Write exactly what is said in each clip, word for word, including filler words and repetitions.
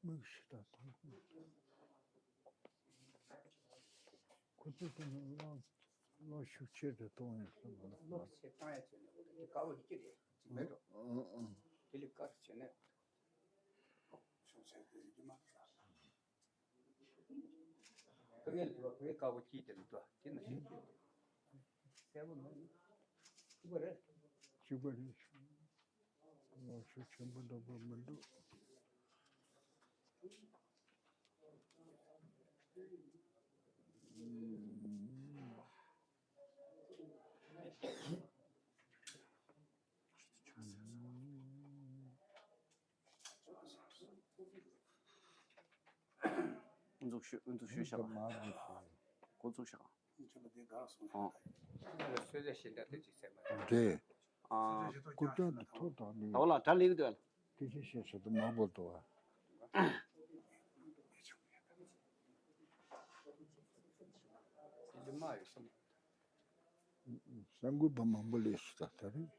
དམིགས་སུ་ད་ཐང་ཁོ་ཚོ་དེ་ནི་གློག་གློག་ཤུགས་ཆེ་དུ་གཏོང་ཡང་སྲིད་མ་གློག་ཆེ་བཏང་ཡ་བྱས་ནས་འོ་དེ་དཀའ་བོ་ཡི་གེ་རེད་ཅིག་མེད་འགྲོ། དེ་ལས་དཀར་བྱས་ནས་ཤུགས་ཆེ་དུ་ཡི་གེ་མ་ཕ་གི་ལ་དུ་བ་ཕ་གི་དཀའ་བོ་སྐྱིད་དེ་ལ་དུ་བ་དེ་ན་ཤུགས་ཆེ་དུ་གསལ་པོ་མེད་ནི་གཅིག་པ་རེད། གཅིག་པ་རེད། ལོ་ཤུགས་ཆེན་པོ་འདུག་པ་མི་འདུག་འགོ་འཛུགས་ཞུ། འགོ་འཛུགས་ཞུས་ཤག་འགོ་འཛུགས་ཤག་ཨོ། རེད། ཨ། སྐུ་དྲག་གི་ཐོག་དང་ནི། ད་བ་ལ་གྲ་ལེགས་འདུག་ཨ། དེ་ཤེས་ཤེས་ཟེར་དུ་མ་བོ་དོ། ས་འགུལ་བ་མང་པོ་ལས་སུ་ད་ལྟ་རེད།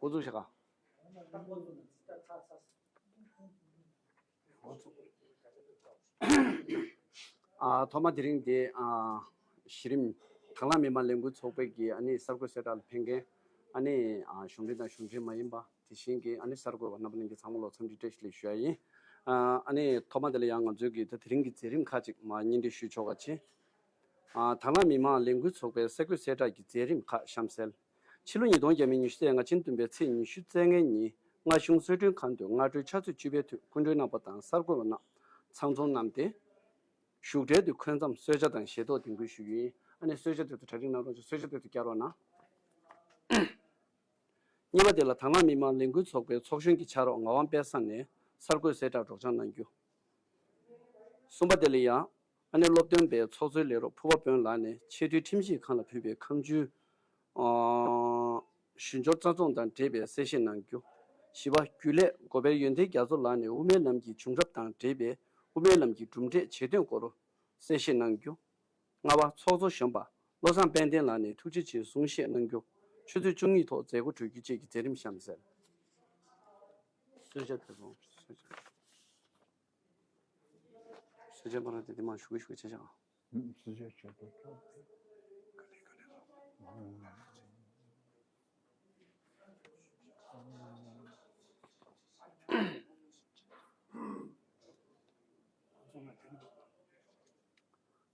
འགོ་འཛུགས་བྱེད་ག་ཨ། ཐོག་མ་དེ་རིང་འདི་ཨ། གཞི་རིམ་དྭང་བླངས་མི་མང་ལས་འགུལ་ཚོགས་པའི་གི་ཨ་ནི་གསར་འགོད་གསལ་བསྒྲགས་ལ་ཕེབས་མཁན་ཨ་ནི་ཨ། གཞུང་འབྲེལ་དང་གཞུང་འབྲེལ་མ་ཡིན་པ། དེ་བཞིན་གྱི་ཨ་ནི་གསར་འགོད་པ་རྣམ་པ་རྣམས་ཀྱི་ཚང་མ་ལ་འཚམས་འདྲི་བཀྲ་ཤིས་བདེ་ལེགས་ཞུ་ཡ་ཡིན། ཨ་ནི་ཐོག་མ་དེ་ལ་ཡང་ང་ཚོའི་གི་ད་དེ་རིང་གི་མཛད་རིམ་ཁག་ཅིག་མར་སྙན་སྒྲོན་ཞུས་ཆོག་ག་ཅི། ཨ། དྭང་བླངས་མི་མང་ལས་འགུལ་ཚོགས་པའི་གསར་འགོད་གསལ་བསྒྲགས་ཀྱི་མཛད་རིམ་ཁག་གཤམ་གསལ། ཕྱི་ལོ་ཉིས་སྟོང་ཉི་ཤུ་རྩ་ལྔ་ཕྱི་ཟླ་བདུན་པའི་ཚེས་ཉི་ཤུ་རྩ་ལྔའི་ཉིན་སྔ་གཞུང་གསོལ་མགྲོན་ཁང་དུ་སྔ་དྲོའི་ཕྱག་ཚོད་བཅུ་པའི་དུས་སྐུ་མགྲོན་རྣམ་པ་དང་གསར་འགོད་པ་རྣམས་ཚང་འཛོམས་གནང་སྟེ། བཞུགས་གྲལ་དུ་འཁོད་མཚམས་གསོལ་ཇ་དང་ཞལ་ཏོག་འདེགས་འབུལ་ཞུ་རྒྱུ་ཡིན། ཨ་ནི་གསོལ་ཇ་དེ་ཚོ་གྲ་སྒྲིག་གནང་རོགས་ཞུ། གསོལ་ཇ་དེ་ཚོ་བསྐྱལ་རོགས་གནང་། གཉིས་པ་དེ་ལ་དྭང་བླངས་མི་མང་ལས་འགུལ་ཚོགས་པའི་ཚོགས་གཞོན་གྱི་ཕྱག་རོགས་ངག་དབང་དཔལ་བཟང་ནས་གསར་འགོད་གསལ་བསྒྲགས་སྒྲོག་སྦྱང་གནང་རྒྱུ། གསུམ་པ་དེ་ལ་ཡང་ཨ་ནེ་སློབ་སྟོན་པའི་ཚོགས་གཙོའི་ལས་རོགས་ཕུར་པ་དཔོན་ལགས་ནས་ཆེས་མཐོའི་ཁྲིམས་ཞིབ་ཁང་ལ་ཕུལ་བའི་ཁ་མཆུའི་ཨ་ཞུ་སྦྱོར་རྩ་རྫོང་དང་འབྲེལ་བའི་གསལ་བཤད་གནང་རྒྱུ། བཞི་པ་རྒྱུན་ལས་སྒོ་དཔལ་ཡོན་ཏན་རྒྱ་མཚོ་ལགས་ནས་དབུ་མའི་ལམ་གྱི་བྱུང་རབས་དང་འབྲེལ་བའི་དབུ་མའི་ལམ་གྱི་གྲུབ་འབྲས་ཇེ་བསྟོད་སྐོར་གསལ་བཤད་གནང་རྒྱུ། ལྔ་པ་ཚོགས་གཙོ་གཞོན་པ་བློ་བཟང་དཔལ་ལྡན་ལགས་ནས་ཐུགས་རྗེ་ཆེའི་གསུང་བཤད་གནང་རྒྱུ། ཆུ་ཚོད་བཅུ་གཉིས་ཐོག་མཛད་སྒོ་གྲོལ་རྒྱུ་བཅས་ཀྱི་མཛད་རིམ་གཤམ་གསལ། གསོལ་ཇ་ཕེབས་སོང་། གསོལ་ཇ། གསོལ་ཇ་མ་རག་དེ་དེ་མ་ཞུ་གི་ཞུ་གི་བྱེད་བྱ། གསོལ་ཇ་ཆོག་ཏུ་ཆོག་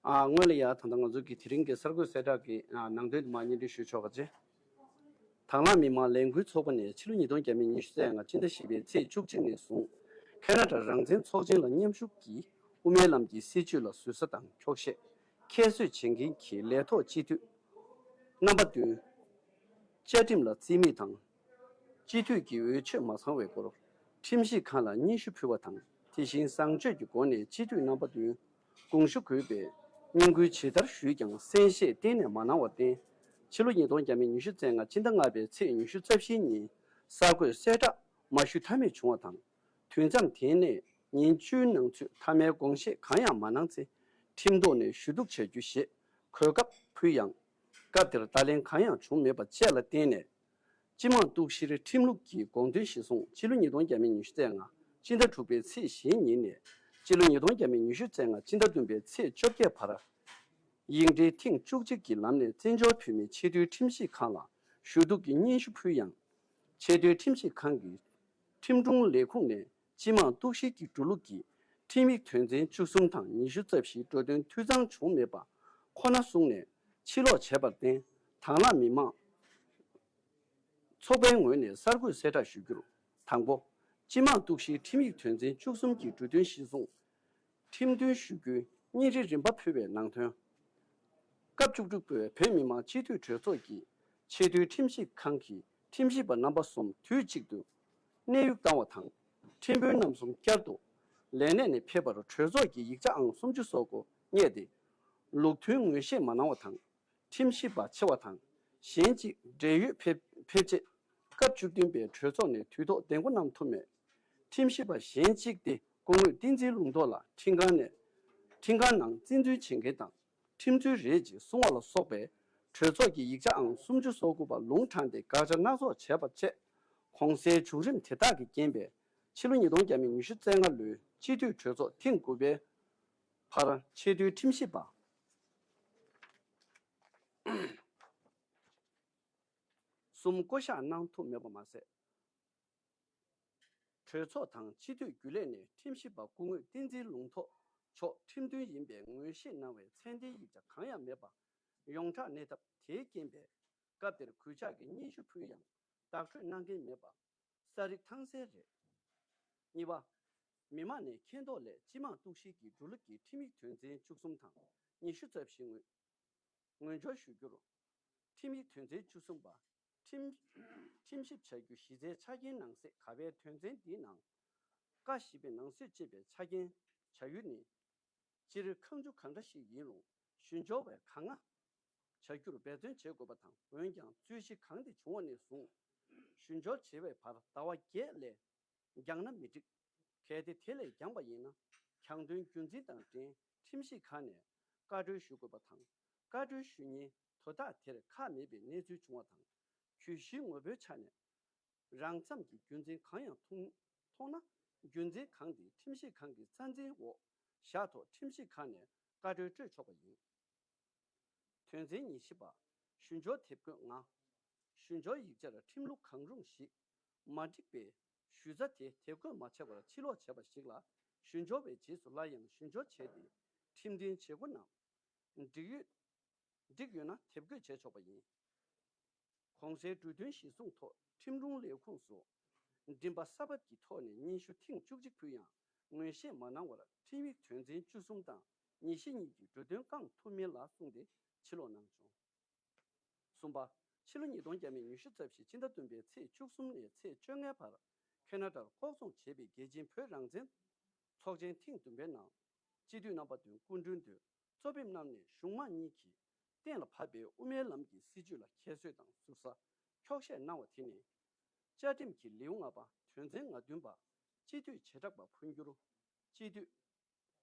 ཨ། སྔོན་ལ་ཡ་ད་ལྟ་ང་ཚོ་གི་དེ་རིང་གི་གསར་འགོད་གསལ་བསྒྲགས་ཀྱི་ཨ་ནང་དོན་དུ་མ་སྙན་སྒྲོན་ཞུ་ཆོག་པ་བྱས། དྭང་བླངས་མི་མང་ལས་འགུལ་ཚོགས་པ་ནས་ཕྱི་ལོ་ཉིས་སྟོང་ཉི་ཤུ་རྩ་ལྔ་སྤྱི་ཟླ་བཞི་པའི་ཚེས་བཅུ་གཅིག་ནས་བཟུང་ཁ་ན་ཌ་རང་བཙན་ཚོགས་ཆེན་ལ་མཉམ་ཞུགས་ཀྱིས་དབུ་མའི་ལམ་གྱི་སྲིད་བྱུས་ལ་ཟུར་ཟ་དང་འཁྱོག་བཤད། ཁྱད་གསོད་བྱེད་མཁན་གྱི་ལས་ཐོག་སྤྱི་འཐུས་རྣམ་པ་བདུན། བཅའ་ཁྲིམས་ལ་རྩིས་མེད་དང་། སྤྱི་འཐུས་ཀྱི་འོས་ཆོས་མ་ཚང་བའི་སྐོར་ཁྲིམས་ཞིབ་ཁང་ལ་སྙན་ཞུ་ཕུལ་བ་དང་། དེ་བཞིན་བཟང་སྤྱོད་ཀྱི་སྒོ་ནས་སྤྱི་འཐུས་རྣམ་པ་བདུན་དགོངས་ཞུ་དགོས་པའི་སྙན་སྐུལ་ཇི་ལྟར་ཞུས་ཀྱང་གསན་བཞེས་གཏན་ནས་མ་གནང་བར་བརྟེན། ཕྱི་ལོ་ཉིས་སྟོང་ཉི་ཤུ་རྩ་ལྔ་སྤྱི་ཟླ་ལྔ་པའི་ཚེས་ཉི་ཤུ་རྩ་བཞིའི་ཉིན་གསར་འགོད་གསལ་བསྒྲགས་མ་ཞུ་ཐབས་མེད་བྱུང་བ་དང་། དུས་མཚམས་དེ་ནས་ཉིན་བཅུའི་ནང་ཚུད་མཐའ་མའི་དགོངས་བཞེས་གང་ཡང་མ་གནང་ཚེ། ཁྲིམས་ཐོག་ནས་ཞུ་གཏུག་བྱ་རྒྱུ་ཞེས་གོ་སྐབས་ཕུལ་ཡང་། སྐབས་དེར་བརྡ་ལན་གང་ཡང་བྱུང་མེད་པ་བཅས་ལ་བརྟེན་ནས། སྤྱི་དམངས་གཏུག་བཤེར་ཁྲིམས་ལུགས་ཀྱི་དགོངས་དོན་གཞིར་བཟུང་སྤྱི་ལོ་ཉིས་སྟོང་ཉི་ཤུ་རྩ་ལྔ་སྤྱི་ཟླ་དྲུག་པའི་ཚེས་བཞིའི་ཉིན་ནས་སྤྱི་ལོ་ཉིས་སྟོང་ཉི་ཤུ་རྩ་ལྔ་སྤྱི་ཟླ་བདུན་པའི་ཚེས་བཅོ་བརྒྱད་བར། ཡིག་འབྲེལ་ཐེངས་བཅུ་གཅིག་གི་ལམ་ནས་བཙན་བྱོལ་བོད་མིའི་ཆེས་མཐོའི་ཁྲིམས་ཞིབ་ཁང་ལ་ཞུ་གཏུག་གི་སྙན་ཞུ་ཕུལ་ཡང་། ཆེས་མཐོའི་ཁྲིམས་ཞིབ་ཁང་གི་ཁྲིམས་དྲུང་ལས་ཁུངས་ནས་སྤྱི་དམངས་གཏུག་བཤེར་གྱི་འགྲོ་ལུགས་ཀྱི་ཁྲིམས་ཡིག་དོན་ཚན་བཅུ་གསུམ་དང་ཉི་ཤུ་རྩ་བཞིའི་འགྲོ་དོན་འཐུས་ཚང་བྱུང་མེད་པ་ཁོ་ན་གསུངས་ནས་ཕྱིར་ལོག་བྱས་པར་བརྟེན། དྭང་བླངས་མི་མང་ཚོགས་པའི་ངོས་ནས་གསར་འགོད་གསལ་བསྒྲགས་ཞུ་རྒྱུར། དང་པོ། སྤྱི་དམངས་གཏུག་བཤེར་ཁྲིམས་ཡིག་དོན་ཚན་བཅུ་གསུམ་གྱི་འབྲུ་དོན་གཞིར་བཟུང་། ཁྲིམས་འདོན་ཞུ་རྒྱུའི་བརྙན་རིས་རིམ་པ་ཕུལ་བའི་ནང་དོན། སྐབས་བཅུ་དྲུག་པའི་བོད་མི་མང་སྤྱི་འཐུས་གྲོས་ཚོགས་ཀྱིས་ཆེས་མཐོའི་ཁྲིམས་ཞིབ་ཁང་གི་ཁྲིམས་ཞིབ་པ་རྣམ་པ་གསུམ་དུས་གཅིག་ཏུ་གནས་དབྱུགས་བཏང་བ་དང་། ཁྲིམས་དཔོན་རྣམ་གསུམ་བསྐྱར་དུ་ལས་གནས་ནས་ཕེབས་པར་གྲོས་ཚོགས་ཀྱི་ཡིག་ཆ་ཨང་སུམ་ཅུ་སོ་དགུ་རྙེད་དེ། ལུགས་མཐུན་ངོས་བཞེས་མ་གནང་བ་དང་། ཁྲིམས་ཞིབ་པ་ཆེ་བ་དང་གཞན་གཅིག་འབྲེལ་ཡོད་ཕེབས་ཕེབས་ཆེད་སྐབས་བཅུ་བདུན་པའི་གྲོས་ཚོགས་ནས་དུས་ཐོག་གདེང་སྐོ་གནང་ཐུབ་མེད། ཁྲིམས་ཞིབ་པ་གཞན་གཅིག་དེ་སྐུ་ངོ་བསྟན་འཛིན་ལུང་རྟོགས་ལགས་ཁྲིམས་ཁང་ནས་ཁྲིམས་ཁང་ནང་བཙན་འཛུལ་བྱེད་མཁན་དང་ཁྲིམས་རྩོད་རེད་ཅེས་གསུངས་པ་ལ་སོགས་པའི་གྲོས་ཚོགས་ཀྱི་ཡིག་ཆའང་སུམ་ཅུ་སོ་དགུ་པ་ལུང་དྲངས་ཏེ་དགག་བྱ་སྣ་ཚོགས་བྱས་པ་བཅས་གོང་གསལ་བྱུང་རིམ་དེ་དག་གི་རྐྱེན་པས་ཕྱི་ལོ་ཉིས་སྟོང་བརྒྱ་མེད་ཉི་ཤུ་རྩ་ལྔ་ལོའི་སྤྱི་འཐུས་གྲོས་ཚོགས་ཐེངས་དགུ་པའི་བར་ཆེས་མཐོའི་ཁྲིམས་ཞིབ་པ་གསུམ་བསྐོ་གཞག་གནང་ཐུབ་མེད་པ་མ་ཟད། གྲོས་ཚོགས་དང་སྤྱི་འཐུས་རྒྱུན་ལས་ནས་ཁྲིམས་ཞིབ་པ་སྐུ་ངོ་བསྟན་འཛིན་ལུང་རྟོགས་མཆོག་ཁྲིམས་མཐུན་ཡིན་པའི་ངོས་བཞེས་གནང་བའི་མཚན་ལྡན་ཡིག་ཆ་གང་ཡང་མེད་པ་ཡོངས་གྲགས་གནས་སྟབས་དེའི་རྐྱེན་པས། སྐབས་དེར་གུས་ཕྱག་གི་སྙན་ཞུ་ཕུལ་ཡང་བདག་སྤྲོད་གནང་མཁན་མེད་པ། གསལ་རིག་ཐང་གསལ་རེད། གཉིས་པ། མི་མང་ནས་མཁྱེན་རྟོགས་སླད་སྤྱི་དམངས་གཏུག་བཤེར་གྱི་འགྲོ་ལུགས་ཀྱི་ཁྲིམས་ཡིག་དོན་ཚན་བཅུ་གསུམ་དང་ཉི་ཤུ་རྩ་བཞི་ངོས་ངོས་སྦྱོར་ཞུ་རྒྱུར། ཁྲིམས་ཡིག་དོན་ཚན་བཅུ་གསུམ་པ། ཁྲིམས་ཁྲིམས་ཞིབ་བྱ་རྒྱུ་གཞི་རྩའི་ཆ་རྐྱེན་ནང་གསེས་ག་པའི་དོན་ཚན་འདིའི་ནང་། ཀ་བཞི་པའི་ནང་གསེས་ཅེས་པའི་ཆ་རྐྱེན་བྱ་ཡུལ་ནི། སྤྱིར་ཁང་ཆུང་གང་འདྲ་ཞིག་ཡིན་རུང་ཞུ་སྦྱོར་བས་གང་ང་བྱ་རྒྱུར་འབད་བརྩོན་བྱེད་དགོས་པ་དང་། འོན་ཀྱང་རྩོད་གཞི་གང་དེ་བྱུང་བ་ནས་བཟུང་ཞུ་སྦྱོར་བྱེད་པའི་བར་ཟླ་བ་བརྒྱད་ལས་འགྱངས་ན་མི་འགྲིག་གལ་ཏེ་དེ་ལས་འགྱངས་པ་ཡིན་ན་གྱང་དོན་རྒྱུ་མཚན་དང་འབྲེལ་ཁྲིམས་ཞིབ་ཁང་ནས་བཀའ་འཁྲོལ་ཞུ་དགོས་པ་དང་། བཀའ་འཁྲོལ་ཞུ་ཉིན་དོ་བདག་དེར་ཁག་མེད་པའི་གནས་ཚུལ་བྱུང་བ་དང་། གྱོད་གཞིའི་ངོ་བོའི་ཆ་ནས། རང་འཚམ་གྱི་རྒྱུ་མཚན་གང་ཡང་མཐོང་མཐོང་ན། རྒྱུ་མཚན་གང་དེ་ཁྲིམས་ཞིབ་ཁང་གི་རྩ་འཛིན་འོག་བཞག་ཐོག་ཁྲིམས་ཞིབ་ཁང་ནས་བཀའ་འཁྲོལ་སྤྲོད་ཆོག་པ་ཡིན། དོན་ཚན་ཉི་ཤུ་པ། ཞུ་སྦྱོར་དེབ་འགོད་ལྔ། ཞུ་སྦྱོར་ཡིག་ཆར་ཁྲིམས་ལུགས་གང་རུང་ཞིག་མ་འགྲིག་པའི་ཞུ་རྩ་དེ་དེབ་འགོད་མ་བྱས་པར་ཕྱིར་སློག་བྱས་པ་ཞིག་ལ་ཞུ་སྦྱོར་བའི་རྗེས་སུ་སླར་ཡང་ཞུ་སྦྱོར་བྱས་ཏེ་ཁྲིམས་མཐུན་བྱེད་སྒོ་རྣམས་འགྲིག་ཡོད། འགྲིག་ཡོད་ན་དེབ་འགོད་བྱས་ཆོག་པ་ཡིན། གོང་གསལ་འབྲུ་དོན་གཞིར་བཟུང་ཐོག་ཁྲིམས་དྲུང་ལས་ཁུངས་སུ་འདྲེན་པ་ས་བབ་ཀྱི་ཐོག་ནས་སྙན་ཞུ་ཐེངས་བཅུ་གཅིག་ཕུལ་ཡང་ངོས་བཞེས་མ་གནང་བར་ཁྲིམས་ཡིག་དོན་ཚན་བཅུ་གསུམ་དང་ཉེར་བཞི་གཉིས་ཀྱི་འབྲུ་དོན་བསྐང་ཐུབ་མིན་ལ་གསུངས་ཏེ་ཕྱིར་སློག་གནང་བྱུང་། གསུམ་པ། ཕྱི་ལོ་ཉིས་སྟོང་བརྒྱ་མེད་ཉི་ཤུ་རྩ་བཞི་ཕྱི་ཟླ་བདུན་པའི་ཚེས་བཅུ་གསུམ་ནས་ཚེས་བཅོ་ལྔའི་བར་ཁེ་ན་ཌར་ལྐོག་ཚོང་བྱས་པའི་རྒྱལ་སྤྱིའི་བོད་རང་བཙན་ཚོགས་ཆེན་ཐེངས་བདུན་པའི་ནང་སྤྱི་འཐུས་རྣམ་པ་དོན་སྐུ་མགྲོན་དུ་གཙོ་ཕེབས་གནང་ནས་གཞུང་མང་གཉིས་ཀྱིས་གཏན་ལ་ཕབ་པའི་དབུ་མའི་ལམ་གྱི་སྲིད་བྱུས་ལ་ཁྱད་གསོད་དང་ཟུར་ཟ་འཁྱོག་བཤད་གནང་བ་དེ་ནི། བཅའ་ཁྲིམས་ཀྱི་ལེའུ་ལྔ་པ་དོན་ཚན་ང་བདུན་པ་སྤྱི་འཐུས་བྱེ་བྲག་པ་འཕོ་འགྱུར། སྤྱི་འཐུས་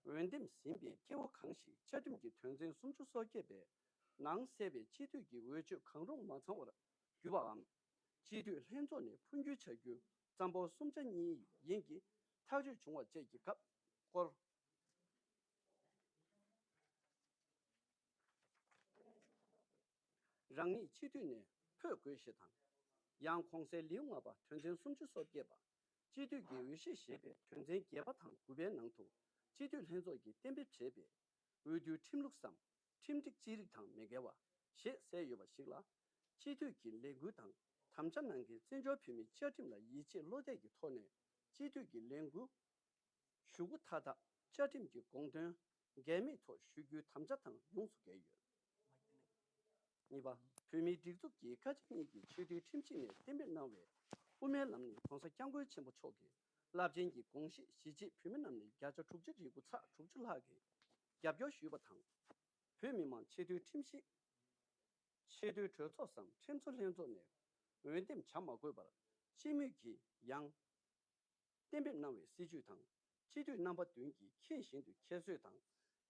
འོས་འདེམས་ཟིན་པའི་སྐྱེ་བོ་གང་ཞིག་བཅའ་ཁྲིམས་ཀྱི་དོན་ཚན་སུམ་ཅུ་སོ་བརྒྱད་པའི་ནང་གསལ་བའི་སྤྱི་འཐུས་ཀྱི་འོས་ཆོས་གང་རུང་མ་ཚང་བར་གྱུར་པའམ། སྤྱི་འཐུས་ལྷན་ཚོགས་ནས་འཕོ་འགྱུར་བྱ་རྒྱུ་ཙམ་པོ་གསུམ་ཆ་གཉིས་ཡན་གྱི་ཐག་གཅོད་བྱུང་བ་བཅས་ཀྱི་སྐབས་སྐོར། རང་ཉིད་སྤྱི་འཐུས་ནས་འཕོ་དགོས་ཞེས་དང་། ཡང་གོང་གསལ་ལེའུ་ལྔ་པ་དོན་ཚན་སུམ་ཅུ་སོ་བརྒྱད་པ། སྤྱི་འཐུས་ཀྱི་འོས་གཞི་ཞེས་པའི་དོན་ཚན་བརྒྱད་པ་དང་དགུ་པའི་ནང་དུ། སྤྱི་འཐུས་ལྷན་ཚོགས་ཀྱིས་གཏན་འབེབས་བྱས་པའི་འོས་བསྡུའི་ཁྲིམས་ལུགས་སམ། ཁྲིམས་སྒྲིག་ཅི་རིགས་དང་མི་འགལ་བ་ཞེས་གསལ་ཡོད་པ་ཞིག་ལ། སྤྱི་འཐུས་ཀྱི་ལས་འགུལ་དང་དམ་བཅའ་གནང་མཁན་བཙན་བྱོལ་བོད་མིའི་བཅའ་ཁྲིམས་ལ་ཡིད་ཆེས་བློ་གཏད་ཀྱི་ཐོག་ནས་སྤྱི་འཐུས་ཀྱི་ལས་འགུལ་ཞུ་སྒོ་མཐའ་དག་བཅའ་ཁྲིམས་ཀྱི་དགོངས་དོན་འགལ་མེད་ཐོག་ཞུ་རྒྱུའི་དམ་བཅའ་དང་ཡོངས་སུ་འགལ་ཡོད། གཉིས་པ། བོད་མིའི་སྒྲིག་འཛུགས་ཀྱི་བཀའ་སྤྱི་གཉིས་ཀྱི་ཆེས་མཐོའི་ཁྲིམས་ཞིབ་ནས་གཏན་འབེབས་གནང་བའི་དབུ་མའི་ལམ་ནི་༸གོང་ས་༸སྐྱབས་མགོན་ཆེན་པོ་མཆོག་གི་རླབས་ཆེན་གྱི་དགོངས་བཞེད་གཞིས་བྱེས་བོད་མི་རྣམས་ནས་བརྒྱ་ཆ་དྲུག་ཅུ་རེ་དགུ་ཚེག་དྲུག་ཅུ་ལྷག་གིས་རྒྱབ་སྐྱོར་ཞུས་པ་དང་། བོད་མི་མང་ཆེས་མཐོའི་ཁྲིམས་ཞིབ། ཆེས་མཐོའི་གྲོས་ཚོགས་སམ་ཁྲིམས་བཟོ་ལྷན་ཚོགས་ནས་འོས་འདེམས་བྱ་མ་དགོས་པར་སྤྱི་མོས་ཀྱིས་ཡང་གཏན་འབེབས་གནང་བའི་སྲིད་བྱུས་དང་། སྤྱི་འཐུས་རྣམ་པ་བདུན་གྱིས་ཁྱེད་བཞིན་དུ་ཁྱད་གསོད་དང་།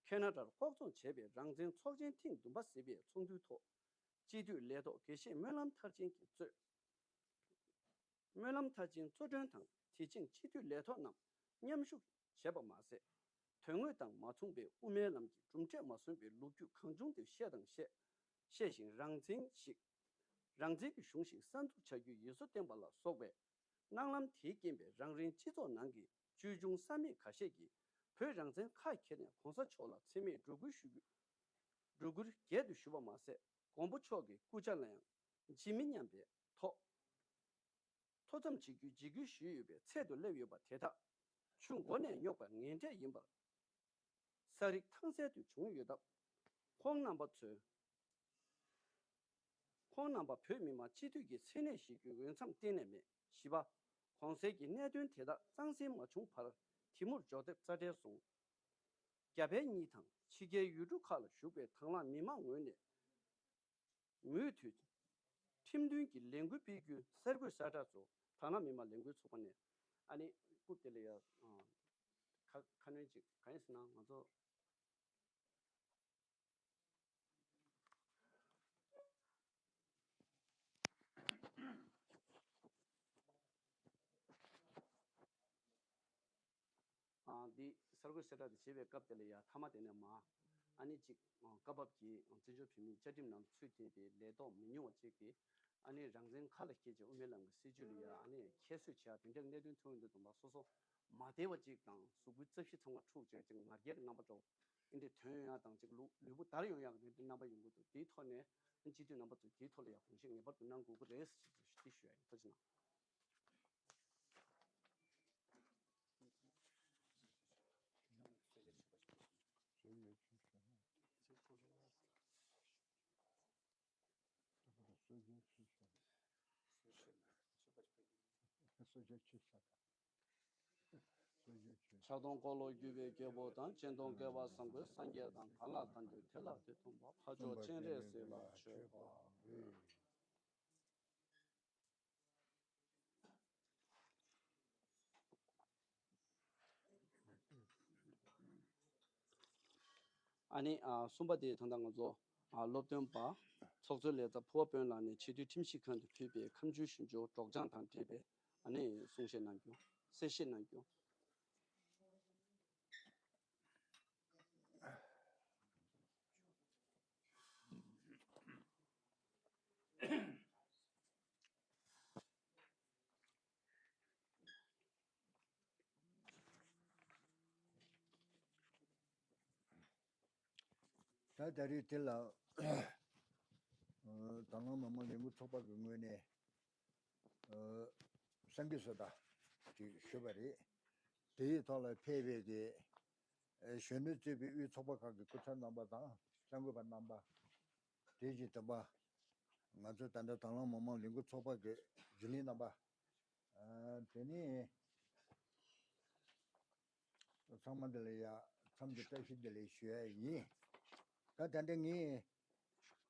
ཁེ་ན་ཌར་ལྐོག་ཚོང་བྱས་པའི་རང་བཙན་ཚོགས་ཆེན་ཐེངས་བདུན་པ་ཟེར་བའི་ཚོགས་འདུའི་ཐོག་སྤྱི་འཐུས་ལས་ཐོག་དགེ་བཤེས་སྨོན་ལམ་མཐར་ཕྱིན་གྱིས་གཙོས། སྨོན་ལམ་མཐར་ཕྱིན་གཙོ་མགྲོན་དང་དེ་བཞིན་སྤྱི་འཐུས་ལས་ཐོག་རྣམས་མཉམ་ཞུགས་བྱས་པ་མ་ཟད། དོན་དངོས་དང་མ་མཚུངས་པའི་དབུ་མའི་ལམ་གྱི་གྲུབ་འབྲས་མ་སོན་པའི་ལོ་རྒྱུས་གང་བྱུང་དུ་བཤད་དང་བཤད། བཤད་བཞིན་རང་བཙན་ཞིག་རང་བཙན་གྱི་གཞུང་ཞིག་གསར་འཛུགས་བྱ་རྒྱུའི་ཡིད་གསོ་བསྟན་པ་ལ་སོགས་པའི་གནང་ལམ་དེའི་རྐྱེན་པས་རང་རེའི་སྤྱི་ཚོགས་ནང་གི་ཅོལ་ཆུང་བསམ་མེད་ཁ་ཤས་ཀྱིས་བོད་རང་བཙན་ཁ་འཁྱེར་ནས་༸གོང་ས་མཆོག་ལ་མཚན་སྨད་སྒྲོ་སྐུར་ཞུ་རྒྱུ། སྒྲོ་སྐུར་རྒྱས་དུ་ཞུ་བ་མ་ཟད། མགོན་པོ་མཆོག་གི་སྐུ་ཕྱྭ་ལ་ཡང་ཇི་མི་སྙམ་པའི་ཐོག་ཐོ་འཚམས་བྱེད་རྒྱུའི་འཇིགས་སྐུལ་ཞུས་ཡོད་པའི་ཚད་དུ་སླེབས་ཡོད་པ་དེ་དག་ཆུ་མགོ་ནས་རྙོག་པའི་ངན་འབྲས་ཡིན་པར་གསལ་རིག་ཐང་གསལ་དུ་བྱུང་ཡོད་སྟབས། ཁོང་རྣམ་པ་ཚོས། ཁོང་རྣམ་པ་བོད་མི་མང་སྤྱི་འཐུས་ཀྱི་མཚན་གནས་བཞེས་རྒྱུའི་འོས་འཚམ་གཏན་ནས་མེད། བཞི་པ། གོང་གསལ་གྱི་གནད་དོན་དེ་དག་གཙང་སེལ་མ་བྱུང་བར་དེ་མུར་འཇོག་འདེབས་རྩ་བྲལ་སོང་། རྒྱ་བལ་གཉིས་དང་ཕྱི་རྒྱལ་ཡུལ་གྲུ་ཁག་ལ་བཞུགས་པའི་དང་བླངས་མི་མང་ངོས་ནས། མུ་མཐུད་ཁྲིམས་མཐུན་གྱི་ལས་འགུལ་སྤེལ་རྒྱུའི་གསར་འགོད་གསལ་བསྒྲགས་སུ་དྭགས་ལྷ་མི་དམངས་ལས་འགུལ་ཚོགས་པ་ནས་ཨ་ནི་རྐུབ་དེ་ལ་ཡ་ཁ་ཁ་སྣོན་ཅིག་གང་ཡིན་ཟེར་ན་ང་ཚོ། ཨ་འདི་གསར་འགོད་གསལ་བསྒྲགས་དེ་བྱེད་པའི་སྐབས་དེ་ལ་ཡ་མཐའ་མ་དེ་ནས་མ་ཨ་ནི་གཅིག་ཨ་སྐབས་བབ་ཀྱི་བཙན་བྱོལ་བོད་མིའི་བཅའ་ཁྲིམས་ནང་ཚུད་བསྡད་པའི་ལས་ཐོག་མི་ཉུང་བ་ཅིག་གིས་ཨ་ནི་རང་བཙན་ཁ་ལ་འཁྱེར་བྱས་དབུ་མའི་ལམ་གྱི་སྲིད་བྱུས་ལ་ཡ་ཨ་ནི་ཁྱད་གསོད་བྱེད་ཡ་དེ་འདྲའི་གནད་དོན་ཐོན་ཡོང་དུས་ཙམ་པ་སོ་སོ་མ་བདེ་བ་ཅིག་དང་གཟུགས་པོའི་རྩ་བཞི་ཚང་མ་འཁྲུགས་བྱས་ཅིག་ང་རྒྱལ་གྱི་རྣམ་པ་འདྲ་བོ་འདི་འདྲ་ཐོན་ཡོང་ཡ་དང་ཅིག་ལུས་ལུས་པོ་འདར་ཡོང་ཡ་གི་དེ་འདྲའི་རྣམ་པ་ཡོང་གི་འདུག་དེའི་ཐོག་ནས་སྤྱི་འཐུས་རྣམ་པ་ཚོས་དེའི་ཐོག་ལ་ཡ་དགོངས་བཞེས་ངེས་པར་དུ་གནང་དགོས་ཀྱི་རེད་ཟེར་ཞུ་ཡ་ཡིན། ཐུགས་རྗེ་གནང་། ཕྱག་སྟོང་འཁོར་ལོ་བརྒྱུད་པའི་རྒྱལ་པོ་དང་། སྤྱན་སྟོང་བསྐལ་པ་བཟང་པོའི་སངས་རྒྱས་དང་། གང་ལ་དམ་པའི་ཐེག་པ་དེ་མཐོང་བ། འཕགས་མཆོག་སྤྱན་རས་གཟིགས་ལ་མཆོད་པ་འབུལ། ཨ་ནི་ཨ་གསུམ་པ་དེ་ད་ལྟ་ང་ཚོ་ཨ་སློབ་སྟོན་པ་ཚོགས་གཙོ་ལས་ཚབ་ཕུར་པ་དཔོན་ལགས་ནས་ཆེས་མཐོའི་ཁྲིམས་ཞིབ་ཁང་དུ་ཕུལ་བའི་ཁ་མཆུའི་ཞུ་སྦྱོར་སྒྲོག་སྦྱང་དང་འབྲེལ་བའི་ཨ་ནི་གསུང་བཤད་གནང་རྒྱུ། གསལ་བཤད་གནང་རྒྱུ། ད་ད་རེས་དེ་ལ་ཨ་དྭགས་ལྷ་མི་དམངས་ལས་འགུལ་ཚོགས་པ་གི་ངོས་ནས་ཨ་གསར་འགོད་གསལ་བསྒྲགས་ཅིག་ཞུས་པ་རེད། དེའི་ཐོག་ལ་ཕེབས་པའི་གི་ཨ་གཞོན་ནུ་གཙོས་པའི་དབུས་ཚོགས་པ་ཁག་གི་སྐུ་ཚབ་རྣམ་པ་དང་གསར་འགོད་པ་རྣམ་པ། དེ་བཞིན་དུ་པ་ང་ཚོ་ད་ལྟ་དྭགས་ལྷ་མི་དམངས་ལས་འགུལ་ཚོགས་པ་གི་རྒྱུན་ལས་རྣམ་པ། ཨ་དེ་ནས་ཚང་མ་འདི་ལ་ཡ་འཚམས་འདྲི་བཀྲ་ཤིས་བདེ་ལེགས་ཞུ་ཡ་ཡིན། ད་ད་ལྟ་ངས་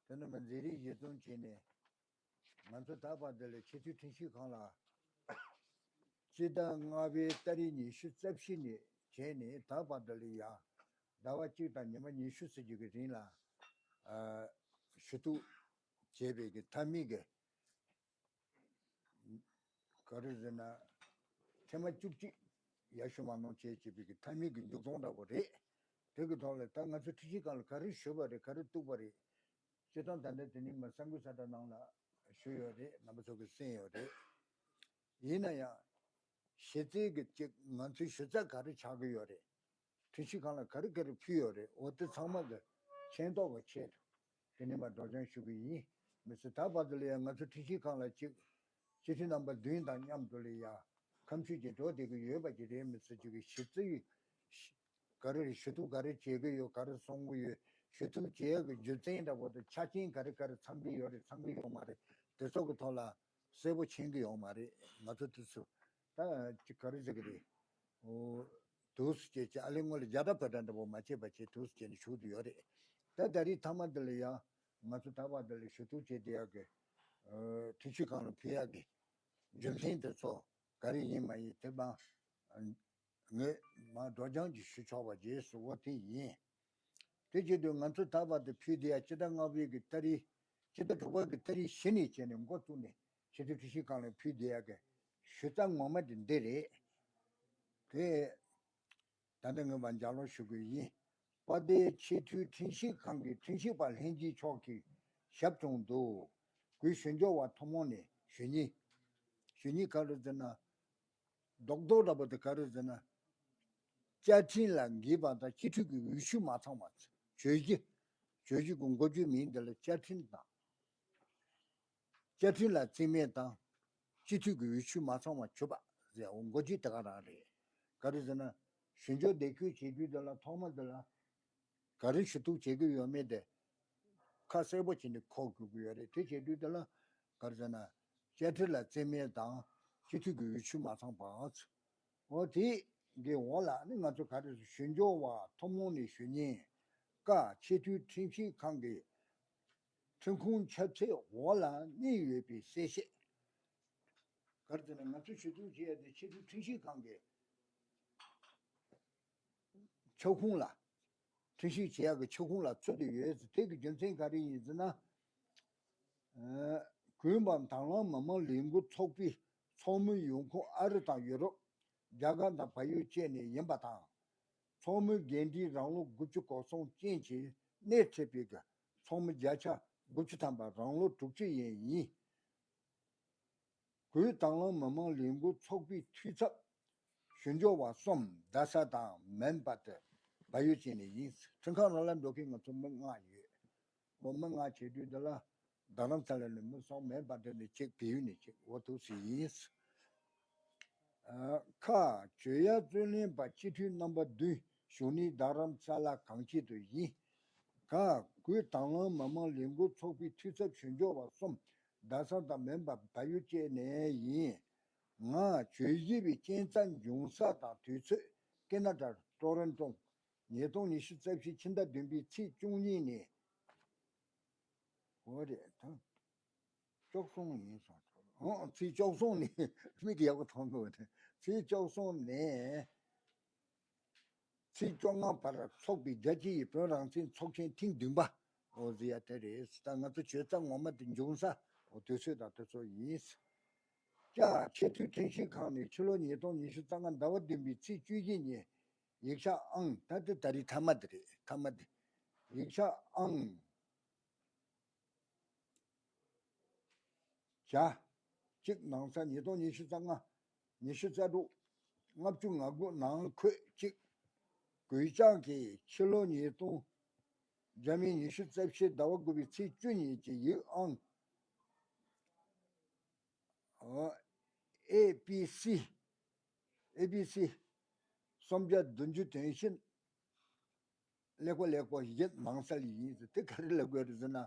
དེ་ནས་མ་མཛད་རིས་གཞི་བཟུང་བྱས་ནས་ང་ཚོ་ད་བར་འདི་ལ་ཆེས་མཐོའི་ཁྲིམས་ཞིབ་ཁང་ལ་སྤྱི་ཟླ་ལྔ་པའི་ཏ་རིག་ཉི་ཤུ་རྩ་བཞི་ནས་བྱས་ནས་ད་བར་འདི་ལ་ཡ་ཟླ་བ་གཅིག་དང་ཉི་མ་ཉི་ཤུ་ཙམ་ཅིག་གི་རིང་ལ་ཨ་ཞུ་གཏུག་བྱས་པའི་གི་མཐའ་མའི་གི་ག་རེ་ཟེར་ན་ཐེངས་མ་བཅུ་གཅིག་ཡར་ཞུ་མ་གནང་བྱས་བྱས་པའི་གི་མཐའ་མའི་གི་མཇུག་སྡོམ་འདྲ་པོ་རེད། དེ་གི་ཐོག་ལ་ད་ང་ཚོ་ཁྲིམས་ཞིབ་ཁང་ལ་ག་རེ་ཞུས་པ་རེད། ག་རེ་གཏུགས་པ་རེད། སྤྱིར་བཏང་ད་ལྟ་དེ་ནས་མ་གསར་འགོད་གསལ་བསྒྲགས་ནང་ལ་ཞུས་ཡོད་རེད། རྣམ་པ་ཚོ་གིས་གསན་ཡོད་རེད། ཡིན་ན་ཡང་གཞི་རྩའི་གི་ཅིག་ང་ཚོའི་ཞུ་རྩ་ག་རེ་ཆགས་ཀྱི་ཡོད་རེད། ཁྲིམས་ཞིབ་ཁང་ལ་ག་རེ་ག་རེ་ཕུལ་ཡོད་རེད། འོ་དེ་ཚང་མ་གི་མཁྱེན་རྟོགས་ཀྱི་ཆེད་དུ་དེ་ནས་མར་སྒྲོག་སྦྱང་ཞུ་གི་ཡིན། མི་ཚེ་ད་བར་དུ་ལ་ཡང་ང་ཚོ་ཁྲིམས་ཞིབ་ཁང་ལ་གཅིག་སྤྱི་འཐུས་རྣམ་པ་བདུན་དང་མཉམ་དུ་ལ་ཡང་ཁ་མཆུ་ཅིག་འགྲོ་བསྡད་ཀྱི་ཡོད་པ་ཅིག་རེད། མི་ཚེ་གཅིག་གི་ཞི་རྩའི་ག་རེ་རེད། ཞུ་གཏུག་ག་རེ་བྱེད་ཀྱི་ཡོད། ག་རེ་གསུང་གི་ཡོད། ཞུ་གཏུག་བྱེད་ཡག་གི་རྒྱུ་མཚན་འདྲ་པོ་དང་ཆ་རྐྱེན་ག་རེ་ག་རེ་ཚང་གི་ཡོད་རེད། ཚང་གི་ཡོད་མ་རེད། དེ་ཚོ་གི་ཐོག་ལ་གསལ་པོ་མཁྱེན་གི་ཡོད་མ་རེད། ང་ཚོ་དེ་ཚོ་ད་ཅིག་ག་རེ་ཟེར་གི་རེད། འོ། དུས་སུ་སྐྱེལ་ཅིག་ཨ་ལེ་སྔོན་ལ་རྒྱ་གྲྭ་བོད་གྲྭ་འདྲ་པོ་མ་བྱས་པ་བྱས་དུས་སུ་སྐྱེལ་ནས་བཞུགས་བསྡད་ཡོད་རེད། ད་ད་རེས་མཐའ་མ་འདི་ལ་ཡང་ང་ཚོ་ད་བར་འདི་ལ་ཞུ་གཏུག་བྱས་བསྡད་ཡག་གི་ཨ་ཁྲིམས་ཞིབ་ཁང་ལ་ཕུལ་ཡག་གི་རྒྱུ་མཚན་དེ་ཚོ་ག་རེ་ཡིན་མ་ཡིན་དེ་མ་ངས་མ་སྒྲོག་སྦྱང་ཅིག་ཞུ་ཆོག་པ་བྱས་སོང་། འོ་དེ་ཡིན། དེ་བྱེད་དུས་ང་ཚོ་ད་བར་དུ་ཕུལ་བསྡད་ཡག་སྤྱི་ཟླ་ལྔ་པའི་གི་ཏ་རིག་སྤྱི་ཟླ་དྲུག་པ་གི་ཏ་རིག་བཞི་ནས་བྱས་ནས་འགོ་བཙུགས་ནས་ཆེས་མཐོའི་ཁྲིམས་ཞིབ་ཁང་ལ་ཕུལ་བསྡད་ཡག་གི་ཞུ་རྩ་ངོ་མ་དེ་འདི་རེད། དེ་ད་ལྟ་ངས་མར་ལྗགས་ཀློག་ཞུ་གི་ཡིན། དཔལ་ལྡན་ཆེས་མཐོའི་ཁྲིམས་ཞིབ་ཁང་གི་ཁྲིམས་ཞིབ་པ་ལྷན་རྒྱས་མཆོག་གིས་ཞབས་དྲུང་དུ་གུས་ཞུ་འབྱོར་བ་ཐུན་མོང་ནས་ཞུ་ཉེས། ཞུ་ཉེས་ག་རེ་ཟེར་ན། རྡོག་རྡོག་འདྲ་པོ་དེ་ག་རེ་ཟེར་ན། བཅའ་ཁྲིམས་ལ་འགལ་བ་དང་སྤྱི་འཐུས་ཀྱི་འོས་ཆོས་མ་ཚང་བ། གྱོད་གཞི། གྱོད་གཞི་གི་འགོ་བརྗོད་མིང་འདི་ལ་བཅའ་ཁྲིམས་དང་། བཅའ་ཁྲིམས་ལ་བརྩི་མེད་དང་། སྤྱི་འཐུས་ཀྱི་འོས་ཆོས་མ་ཚང་བ་གྱོད་པ་ཟེར་འོ་འགོ་བརྗོད་དེ་ག་རང་རེད། ག་རེ་ཟེར་ན། ཞུ་འབྱོར་འདེད་སྐུལ་བྱེད་རྒྱུ་འདི་ལ་ཐོག་མ་འདི་ལ། ག་རེ་ཞུ་གཏུག་བྱེད་ཀྱི་ཡོད་མེད་དེ་ཁ་གསལ་པོ་བྱས་ནས་འཁོད་དགོས་ཀྱི་ཡོད་རེད། དེ་བྱེད་དུས་དེ་ལ་ག་རེ་ཟེར་ན། བཅའ་ཁྲིམས་ལ་བརྩི་མེད་དང་སྤྱི་འཐུས་ཀྱི་འོས་ཆོས་མ་ཚང་བ། འོ་དེ་གི་འོག་ལ་ནི་ང་ཚོ་ག་རེ་ཞུ་འབྱོར་བ་ཐུན་མོང་ནས་ཞུ་ཉེས། ཀ་ཆེས་མཐོའི་ཁྲིམས་ཞིབ་ཁང་གི་ ཐོན་ཁུངས་ཁྱབ་ཚད་འོག་ལ་གནས་ཡོད་པའི་གསལ་བཤད། ག་རེ་ཟེར་ན་ང་ཚོ་ཞུ་གཏུག་བྱེད་ཡ་དེ་ཆེས་མཐོའི་ཁྲིམས་ཞིབ་ཁང་གི་ཁྱབ་ཁོངས་ལ། ཁྲིམས་ཞིབ་བྱེད་ཡག་གི་ཁྱབ་ཁོངས་ལ་ཚུད་དེ་ཡོད། དེ་གི་རྒྱུ་མཚན་ག་རེ་ཡིན་ཟེར་ན། ཨ། གུས་པ་དྭང་བླངས་མི་མང་ལས་འགུལ་ཚོགས་པའི་ཚོགས་མི་ཡོང་ཁུངས་ཨ་རི་དང་ཡུ་རོབ། རྒྱ་གར་དང་བལ་ཡུལ་བཅས་ནས་ཡིན་པ་དང་། ཚོགས་མི་འགན་འཁྲིའི་རང་ལོ་དགུ་བཅུ་གོ་གསུམ་ཅན་གྱི་སྣེ་ཁྲིད་པའི་གི་ཚོགས་མི་བརྒྱ་ཆ་དགུ་བཅུ་ཐམ་པ་རང་ལོ་དྲུག་ཅུ་ཡན་ཡིན། གུས་དྭང་བླངས་མི་མང་ལས་འགུལ་ཚོགས་པའི་འཐུས་ཚབ་ཞུ་འབྱོར་བ་གསུམ་རྡ་ས་དང་མོན་པ་དེ་བལ་ཡུལ་ཅན་ནས་ཡིན། ཁྲིམས་ཁང་རང་ལ་འགྲོ་མཁན་ང་ཚོ་མི་ལྔ་ཡོད། འོ་མི་ལྔ་བྱེད་དུས་འདི་ལ་རྡ་རམ་ས་ལ་ནས་མི་གསུམ། མོན་པ་དེ་ནས་གཅིག་བལ་ཡུལ་ནས་གཅིག་འོ་ཐུག་སི་ཡིན། ཨ། ཁ། གྱོད་ཡ་རྩོད་ལེན་པ་སྤྱི་འཐུས་རྣམ་པ་བདུན་བཞུགས་གནས་རྡ་རམ་ས་ལ་གངས་སྐྱིད་དུ་ཡིན། ག་གུས་དྭང་བླངས་མི་མང་ལས་འགུལ་ཚོགས་པའི་འཐུས་ཚབ་ཞུ་འབྱོར་བ་གསུམ་རྡ་ས་དང་མོན་པ་བལ་ཡུལ་བཅས་ནས་ཡིན། ང་གྱོད་བཞེས་པའི་རྐྱེན་རྩ་འབྱུང་ས་དང་དུས་ཚོད་ཀེ་ན་ཌ་ཊོ་རོན་ཊོ། ཉིས་སྟོང་ཉི་ཤུ་རྩ་བཞི་ཕྱི་ཟླ་བདུན་པའི་ཚེས་བཅུ་གཉིས་ནས། འོ་རེད་ད། བཅུ་གསུམ་ཡིན་སོང་། ཨོ་ཚེས་བཅུ་གསུམ་ནས་མིག་ཡག་པོ་མཐོང་དགོས་ནས། ཚེས་བཅུ་གསུམ་ནས་ཚེས་བཅོ་ལྔ་བར་འཚོགས་པའི་རྒྱལ་སྤྱི་ཡི་བོད་རང་བཙན་ཚོགས་ཆེན་ཐེངས་བདུན་པ། འོ་ཟེར་ཡ་དེ་རེད། ད་ང་ཚོ་གྱོད་རྩ་ངོ་མ་དེ་འབྱུང་ས་འོ་དུས་ཚོད་དང་དེ་ཚོ་ཡིན། ཀྱ་ཆེས་མཐོའི་ཁྲིམས་ཞིབ་ཁང་ནས་ཕྱི་ལོ་ཉིས་སྟོང་ཉི་ཤུ་རྩ་ལྔ་ཟླ་བ་བདུན་པའི་ཚེས་བཅུ་བཞི་ཉིན་ཡིག་ཆ་ཨང་། ད་དེ་ད་རེས་མཐའ་མ་དེ་རེད། མཐའ་མ་དེ། ཡིག་ཆ་ཨང་། བརྒྱ། གཅིག་ནང་གསལ་ཉིས་སྟོང་ཉི་ཤུ་རྩ་ལྔ། ཉི་ཤུ་རྩ་དྲུག་ལྔ་བཅུ་ང་དགུ་ནང་འཁོད་གཅིག་གུས་ཕྱག་གིས་ཕྱི་ལོ་ཉིས་སྟོང་རྒྱ་མིའི་ཉི་ཤུ་རྩ་བཞི་ཟླ་བ་དགུ་པའི་ཚེས་བཅུ་ཉིན་གྱི་ཡིག་ཨང་། ཨེ་པི་སི། ཨེ་པི་སི། སུམ་བརྒྱ་བདུན་ཅུ་དོན་བཞི། ལེགས་པ་ལེགས་པ་བཞི་ནང་གསལ་ཡིན་ཟེར། དེ་ག་རེ་ལབ་དགོས་རེད་ཟེར་ན།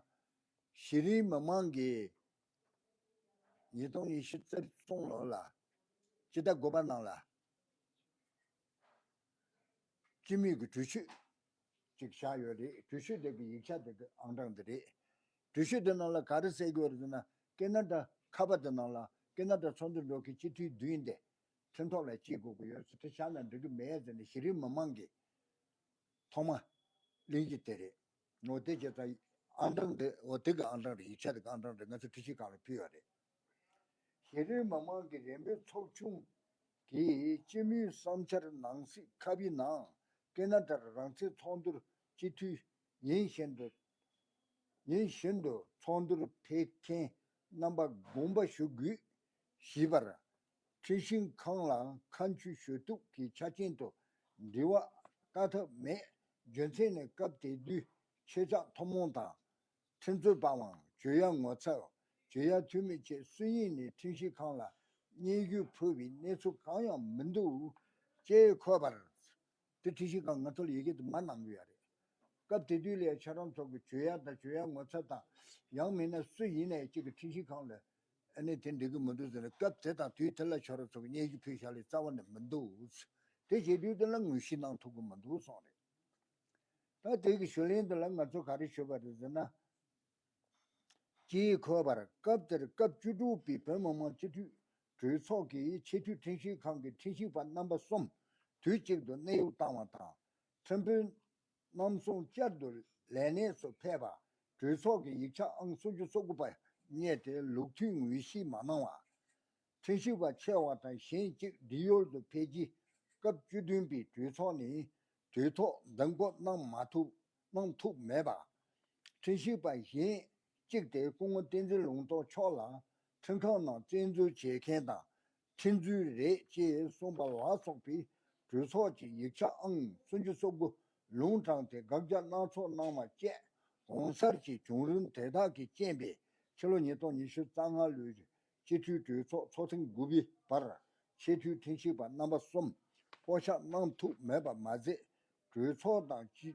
གཞི་རིམ་མི་མང་གིས་ཉིས་སྟོང་ཉི་ཤུ་རྩ་གསུམ་ལོ་ལ་སྤྱི་ཟླ་དགུ་པ་ནང་ལ་སྤྱི་མོས་ཀྱི་གྲོས་ཆོད་ཅིག་བཞག་ཡོད་རེད། གྲོས་ཆོད་དེ་གི་ཡིག་ཆ་དེ་གི་ཨང་གྲངས་འདི་རེད། གྲོས་ཆོད་དེ་ནང་ལ་ག་རེ་གསལ་གྱི་ཡོད་རེད་ཟེར་ན། ཀེ་ན་ཌ་ཁ་པར་དེ་ནང་ལ་ཀེ་ན་ཌ་ཚོགས་འདུར་འགྲོ་མཁན་སྤྱི་འཐུས་བདུན་དེ་ཁྲིམས་ཐོག་ལ་སྐྱེལ་དགོས་ཀྱི་ཡོད་ཟེར། དེ་བཞག་ན་འགྲིག་གི་མེད་ཟེར་ནས་གཞི་རིམ་མི་མང་གིས་ཐོག་མ་གླེང་གཞི་དེ་རེད། འོ་དེ་བྱས་ཙང་ཨང་གྲངས་དེ། འོ་དེ་གི་ཨང་གྲངས་རེད། ཡིག་ཆ་དེ་གི་ཨང་གྲངས་རེད། ང་ཚོ་ཁྲིམས་ཞིབ་ཁང་ལ་ཕུལ་ཡོད་རེད། གཞི་རིམ་མི་མང་གི་རེ་འབོད་ཚོགས་ཆུང་གིས་སྤྱི་མོས་བསམ་འཆར་ནང་གསེས་ཁ་པའི་ནང་། ཀེ་ན་ཌར་རང་བཙན་ཚོགས་འདུར་སྤྱི་འཐུས་ཉིན་བཞིན་དུ་ཉིན་བཞིན་དུ་ཚོགས་འདུར་ཕེབས་མཁན་རྣམ་པ་དགོངས་པ་ཞུ་དགོས་ཞེས་པར། ཁྲིམས་ཞིབ་ཁང་ལ་ཁ་མཆུ་ཞུ་གཏུག་གི་ཆ་རྐྱེན་དུ་འབྲེལ་བ་བཀག་ཐབས་མེད། རྒྱུ་མཚན་ནི་སྐབས་དེ་དུས་ཆེད་བཅར་ཐུན་མོང་དང་། ཁྲིམས་རྩོད་པའམ་གྱོད་ཡ་ངོ་ཚབ། གྱོད་ཡ་འཐུས་མི་བཅས་སུ་ཡིན་ནས་ཁྲིམས་ཞིབ་ཁང་ལ་སྙན་ཞུ་ཕུལ་བའི་གནས་ཚུལ་གང་ཡང་མི་འདུག་ཅེས་འཁོད་པར། དེ་ཁྲིམས་ཞིབ་ཁང་ང་ཚོ་ལ་ཡི་གེ་དེ་མར་གནང་གི་ཡོད་རེད། སྐབས་དེ་དུས་ལ་ཁྱེད་རང་ཚོ་གི་གྱོད་ཡ་དང་གྱོད་ཡ་ངོ་ཚབ་དང་། ཡང་མིན་ན་སུ་ཡིན་ནའི་གཅིག་གི་ཁྲིམས་ཞིབ་ཁང་ལ་ཨ་ནི་དེ་འགྲིག་གི་མི་འདུག་ཟེར་ནས། སྐབས་དེ་དང་དུས་དེ་ལ་ཁྱོད་རང་ཚོ་གི་སྙན་ཞུ་ཕུལ་བཞག་ལས་རྩ་བ་ནས་མི་འདུག་དེ་བྱེད་དུས་དེ་ལ་ངོས་བཞེས་གནང་ཐུབ་ཀྱི་མི་འདུག་གསུངས་རེད། ད་དེ་གི་ཞུ་ལན་དེ་ལ་ང་ཚོ་ག་རེ་ཞུས་པ་རེད་ཟེར་ན། ཅེས་འཁོད་པར། སྐབས་དེར་སྐབས་བཅུ་དྲུག་པའི་བོད་མི་མང་སྤྱི་འཐུས་གྲོས་ཚོགས་ཀྱིས་ཆེས་མཐོའི་ཁྲིམས་ཞིབ་ཁང་གི་ཁྲིམས་ཞིབ་པ་རྣམ་པ་གསུམ་དུས་གཅིག་ཏུ་གནས་དབྱུང་བཏང་བ་དང་། ཁྲིམས་དཔོན་རྣམ་གསུམ་བསྐྱར་དུ་ལས་གནས་སུ་ཕེབས་པ། གྲོས་ཚོགས་ཀྱི་ཡིག་ཆ་ཨང་སུམ་ཅུ་སོ་དགུ་པ་རྙེད་དེ་ལུགས་མཐུན་ངོས་བཞེས་མ་གནང་བ། ཁྲིམས་ཞིབ་པ་ཆེ་བ་དང་གཞན་གཅིག་བགྲེས་ཡོལ་དུ་ཕེབས་རྗེས། སྐབས་བཅུ་བདུན་པའི་གྲོས་ཚོགས་ནི་དུས་ཐོག་འདེམས་བསྐོ་གནང་མ་ཐུབ། གནང་ཐུབ་མེད་པ། ཁྲིམས་ཞིབ་པ་གཞན་གཅིག་དེ་སྐུ་ངོ་བསྟན་འཛིན་ལུང་རྟོགས་མཆོག་ལ་ཁྲིམས་ཁང་ནང་བཙན་འཛུལ་བྱེད་མཁན་དང་ཁྲིམས་རྩོད་རེད་ཅེས་གསུངས་པ་ལ་སོགས་པའི་གྲོས་ཚོགས་ཀྱི་ཡིག་ཆ་ཨང་སུམ་ཅུ་སོ་དགུ་ལུང་དྲངས་ཏེ་དགག་བྱ་སྣ་ཚོགས་གནང་བ་བཅས་གོང་གསལ་གྱི་བྱུང་རིམ་དེ་དག་གི་རྐྱེན་པས་ཕྱི་ལོ་ཉིས་སྟོང་ཉི་ཤུ་རྩ་ལྔ་ལོའི་སྤྱི་འཐུས་གྲོས་ཚོགས་ཚོགས་ཐེངས་དགུ་པའི་བར་ཆེས་མཐོའི་ཁྲིམས་ཞིབ་པ་རྣམ་པ་གསུམ་བསྐོ་གཞག་གནང་ཐུབ་མེད་པ་མ་ཟད། གྲོས་ཚོགས་དང་སྤྱི་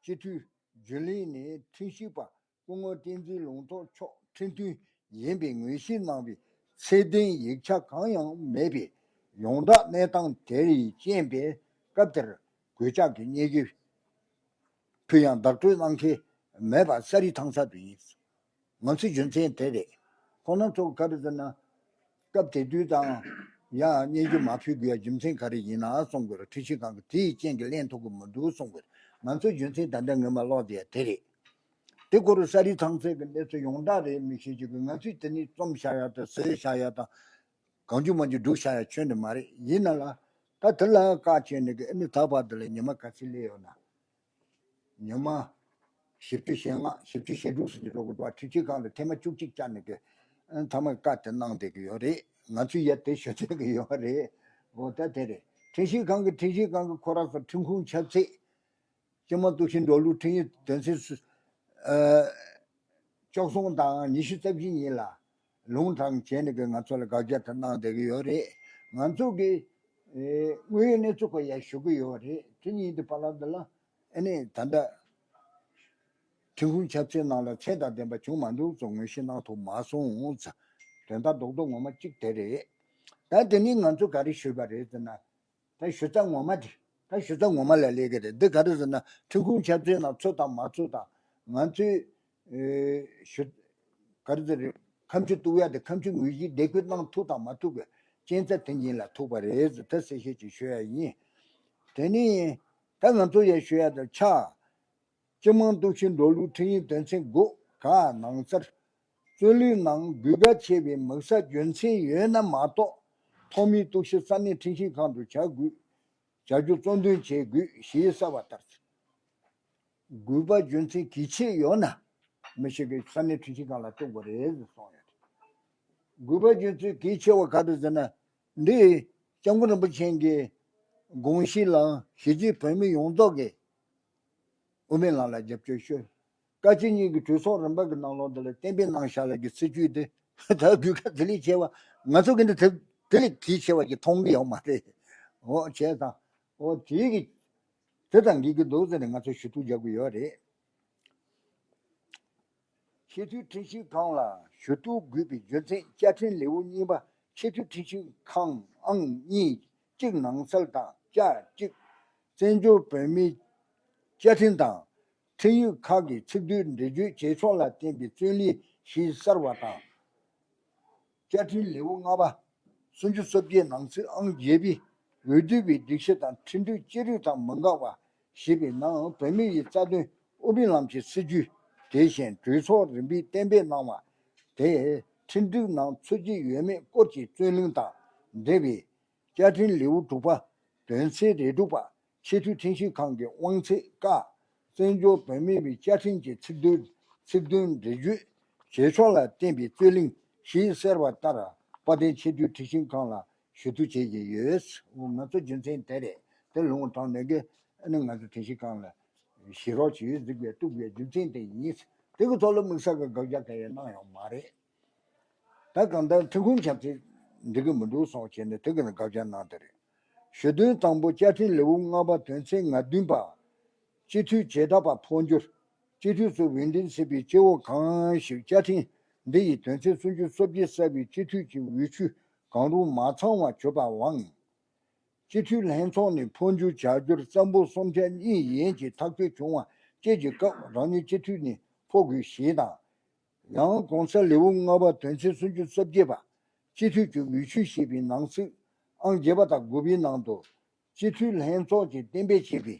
སྤྱི་འཐུས་རྒྱུན་ལས་ནས་ཁྲིམས་ཞིབ་པ་སྐུ་ངོ་བསྟན་འཛིན་ལུང་རྟོགས་མཆོག་ཁྲིམས་མཐུན་ཡིན་པའི་ངོས་བཞེས་གནང་བའི་ཚད་ལྡན་ཡིག་ཆ་གང་ཡང་མེད་པས། ཡོངས་གྲགས་གནས་སྟངས་དེར་རྐྱེན་པས་སྐབས་དེར་གུས་ཕྱག་གི་སྙན་ཞུ་ཕུལ་ཡང་བདག་སྤྲོད་གནང་མཁན་མེད་པ་གསལ་རི་ཐང་གསལ་དུ་ཡིན། ང་ཚོའི་རྒྱུ་མཚན་དེ་རེད། ཁོང་རྣམ་ཚོ་ག་རེ་ཟེར་ན། སྐབས་དེ་དུས་དང་། ཡང་སྙན་ཞུ་མ་ཕུལ་དགོས་ཡ་རྒྱུ་མཚན་ག་རེ་ཡིན་ན་གསུང་དགོས་རེད། ཁྲིམས་ཞིབ་ཁང་གིས་དེའི་རྐྱེན་གྱིས་ལེན་ཐུབ་ཀྱི་མི་འདུག་གསུང་དགོས་རེད། ང་ཚོའི་རྒྱུ་མཚན་ད་ལྟ་ངོ་མ་ཀློག་བསྡད་ཡ་དེ་རེད། དེ་སྐོར་ས་རིས་ཐང་ཚད་ཀྱི་གནས་ཚུལ་ཡོངས་གྲགས་རེད་མི་ཤེས་ཀྱི། ང་ཚོས་དེ་ནས་རྩོམ་བཞག་ཡ་དང་བཟོས་བཞག་ཡ་དང་། གང་བྱུང་མང་བྱུང་སྒྲུག་བཞག་ཡ་ཁྱོན་ནས་མ་རེད། ཡིན་ན་ལ། ད་དེ་ལ་བཀག་བྱས་ནས་ཀྱི་ཨ་ནི་ད་བར་དུ་ལ་ཉི་མ་ག་ཚོད་སླེབས་ཡོད་ན། ཉི་མ་བཞི་བཅུ་ཞེ་ལྔ་བཞི་བཅུ་ཞེ་དྲུག་ཟེར་གྱི་འགྲོ་གི་འདུག་ཁྲིམས་ཞིབ་ཁང་ལ་ཐེངས་མ་བཅུ་གཅིག་བཅར་ནས་ཀྱི་ཨ་ནི་མཐའ་མ་བཀའ་དེ་གནང་བསྡད་ཀྱི་ཡོད་རེད། ང་ཚོས་ཡ་དེ་ཞུ་བསྡད་ཀྱི་ཡོད་རེད། འོ་ད་དེ་རེད། ཁྲིམས་ཞིབ་ཁང་གི་ཁྲིམས་ཞིབ་ཁང་གི་ཁོ་རང་ཚོ་ཁྲིམས་ཁང་ཆབ་སྲིད། སྤྱི་དམངས་སྟོབས་ཆེན་འགྲོ་ལུགས་ཁྲིམས་ཡིག་དོན་ཚན་སུ། ཨ། བཅུ་གསུམ་དང་ཉི་ཤུ་རྩ་བཞི་གཉིས་ལ་ལུང་དྲངས་བྱས་ནས་ཀྱི་ང་ཚོ་ལ་དགག་བྱ་དེ་གནང་བསྡད་ཀྱི་ཡོད་རེད། ང་ཚོ་གི་ཨེ་དངོས་ཡོད་གནས་ཚུལ་སྐོར་ཡ་ཞུ་གི་ཡོད་རེད། དེ་གཉིས་དེ་བར་ལ་འདི་ལ་ཨ་ནི་ད་ལྟ་ཁྲིམས་ཁང་ཆབ་སྲིད་ནང་ལ་ཚད་དང་ལྡན་པ་བྱུང་མ་འདུག་ཚོ་ངོས་བཞེས་གནང་ཐུབ་མ་སོང་ཚ། དོན་དག་རྡོག་རྡོག་ངོ་མ་གཅིག་དེ་རེད། ད་དེ་ནི་ང་ཚོ་ག་རེ་ཞུས་པ་རེད་ཟེར་ན། ད་ཞུ་རྩ་ངོ་མ་དེ། ད་ཞུ་རྩ་ངོ་མ་ལ་སླེབས་ཀྱི་རེད། འདི་ག་རེ་ཟེར་ན་ཁྲིམས་ཁང་ཆབ་སྲིད་ནང་ཚུད་དང་མ་ཚུད་དང་། ང་ཚོས་ཨེ་ཞུ། ག་རེ་ཟེར་རེད། ཁ་མཆུ་གཏུག་ཡ་དེ་ཁ་མཆུ་ངོས་བཞེས་བདེ་འཁོད་གནང་ཐུབ་དང་མ་ཐུབ་ཀྱི་རྐྱེན་རྩ་དེ་ཉིད་ལ་ཐུག་པ་རེད་ཟེར་ད་གསལ་བཤད་ཅིག་ཞུ་ཡ་ཡིན། དེ་ནི་ད་ང་ཚོ་ཡ་ཞུ་ཡ་དེ་ཆགས། སྤྱི་དམངས་སྟོབས་ཆེན་འགྲོ་ལུགས་ཁྲིམས་ཡིག་དོན་ཚན་དགུ་ག་ནང་གསར། རྩོད་གླེང་ནང་དགོས་གལ་ཆེ་བའི་དམིགས་བསལ་རྒྱུ་མཚན་ཡོད་ན་མ་གཏོགས། ཐོག་མའི་གཏུག་བཤེར་ས་གནས་ཁྲིམས་ཞིབ་ཁང་དུ་བྱ་དགོས། བྱ་རྒྱུ་གཙོ་འདོན་བྱེད་དགོས་ཞེས་གསལ་བ་ལྟར། དགོས་པ་རྒྱུ་མཚན་གལ་ཆེ་ཡོད་ན། མི་ཞིག་གིས་ས་གནས་ཁྲིམས་ཞིབ་ཁང་ལ་གཏུག་དགོས་རེད་གསུངས་ཡོད། དགོས་པ་རྒྱུ་མཚན་གལ་ཆེ་བ་ག་རེ་ཟེར་ན། འདི་སྐྱབས་མགོན་རིན་པོ་ཆེ་གི་དགོངས་གཞི་ལ་གཞིས་བྱེས་བོད་མི་ཡོངས་རྫོགས་ཀྱིས་དབུ་མའི་ལམ་ལ་རྒྱབ་སྐྱོར་ཞུ། བཀའ་སྤྱི་གཉིས་ཀྱི་གྲོས་ཚོགས་རིམ་པ་གི་ནང་ལོགས་འདི་ལ་གཏན་འབེབས་གནང་བཞག་ལ་གི་སྲིད་ཇུས་དེ་ད་དགོས་གལ་དེ་ལས་ཆེ་བ། ང་ཚོ་གི་འདི་དེ་དེ་ལས་གལ་ཆེ་བ་ཞིག་མཐོང་གི་ཡོད་མ་རེད། འོ་བྱས་ཙང་། འོ་དེ་གི་དེ་དང་འགལ་གི་འདུག་ཟེར་ནས་ང་ཚོ་ཞུ་གཏུག་རྒྱག་གི་ཡོད་རེད། ཆེས་མཐོའི་ཁྲིམས་ཞིབ་ཁང་ལ་ཞུ་གཏུག་དགོས་པའི་རྒྱུ་མཚན། བཅའ་ཁྲིམས་ལེའུ་གཉིས་པ། ཆེས་མཐོའི་ཁྲིམས་ཞིབ་ཁང་ཨང་གཉིས་གཅིག་ནང་གསལ་དང་། བཅའ་གཅིག་བཙན་བྱོལ་བོད་མིའི་བཅའ་ཁྲིམས་དང་ཁྲིམས་ཡིག་ཁག་གི་ཚིག་དོན་འགྲེལ་བརྗོད་བྱེད་ཕྱོགས་ལ་བརྟེན་པའི་རྩོད་གླེང་ཞེས་གསལ་བ་དང་། བཅའ་ཁྲིམས་ལེའུ་ལྔ་པ། སུམ་ཅུ་སོ་བརྒྱད་ནང་གསེས་ཨང་བརྒྱད་པའི་འོས་བསྡུ་བའི་སྒྲིག་གཞི་དང་ཁྲིམས་སྒྲིག་ཅི་རིགས་དང་མི་འགལ་བ་ཞེས་པའི་ནང་བོད་མི་ཡི་རྩ་དོན་དབུ་མའི་ལམ་གྱི་སྲིད་བྱུས། དེ་བཞིན་གྲོས་ཚོགས་རིམ་པས་གཏན་འབེབས་གནང་བ་དེ་ཁྲིམས་སྒྲིག་ནང་ཚུད་ཀྱི་ཡོད་མེད་སྐོར་གྱི་རྩོད་གླེང་དང་འབྲེལ་བའི་བཅའ་ཁྲིམས་ལེའུ་དྲུག་པ། དོན་ཚན་རེ་དྲུག་པ། ཆེས་མཐོའི་ཁྲིམས་ཞིབ་ཁང་གི་དབང་ཚད་བཀག་བཙན་བྱོལ་བོད་མིའི་བཅའ་ཁྲིམས་ཀྱི་ཚིག་དོན་ཚིག་དོན་འགྲེལ་བརྗོད་བྱེད་ཕྱོགས་ལ་བརྟེན་པའི་རྩོད་གླེང་ཞེས་གསལ་བ་ལྟར། དཔལ་ལྡན་ཆེས་མཐོའི་ཁྲིམས་ཞིབ་ཁང་ལ་ཞུ་གཏུག་བྱེད་བཞིན་ཡོད། འོ་ང་ཚོ་རྒྱུ་མཚན་དེ་རེད། དེ་ལུང་དྲངས་ནས་གི་ཨ་ནི་ང་ཚོ་ཁྲིམས་ཞིབ་ཁང་ལ་ཞུ་རོགས་བྱེད་གཟིགས་པའི་གཏུག་པའི་རྒྱུ་མཚན་དེ་ཡིན། དེ་གི་ཐོག་ལ་དམིགས་བསལ་གྱི་དགག་བྱ་གང་ཡང་གནང་ཡོད་མ་རེད། ད་གང་ལྟར་ཁྲིམས་ཁང་ཆབ་སྲིད་འགྲིག་གི་མི་འདུག་གསུངས་བྱས་ནས་དེ་གི་ནི་དགག་བྱ་གནང་དེ་རེད། ཞུ་དོན་དང་པོ། བཅའ་ཁྲིམས་ལེའུ་ལྔ་པ་དོན་ཚན་ང་བདུན་པ། སྤྱི་འཐུས་བྱེ་བྲག་པ་འཕོ་འགྱུར། སྤྱི་འཐུས་སུ་འོས་འདེམས་བྱས་པའི་སྐྱེ་བོ་གང་ཞིག་བཅའ་ཁྲིམས་འདི་ཡི་དོན་ཚན་སུམ་ཅུ་སོ་བརྒྱད་གསལ་བའི་སྤྱི་འཐུས་ཀྱི་འོས་ཆོས་གང་རུང་མ་ཚང་བ་གྱུར་པའང་། སྤྱི་འཐུས་ལྷན་ཚོགས་ནས་འཕོ་འགྱུར་བྱ་རྒྱུར་རྩ་འབོར་སུམ་ཆ་གཉིས་ཡན་གྱི་ཐག་གཅོད་བྱུང་བ་བཅས་ཀྱི་སྐབས་རང་ཉིད་སྤྱི་འཐུས་ནས་འཕོ་དགོས་ཞེས་དང་། ཡང་གོང་གསལ་ལེའུ་ལྔ་པ་དོན་ཚན་སུམ་ཅུ་སོ་བརྒྱད་པ། སྤྱི་འཐུས་ཀྱི་འོས་ཆོས་ཞེས་པའི་ནང་གསེས་ཨང་བརྒྱད་པ་དང་དགུ་པའི་ནང་དུ། སྤྱི་འཐུས་ལྷན་ཚོགས་ཀྱིས་གཏན་འབེབས་བྱས་པའི་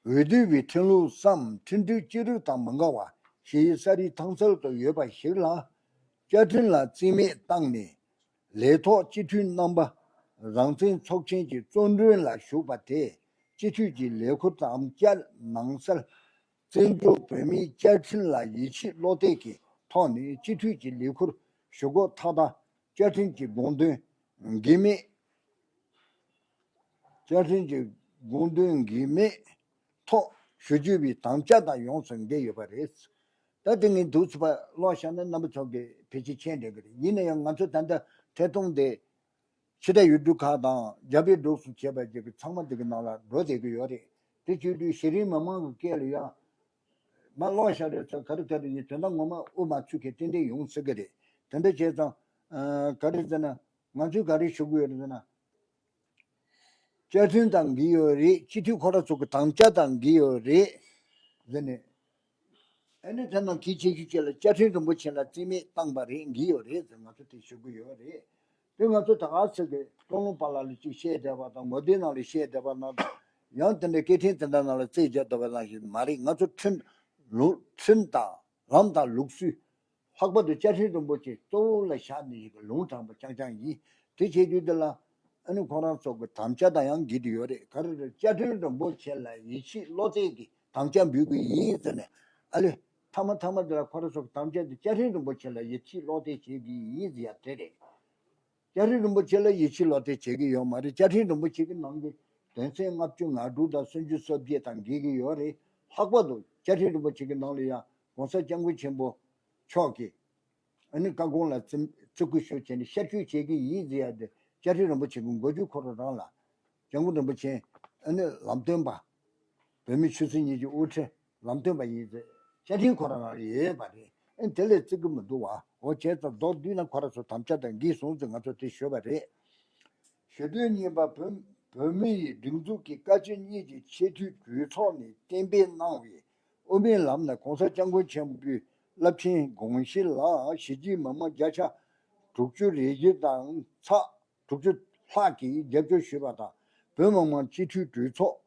འོས་བསྡུ་བའི་ཁྲིམས་ལུགས་སམ་ཁྲིམས་སྒྲིག་ཅི་རིགས་དང་མི་འགལ་བ་ཞེས་ས་རིས་ཐང་གསལ་དུ་ཡོད་པ་ཞིག་ལ། བཅའ་ཁྲིམས་ལ་རྩིས་མེད་བཏང་ནས། ལས་ཐོག་སྤྱི་འཐུས་རྣམ་པ་རང་བཙན་ཚོགས་ཆེན་གྱི་གཙོ་མགྲོན་ལ་ཞུགས་པ་དེས་སྤྱི་འཐུས་ཀྱི་ལས་ཁུར་དམ་བཅའ་ནང་གསལ། བཙན་བྱོལ་བོད་མིའི་བཅའ་ཁྲིམས་ལ་ཡིད་ཆེས་བློ་གཏད་ཀྱི་ཐོག་ནས་སྤྱི་འཐུས་ཀྱི་ལས་ཁུར་ཞུ་སྒོ་མཐའ་དག་བཅའ་ཁྲིམས་ཀྱི་དགོངས་དོན་འགལ་མེད། བཅའ་ཁྲིམས་ཀྱི་དགོངས་དོན་འགལ་མེད་ཐོག་ཞུ་རྒྱུ་བའི་དམ་བཅའ་དང་ཡོངས་སུ་འགལ་ཡོད་པ་རེད། ད་དེ་ངས་འདུག་ཚུགས་པ་ཀློག་བཞག་ན་རྣམ་པ་ཚོ་གི་ཕལ་ཆེར་མཁྱེན་འགྲོ་གི་རེད། ཡིན་ན་ཡང་ང་ཚོ་ད་ལྟ་ཐད་གཏོང་དེ་ཕྱི་དྲག་ཡུལ་གྲུ་ཁག་དང་རྒྱ་བལ་འབྲུག་སུ་བྱས་པ་ཅིག་གི་ཚང་མ་དེ་གི་ནང་ལ་འགྲོ་བསྡད་ཀྱི་ཡོད་རེད། དེ་བྱེད་དུས་གཞི་རིམ་མི་མང་གི་སྐད་ལ་ཡང་མ་ཀློག་བཞག་རེད་ཚོ། ག་རེ་ག་རེ་ཡིན་དོན་དག་ངོ་མ་དབུ་མ་ཚུགས་མཁན་ཏན་ཏན་ཡོང་སྲིད་ཀྱི་རེད། དེ་འདྲ་བྱས་ཙང་། ཨ། ག་རེ་ཟེར་ན། ང་ཚོས་ག་རེ་ཞུ་གི་ཡོད་རེད་ཟེར་ན། བཅའ་ཁྲིམས་དང་འགལ་ཡོད་རེད། སྤྱི་འཐུས་ཁོ་རང་ཚོ་གི་དམ་བཅའ་དང་འགལ་ཡོད་རེད་ཟེར་ནས། ཨ་ནི་དེ་ནང་གལ་ཆེ་ཤོས་ཅིག་ལ་བཅའ་ཁྲིམས་རིན་པོ་ཆེ་ལ་རྩིས་མེད་བཏང་པ་རེད། འགལ་ཡོད་རེད་ཟེར་ང་ཚོ་དེ་ཞུ་གི་ཡོད་རེད། དེ་ང་ཚོ་ད་ག་ཚོད་ཀྱི་སྟོང་ལུང་པ་ལགས་ལ་ཅིག་བཤད་བསྡད་པ་དང་ངོ་དེབ་ནང་ལ་བཤད་བསྡད་པ་ནང་དང་། ཡང་དེ་འདྲའི་སྐད་འཕྲིན་དེ་འདྲ་ནང་ལ་རྩིས་བརྒྱབ་བསྡད་པ་ནང་བཞིན་མ་རེད། ང་ཚོ་ཁྲིམས་ལུགས་ཁྲིམས་དང་ལམ་དང་ལུགས་སྲོལ། ལྷག་པར་དུ་བཅའ་ཁྲིམས་རིན་པོ་ཆེ་གཙོ་བོ་ལ་བཞག་ནས་ཡིན་གྱི་ལུང་དྲངས་པ་རྐྱང་རྐྱང་ཡིན། དེ་བྱེད་རྒྱུ་དེ་ལ་ཨ་ནི་ཁོ་རང་ཚོ་གི་དམ་བཅའ་དང་ཡང་འགལ་གྱི་ཡོད་རེད། ག་རེ་རེད། བཅའ་ཁྲིམས་རིན་པོ་ཆེ་ལ་ཡིད་ཆེས་བློ་གཏད་ཀྱིས་དམ་བཅའ་འབུལ་དགོས་ཡིན་ཟེར་ནས་ཨ་ལེ། མཐའ་མ་མཐའ་མ་དེ་ལ་ཁོ་རང་ཚོ་གི་དམ་བཅའ་དེ་བཅའ་ཁྲིམས་རིན་པོ་ཆེ་ལ་ཡིད་ཆེས་བློ་གཏད་བྱེད་ཀྱི་ཡིན་ཟེར་ཡ་དེ་རེད། བཅའ་ཁྲིམས་རིན་པོ་ཆེ་ལ་ཡིད་ཆེས་བློ་གཏད་བྱེད་ཀྱི་ཡོད་མ་རེད། བཅའ་ཁྲིམས་རིན་པོ་ཆེ་གི་ནང་གི་དོན་ཚན་ལྔ་བཅུ་ང་དྲུག་དང་སུམ་ཅུ་སོ་བརྒྱད་དང་འགལ་གྱི་ཡོད་རེད། ལྷག་པར་དུ་བཅའ་ཁྲིམས་རིན་པོ་ཆེ་གི་ནང་ལ་ཡང་༸གོང་ས་༸སྐྱབས་མགོན་ཆེན་པོ་མཆོག་གིས་ཨ་ནི་བཀའ་དགོངས་ལ་བརྩི་བརྩི་བཀུར་ཞུ་བྱས་ནས་ཤར་བསྐྱོད་བྱེད་ཀྱི་ཡིན་ཟེར་ཡ་དེ་བཅའ་ཁྲིམས་རིན་པོ་ཆེ་གི་འགོ་བརྗོད་ཁོ་རང་རང་ལ་༸སྐྱབས་མགོན་རིན་པོ་ཆེ་ཨ་ནི་ལམ་སྟོན་པ། བོད་མི་ཆོས་སྲིད་གཉིས་ཀྱི་དབུ་ཁྲིད་ལམ་སྟོན་པ་ཡིན་ཚེ་བཅའ་ཁྲིམས་ཁོ་རང་ལ་ཡོད་པ་རེད། ཨེ་དེ་ལས་བརྩི་གི་མི་འདུག་བ། འོ་བྱས་ཙང་མདོར་བསྡུས་ན་ཁོ་རང་ཚོ་དམ་བཅའ་དང་འགལ་སོང་ཟེར་ང་ཚོ་དེ་ཞུས་པ་རེད། ཞེ་དོན་གཉིས་པ། བོད་བོད་མི་ཡི་སྒྲིག་འཛུགས་ཀྱི་བཀའ་སྤྱི་གཉིས་ཀྱི་ཆེས་མཐོའི་གྲོས་ཚོགས་ནས་གཏན་འབེབས་གནང་བའི་དབུ་མའི་ལམ་ནས་༸གོང་ས་༸སྐྱབས་མགོན་ཆེན་པོའི་རླབས་ཆེན་དགོངས་གཞི་ལ་གཞིས་བྱེས་མི་མང་བརྒྱ་ཆ་དྲུག་ཅུ་རེ་བཞི་དང་ཚག་དྲུག་ཅུ་ལྷག་གིས་རྒྱབ་སྐྱོར་ཞུས་པ་དང་། བོད་མི་མང་སྤྱི་འཐུས་གྲོས་ཚོགས་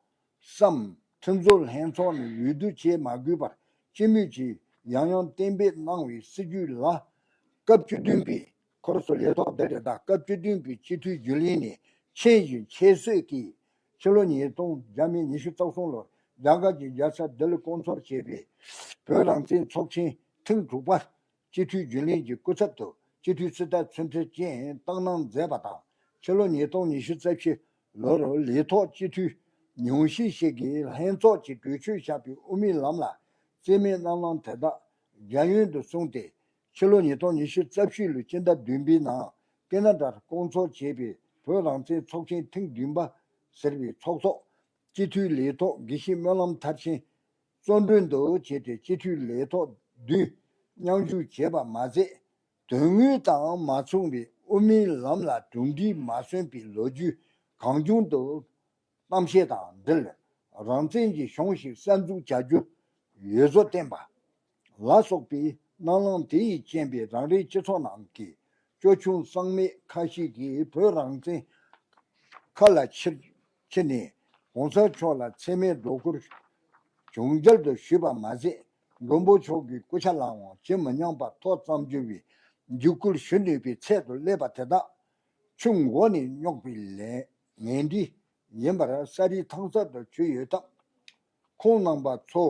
སམ་ཁྲིམས་བཟོ་ལྷན་ཚོགས་ནས་འོས་བསྡུ་བྱེད་མ་དགོས་པར་སྤྱི་མོས་ཀྱིས་ཡང་ཡང་གཏན་འབེབས་གནང་བའི་སྲིད་ཇུས་ལ། སྐབས་བཅུ་བདུན་པའི་ཁོར་སོ་ལས་ཐོག་འདི་རེད། ད་སྐབས་བཅུ་བདུན་པའི་སྤྱི་འཐུས་རྒྱུན་ལས་ནས་ཆེན་ཞུན་ཆེ་བསོད་ཀྱིས་ཕྱི་ལོ་ཉིས་སྟོང་བརྒྱ་མེད་ཉི་ཤུ་རྩ་གསུམ་ལོར་རྒྱ་གར་གྱི་རྒྱལ་ས་ལྡི་ལི་སྐོང་ཚོགས་བྱས་པའི་བོད་རང་བཙན་ཚོགས་ཆེན་ཐེངས་དྲུག་པ། སྤྱི་འཐུས་རྒྱུན་ལས་ཀྱི་སྐུ་ཚབ་ཏུ་སྤྱི་འཐུས་ཚོགས་གཙོ་ཚུན་ཆད་ཀྱིས་བཏང་གནང་མཛད་པ་དང་། ཕྱི་ལོ་ཉིས་སྟོང་ཉི་ཤུ་རྩ་བཞི་ལོར་ལས་ཐོག་སྤྱི་འཐུས་ཉུང་ཤས་ཤིག་གིས་ལྷན་ཚོགས་ཀྱི་གྲོས་ཆོད་བཞག་པའི་དབུ་མའི་ལམ་ལ་རྩིས་མེད་གནང་ལམ་དེ་དག་རྒྱ་ཡན་དུ་སོང་སྟེ། ཕྱི་ལོ་ཉིས་སྟོང་ཉི་ཤུ་རྩ་བཞི་ལོའི་སྤྱི་ཟླ་བདུན་པའི་ནང་ཀེ་ན་ཌར་སྐོང་ཚོགས་བྱས་པའི་བོད་རང་བཙན་ཚོགས་ཆེན་ཐེངས་བདུན་པ་ཟེར་བའི་ཚོགས་ཐོག་སྤྱི་འཐུས་ལས་ཐོག་དགེ་བཤེས་སྨོན་ལམ་མཐར་ཕྱིན། གཙོ་མགྲོན་དུ་བྱས་ཏེ་སྤྱི་འཐུས་ལས་ཐོག་བདུན་མཉམ་ཞུགས་བྱས་པ་མ་ཟད། དོན་དངོས་དང་མ་མཚུངས་པའི་དབུ་མའི་ལམ་ལ་གྲུབ་འབྲས་མ་སོན་པའི་ལོ་རྒྱུས་གང་བྱུང་དུ་གཏམ་བཤད་དང་འབྲེལ། རང་བཙན་གྱི་གཞུང་ཞིག་གསར་འཛུགས་བྱ་རྒྱུ་འོས་བཟོ་བསྟན་པ། ལ་སོགས་པའི་གནང་ལམ་དེ་ཡིས་རྐྱེན་པས་རང་རེའི་སྤྱི་ཚོགས་ནང་གི་སྐྱོ་ཆུང་གསང་མེད་ཁ་ཤས་ཀྱིས་བོད་རང་བཙན་ཁ་ལ་ཁྱེར་ཁྱེར་ནས་༸གོང་ས་མཆོག་ལ་མཚན་སྨད་སྒྲོ་སྐུར་བྱུང་རྒྱལ་དུ་ཞུས་པ་མ་ཟད། མགོན་པོ་མཆོག་གི་སྐུ་ཕྱྭ་ལའང་ཇི་མི་སྙམ་པ་ཐོག་ཙམ་བསྒྱུར་བའི་འཇིགས་སྐུལ་ཞུ་ནུས་པའི་ཚད་དུ་སླེབས་པ་དེ་དག་ཆུ་འགོ་ནས་རྙོག་པའི་ལས་ངན་འབྲས་ཡིན་པར་ས་རིས་ཐང་གསར་དུ་ཆུད་ཡོད་སྟབས། ཁོང་རྣམ་པ་ཚོ་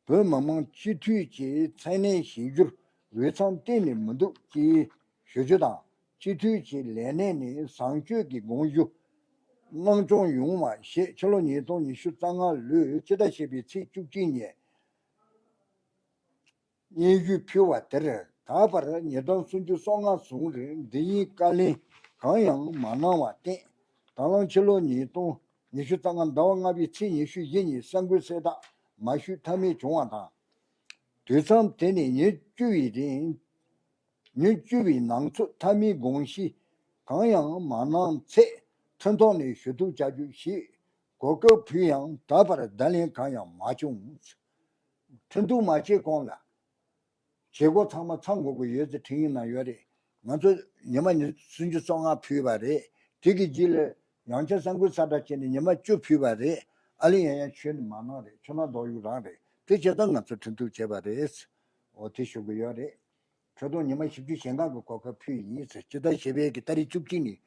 བོད་མི་མང་སྤྱི་འཐུས་ཀྱི་མཚན་གནས་བཞེས་རྒྱུར་འོས་འཚམ་གཏན་ནས་མི་འདུག་ཅེས་ཞུ་རྒྱུ་དང་། སྤྱི་འཐུས་ཀྱི་ལས་གནས་ནས་བཟང་སྤྱོད་ཀྱི་དགོངས་ཞུ་གནང་སྐྱོང་ཡོང་བ་ཞེས་ཕྱི་ལོ་ཉིས་སྟོང་ཉི་ཤུ་རྩ་ལྔ་ལོའི་སྤྱི་ཟླ་བཞི་པའི་ཚེས་བཅུ་གཅིག་ཉིན་སྙན་ཞུ་ཕུལ་བ་དེར། ད་བར་ཉིས་སྟོང་སུམ་ཅུ་སོ་ལྔ་བཟུང་རིང་འདི་ཡིན་བཀའ་ལན་གང་ཡང་མ་གནང་བར་བརྟེན། ད་ལམ་ཕྱི་ལོ་ཉིས་སྟོང་ཉི་ཤུ་རྩ་ལྔ་ཟླ་བ་ལྔ་པའི་ཚེས་ཉི་ཤུ་བཞི་ཉིན་གསར་འགོད་གསལ་བསྒྲགས་མ་ཞུས་ཐབས་མེད་བྱུང་བ་དང་། དུས་མཚམས་དེ་ནས་ཉིན་བཅུ་བའི་རིང་། ཉིན་བཅུ་བའི་ནང་ཚུད་མཐའ་མའི་དགོངས་གཞི་གང་ཡང་མ་གནང་ཚེ་ཁྲིམས་ཐོག་ནས་ཞུ་གཏུག་བྱ་རྒྱུ་ཞེས་གོ་སྐབས་ཕུལ་ཡང་ད་བར་བརྡ་ལན་གང་ཡང་མ་བྱུང་། ཁྲིམས་གཏུག་མ་བྱས་གོང་ལ་བྱེད་སྒོ་ཚང་མ་ཚང་དགོས་ཀྱི་ཡོད་ཚེ་ཁྲིམས་ཡིག་ནང་ཡོད་རེད། ང་ཚོ་ཉི་མ་ཉི་སུམ་ཅུ་སོ་ལྔ་ཕུལ་བ་རེད། དེ་གི་རྗེས་ལ་ཡང་བསྐྱར་གསར་འགོད་གསལ་བསྒྲགས་བྱས་ནས་ཉི་མ་བཅུ་ཕུལ་བ་རེད། ཨ་ལེ་ཡང་ཡང་ཁྱོན་ནས་མ་གནང་རེད། ཁྱོད་རང་རྡོག་ཡུག་རང་རེད། དེ་བྱས་ཙང་ང་ཚོ་ཁྲིམས་གཏུག་བྱས་པ་རེད། འོ་དེ་ཞུ་གི་ཡོད་རེད། ཁྲི་སྟོང་ཉི་མ་བཞི་བཅུ་ཞེ་ལྔ་གི་གོ་སྐབས་ཕུལ་ཡིན་ཟེར། སྤྱི་ཟླ་བཞི་པའི་གི་ཏ་རིག་བཅུ་གཅིག་ནས་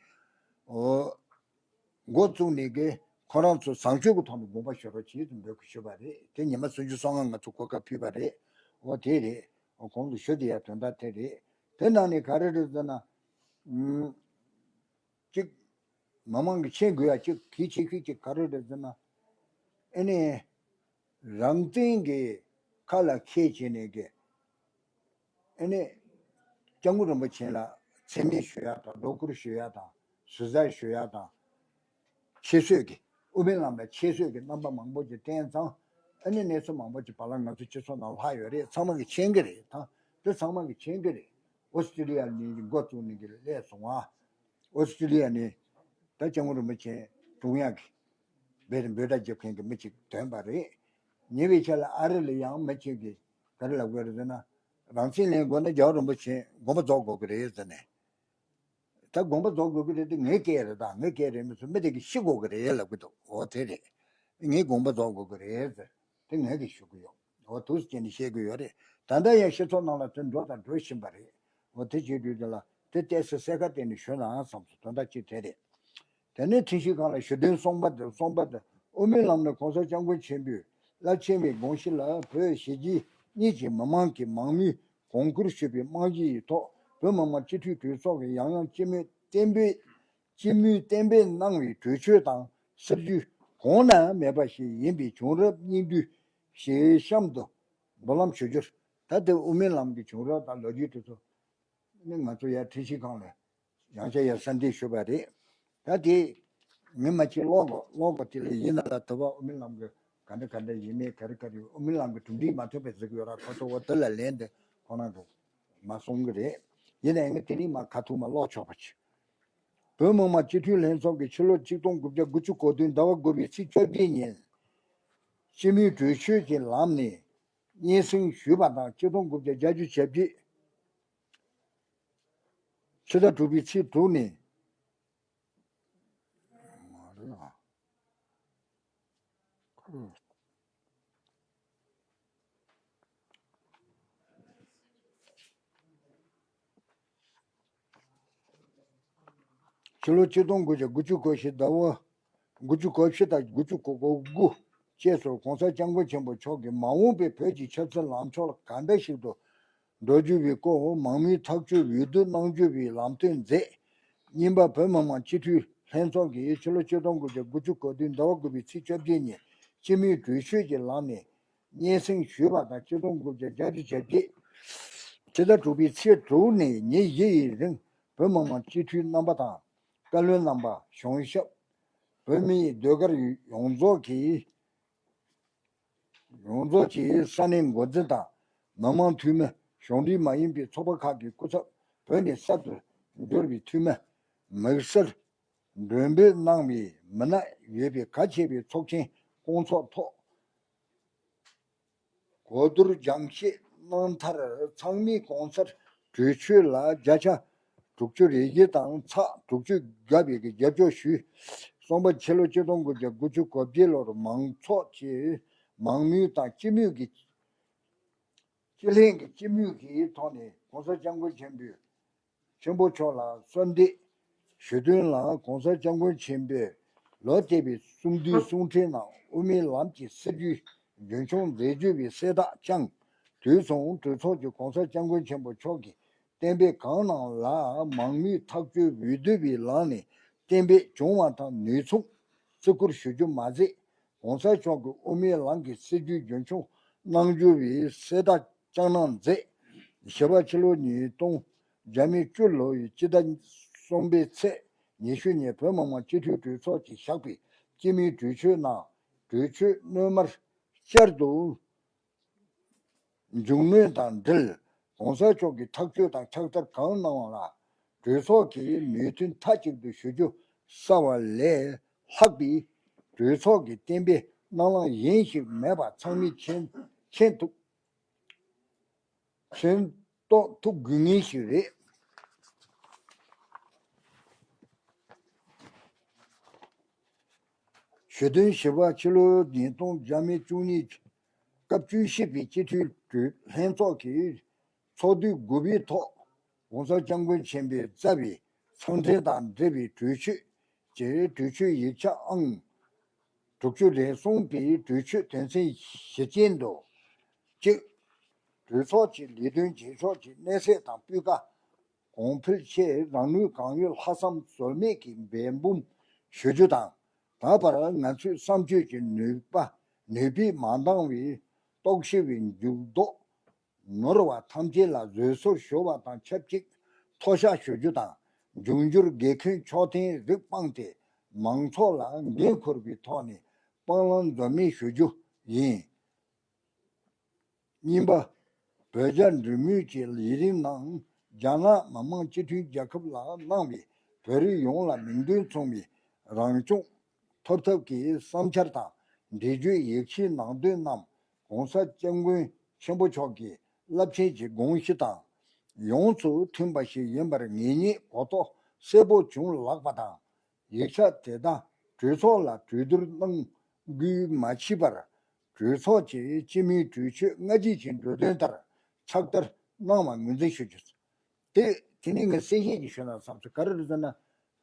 འོ་འགོ་བཙུགས་ནས་གི་ཁོ་རང་ཚོ་བཟང་སྤྱོད་ཀྱི་ཐོག་ནས་དགོངས་པ་ཞུ་རོགས་བྱེད་ཟེར་འབོད་སྐུལ་ཞུས་པ་རེད། དེ་ཉི་མ་སུམ་ཅུ་སོ་ལྔ་ང་ཚོ་གོ་སྐབས་ཕུལ་བ་རེད། འོ་དེ་རེད། འོ་གོང་དུ་ཞུ་དེ་ཡ་དོན་དག་དེ་རེད། དེ་ནང་ནས་ག་རེ་རེད་ཟེར་ན། ཨུམ། གཅིག་མི་མང་གིས་མཁྱེན་དགོས་ཡ་གཅིག་གལ་ཆེ་ཤོས་གཅིག་ག་རེ་རེད་ཟེར་ན། ཨེ་ནས། རང་བཙན་གྱི་ཁ་ལ་འཁྱེར་བྱས་ནས་ཀྱི། ཨེ་ནས། སྐྱབས་མགོན་རིན་པོ་ཆེ་ལ་མཚན་སྨད་ཞུ་ཡ་དང་སྒྲོ་སྐུར་ཞུ་ཡ་དང་ཟུར་ཟ་ཞུ་ཡ་དང་། ཁྱད་གསོད་ཀྱི་དབུ་མའི་ལམ་ལ་ཁྱད་གསོད་ཀྱི་རྣམ་པ་མང་པོ་ཅིག་བསྟན་ཙང་། ཨེ་ནས་གནས་ཚུལ་མང་པོ་ཅིག་བར་ལ་ང་ཚོ་སྤྱི་ཚོགས་ནང་ལྷག་ཡོད་རེད། ཚང་མ་གིས་མཁྱེན་གྱི་རེད་ད། དེ་ཚང་མ་གིས་མཁྱེན་གྱི་རེད། ཨོ་སི་ཀྲི་ལི་ཡ་ནས་འགོ་བཙུགས་ནས་ཀྱི་སླེབས་སོང་ང་། ཨོ་སི་ཀྲི་ལི་ཡ་ནས་ད་སྐྱབས་མགོན་རིན་པོ་ཆེ་དྲུང་ཡག་གི་འབོད་འབོད་སྒྲ་རྒྱབ་མཁན་གྱི་མི་གཅིག་ཐོན་པ་རེད། ཉེ་བའི་ཆར་ལ་ཨ་རི་ལ་ཡང་མི་གཅིག་གིས་ ག་རེ་ལབ་དགོས་རེད་ཟེར་ན། རང་བཙན་ལེན་དགོས་ན་རྒྱལ་བ་རིན་པོ་ཆེ་དགོངས་པ་རྫོགས་དགོས་ཀྱི་རེད་ཟེར་ནས། ད་དགོངས་པ་རྫོགས་དགོས་ཀྱི་རེད་དེ་ངའི་སྐད་རེད། ད་ངའི་སྐད་རེད་མི་སྲིད། མི་དེ་གིས་ཤི་དགོས་ཀྱི་རེད་ལབ་ཀྱི་འདུག་འོ་དེ་རེད། ངའི་དགོངས་པ་རྫོགས་དགོས་ཀྱི་རེད་ཟེར། དེ་ངས་ཀྱིས་ཞུ་གི་ཡོད། འོ་ཐུགས་རྗེ་ཆེ་ནས་བཤད་གི་ཡོད་རེད། ད་ལྟ་ཡང་སྤྱི་ཚོགས་ནང་ལ་དེ་འགྲོ་དང་འགྲོ་བཞིན་པ་རེད། འོ་དེ་བྱེད་དུས་དེ་ལ་དེ་ཏོག་ཙམ་གསལ་ཁ་གཏད་ནས་ཞུ་ན་བསམ་སོང་། དོན་དག་གཅིག་དེ་རེད། དེ་ནས་ཁྲིམས་ཞིབ་ཁང་ལ་ཞུ་དོན་གསུངས་པ་དེ་གསུངས་པ་དེ་དབུ་མའི་ལམ་ནི་གོང་ས་སྐྱབས་མགོན་ཆེན་པོའི་རླབས་ཆེན་བའི་དགོངས་གཞི་ལ་བོད་གཞིས་བྱེས་གཉིས་ཀྱི་མི་མང་གིས་མང་མོས་གོང་བཀུར་ཞུས་པའི་རྨང་གཞི་ཡི་ཐོག་བོད་མི་མང་སྤྱི་འཐུས་གྲོས་ཚོགས་ཀྱིས་ཡང་ཡང་སྤྱི་མོས་གཏན་འབེབས་སྤྱི་མོས་གཏན་འབེབས་གནང་བའི་གྲོས་ཆོད་དང་སྲིད་ཇུས་གོང་ན་མེད་པ་ཞིག་ཡིན་པའི་བྱུང་རབས་སྙིང་བསྡུས་ཞལ་གཤམ་དུ་འབུལ་ལམ་ཞུ་རྒྱུར། ད་ལྟའི་དབུ་མའི་ལམ་གྱི་བྱུང་རབས་དང་ལོ་རྒྱུས་དེ་ཚོ་ནི་ང་ཚོ་ཡར་ཁྲིམས་ཞིབ་ཁང་ལ་ཡང་བསྐྱར་ཡར་གསལ་འདེབས་ཞུས་པ་རེད། ད་དེ་ངས་མ་གཅིག་ཀློག་དགོས་ཀློག་དགོས་དེ་ལས་ཡིན་ན་ལ་དུ་བ་དབུ་མའི་ལམ་གྱི་ག་འདྲ་ག་འདྲ་ཡིན་མིན་ག་རེ་ག་རེ་ཡོད། དབུ་མའི་ལམ་གྱི་གྲུབ་འབྲས་མ་ཐོན་པའི་ཟེར་གྱི་ཡོད་ར། ཁོ་ཚོ་འོ་དེ་ལ་ལན་དེ་ཁོ་རང་གིས་མ་གསུང་གི་རེད། ཡིན་ནའི་ངས་དེ་རིང་མར་ཁ་ཐུག་མར་ཀློག་ཆོག་པ་བྱེད། བོད་མི་མང་སྤྱི་འཐུས་ལྷན་ཚོགས་ཀྱིས་ཕྱི་ལོ་ཆིག་སྟོང་དགུ་བརྒྱ་དགུ་བཅུ་གོ་བདུན་ཟླ་བ་དགུ་པའི་ཚེས་བཅོ་བརྒྱད་ཉིན་སྤྱི་མོས་གྲོས་ཆོད་ཀྱི་ལམ་ནས་སྙན་སེང་ཞུས་པ་དང་། ཆིག་སྟོང་དགུ་བརྒྱ་བརྒྱད་ཅུ་གྱ་བརྒྱད་ཕྱི་ཟླ་དྲུག་པའི་ཚེས་དྲུག་ནས། ཕྱི་ལོ་ཆིག་སྟོང་དགུ་བརྒྱ་དགུ་བཅུ་གོ་བཞི་ཟླ་བ། དགུ་བཅུ་གོ་བཞི་དང་དགུ་བཅུ་གོ་དགུ་བཅས་སུ་གོང་ས་སྐྱབས་མགོན་ཆེན་པོ་མཆོག་གིས་མ་འོངས་པའི་བོད་ཀྱི་ཆབ་སྲིད་ལངས་ཕྱོགས་ལ་ག་འདྲ་ཞིག་ཏུ་འགྲོ་རྒྱུ་བའི་སྐོར་མང་མོས་ཐག་གཅོད་འོས་བསྡུ་གནང་རྒྱུ་བའི་ལམ་སྟོན་མཛད། གཉིས་པ། བོད་མི་མང་སྤྱི་འཐུས་ལྷན་ཚོགས་ཀྱིས་ཕྱི་ལོ་ཆིག་སྟོང་དགུ་བརྒྱ་དགུ་བཅུ་གོ་བདུན་ཟླ་བ་དགུ་པའི་ཚེས་བཅོ་བརྒྱད་ཉིན་སྤྱི་མོས་གྲོས་ཆོད་ཀྱི་ལམ་ནས་སྙན་སེང་ཞུས་པ་དང་། ཆིག་སྟོང་དགུ་བརྒྱ་བརྒྱད་ཅུ་གྱ་བརྒྱད་ཕྱི་ཟླ་དྲུག་པའི་ཚེས་དྲུག་ནས་ཉིན་བཞི་ཡི་རིང་བོད་མི་མང་སྤྱི་འཐུས་རྣམ་པ་དང་། བཀའ་བློན་རྣམ་པ། གཞུང་ཞབས། བོད་མིའི་ཟློས་གར་ཡོངས་རྫོགས་ཀྱི་ཡོངས་རྫོགས་ཀྱི་ས་གནས་འགོ་འཛིན་དང་། མི་མང་འཐུས་མི། གཞུང་འབྲེལ་མ་ཡིན་པའི་ཚོགས་པ་ཁག་གི་སྐུ་ཚབ། བོད་ནས་གསར་དུ་འབྱོར་བའི་འཐུས་མི། དམིགས་བསལ་མགྲོན་འབོད་གནང་བའི་མི་སྣ་ཡོད་པའི་གལ་ཆེ་བའི་ཚོགས་ཆེན་སྐོང་ཚོགས་ཐོག་གོ་བསྡུར་སྦྱང་བཤད་གནང་མཐར། ཚང་མས་གོང་གསལ་གྲོས་ཆོད་ལ་བརྒྱ་ཆ་དྲུག་ཅུ་རེ་བཞི་དང་ཚེག་དྲུག་ཅུ་བརྒྱབ་པའི་རྒྱབ་སྐྱོར་ཞུས། གསུམ་པ། ཕྱི་ལོ་ཆིག་སྟོང་དགུ་བརྒྱ་དགུ་བཅུ་གོ་བརྒྱད་ལོར་མང་ཚོགས་ཀྱི་མང་མོས་དང་སྤྱི་མོས་ཀྱི་སྤྱི་ལྷན་གྱི་སྤྱི་མོས་ཀྱི་ཐོག་ནས་གོང་ས་སྐྱབས་མགོན་ཆེན་པོས་ཆེན་པོ་མཆོག་ལ་གསོལ་འདེབས་ཞུ་དོན་ལ། གོང་ས་སྐྱབས་མགོན་ཆེན་པོས་ལོ་འདས་པའི་གསུམ་བསྡུས་གསུང་འཕྲིན་ནང་དབུ་མའི་ལམ་གྱི་སྲིད་བྱུས་རྒྱུན་འཁྱོངས་མཛད་རྒྱུ་བའི་གསལ་བསྒྲགས་བསྐྱངས། དུས་མཚུངས་གྲོས་ཚོགས་ཀྱིས་གོང་ས་སྐྱབས་མགོན་ཆེན་པོ་མཆོག་གིས་གཏན་འབེབས་གང་གནང་ལ་མང་མོས་ཐག་གཅོད་འོས་བསྡུ་བའི་ལམ་ནས་གཏན་འབེབས་བྱུང་བ་དང་ནུས་མཚུངས་བརྩི་བཀུར་ཞུ་རྒྱུ་མ་ཟད། གོང་ས་མཆོག་གིས་དབུ་མའི་ལམ་གྱི་སྲིད་བྱུས་རྒྱུན་འཁྱོངས་གནང་རྒྱུ་བའི་གསལ་བསྒྲགས་བསྐྱངས་གནང་མཛད། བཞི་པ། ཕྱི་ལོ་ཉིས་སྟོང་བརྒྱ་མེད་བཅུ་ལོ་ཡི་སྤྱི་ཟླ་གསུམ་པའི་ཚེས་ཉི་ཤུ་ཉིན་བོད་མི་མང་སྤྱི་འཐུས་གྲོས་ཚོགས་ཀྱིས་བཞག་པའི་སྤྱི་མོས་གྲོས་ཆོད་ནང་གྲོས་ཆོད་སྣོན་མར་བསྐྱར་དུ་མཇུག་གནོན་དང་འབྲེལ། གོང་ས་མཆོག་གིས་ཐག་གཅོད་དང་ཕྱག་བསྟར་གང་གནང་བ་ལ་གྲོས་ཚོགས་ཀྱིས་མོས་མཐུན་མཐའ་གཅིག་ཏུ་ཞུ་རྒྱུ་གསལ་བ་ལས་ལྷག་པའི་གྲོས་ཚོགས་ཀྱིས་གཏན་འབེབས་གནང་ལམ་གཞན་ཞིག་མེད་པ་ཚང་མས་མཁྱེན་མཁྱེན་ཐུབ། མཁྱེན་རྟོགས་ཐུབ་དགོས་ངེས་ཤིག་རེད། ཞུ་དོན་བཞི་པ། ཕྱི་ལོ་ཉིས་སྟོང་བརྒྱ་མེད་བཅུ་གཉིས་སྐབས་བཅུ་བཞི་པའི་སྤྱི་འཐུས་གྲོས་ལྷན་ཚོགས་ཀྱི་ཚོགས་དུས་དགུ་པའི་ཐོག་གོང་ས་སྐྱབས་མགོན་ཆེན་པོས་བསྩལ་བའི་གསང་འཕྲིན་དང་འབྲེལ་བའི་གྲོས་ཆོད་ཀྱི་གྲོས་ཆོད་ཡིག་ཆ་ཨང་དྲུག་ཅུ་རེ་གསུམ་པའི་གྲོས་ཆོད་དོན་ཚན་བཞི་ཅན་དུ། གཅིག་གྲོས་ཚོགས་ཀྱི་ལས་དོན་བྱེད་ཕྱོགས་ཀྱི་གནས་ཚད་དང་སྤུས་ཀ་གོང་འཕེལ་ཆེད་རང་ནུས་གང་ཡོད་ལྷག་བསམ་ཟོལ་མེད་ཀྱིས་འབད་འབུངས་ཞུ་རྒྱུ་དང་། ད་བར་ང་ཚོའི་བསམ་སྤྱོད་ཀྱི་ནུས་པ་ནུས་པས་མ་འདང་བའི་རྟོག་ཞིབ་པའི་འཇུག་ལྡོག་ནོར་བ་ཐམས་ཅད་ལ་བཟོད་གསོལ་ཞུ་བ་དང་ཆབས་ཅིག་མཐོལ་བཤགས་ཞུ་རྒྱུ་དང་། འབྱུང་འགྱུར་འགན་འཁུར་ཕྱོགས་འཐེན་རིགས་སྤངས་ཏེ་མང་ཚོགས་ལ་འགན་འཁུར་བའི་ཐོག་ནས་སྤང་བླང་འཛོལ་མེད་ཞུ་རྒྱུ་ཡིན། གཉིས་པ། བོད་རྒྱ་འབྲེལ་མོལ་གྱི་ལས་རིམ་ནང་རྒྱ་ནག་མི་དམངས་སྤྱི་མཐུན་རྒྱལ་ཁབ་ལ་གནང་བའི་བོད་རིགས་ཡོངས་ལ་མིང་དོན་མཚུངས་པའི་རང་སྐྱོང་ཐོབ་ཐབས་ཀྱི་བསམ་འཆར་དང་འགྲེལ་བརྗོད་ཡིག་ཆའི་ནང་དོན་རྣམས་གོང་ས་སྐྱབས་མགོན་ ཆེན་པོ་མཆོག་གི་རླབས་ཆེན་གྱི་དགོངས་གཞི་དང་ཡོངས་སུ་མཐུན་པ་ཞིག་ཡིན་པར་ངེས་རྙེད་གོ་རྟོགས་གསལ་པོ་བྱུང་ལགས་པ་དང་། ཡིག་ཆ་དེ་དག་གྲོས་ཚོགས་ལ་གྲོས་བསྡུར་གནང་དགོས་མ་མཆིས་པར། གྲོས་ཚོགས་ཀྱི་སྤྱི་མོས་གྲོས་ཆོད་སྔ་རྗེས་ཀྱི་འབྲུ་དོན་ལྟར་ཕྱག་བསྟར་གནང་བ་ངོས་འཛིན་ཞུ་རྒྱུ། དེ་དེ་ནི་ངས་གསལ་བཤད་ཅིག་ཞུས་ན་བསམ་སོང་། ག་རེ་རེད་ཟེར་ན།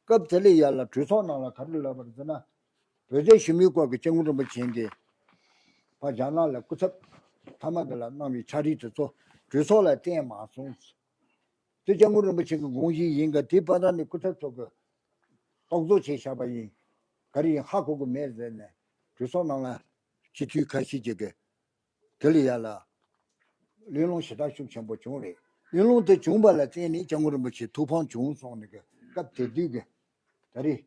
སྐབས་དེ་ལ་ཡར་ལ་གྲོས་ཚོགས་ནང་ལ་ག་རེ་ལབ་པ་རེད་ཟེར་ན། བོད་རྒྱ་ཞི་མོལ་སྐོར་གྱི་སྐྱབས་མགོན་རིན་པོ་ཆེ་གིས་ཕར་རྒྱ་ནག་ལ་སྐུ་ཚབ་མཐའ་མ་དེ་ལ་གནང་བའི་ཕྱག་བྲིས་དེ་ཚོ་གྲོས་ཚོགས་ལ་བསྟན་མ་སོང་། དེ་སྐྱབས་མགོན་རིན་པོ་ཆེ་གི་དགོངས་གཞི་ཡིན་ག་དེ་བར་ནས་སྐུ་ཚབ་ཚོ་གིས་རྟོག་བཟོ་བྱས་བཞག་པ་ཡིན། ག་རེ་ཡིན་ཧ་གོ་གི་མེད་ཟེར་ནས་གྲོས་ཚོགས་ནང་ལ་སྤྱི་འཐུས་ཁ་ཤས་ཅིག་གིས་དེ་ལ་ཡར་ལ་གླེང་སློང་ཞེ་དྲག་ཤུགས་ཆེན་པོ་བྱུང་རེད། གླེང་སློང་དེ་བྱུང་བ་ལ་བརྟེན་ནས་སྐྱབས་མགོན་རིན་པོ་ཆེ་ཐུགས་ཕམ་བྱུང་སོང་ནས་གི་སྐབས་དེ་དུས་ཀྱི་ད་རེས་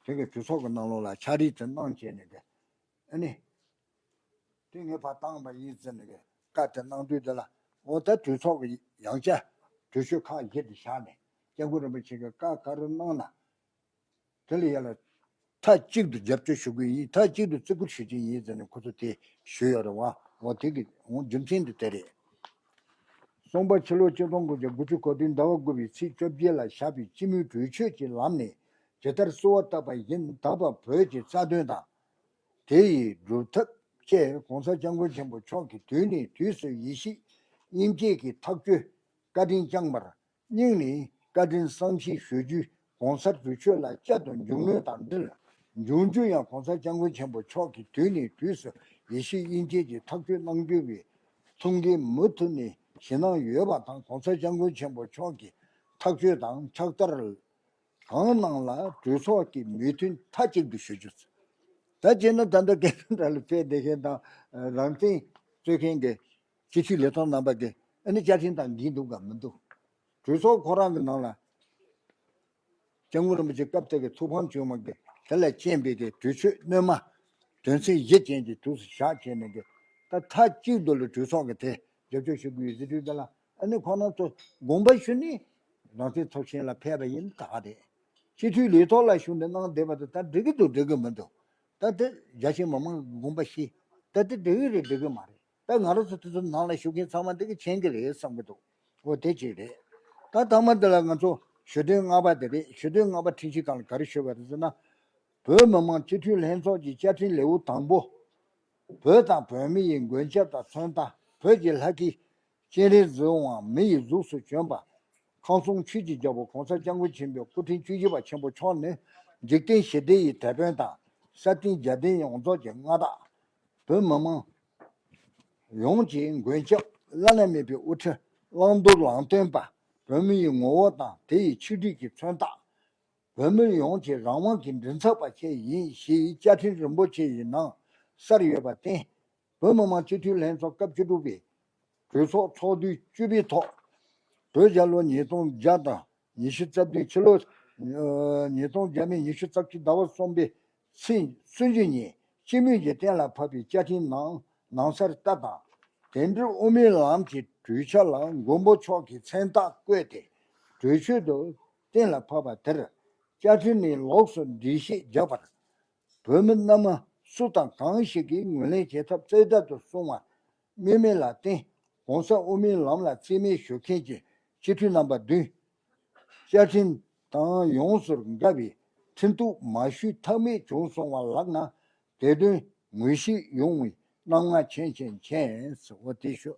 དེ་གི་གྲོས་ཚོགས་ཀྱི་ནང་ལོགས་ལ་ཕྱག་བྲིས་དེ་གནང་བྱས་ནས་གི་ཨ་ནི་དེ་ངས་ཕར་བཏང་བ་ཡིན་ཟེར་ནས་གི་བཀའ་དེ་གནང་དུས་དེ་ལ་འོ་ད་གྲོས་ཚོགས་ཀྱི་ཡང་བསྐྱར་གྲོས་ཆོད་ཁག་བཞི་དེ་བཞག་ནས་སྐྱབས་མགོན་རིན་པོ་ཆེ་གི་བཀའ་ག་རེ་གནང་ན། དེ་ལ་ཡར་ལ་མཐའ་གཅིག་ཏུ་རྒྱབ་སྐྱོར་ཞུ་གི་ཡིན། མཐའ་གཅིག་ཏུ་བརྩི་བཀུར་ཞུ་གི་ཡིན་ཟེར་ནས་ཁོ་ཚོ་དེ་ཞུས་ཡོད་རེད་བ། འོ་དེ་གི་འོ་རྒྱུ་མཚན་དེ་དེ་རེད། གསུམ་པ། ཕྱི་ལོ་ཆིག་སྟོང་དགུ་བརྒྱ་དགུ་བཅུ་གོ་བདུན་ཟླ་བ་དགུ་པའི་ཚེས་བཅོ་བརྒྱད་ལ་བཞག་པའི་སྤྱི་མོས་གྲོས་ཆོད་ཀྱི་ལམ་ནས་ཇི་ལྟར་གསོལ་བ་བཏབ་པ་བཞིན་ད་བར་བོད་ཀྱི་རྩ་དོན་དང་། དེ་ཡི་སྒྲུབ་ཐབས་བཅས་༸གོང་ས་༸སྐྱབས་མགོན་ཆེན་པོ་མཆོག་གིས་དུས་ནས་དུས་སུ་ཡེ་ཤེས་དབྱིངས་སྐྱེས་ཀྱི་ཐག་གཅོད་བཀའ་དྲིན་བསྐྱངས་པར་སྙིང་ནས་བཀའ་དྲིན་བསམ་ཤེས་ཞུ་རྒྱུའི་གོང་གསལ་གྲོས་ཆོད་ལ་བསྐྱར་དུ་མཇུག་གནོན་དང་འབྲེལ། འབྱུང་འགྱུར་ཡང་༸གོང་ས་༸སྐྱབས་མགོན་ཆེན་པོ་མཆོག་གིས་དུས་ནས་དུས་སུ་ཡེ་ཤེས་དབྱིངས་སྐྱེས་ཀྱི་ཐག་གཅོད་གནང་རྒྱུ་བའི་ཐུགས་འགན་མུ་མཐུད་ནས་བཞེས་གནང་ཡོད་པ་དང་། ༸གོང་ས་༸སྐྱབས་མགོན་ཆེན་པོ་མཆོག་གི་ཐག་གཅོད་དང་ཕྱག་བསྟར་གང་གནང་ལ་གྲོས་ཚོགས་ཀྱི་མོས་མཐུན་མཐའ་གཅིག་ཏུ་ཞུ་རྒྱུ། ད་བྱས་ན་ད་ལྟ་སྐད་འཕྲིན་དྲ་ལ་ཕེབས་བསྡད་མཁན་དང་རང་བཙན་རྩོད་མཁན་གྱི་སྤྱི་འཐུས་ལས་ཐོག་རྣམ་པ་གིས་ཨ་ནི་བཅའ་ཁྲིམས་དང་འགལ་འདུག་གམ་མི་འདུག་གྲོས་ཚོགས་ཁོ་རང་གི་ནང་ལ་སྐྱབས་མགོན་རིན་པོ་ཆེ་སྐབས་དེ་གི་ཐུགས་ཕམ་བྱུང་བ་གི་དེ་ལ་རྐྱེན་པས་གི་གྲོས་ཆོད་སྣོན་མ་དོན་ཚན་བཞི་ཅན་གྱི་དུས་སུ་བཞག་བྱས་ནས་གི་ད་མཐའ་གཅིག་ཏུ་ལ་གྲོས་ཚོགས་ཀྱི་དེ་རྒྱབ་སྐྱོར་ཞུ་དགོས་ཡོད་ཟེར་དུས་དེ་ལ་ཨ་ནི་ཁོ་རང་ཚོ་དགོངས་པ་ཞུ་ནས་རང་བཙན་ཚོགས་ཆེན་ལ་ཕེབས་པ་ཡིན་ད་ག་རེད། སྤྱི་འཐུས་ལས་ཐོག་ལ་ཞུགས་ནས་གནང་བསྡད་པ་དེ་ད་འགྲིག་གི་འདུག་འགྲིག་གི་མི་འདུག་ད་དེ་རྒྱ་ཆེ་མི་མང་གི་དགོངས་པ་བཞེས། ད་དེ་འགྲིག་གི་རེད་འགྲིག་གི་མ་རེད། ད་ང་རང་ཚོ་དེ་ཚོ་ནང་ལ་ཞུགས་མཁན་ཚང་མ་འདི་གི་མཁྱེན་གི་རེད་བསམ་གི་འདུག་འོ་དེ་གཅིག་རེད། ད་ཐ་མ་འདི་ལ་ང་ཚོ་ཞུ་དོན་ལྔ་པ་དེ་རེད། ཞུ་དོན་ལྔ་པ་ཁྲིམས་ཞིབ་ཁང་ལ་ག་རེ་ཞུས་པ་རེད་ཟེར་ན། བོད་མི་མང་སྤྱི་འཐུས་ལྷན་ཚོགས་ཀྱི་བཅའ་ཁྲིམས་ལེའུ་དང་པོ། བོད་དང་བོད་མི་ཡི་མགོན་སྐྱབས་དང་མཚོན་རྟགས། བོད་ཀྱི་ལྷ་སྐལ་སྤྱན་རས་གཟིགས་དབང་མི་ཡི་གཟུགས་སུ་བྱོན་པ། ཁམས་གསུམ་ཆོས་ཀྱི་རྒྱལ་པོ་༸གོང་ས་༸སྐྱབས་མགོན་ཆེན་པོའི་སྐུ་ཕྲེང་བཅུ་བཞི་པ་ཆེན་པོ་མཆོག་ནི་འཇིག་རྟེན་ཞི་བདེ་ཡི་དེད་དཔོན་དང་། ས་སྟེང་རྒྱལ་བསྟན་ཡོངས་རྫོགས་ཀྱི་མངའ་བདག་བོད་མི་མང་ཡོངས་ཀྱི་མགོན་སྐྱབས། བླ་ན་མེད་པའི་དབུ་ཁྲིད། བླང་དོར་ལམ་སྟོན་པ། བོད་མི་ཡི་ངོ་བོ་དང་དེ་ཡི་ཆིག་སྒྲིལ་གྱི་མཚོན་རྟགས། བོད་མི་ཡོངས་ཀྱི་རང་དབང་གི་མགྲིན་ཚབ་པ་བཅས་ཡིན་ཞེས་བཅའ་ཁྲིམས་རིན་པོ་ཆེ་ཡི་ནང་གསལ་ཡོད་པར་བརྟེན། བོད་མི་མང་སྤྱི་འཐུས་ལྷན་ཚོགས་སྐབས་བཅུ་དྲུག་པའི་གྲོས་ཚོགས་ཚོགས་དུས་བཅུ་པའི་ཐོག་བོད་རྒྱལ་ལོ་ཉིས་སྟོང་བརྒྱ་དང་ཉི་ཤུ་རྩ་བདུན། ཕྱི་ལོ་ཉིས་སྟོང་བརྒྱ་མེད་ཉི་ཤུ་རྩ་གཅིག་ཟླ་བ་གསུམ་པའི་ཚེས་སུམ་ཅུ་ཉིན་སྤྱི་མོས་ཀྱིས་གཏན་ལ་ཕབ་པའི་བཅའ་ཁྲིམས་ནང་ནང་གསལ་ལྟར་དང་། དེ་འབྲེལ་དབུ་མའི་ལམ་གྱི་གྲོས་འཆར་ལ་མགོན་པོ་མཆོག་གི་མཚན་རྟགས་བཀོད་དེ་གྲོས་ཆོད་དུ་གཏན་ལ་ཕབ་པ་དེར་བཅའ་ཁྲིམས་ནས་ལོགས་སུ་འགྲེལ་བཤད་བརྒྱབ་པར། བོད་མི་རྣལ་མ་སུ་དང་གང་ཞིག་གིས་ངོས་ལེན་བྱེད་ཐབས་རྩལ་ཐབས་སུ་སོང་བ་དམིགས་མེད་ལ་བརྟེན། གོང་ས་དབུ་མའི་ལམ་ལ་རྩིས་མེད་ཞུ་མཁན་གྱི་སྤྱི་འཐུས་རྣམ་པ་བདུན། བཅའ་ཁྲིམས་དང་ཡོངས་སུ་འགལ་བའི་ཁྲིམས་གཏུག་མ་ཞུས་ཐབས་མེད་བྱུང་སོང་བ་ལགས་ན། དེ་དོན་ངོས་བཞེས་ཡོང་བའི་རྣམ་ལྔ་མཁྱེན་མཁྱེན་མཁྱེན་ཟེར་བ་དེ་ཞུ།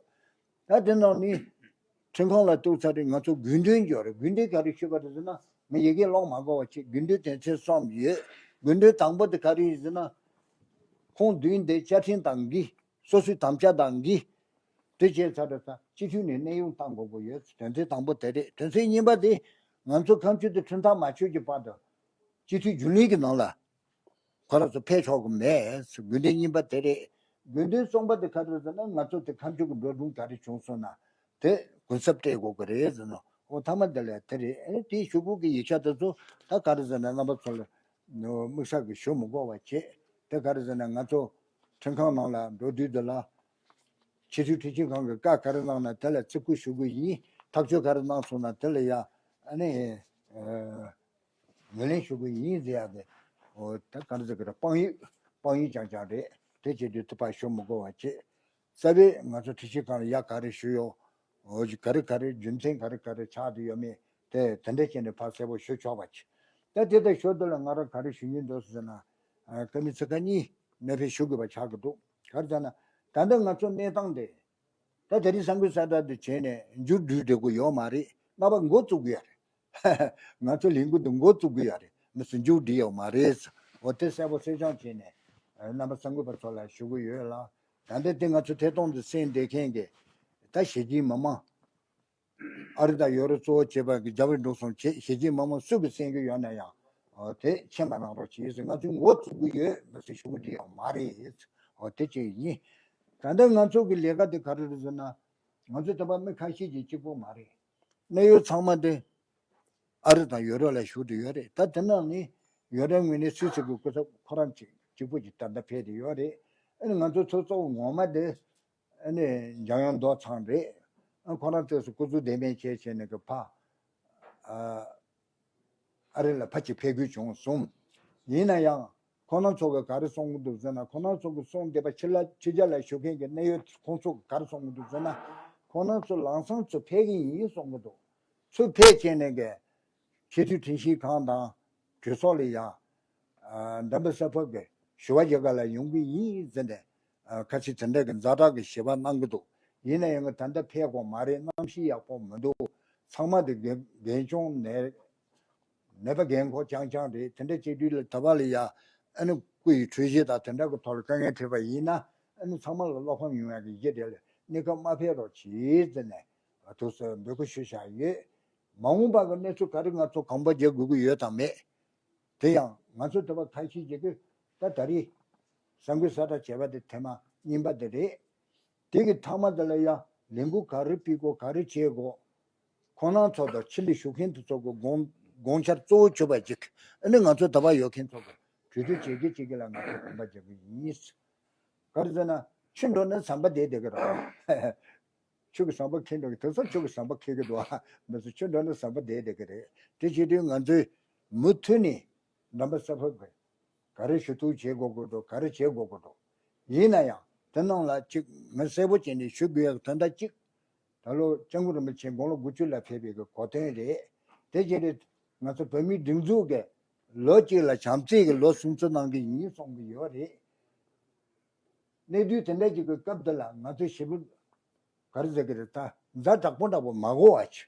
ད་དེ་ནང་ནི་ཁྲིམས་ཁང་ལ་གཏུགས་ཚར་རེད། ང་ཚོ་དགོས་འདུན་འབྱོར་རེད། དགོས་འདུན་ག་རེ་ཞུས་པ་རེད་ཟེར་ན། ངས་ཡི་གེ་ཀློག་མ་དགོས་པ་བྱས། དགོས་འདུན་དོན་ཚན་གསུམ་ཡོད། དགོས་འདུན་དང་པོ་དེ་ག་རེ་ཡིན་ཟེར་ན། ཁོང་བདུན་དེ་བཅའ་ཁྲིམས་དང་འགལ། སོ་སོའི་དམ་བཅའ་དང་འགལ། དེ་བྱས་ཚར་རེད་ད། སྤྱི་འཐུས་ནས་གནས་དབྱུང་བཏང་དགོས་ཀྱི་ཡོད། དོན་ཚན་དང་པོ་དེ་རེད། དོན་ཚན་གཉིས་པ་དེ་ང་ཚོ་ཁམས་ཆོས་དེ་ཁྲིམས་ཐག་མ་ཆོད་ཀྱི་བར་དུ་སྤྱི་འཐུས་རྒྱུན་ལས་ཀྱི་ནང་ལ་ཁོ་རང་ཚོ་ཕེབས་ཆོག་གི་མེད། དགོས་འདུན་གཉིས་པ་དེ་རེད། དགོས་འདུན་གསུམ་པ་དེ་ག་རེ་རེད་ཟེར་ན། ང་ཚོ་དེ་ཁམས་ཆོས་ཀྱི་འགྲོ་གྲོན་ག་རེ་བྱུང་སོང་ན་དེ་གུན་གསབ་སྤྲད་དགོས་ཀྱི་རེད་ཟེར་ནོ། འོ་མཐའ་མ་དེ་ལ་དེ་རེད། ཨེ་དེའི་ཞུ་སྒོ་གི་ཡིག་ཆ་དེ་ཚོ་ད་ག་རེ་ཟེར་ན་རྣམ་པ་ཚོ་ལ་དམིགས་བསལ་གྱི་ཞུ་མི་དགོས་པ་བྱས། དེ་ག་རེ་ཟེར་ན་ང་ཚོ་ཁྲིམས་ཁང་ནང་ལ་འགྲོ་དུས་དེ་ལ་ཕྱི་དྲིལ་ཁྲིམས་ཞིབ་ཁང་གི་བཀའ་ག་རེ་གནང་ན་དེ་ལ་བརྩི་བཀུར་ཞུ་དགོས་ཡིན། ཐག་གཅོད་ག་རེ་གནང་སོང་ན་དེ་ལ་ཡ་ཨ་ནི། ངོས་ལེན་ཞུ་གི་ཡིན་ཟེར་ཡག་གི། འོ་ད་ག་འདྲ་ཟེར་གི་རེད། དཔང་ཡིག་དཔང་ཡིག་རྐྱང་རྐྱང་རེད། དེ་བྱེད་དུས་དེ་ཕར་ཞུ་མི་དགོས་པ་བྱེད། རྩ་བའི་ང་ཚོ་དྲི་ཞིབ་ཁང་ལ་ཡ་ག་རེ་ཞུ་ཡོད། འོ་ག་རེ་ག་རེ་རྒྱུ་མཚན་ག་རེ་ག་རེ་ཆགས་བསྡད་ཡོད་མེད་དེ་དེ་འདྲ་བྱས་ནས་ཕར་གསལ་པོ་ཞུ་ཆོག་པ་ཅིག་ད་དེ་ལྟར་ཞུ་དུས་ལ་ང་རང་ག་རེ་ཞུ་སྙིང་འདོད་ཟེར་ན། ཨ་ཀ་མི་ཚིག་ཁ་གཉིས་མེད་པའི་ཞུ་དགོས་པ་ཆགས་ཀྱི་འདུག་ག་རེ་ཟེར་ན། ད་ལྟ་ང་ཚོ་གནས་སྟངས་དེ། ད་དེ་རིང་གསར་འགོད་གསལ་བསྒྲགས་དེ་བྱས་ནས་མཇུག་བསྒྲིལ་འགྲོ་གི་ཡོད་མ་རེད། ང་པ་འགོ་བཙུགས་གི་ཡོད་རེད། ང་ཚོ་ལས་འགུལ་འདི་འགོ་བཙུགས་ཀྱི་ཡོད་རེད། མི་སུ་མཇུག་སྒྲིལ་ཡོད་མ་རེད། འོ་དེ་གསལ་པོ་གསལ་རྐྱང་བྱས་ནས་རྣམ་པ་གསར་འགོད་པ་ཚོ་ལ་ཞུ་གི་ཡོད་ལ། ད་ལྟ་དེ་ང་ཚོ་ཐད་གཏོང་དུ་གསན་བསྡད་མཁན་གྱི་ད་གཞིས་བྱེས་མི་མང་ཨ་རི་དང་ཡོ་རོབ་གཙོ་བོ་བྱས་པ་གི་རྒྱ་བོད་འབྲུག་གསུམ་བྱས་གཞིས་བྱེས་མི་མང་སུ་གི་གསན་གྱི་ཡོད་ན་ཡང་། འོ་དེ་མཁྱེན་པ་གནང་རོགས་གྱིས་ཟེར། ང་ཚོས་འགོ་བཙུགས་ཀྱི་ཡོད་མི་སུ་ཞུ་གི་འདི་ཡོད་མ་རེད། འོ་དེ་གཅིག་ཡིན། ད་ལྟ་ང་ཚོ་གི་ལས་ཀ་དེ་ག་རེ་རེད་ཟེར་ན། ང་ཚོ་ད་བར་མི་ཁ་ཤས་ཀྱིས་གཅིག་པོ་མ་རེད། གནད་ཡོད་ཚང་མ་དེ་ཨ་རི་དང་ཡོ་རོབ་ལ་བཞུགས་བསྡད་ཡོད་རེད། ད་དེ་ནང་ནས་ཡོ་རོབ་ངོས་ནས་སུད་སི་གི་སྐུ་ཚབ་ཁོ་རང་གཅིག་གཅིག་པུ་གཅིག་ད་ལྟ་ཕེབས་བསྡད་ཡོད་རེད། ཨ་ནི་ང་ཚོ་ཚོགས་གཙོ་བོ་ངོ་མ་དེ་ཨ་ནི་འཇམ་དབྱངས་རྡོ་ཚང་རེད། ཨ་ཁོ་རང་ཚོས་སུ་སྐུ་གཟུགས་བདེ་མེད་བྱས་བྱས་ནས་གི་ཕ་ཨ་ཨ་རི་ལ་ཕ་གཅིག་ཕེབས་དགོས་བྱུང་སོང་། ཡིན་ན་ཡང་ཁོ་རང་ཚོ་གི་ག་རེ་གསུང་གི་འདུག་ཟེར་ན། ཁོ་རང་ཚོ་གི་གསུང་བསྡད་པ་ཕྱི་ལ་ཕྱི་རྒྱལ་ལ་བཞུགས་མཁན་གྱི་གནད་ཡོད་ཁོང་ཚོ་གི་ག་རེ་གསུང་གི་འདུག་ཟེར་ན། ཁོ་རང་ཚོ་ལམ་སང་ཚུར་ཕེབས་ཀྱི་ཡིན་གསུང་གི་འདུག་ཚུར་ཕེབས་བྱས་ནས་གི་ཆེས་མཐོའི་ཁྲིམས་ཞིབ་ཁང་དང་གྲོས་ཚོགས་ལ་ཡང་། ཨ་འདམ་བུ་ས་ཕབ་ཀྱི་ཞུ་བ་རྒྱག་ག་ལ་ཡོང་གི་ཡིན་ཟེར་ནས། ཨ་ཁ་ཤས་དེ་འདྲ་གི་ཛ་དྲག་གི་ཞེ་པོ་གནང་གི་འདུག་ཡིན་ན་ཡང་ད་ལྟ་ཕེབས་དགོས་མ་རེད། གནམ་གཤིས་ཡག་པོ་མི་འདུག་ཚང་མ་དེ་རྒན་རྒན་ཆུང་ནས་ནད་པ་རྒན་འཁོགས་རྐྱང་རྐྱང་རེད། དེ་འདྲ་བྱེད་དུས་ལ་ད་བར་ལ་ཡ་ཨ་ནི་སྐུ་ཡི་འཕྲོད་བཞེས་དང་དེ་འདྲ་གི་ཐོག་ལ་དཀའ་ངལ་འཕྲད་པ་ཡིན་ན། ཨ་ནི་ཚང་མ་ལ་བློ་ཕམ་ཡོང་ཡག་གི་གཞི་དེ་ལ་གནས་སྐབས་མ་ཕེབས་རོགས་གྱིས་ཟེར་ནས་ཐུགས་སུ་འབོད་སྐུལ་ཞུ་བཞག་ཡོད། མ་འོངས་པ་གི་གནས་ཚུལ་ག་རེ་ང་ཚོ་གོམ་པ་རྒྱག་དགོས་ཀྱི་ཡོད་དམ་མེད། དེ་ཡང་ང་ཚོ་དེ་བ་ཁ་ཤས་ཀྱིས་ད་ད་རེས་གསར་འགོད་གསལ་བསྒྲགས་བྱས་པ་དེ་ཐེངས་མ་གཉིས་པ་དེ་རེད། དེ་གི་མཐའ་མ་དེ་ལ་ཡང་ལས་འགུལ་ག་རེ་སྤེལ་དགོས་ག་རེ་བྱེད་དགོས། ཁོང་རྣམ་ཚོ་དང་ཕྱི་ལ་བཞུགས་མཁན་དེ་ཚོ་གི་དགོངས་དགོངས་འཆར་གཙོ་བོ་བྱེད་པ་ཅིག་ཨ་ནི་ང་ཚོ་ད་བ་ཡོད་མཁན་ཚོ་གི་གྲོས་བསྡུར་བྱེད་ཀྱི་བྱེད་ཀྱི་ལ་ང་ཚོ་གོམ་པ་རྒྱག་གི་ཡིན། ག་རེ་ཟེར་ན་ཆུ་འགྲོ་ན་ཟམ་པ་བསྡད་བསྡད་ཀྱི་རེད། ཆུ་གི་ཟམ་པ་འཁེལ་འགྲོ་གི་དེ་ཚོ་ཆུ་གི་ཟམ་པ་འཁེལ་གི་འདུག་ཨ། མི་ཚོ་ཆུ་འགྲོ་ན་ཟམ་པ་བསྡད་བསྡད་ཀྱི་རེད། དེ་བྱེད་དུས་ང་ཚོས་མུ་མཐུད་ནས་འདམ་བུ་ས་ཕབ་ཀྱི་ག་རེ་ཞུ་གཏུག་བྱེད་དགོས་ཀྱི་འདུག་ག་རེ་བྱེད་དགོས་ཀྱི་འདུག་ཡིན་ན་ཡང་དེ་ནང་ལ་གཅིག་ང་གསལ་པོ་བྱས་ནས་ཞུ་དགོས་ཡག་དོན་དག་གཅིག་ད་ལོ་སྐྱབས་མགོན་རིན་པོ་ཆེ་དགུང་ལོ་དགུ་བཅུ་ལ་ཕེབས་པའི་གི་གོ་སྟོན་རེད། དེ་བྱས་ཏེ་ང་ཚོ་བོད་མིའི་སྒྲིག་འཛུགས་ཀྱི་ལོ་གཅིག་ལ་བྱམས་བརྩེ་གི་ལོ་སྲུང་བརྩི་གནང་གི་ཡིན་གསུང་གི་ཡོད་རེད། གནས་དུས་དེ་འདྲ་ཅིག་གི་སྐབས་འདི་ལ་ང་ཚོས་ཞེ་པོ་ག་རེ་ཟེར་གི་རེད། ད་ཛ་དྲག་པོ་འདྲ་པོ་མ་དགོས་པ་ཅིག་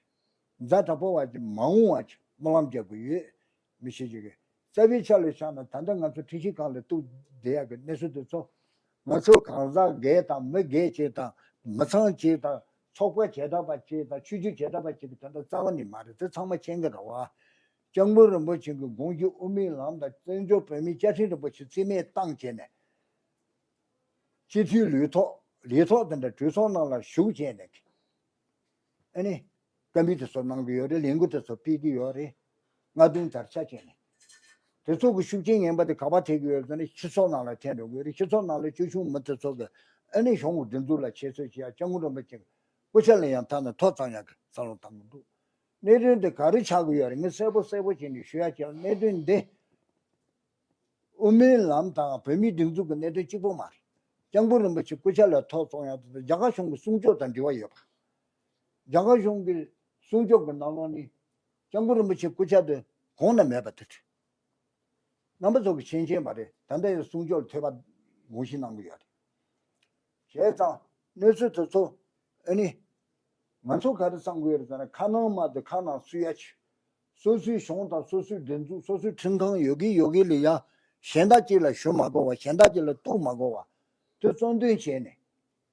ཛ་དྲག་པོ་བ་ཅིག་མ་འོང་བ་ཅིག་སྨོན་ལམ་རྒྱག་གི་ཡོད། མི་ཤེས་ཅིག་གི་རྩ་བའི་ཆ་ལ་བཞག་ན་ད་ལྟ་ང་ཚོ་ཁྲིམས་ཞིབ་ཁང་ལ་གཏུགས་བསྡད་ཡག་གི་གནས་ཚུལ་དེ་ཚོ་ང་ཚོ་གང་ཟག་སྒེར་དང་མི་སྒེར་བཅས་དང་མི་ཚང་བཅས་དང་ཚོགས་པ་བྱེ་བྲག་པ་བཅས་དང་ཆོས་བརྒྱུད་བྱེ་བྲག་པ་བཅས་ཀྱི་དོན་དག་རྩ་བ་ནས་མ་རེད། དེ་ཚང་མ་མཁྱེན་གི་རེད་བ། སྐྱབས་མགོན་རིན་པོ་ཆེ་གི་དགོངས་གཞི་དབུ་མའི་ལམ་དང་བཙན་བྱོལ་བོད་མིའི་བཅའ་ཁྲིམས་རིན་པོ་ཆེ་རྩིས་མེད་བཏང་བྱས་ནས། སྤྱི་འཐུས་ལས་ཐོག་ལས་ཐོག་དེ་འདྲ་གྲོས་ཚོགས་ནང་ལ་ཞུགས་བྱས་ནས། ཨ་ནི། བཀའ་འདྲི་དེ་ཚོ་གནང་གི་ཡོད་རེད། ལས་འགུལ་དེ་ཚོ་སྤེལ་གྱི་ཡོད་རེད། སྔ་དུས་དར་ཆ་བྱས་ནས། དེ་ཚོ་གི་ཤུགས་རྐྱེན་ངན་པ་དེ་ག་པར་ཐེབས་ཀྱི་ཡོད་ཟེར་ན་སྤྱི་ཚོགས་ནང་ལ་ཐེབས་འགྲོ་གི་ཡོད་རེད། སྤྱི་ཚོགས་ནང་ལ་སྐྱོ་ཆུང་མི་དེ་ཚོ་གི་ཨ་ནི་གཞུང་གི་སྒྲིག་འཛུགས་ལ་ཆེ་བསྟོད་བྱེད་ཡ། སྐྱབས་མགོན་རིན་པོ་ཆེ་གི་སྐུ་ཕྱྭ་ལ་ཡང་ཐ་ན་ཐོ་བཙག་ཡ་གི་བསམ་བློ་བཏང་གི་འདུག་གནད་དོན་དེ་ག་རེ་ཆགས་ཀྱི་ཡོད་རེད། ངས་གསལ་པོ་གསལ་པོ་བྱས་ནས་ཞུ་ཡ་བྱས། གནད་དོན་འདི། དབུ་མའི་ལམ་དང་བོད་མིའི་སྒྲིག་འཛུགས་ཀྱི་གནད་དོན་གཅིག་པོ་མ་རེད། སྐྱབས་མགོན་རིན་པོ་ཆེ་སྐུ་ཕྱྭ་ལ་ཐོ་བཙོང་ཡག་དེ་རྒྱ་གར་གཞུང་གི་སྲུང་སྐྱོབ་དང་འབྲེལ་བ་ཡོད་པ། རྒྱ་གར་གཞུང་གི་སྲུང་སྐྱོབ་ཀྱི་ནང་ལོགས་ནས་སྐྱབས་མགོན་རིན་པོ་ཆེ་སྐུ་ཕྱྭ་དེ་གོང་ན་མེད་པ་དེ་རེད། རྣམ་པ་ཚོ་གི་མཁྱེན་མཁྱེན་པ་རེད། ད་ལྟ་ཡང་སྲུང་སྐྱོབ་ལ་ཐོས་པ་དགོངས་བཞེས་གནང་གི་ཡོད་རེད། བྱས་ཙང་གནས་ཚུལ་དེ་ཚོ་ཨ་ནི། ང་ཚོ་ག་རེ་བསམ་གི་ཡོད་རེད་ཟེར་ན། ཁ་ནང་མ་དེ་ཁ་ནང་སུ་ཡ་ཆེ། སོ་སོའི་གཞུང་དང་སོ་སོའི་སྒྲིག་འཛུགས། སོ་སོའི་ཁྲིམས་ཁང་ཡོད་གི་ཡོད་གི་ལ་ཡ་གཞན་དག་ཅིག་ལ་ཞུ་མ་དགོས་པ། གཞན་དག་ཅིག་ལ་གཏུག་མ་དགོས་པ། དེ་གཙོ་འདོན་བྱས་ནས་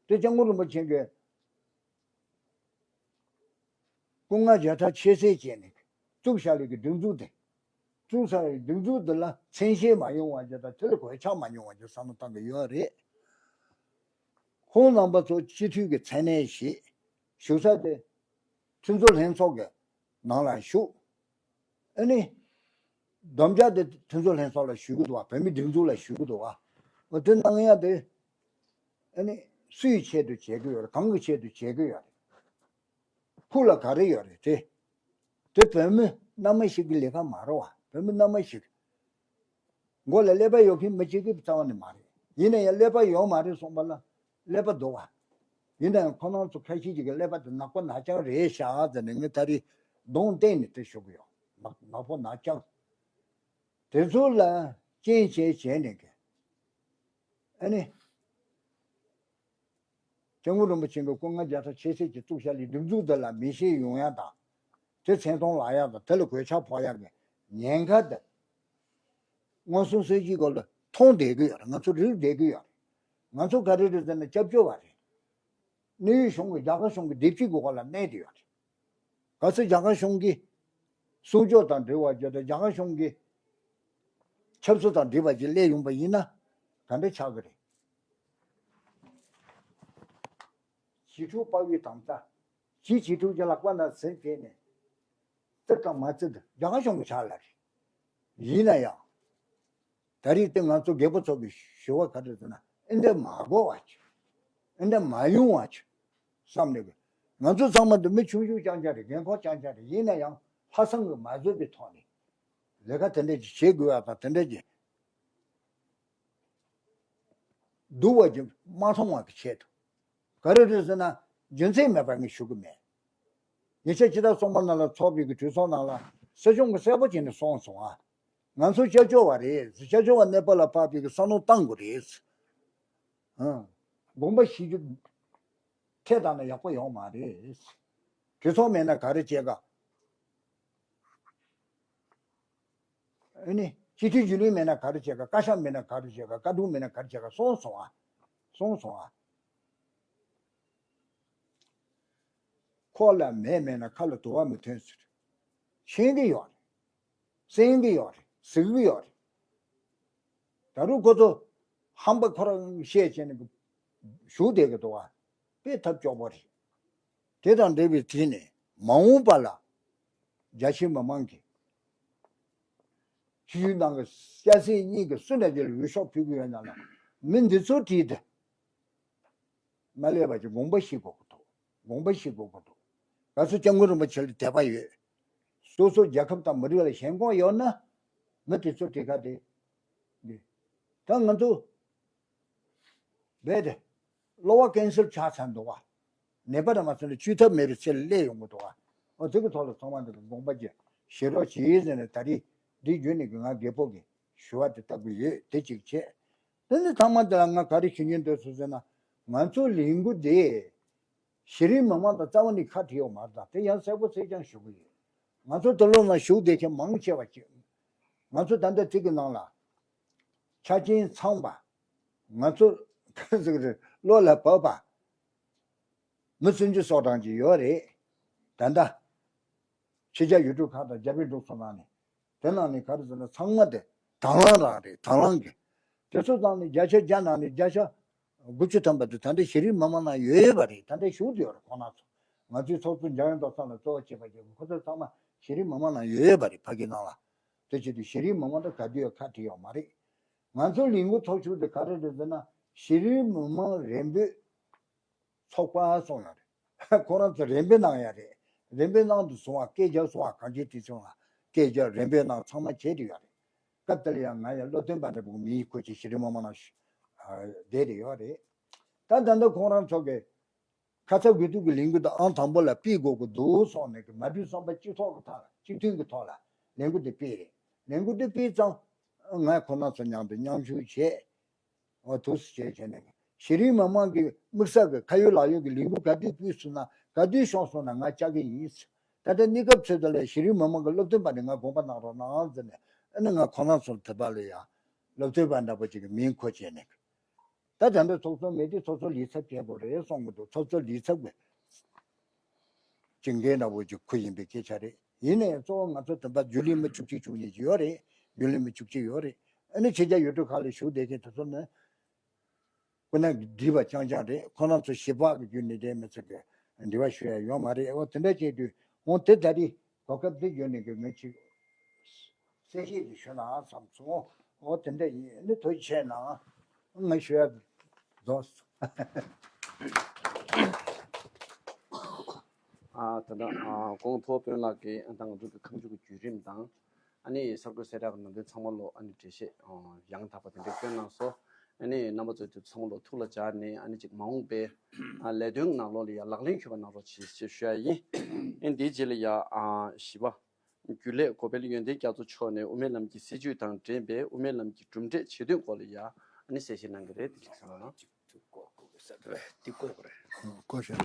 དེ་སྐྱབས་མགོན་རིན་པོ་ཆེ་གི་སྐུ་ལྔ་བརྒྱ་ཕྲག་ཕྱེད་ཚད་བྱས་ནས་བཙུགས་བཞག་པའི་གི་སྒྲིག་འཛུགས་དེ། བཙུགས་ས་ཡི་སྒྲིག་འཛུགས་འདི་ལ་མཚན་ཤས་མ་ཡོང་བ་ཅིག་དང་། དེ་ལ་གོད་ཆག་མ་ཡོང་བ་ཅིག་བསམ་བློ་བཏང་གི་ཡོད་རེད། ཁོང་རྣམ་པ་ཚོ་སྤྱི་འཐུས་ཀྱི་མཚན་གནས་བཞེས། བཞུགས་ས་དེ་ཁྲིམས་བཟོ་ལྷན་ཚོགས་ཀྱི་ནང་ལ་བཞུགས། ཨ་ནི། བསྡོམས་རྒྱ་དེ་ཁྲིམས་བཟོ་ལྷན་ཚོགས་ལ་ཞུ་གི་འདུག་བ། བོད་མིའི་སྒྲིག་འཛུགས་ལ་ཞུ་གི་འདུག་བ། འོ་དེ་གནང་ཡ་དེ། ཨ་ནི། སུའི་ཆེད་དུ་བྱེད་ཀྱི་ཡོད་རེད། གང་གི་ཆེད་དུ་བྱེད་ཀྱི་ཡོད་རེད། ཕུགས་ལ་ག་རེ་ཡོད་རེད་དེ། དེ་བོད་མི་རྣལ་མ་ཞིག་གི་ལས་ཀ་མ་རེད་བ། བོད་མི་རྣལ་མ་ཞིག་མགོ་ལ་ཀླད་པ་ཡོད་མཁན་མི་གཅིག་གིས་རྩ་བ་ནས་མ་རེད། ཡིན་ན་ཡང་ཀླད་པ་ཡོད་མ་རེད་གསུངས་པ་ལ་ཀླད་པ་འདུག་བ། ཡིན་ནའང་ཁོ་རང་ཚོ་ཁ་ཤས་ཅིག་གི་ཀླད་པ་དེ་ནག་པོ་ནག་རྐྱང་རེད་ཤག་ཟེར་ནས་ངས་ད་རེས་གདོང་བསྟན་ནས་དེ་ཞུ་གི་ཡོད། ནག་ནག་པོ་ནག་རྐྱང་། དེ་ཚོ་ལ་རྐྱེན་བྱས་བྱས་ནས་གི། ཨ་ནི། སྐྱབས་མགོན་རིན་པོ་ཆེ་གི་སྐུ་ལྔ་བརྒྱ་ཕྲག་ཕྱེད་ཚད་ཀྱི་བཙུགས་བཞག་ལས་སྒྲིག་འཛུགས་འདི་ལ་མེ་ཤེད་ཡོང་ཡ་དང་། དེ་མཚན་མཐོང་ལག་ཡ་དང་དེ་ལ་གོད་ཆག་ཕོག་ཡ་གི་ཉེན་ཁ་དེ། མངོན་སུམ་གསལ་བྱེད་སྐོར་ལ་མཐོང་བསྡད་ཀྱི་ཡོད་རེད། ང་ཚོ་རིག་བསྡད་ཀྱི་ཡོད་རེད། ང་ཚོ་ག་རེ་རེད་ཟེར་ན་སྐྱབས་བཅོལ་བ་རེད། གནས་ཡུལ་གཞུང་གི་རྒྱ་གར་གཞུང་གི་སྡེབ་སྐྱིད་ཀྱི་འོག་ལ་གནས་བསྡད་ཡོད་རེད། གལ་སྲིད་རྒྱ་གར་གཞུང་གི་སྲུང་སྐྱོབ་དང་འབྲེལ་བ་བརྒྱབ་དང་རྒྱ་གར་གཞུང་གི་ཆབ་སྲིད་དང་འབྲེལ་བ་ཅིག་སླེབས་ཡོང་པ་ཡིན་ན་ག་འདྲ་ཆགས་ཀྱི་རེད། གྱི་ཕྲུག་དཔའ་བོའི་དམ་བཅའ། གྱི་གྱི་ཕྲུག་གི་ལག་པ་ན་ཟིན་བྱས་ནས་བརྩི་དང་མ་བརྩི་དེ་རྒྱ་གར་གཞུང་གི་ཕྱག་ལ་རེད། ཡིན་ན་ཡང་། ད་རེས་དེ་ང་ཚོ་རྒད་པོ་ཚོ་གི་ཞུ་བ་ག་རེ་ཟེར་ན་ཨེ་འདྲ་མ་གོ་བ་ཅིག་ཨེ་འདྲ་མ་ཡོང་བ་ཅིག་བསམ་ནས་གི། ང་ཚོ་ཚང་མ་འདི་མི་ཆུང་ཆུང་རྐྱང་རྐྱང་རེད། རྒན་འཁོགས་རྐྱང་རྐྱང་རེད། ཡིན་ན་ཡང་ལྷག་བསམ་གི་མ་བཟོད་པའི་ཐོག་ནས་ལས་ཀ་དེ་འདྲ་ཅིག་བྱེད་དགོས་པ་དང་དེ་འདྲ་ཅིག་སྡུག་པ་ཅིག་མ་མཐོང་བ་གི་ཆེད་དུ། ག་རེ་རེད་ཟེར་ན་རྒྱུ་མཚན་མེད་པ་ངས་ཞུ་གི་མེད། ཉེ་ཆར་སྤྱི་ཟླ་གསུམ་པ་ནང་ལ་ཚོགས་པའི་གི་གྲོས་ཚོགས་ནང་ལ་སྲིད་སྐྱོང་གི་གསལ་པོ་བྱས་ནས་གསུངས་སོང་ཨ། ང་ཚོ་སྐྱབས་བཅོལ་བ་རེད། སྐྱབས་བཅོལ་བ་ནེ་པ་ལ་ཕབ་པའི་གི་བསམ་བློ་བཏང་དགོས་རེད། ཨང་། དགོངས་པ་བཞེས་རྒྱུ་ཐད་བཏང་ན་ཡག་པོ་ཡོང་མ་རེད། གྲོས་ཚོགས་མེད་ན་ག་རེ་བྱེད་ག་ཨ་ནི་སྤྱི་འཐུས་རྒྱུན་ལས་མེད་ན་ག་རེ་བྱེད་ག་བཀའ་ཤག་མེད་ན་ག་རེ་བྱེད་ག་བཀའ་དྲུང་མེད་ན་ག་རེ་བྱེད་ག་གསུངས་སོང་ཨ། གསུངས་སོང་ཨ། ཁོག་ལ་མེ་མེད་ན་ཁ་ལ་དུ་བ་མི་ཐོན་ཟེར། ཤེས་ཀྱི་ཡོད་རེད། གསན་གྱི་ཡོད་རེད། གཟིགས་ཀྱི་ཡོད་རེད། ད་རུང་ཁོ་ཚོ་ཧམ་པ་ཁོ་རང་བཤད་བྱས་ནས་བཞུགས་བསྡད་ཀྱི་འདུག་བ། དཔེ་ཐབས་སྐྱོ་པོ་རེད། དེ་དང་འབྲེལ་བའི་དེ་ནས་མ་འོངས་པ་ལ་རྒྱ་ཆེ་མི་མང་གིས་སྤྱི་ཡོངས་ནང་གི་སྐྱ་སེར་གཉིས་ཀྱི་སུ་འདྲ་ཅིག་ལ་འོས་ཤོག་ཕུལ་གྱི་ཡོད་ན་ལ་མི་འདི་ཚོ་བྲིས་ཏེ། མ་སླེབས་པ་ཅིག་དགོངས་པ་བཞེས་དགོས་ཀྱི་འདུག་དགོངས་པ་བཞེས་དགོས་ཀྱི་འདུག་ང་ཚོ་སྐྱབས་མགོན་རིན་པོ་ཆེ་ལ་དད་པ་ཡོད། སོ་སོ་རྒྱལ་ཁབ་དང་མི་རིགས་ལ་ཞེན་ཁོག་ཡོད་ན། མི་དེ་ཚོ་དེ་ག་དེ། འདི། ད་ང་ཚོ། རྦད་དེ། གློ་བ་ཀན་སར་ཆགས་ཚར་འདུག་བ། ནད་པ་དང་མ་སོན་ལ་བཅོས་ཐབས་མེད་པའི་ཚད་ལ་སླེབས་ཡོང་གི་འདུག་བ། འོ་དེ་གི་ཐོག་ལ་ཚང་མ་འདི་གི་དགོངས་པ་བཞེས་བཞེས་རོགས་བྱེད་ཟེར་ནས་ད་རེས་འདི་བརྒྱུད་ནས་གི་ང་རྒད་པོ་གི་ཞུ་བ་དེ་བཏབ་གི་ཡོད་དེ་གཅིག་བྱས། དེ་ནི་ཚང་མ་དེ་ལ་ང་ག་རེ་ཞུ་སྙིང་འདོད་སོང་ཟེར་ན། ང་ཚོ་ལས་འགུལ་དེ་གཞི་རིམ་མི་མང་དང་རྩ་བ་ནས་ཁ་བྲལ་ཡོད་མ་རེད། ད་དེ་ཡང་གསལ་པོ་གསལ་རྐྱང་ཞུ་གི་ཡོད། ང་ཚོ་དེ་ལོ་ན་ཞུགས་བསྡད་མཁན་མང་ཆེ་བ་ཅིག་ང་ཚོ་ད་ལྟ་དེ་གི་ནང་ལ་ཆ་རྐྱེན་ཚང་པ། ང་ཚོ་ག་ཟེར་གི་རེད། བློ་ལ་བབས་པ། མི་སུམ་ཅུ་སོ་གྲངས་ཅིག་ཡོད་རེད། ད་ལྟ་ཕྱི་རྒྱལ་ཡུལ་གྲུ་ཁག་དང་རྒྱ་བལ་འབྲུག་གསུམ་ནང་ནས། དེ་ནང་ནས་ག་རེ་ཟེར་ན་ཚང་མ་དེ་དང་བླངས་རང་རེད། དང་བླངས་ཀྱི། དེ་ཚོ་ཚང་ནས་བརྒྱ་ཆ་བརྒྱ་ནང་ནས་བརྒྱ་ཆ་དགུ་བཅུ་ཐམ་པ་དེ་ད་ལྟ་གཞི་རིམ་མི་མང་ནང་ཡོད་ཡོད་པ་རེད། ད་ལྟ་ཞུགས་བསྡད་ཡོད་རེད་ཁོང་རྣམ་ཚོ། ང་ཚོའི་ཚོགས་གཙོ་འཇམ་དབྱངས་རྡོར་བཟང་ལ་གཙོ་བོ་བྱས་པ་བརྒྱད་པོ་ཁོ་ཚོ་ཚང་མ་གཞི་རིམ་མི་མང་ནང་ཡོད་ཡོད་པ་རེད། ཕ་གི་ནང་ལ། དེ་བྱེད་དུས་གཞི་རིམ་མི་མང་དང་ག་དུས་ཡང་ཁ་བྲལ་ཡོད་མ་རེད། ང་ཚོའི་ལས་འགུལ་ཚོགས་ཆུང་དེ་ག་རེ་རེད་ཟེར་ན་གཞི་རིམ་མི་མང་རེ་འབོད་ཚོགས་པ་སོང་ཡོད་རེད། ཁོ་རང་ཚོ་རེ་འབོད་གནང་ཡ་རེད། རེ་འབོད་གནང་དུ་སོང་བ་སྐད་ཆ་སོང་བ་གང་ཅིའི་དུས་ཚོད་ལ་སྐད་ཆ་རེ་འབོད་གནང་ཚང་མ་བྱས་ཏེ་ཡོད་རེད། སྐབས་དེར་ཡང་ང་ཡང་སློབ་སྟོན་པ་འདྲ་པོ་མིའི་ཁོ་ཅིག་གཞི་རིམ་མི་མང་ནང་བསྡད་དེ་ཡོད་རེད། ད་ད་ལྟ་ཁོང་རང་ཚོ་གི་ཁ་ཚ་དགོས་གཏུག་གི་ལས་འགུལ་དུ་ཨང་དང་པོ་ལ་ཕུད་དགོས་ཀྱི་འདུག་སོང་ནས་གི་མ་བུའི་བསམ་པ་གཅིག་ཐོག་གི་ཐོག་ལ་གཅིག་མཐུན་གྱི་ཐོག་ལ་ལས་འགུལ་དེ་སྤེལ་རེད། ལས་འགུལ་དེ་སྤེལ་ཙང་ང་ཁོ་རང་ཚོ་མཉམ་དུ་མཉམ་ཞུགས་བྱས། འོ་འདུག་སེ་བྱས་བྱས་ནས་གཞི་རིམ་མི་མང་གི་དམིགས་བསལ་གྱི་ཁ་ཡོད་ལག་ཡོད་ཀྱི་ལས་འགུལ་ག་དུས་སྤེལ་སོང་ན་ག་དུས་བྱུང་སོང་ན་ང་བཅར་གྱི་ཡིན། ད་ལྟ་གནས་སྐབས་ཚོད་དུ་ལ་གཞི་རིམ་མི་མང་གི་སློབ་སྟོན་པ་ནས་ང་དགོངས་པ་གནང་རོགས་གནང་ཟེར་ནས་ཨ་ནི་ང་ཁོ་རང་ཚོར་དེ་བ་ལ་ཡང་སློབ་སྟོན་པ་འདྲ་པོ་ཅིག་གི་མིང་ཁོ་བྱས་ནས། ད་ད་ལྟ་ཚོགས་གཙོ་མེད་དུས་ཚོགས་གཙོ་ལས་ཚབ་བྱེད་དགོས་རེད་གསུང་གི་འདུག་ཚོགས་གཙོ་ལས་ཚབ་ཀྱི་ཇུས་འགན་འདྲ་པོ་ཅིག་ཁུར་བཞིན་པའི་སྐད་ཆ་རེད། ཡིན་ནའི་གཙོ་བོ་ང་ཚོ་དེ་འབའ་རྒྱུན་ལས་མི་བཅུ་གཅིག་བཅུ་གཉིས་ཅིག་ཡོད་རེད། རྒྱུན་ལས་མི་བཅུ་གཅིག་ཡོད་རེད། ཨ་ནི་ཕྱི་རྒྱལ་ཡུལ་གྲུ་ཁག་ལ་བཞུགས་བསྡད་མཁན་དེ་ཚོ་ནི་སྐུ་ན་བགྲེས་པ་རྐྱང་རྐྱང་རེད། ཁོ་རང་ཚོ་ཞིབ་པ་གི་རྒྱུ་ནས་དེ་མི་ཚེ་གི་འབྲེལ་བ་ཞུ་ཡ་ཡོད་མ་རེད། འོ་དེ་འདྲ་བྱས་དུས་འོ་དེ་ད་རེས་གོ་སྐབས་འདི་བརྒྱུད་ནས་གི་ངས་ཅིག་གསལ་བཤད་ཅིག་ཞུ་ན་བསམ་སོང་། འོ་དེ་འདྲ་ཡིན། ཨ་ནི་ཐུགས་རྗེ་ཆེ་གནང་། ང་ཞུ་ཡ་རྫོགས་སོང་། ཨ་ད་ལྟ་ཨ་གོང་ཐོག་དཔོན་ལགས་ཀྱིས་ཨ་ད་ང་ཚོ་གི་ཁ་མཆུ་གི་བརྒྱུད་རིམ་དང་ཨ་ནི་གསར་འགོད་གསལ་བསྒྲགས་ཀྱི་ནང་དོན་ཚང་མ་ལོ་ཨ་ནི་འགྲེལ་བཤད་ཨ་ཡང་དག་པ་དེ་འདྲ་བསྐྱོན་གནང་སོང་། ཨ་ནི་རྣམ་པ་ཚོས་དེ་ཚོ་ཚང་མ་ལོ་ཐུགས་ལ་འཇགས་ནས། ཨ་ནི་ཅིག་མ་འོངས་པའི་ཨ་ལས་དོན་ནང་ལོགས་ལ་ཡ་ལག་ལེན་འཁྱོལ་བ་གནང་རོགས་ཞེས་ཞུ་ཡ་ཡིན། ཨ་ནི་དེའི་རྗེས་ལ་ཡ་ཨ་བཞི་པ། རྒྱུན་ལས་གོ་པལ་ཡོན་ཏན་རྒྱ་མཚོ་མཆོག་ནས་དབུ་མའི་ལམ་གྱི་སྲིད་བྱུས་དང་འབྲེལ་བའི་དབུ་མའི་ལམ་གྱི་གྲུབ་འབྲས་ཆེ་མཐོའི་སྐོར་ལ་ཡ་ཨ་ནི་གསལ་བཤད་གནང་གི་རེད། དེ་གཅིག་གསན་རོགས་གནང་། འདི་བཀོད་དགོས་རེད།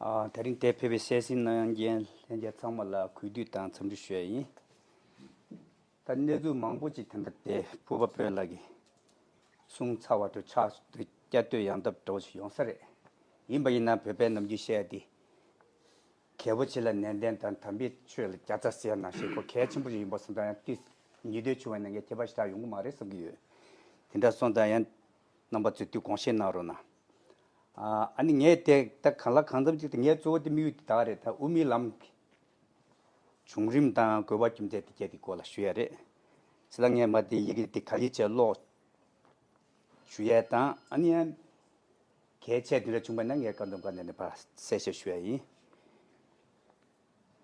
ཨ། དེ་རིང་འདིར་ཕེབས་པའི་གསན་གཟིགས་གནང་མཁན་ལྷན་རྒྱས་ཚང་མ་ལ་གུས་འདུད་དང་འཚམས་འདྲི་ཞུ་ཡ་ཡིན། ད་གནས་ཚུལ་མང་པོ་ཅིག་དེ་འདྲ་དེ་ཕུར་པ་དཔོན་ལགས་ཀྱིས་གསུངས་ཚར་བ་འདྲ། ཕྱག་ཏུ་བསྐྱར་ཟློས་ཡང་འདབ་འདྲ་བོ་ཞིག་ཡོང་ས་རེད། ཡིན་པ་ཡིན་ན་བོད་པའི་ནམ་རྒྱུན་བཤད་ཡ་དེ། རྒྱལ་པོ་ཆེ་ལ་ནན་ཏན་དང་དམ་པའི་ཆོས་ལ་རྒྱ་ཚ་ཟེར་ཡ་ནང་བཞིན་ཁོ་གལ་ཆེན་པོ་ཞིག་ཡིན་པ་སོང་ཙང་ཡང་ཏོག་ཙམ་ཉེས་འདོད་བྱུང་བ་ཡིན་ན་ངས་ཁྱད་པར་ཞེ་དྲག་ཡོང་གི་མ་རེད་བསམ་གྱི་ཡོད། དེ་འདྲ་སོང་ཙང་ཡང་རྣམ་པ་ཚོས་དེ་དགོངས་བཞེས་གནང་རོགས་གནང་། ཨ་ཨ་ནི་ངས་དེ་ད་གང་ལ་གང་འཚམ་ཅིག་ཏུ་ངའི་གཙོ་བོ་དེ་དམིགས་ཡུལ་དེ་ད་ག་རེད། ད་དབུ་མའི་ལམ་གྱི་བྱུང་རིམ་དང་དགོས་པ་རྒྱུ་མཚན་དེ་གྱད་དེ་སྐོར་ལ་ཞུ་ཡ་རེད། ཟེར་ལ་ངས་མ་དེ་ཡི་གེ་དེ་ག་ལེར་བྱས་ཀློག་ཞུ་ཡས་དང་། ཨ་ནི་ཡང་གལ་ཆེ་དེ་འདྲ་བྱུང་བ་ན་ངས་བཀའ་འདོམས་ཁང་ནས་ནས་ཕར་གསལ་བཤད་ཞུ་ཡ་ཡིན།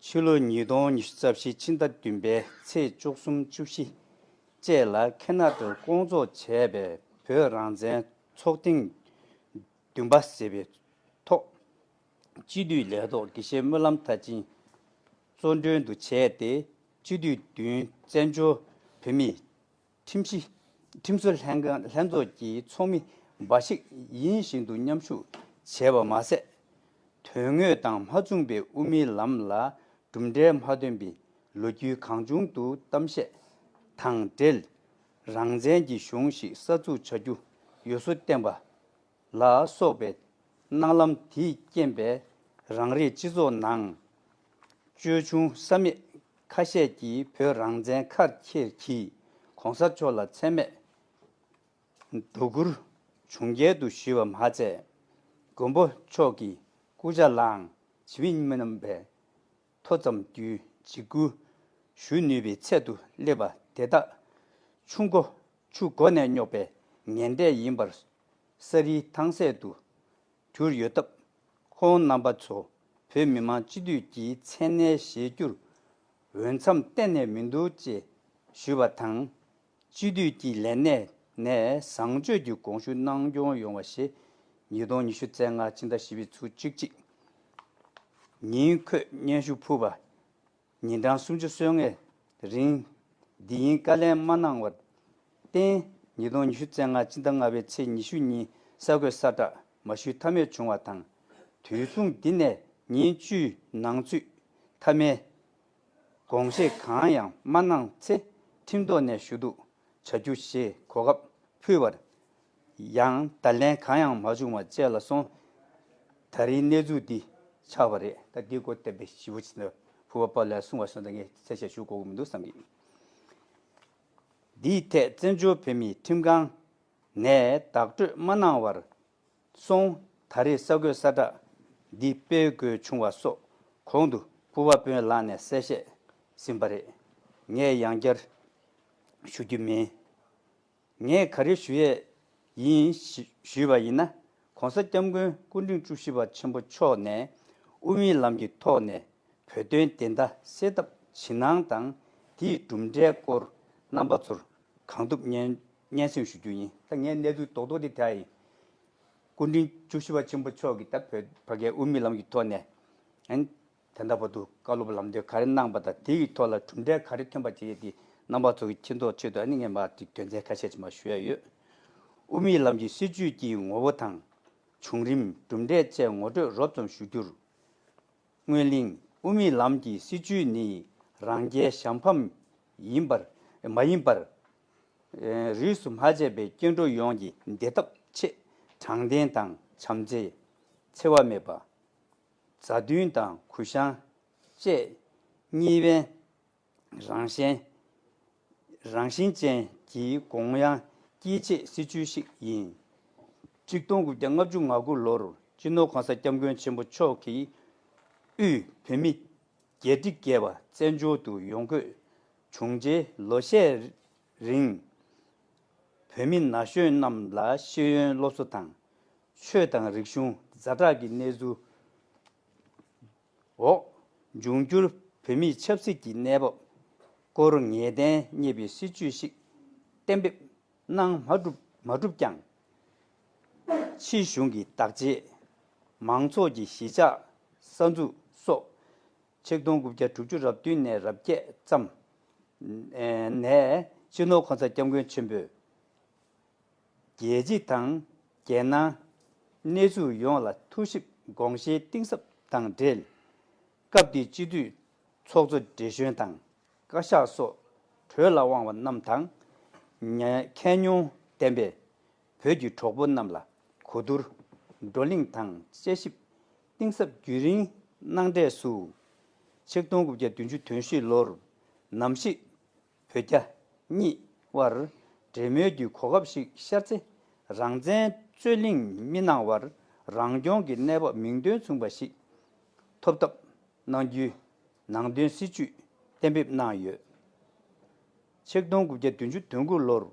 ཕྱི་ལོ་ཉིས་སྟོང་ཉི་ཤུ་རྩ་བཞི་ཕྱི་ཟླ་བདུན་པའི་ཚེས་བཅུ་གསུམ་བཅུ་བཞི་བཅས་ལ་ཁེ་ན་ཌར་བསྐོང་ཚོགས་བྱས་པའི་བོད་རང་བཙན་ཚོགས་ཐེངས་བདུན་པ་ཟེར་བའི་ཐོག་སྤྱི་འཐུས་ལས་ཐོག་དགེ་བཤེས་སྨོན་ལམ་མཐར་ཕྱིན་གཙོ་མགྲོན་དུ་བྱས་ཏེ། སྤྱི་འཐུས་བདུན་བཙན་བྱོལ་བོད་མིའི་ཁྲིམས་གཞི་ཁྲིམས་བཟོ་ལྷན་ཁང་ལྷན་ཚོགས་ཀྱི་ཚོགས་མི་འབའ་ཞིག་ཡིད་བཞིན་དུ་མཉམ་ཞུགས་བྱས་པ་མ་ཟད། དོན་དངོས་དང་མ་མཚུངས་པའི་དབུ་མའི་ལམ་ལ་གྲུབ་འབྲས་མ་ཐོན་པའི་ལོ་རྒྱུས་གང་བྱུང་དུ་གཏམ་བཤད་དང་འབྲེལ། རང་བཙན་གྱི་གཞུང་ཞིག་གསར་འཛུགས་བྱ་རྒྱུ་ཡོད་བཟོ་བསྟན་པ་ལ་སོགས་པའི་སྣང་ལམ་དེས་རྐྱེན་པས། རང་རེའི་སྤྱི་ཚོགས་ནང་ཅོལ་ཆུང་བསམ་མེད་ཁ་ཤས་ཀྱིས་བོད་རང་བཙན་ཁ་འཁྱེར་གྱིས་གོང་ས་མཆོག་ལ་མཚན་སྨད་སྡུག་སྐུར་བྱུང་རྒྱལ་དུ་ཞུས་པ་མ་ཚད། མགོན་པོ་མཆོག་གི་སྐུ་ཕྱྭ་ལའང་ཇི་བཞིན་མི་རྣམ་པའི་ཐོ་ཙམ་རྒྱུའི་འཇིགས་སྐུལ་ཞུ་ནུས་པའི་ཚད་དུ་སླེབས་པ་དེ་དག་ཆུ་མགོ་ཆུ་མགོ་ནས་སྙོག་པའི་ངན་འབྲས་ཡིན་པར་ས་རིའི་ཐང་ཟད་དུ་གྱུར་ཡོད་སྟབས། ཁོང་རྣམ་པ་ཚོ་བོད་མི་མང་སྤྱི་འཐུས་ཀྱི་མཚན་གནས་བཞེས་རྒྱུར་འོས་འཚམ་གཏན་ནས་མི་འདུག་ཅེས་ཞུས་པ་དང་། སྤྱི་འཐུས་ཀྱི་ལས་གནས་ནས་བཟང་སྤྱོད་ཀྱི་དགོངས་ཞུ་གནང་སྐྱོང་ཡོང་བ་ཞེས་ཉིས་སྟོང་ཉི་ཤུ་རྩ་ལྔ་ཕྱི་ཟླ་བཞི་པའི་ཚེས་བཅུ་གཅིག་ཉིན་འཁོད་སྙན་ཞུ་ཕུལ་བ། ཉིན་གྲངས་སུམ་ཅུ་སོ་ལྔའི་རིང་འདི་ཡིན་བཀའ་ལན་མ་གནང་བར་བརྟེན། ཉིས་སྟོང་ཉི་ཤུ་རྩ་ལྔ་ཕྱི་ཟླ་ལྔ་པའི་ཚེས་ཉི་ཤུ་ཉིན་གསར་འགོད་གསལ་བསྒྲགས་མ་ཞུས་ཐབས་མེད་བྱུང་བ་དང་། དུས་མཚུངས་འདི་ནས་ཉིན་བཅུའི་ནང་ཚུད་མཐའ་མའི་དགོངས་བཞེས་གང་ཡང་མ་གནང་ཚེ་ཁྲིམས་ཐོག་ནས་ཞུ་གཏུག་བྱ་རྒྱུ་ཞེས་གོ་སྐབས་ཕུལ་བར་ཡང་བརྡ་ལན་གང་ཡང་མ་བྱུང་བ་བཅས་ལ་སོང་། ད་རིང་གནས་ཚུལ་འདི་ཆགས་པ་རེད། ད་འདི་སྐོར་བསྟན་པའི་ཞིབ་པོ་ཕྱིན་ན་ཕུར་པ་པ་ལགས་གསུངས་པ་སོང་ཙང་ངས་གསལ་བཤད་ཞུ་དགོས་ཀྱི་མི་འདུག་བསམ་གྱི། འདིའི་ཐད་བཙན་བྱོལ་བོད་མིའི་ཁྲིམས་ཁང་ནས་བདག་སྤྲོད་མ་གནང་བར་སོང་། ད་རེས་གསར་འགོད་གསལ་བསྒྲགས་འདི་སྤེལ་དགོས་བྱུང་བ་སོགས་གོང་དུ་ཕུར་པ་དཔོན་ལགས་ནས་གསལ་བཤད་ཟིན་པ་རེད། ངས་ཡང་བསྐྱར་ཞུ་རྒྱུ་མིན། ངས་ག་རེ་ཞུ་ཡས་ཡིན་ཞུས་པ་ཡིན་ན། ༸གོང་ས་༸སྐྱབས་མགོན་སྐུ་ཕྲེང་བཅུ་བཞི་པ་ཆེན་པོ་མཆོག་ནས་དབུ་མའི་ལམ་གྱི་ཐོག་ནས་བོད་དོན་བདེན་མཐའ་གསལ་ཐབས་ཇི་གནང་དང་། དེའི་གྲུབ་འབྲས་སྐོར་རྣམ་པ་ཚོར་གང་ཐུབ་སྙན་སྙན་སེང་ཞུ་རྒྱུ་ཡིན། ད་ངས་གནས་ཚུལ་རྡོག་རྡོག་དེ་དེ་ཡིན། སྐུ་ཕྲེང་བཅུ་བཞི་པ་ཆེན་པོ་མཆོག་གིས་ད་བོད་ཕ་གིའི་དབུ་མའི་ལམ་གྱི་ཐོག་ནས་ཨན། ད་ལྟ་བར་དུ་བཀའ་སློབ་ལམ་སྟོན་ག་རེ་གནང་པ་དང་། དེ་ཡི་ཐོག་ལ་གྲུབ་འབྲས་ག་རེ་ཐོན་པ་བཅས་ཏེ་རྣམ་པ་ཚོ་གི་མཁྱེན་རྟོགས་ཆེད་དུ་ཨ་ནི་ངས་མར་དེ་དོན་ཚན་ཁ་ཤས་ཅིག་མར་ཞུ་ཡ་ཡོད། དབུ་མའི་ལམ་གྱི་སྲིད་བྱུས་ཀྱི་ངོ་བོ་དང་། བྱུང་རིམ། གྲུབ་འབྲས་བཅས་ངོ་སྤྲོད་རོབ་ཙམ་ཞུ་རྒྱུར། སྔོན་གླེང་། དབུ་མའི་ལམ་གྱི་སྲིད་བྱུས་ནི་རང་རྒྱལ་གཞན་ཕམ་ཡིན་པར་མ་ཡིན་པར། རིས་སུ་མ་ཆད་པའི་སྐྱེ་འགྲོ་ཡོངས་ཀྱི་བདེ་ཐབས་ཆེད་དྲང་བདེན་དང་བྱམས་བརྩེ། འཚེ་བ་མེད་པ། མཛའ་མཐུན་དང་གུས་ཞབས་བཅས་གཉིས་ཕན་རང་གཞན་ རང་བཞིན་ཅན་གྱི་དགོངས་ཡངས་དཀྱིལ་ཆེ་སྲིད་བྱུས་ཤིག་ཡིན། ཆིག་སྟོང་དགུ་བརྒྱ་ལྔ་བཅུ་ང་དགུ་ལོར་སྤྱི་ནོར་གོང་ས་སྐྱབས་མགོན་ཆེན་པོ་མཆོག་གིས་དབུས་བོད་མི་བརྒྱད་ཁྲི་བརྒལ་བ་བཙན་བྱོལ་དུ་ཡོང་སྒོས་བྱུང་རྗེས་ལོ་ཤས་རིང་བོད་མི་ན་གཞོན་རྣམས་ལ་ཤེས་ཡོན་སློབ་གསོ་དང་ཆོས་དང་རིག་གཞུང་ཛ་དྲག་གི་གནས་ཚུལ་འོག་འབྱུང་འགྱུར་བོད་མིའི་ཆབ་སྲིད་ཀྱི་གནས་བབ་སྐོར་ངེས་གཏན་རྙེད་པའི་སྲིད་བྱུས་ཤིག་གཏན་འབེབས་གནང་མ་གྲུབ་མ་གྲུབ་ཀྱང་། ཕྱིའི་གཞུང་གི་བདག་གཅེས། མང་ཚོགས་ཀྱི་གཞིས་ཆགས་གསར་འཛུགས་སོགས་ཆིག་སྟོང་དགུ་བརྒྱ་དྲུག་ཅུ་རེ་བདུན་ནས་རེ་བརྒྱད་ཙམ་ནས་སྤྱི་ནོར་གོང་ས་སྐྱབས་མགོན་ཆེན་པོས་རྒྱལ་སྤྱི་དང་རྒྱལ་ནང་གནས་ཚུལ་ཡོངས་ལ་ཐུགས་ཞིབ་དགོངས་བཞེས་གཏིང་ཟབ་དང་འབྲེལ། སྐབས་དེའི་སྤྱི་འཐུས་ཚོགས་གཙོ་བགྲེས་གཞོན་དང་བཀའ་ཤག་སོགས་གྲོས་ལ་དབང་བ་རྣམས་དང་། ཉ- མཁས་མྱོང་ལྡན་པའི་བོད་ཀྱི་གྲོགས་པོ་རྣམས་ལ་གོ་བསྡུར་བགྲོ་གླེང་དང་དཔྱད་ཞིབ་གཏིང་ཟབ་རྒྱུན་རིང་གནང་འབྲས་སུ། ཆིག་སྟོང་དགུ་བརྒྱ་བདུན་ཅུ་དོན་བཞི་ལོར་ནམ་ཞིག་བོད་རྒྱ་གཉིས་དབར་འབྲེལ་མོལ་གྱི་གོ་སྐབས་ཤིག་ཤར་ཚེ། རང་བཙན་རྩོད་གླེང་མི་གནང་བར་རང་སྐྱོང་གི་གནས་བབ་མིང་དོན་མཚུངས་པ་ཞིག་ཐོབ་ཐབས་གནང་རྒྱུའི་ནང་དོན་སྲིད་བྱུས་གཏན་འབེབས་གནང་ཡོད། ཆིག་སྟོང་དགུ་བརྒྱ་བདུན་ཅུ་དོན་དགུ་ལོར་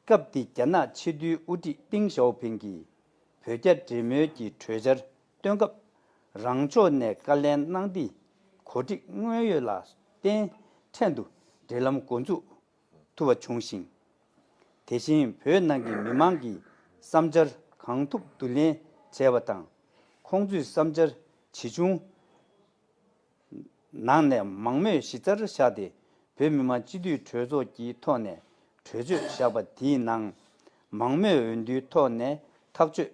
སྐབས་དེའི་རྒྱ་ནག་ཕྱི་དྲིལ་དབུ་ཁྲིད་ཏིང་ཞའོ་ཕིང་གིས་བོད་རྒྱ་འབྲེལ་མོལ་གྱི་གྲོས་འཆར་བཏོན་སྐབས། རང་ཕྱོགས་ནས་བཀའ་ལན་གནང་སྟེ། གོ་སྒྲིག་དངོས་ཡོད་ལ་བརྟེན་ཕྲན་དུ་འབྲེལ་ལམ་འགོ་འཛུགས་ཐུབ་པ་བྱུང་ཞིང་། དེ་བཞིན་བོད་ནང་གི་མི་མང་གི་བསམ་འཆར་གང་ཐུབ་བསྡུ་ལེན་བྱས་པ་དང་། ཁོང་ཚོའི་བསམ་འཆར་ཇི་བྱུང་ནང་ནས་མང་མོས་གཞི་རྩར་བཞག་སྟེ། བོད་མི་མང་སྤྱི་འཐུས་གྲོས་ཚོགས་ཀྱི་ཐོག་ནས་གྲོས་ཆོད་བཞག་པ་དེའི་ནང་མང་མོས་འོས་བསྡུའི་ཐོག་ནས་ཐག་གཅོད་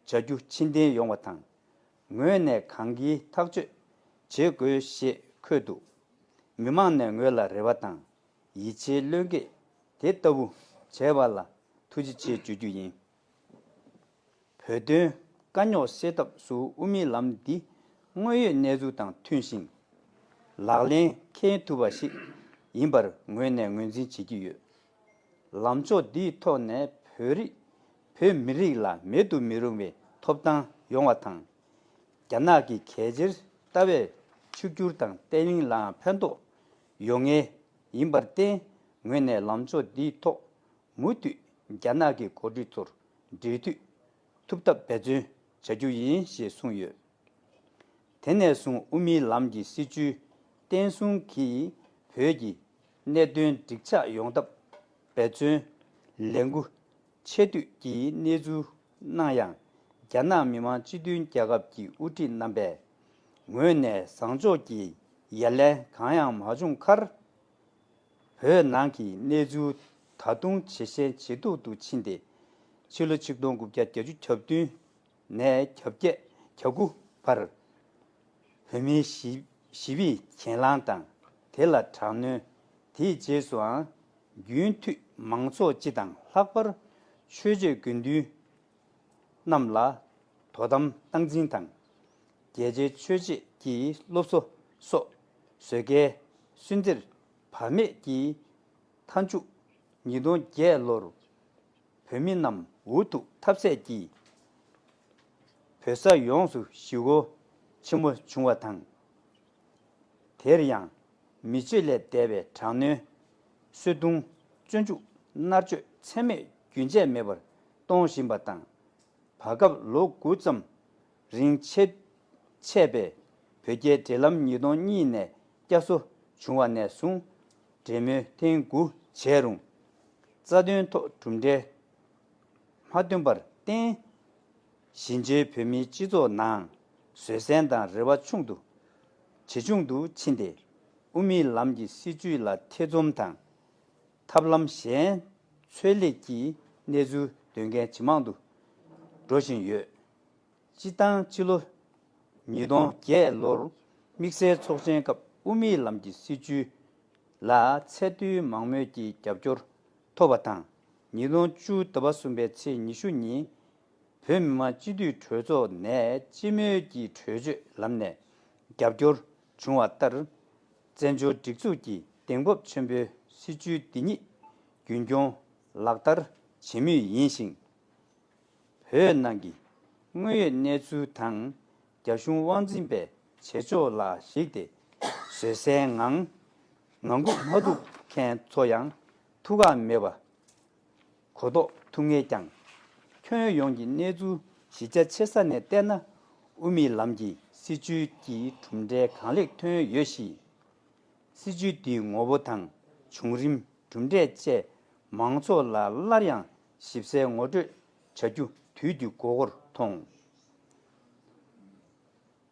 བྱ་རྒྱུ་ཕྱིར་འཐེན་ཡོང་བ་དང་། ངོས་ནས་གང་གིས་ཐག་གཅོད་བྱེད་དགོས་ཞེས་འཁོད་འདུག། མི་མང་ནས་ངོས་ལ་རེ་བ་དང་ཡིད་ཆེས་བློས་འགེལ་དེ་ལྟ་བུ་བྱས་པ་ལ་ཐུགས་རྗེ་ཆེ་བརྗོད་རྒྱུ་ཡིན། བོད་དོན་དཀའ་རྙོག་སེལ་ཐབས་སུ་དབུ་མའི་ལམ་འདི་དངོས་ཡོད་གནས་ཚུལ་དང་མཐུན་ཞིང་། ལག་ལེན་འཁེལ་ཐུབ་པ་ཞིག་ཡིན་པར་ངོས་ནས་ངོས་འཛིན་བྱེད་ཀྱི་ཡོད། ལམ་ཕྱོགས་འདིའི་ཐོག་ནས་བོད་རིགས་བོད་མི་རིགས་ལ་མེད་དུ་མི་རུང་བའི་ཐོབ་ཐང་ཡོང་བ་དང་། རྒྱ་ནག་གི་གལ་ཆེར་ལྟ་བའི་ཕྱུག་འགྱུར་དང་བརྟན་ལྷིང་ལའང་ཕན་ཐོགས་ཡོང་ངེས་ཡིན་པར་བརྟེན། ངོས་ནས་ལམ་ཕྱོགས་འདིའི་ཐོག་མུ་མཐུད་རྒྱ་ནག་གི་འགོ་ཁྲིད་ཚོར་འབྲེལ་མཐུད་ཐུབ་ཐབས་འབད་བརྩོན་བྱ་རྒྱུ་ཡིན་ཞེས་གསུངས་ཡོད། དེ་ནས་བཟུང་དབུ་མའི་ལམ་གྱི་སྲིད་བྱུས་བརྟན་སྲུང་གིས་བོད་ཀྱི་གནད་དོན་འགྲིག་ཆགས་ཡོང་ཐབས་འབད་བརྩོན་ལས་འགུལ་ཆེ་བསྟོད་ཀྱི་གནས་ཚུལ་གནང་ཡང་། རྒྱ་ནག་མི་དམངས་སྤྱི་མཐུན་རྒྱལ་ཁབ་ཀྱི་དབུ་ཁྲིད་རྣམ་པས་ངོས་ནས་བཟང་ཕྱོགས་ཀྱི་ཡ་ལན་གང་ཡང་མ་བྱུང་ཁར། བོད་ནང་གི་གནས་ཚུལ་ད་དུང་ཇེ་ཞན་ཇེ་སྡུག་ཏུ་ཕྱིན་ཏེ། ཕྱི་ལོ་ཆིག་སྟོང་དགུ་བརྒྱ་བརྒྱད་ཅུ་གྱ་བདུན་ནས་གྱ་བརྒྱད་གྱ་དགུ་བར་བོད་མིའི་ཞི- ཞི་བའི་གྱེན་ལངས་དང་དེ་ལ་དྲག་གནོན། དེའི་རྗེས་སུའང་རྒྱུན་མཐུད་མང་ཚོགས་སྤྱི་དང་ལྷག་པར་ཆོས་བྱེད་དགེ་འདུན་རྣམས་ལ་དོ་དམ་སྟངས་འཛིན་དང་། རྒྱལ་སྤྱིའི་ཆོས་བྱེད་ཀྱི་སློབ་གསོ་སོགས་བཟོད་དཀའི་སུན་གཙེར་བར་མེད་ཀྱི་མཐའ་མཇུག་ཉིས་སྟོང་བརྒྱད་ལོར་བོད་མི་རྣམས་འུ་ཐུག་ཐབས་ཟད་ཀྱིས་བོད་ས་ཡོངས་སུ་ཞི་རྒོལ་ཆེན་མོ་བྱུང་བ་དང་། དེར་ཡང་མི་སྤྱོད་ལས་འདས་པའི་དྲག་གནོན། གསོད་རྡུང་། བཙོན་འཇུག་མནར་གཅོད་ཚད་མེད་རྒྱུན་ཆད་མེད་པར་གཏོང་བཞིན་པ་དང་། བར་སྐབས་ལོ་དགུ་ཙམ་རིང་ཆད་ཆད་པའི་བོད་རྒྱའི་འབྲེལ་ལམ་ཉིས་སྟོང་གཉིས་ནས་བསྐྱར་གསོ་བྱུང་བ་ནས་བཟུང་འབྲེལ་མོལ་ཐེངས་དགུ་བྱས་རུང་། རྩ་དོན་ཐོག་གྲུབ་འབྲས་མ་ཐོན་པར་བརྟེན། གཞིས་བྱེས་བོད་མིའི་སྤྱི་ཚོགས་ནང་བཟོད་བསྲན་དང་རེ་བ་ཆུང་དུ་ཇེ་ཆུང་དུ་ཕྱིན་ཏེ། དབུ་མའི་ལམ་གྱི་སྲིད་བྱུས་ལ་ཐེ་ཚོམ་དང་། ཐབས་ལམ་གཞན་འཚོལ་སླད་ཀྱི་གནས་ཚུལ་འདོན་མཁན་ཇེ་མང་དུ་འགྲོ་བཞིན་ཡོད། སྤྱིར་བཏང་ཕྱི་ལོ་ཉིས་སྟོང་བརྒྱད་ལོར་དམིགས་བསལ་ཚོགས་ཆེན་སྐབས་དབུ་མའི་ལམ་གྱི་སྲིད་བྱུས་ལ་ཚད་མཐོའི་མང་མོས་ཀྱི་རྒྱབ་སྐྱོར་ཐོབ་པ་དང་། ཉིས་སྟོང་བཅུ་ཟླ་བ་གསུམ་པའི་ཚེས་ཉི་ཤུ་ཉིན་བོད་མི་མང་སྤྱི་འཐུས་གྲོས་ཚོགས་ནས་སྤྱི་མོས་ཀྱི་གྲོས་ཆོད་ལམ་ནས་རྒྱབ་སྐྱོར་བྱུང་བ་ལྟར། བཙན་བྱོལ་སྒྲིག་འཛུགས་ཀྱི་གདེང་སྤོབས་ཆེན་པོའི་ སྲིད་བྱུས་འདི་ཉིད་རྒྱུན་འཁྱོངས་ལག་བསྟར་བྱེད་མུས་ཡིན་ཞིང་། བོད་ནང་གི་དངོས་ཡོད་གནས་ཚུལ་དང་། རྒྱ་གཞུང་དབང་འཛིན་པའི་བྱེད་ཕྱོགས་ལ་གཞིགས་ཏེ། བཟོད་བསྲན་ངང་ངང་སྒུག་མ་ཐུབ་མཁན་ཚོ་ཡང་ཐུགས་ཁག་མེད་པ་གོ་རྟོགས་ཐུབ་ངེས་ཀྱང་། ཁྱོན་ཡོངས་ཀྱི་གནས་ཚུལ་གཞི་རྒྱ་ཆེ་ས་ནས་བལྟས་ན། དབུ་མའི་ལམ་གྱི་སྲིད་བྱུས་ཀྱི་གྲུབ་འབྲས་གང་ལེགས་ཐོན་ཡོད་གཤིས། སྲིད་བྱུས་འདིའི་ངོ་བོ་དང་བྱུང་རིམ། གྲུབ་འབྲས་བཅས་མང་ཚོགས་ལ་སླར་ཡང་ཞིབ་གསལ་ངོ་སྤྲོད་བྱ་རྒྱུ་དུས་ཀྱི་དགོས་མཁོར་མཐོང་།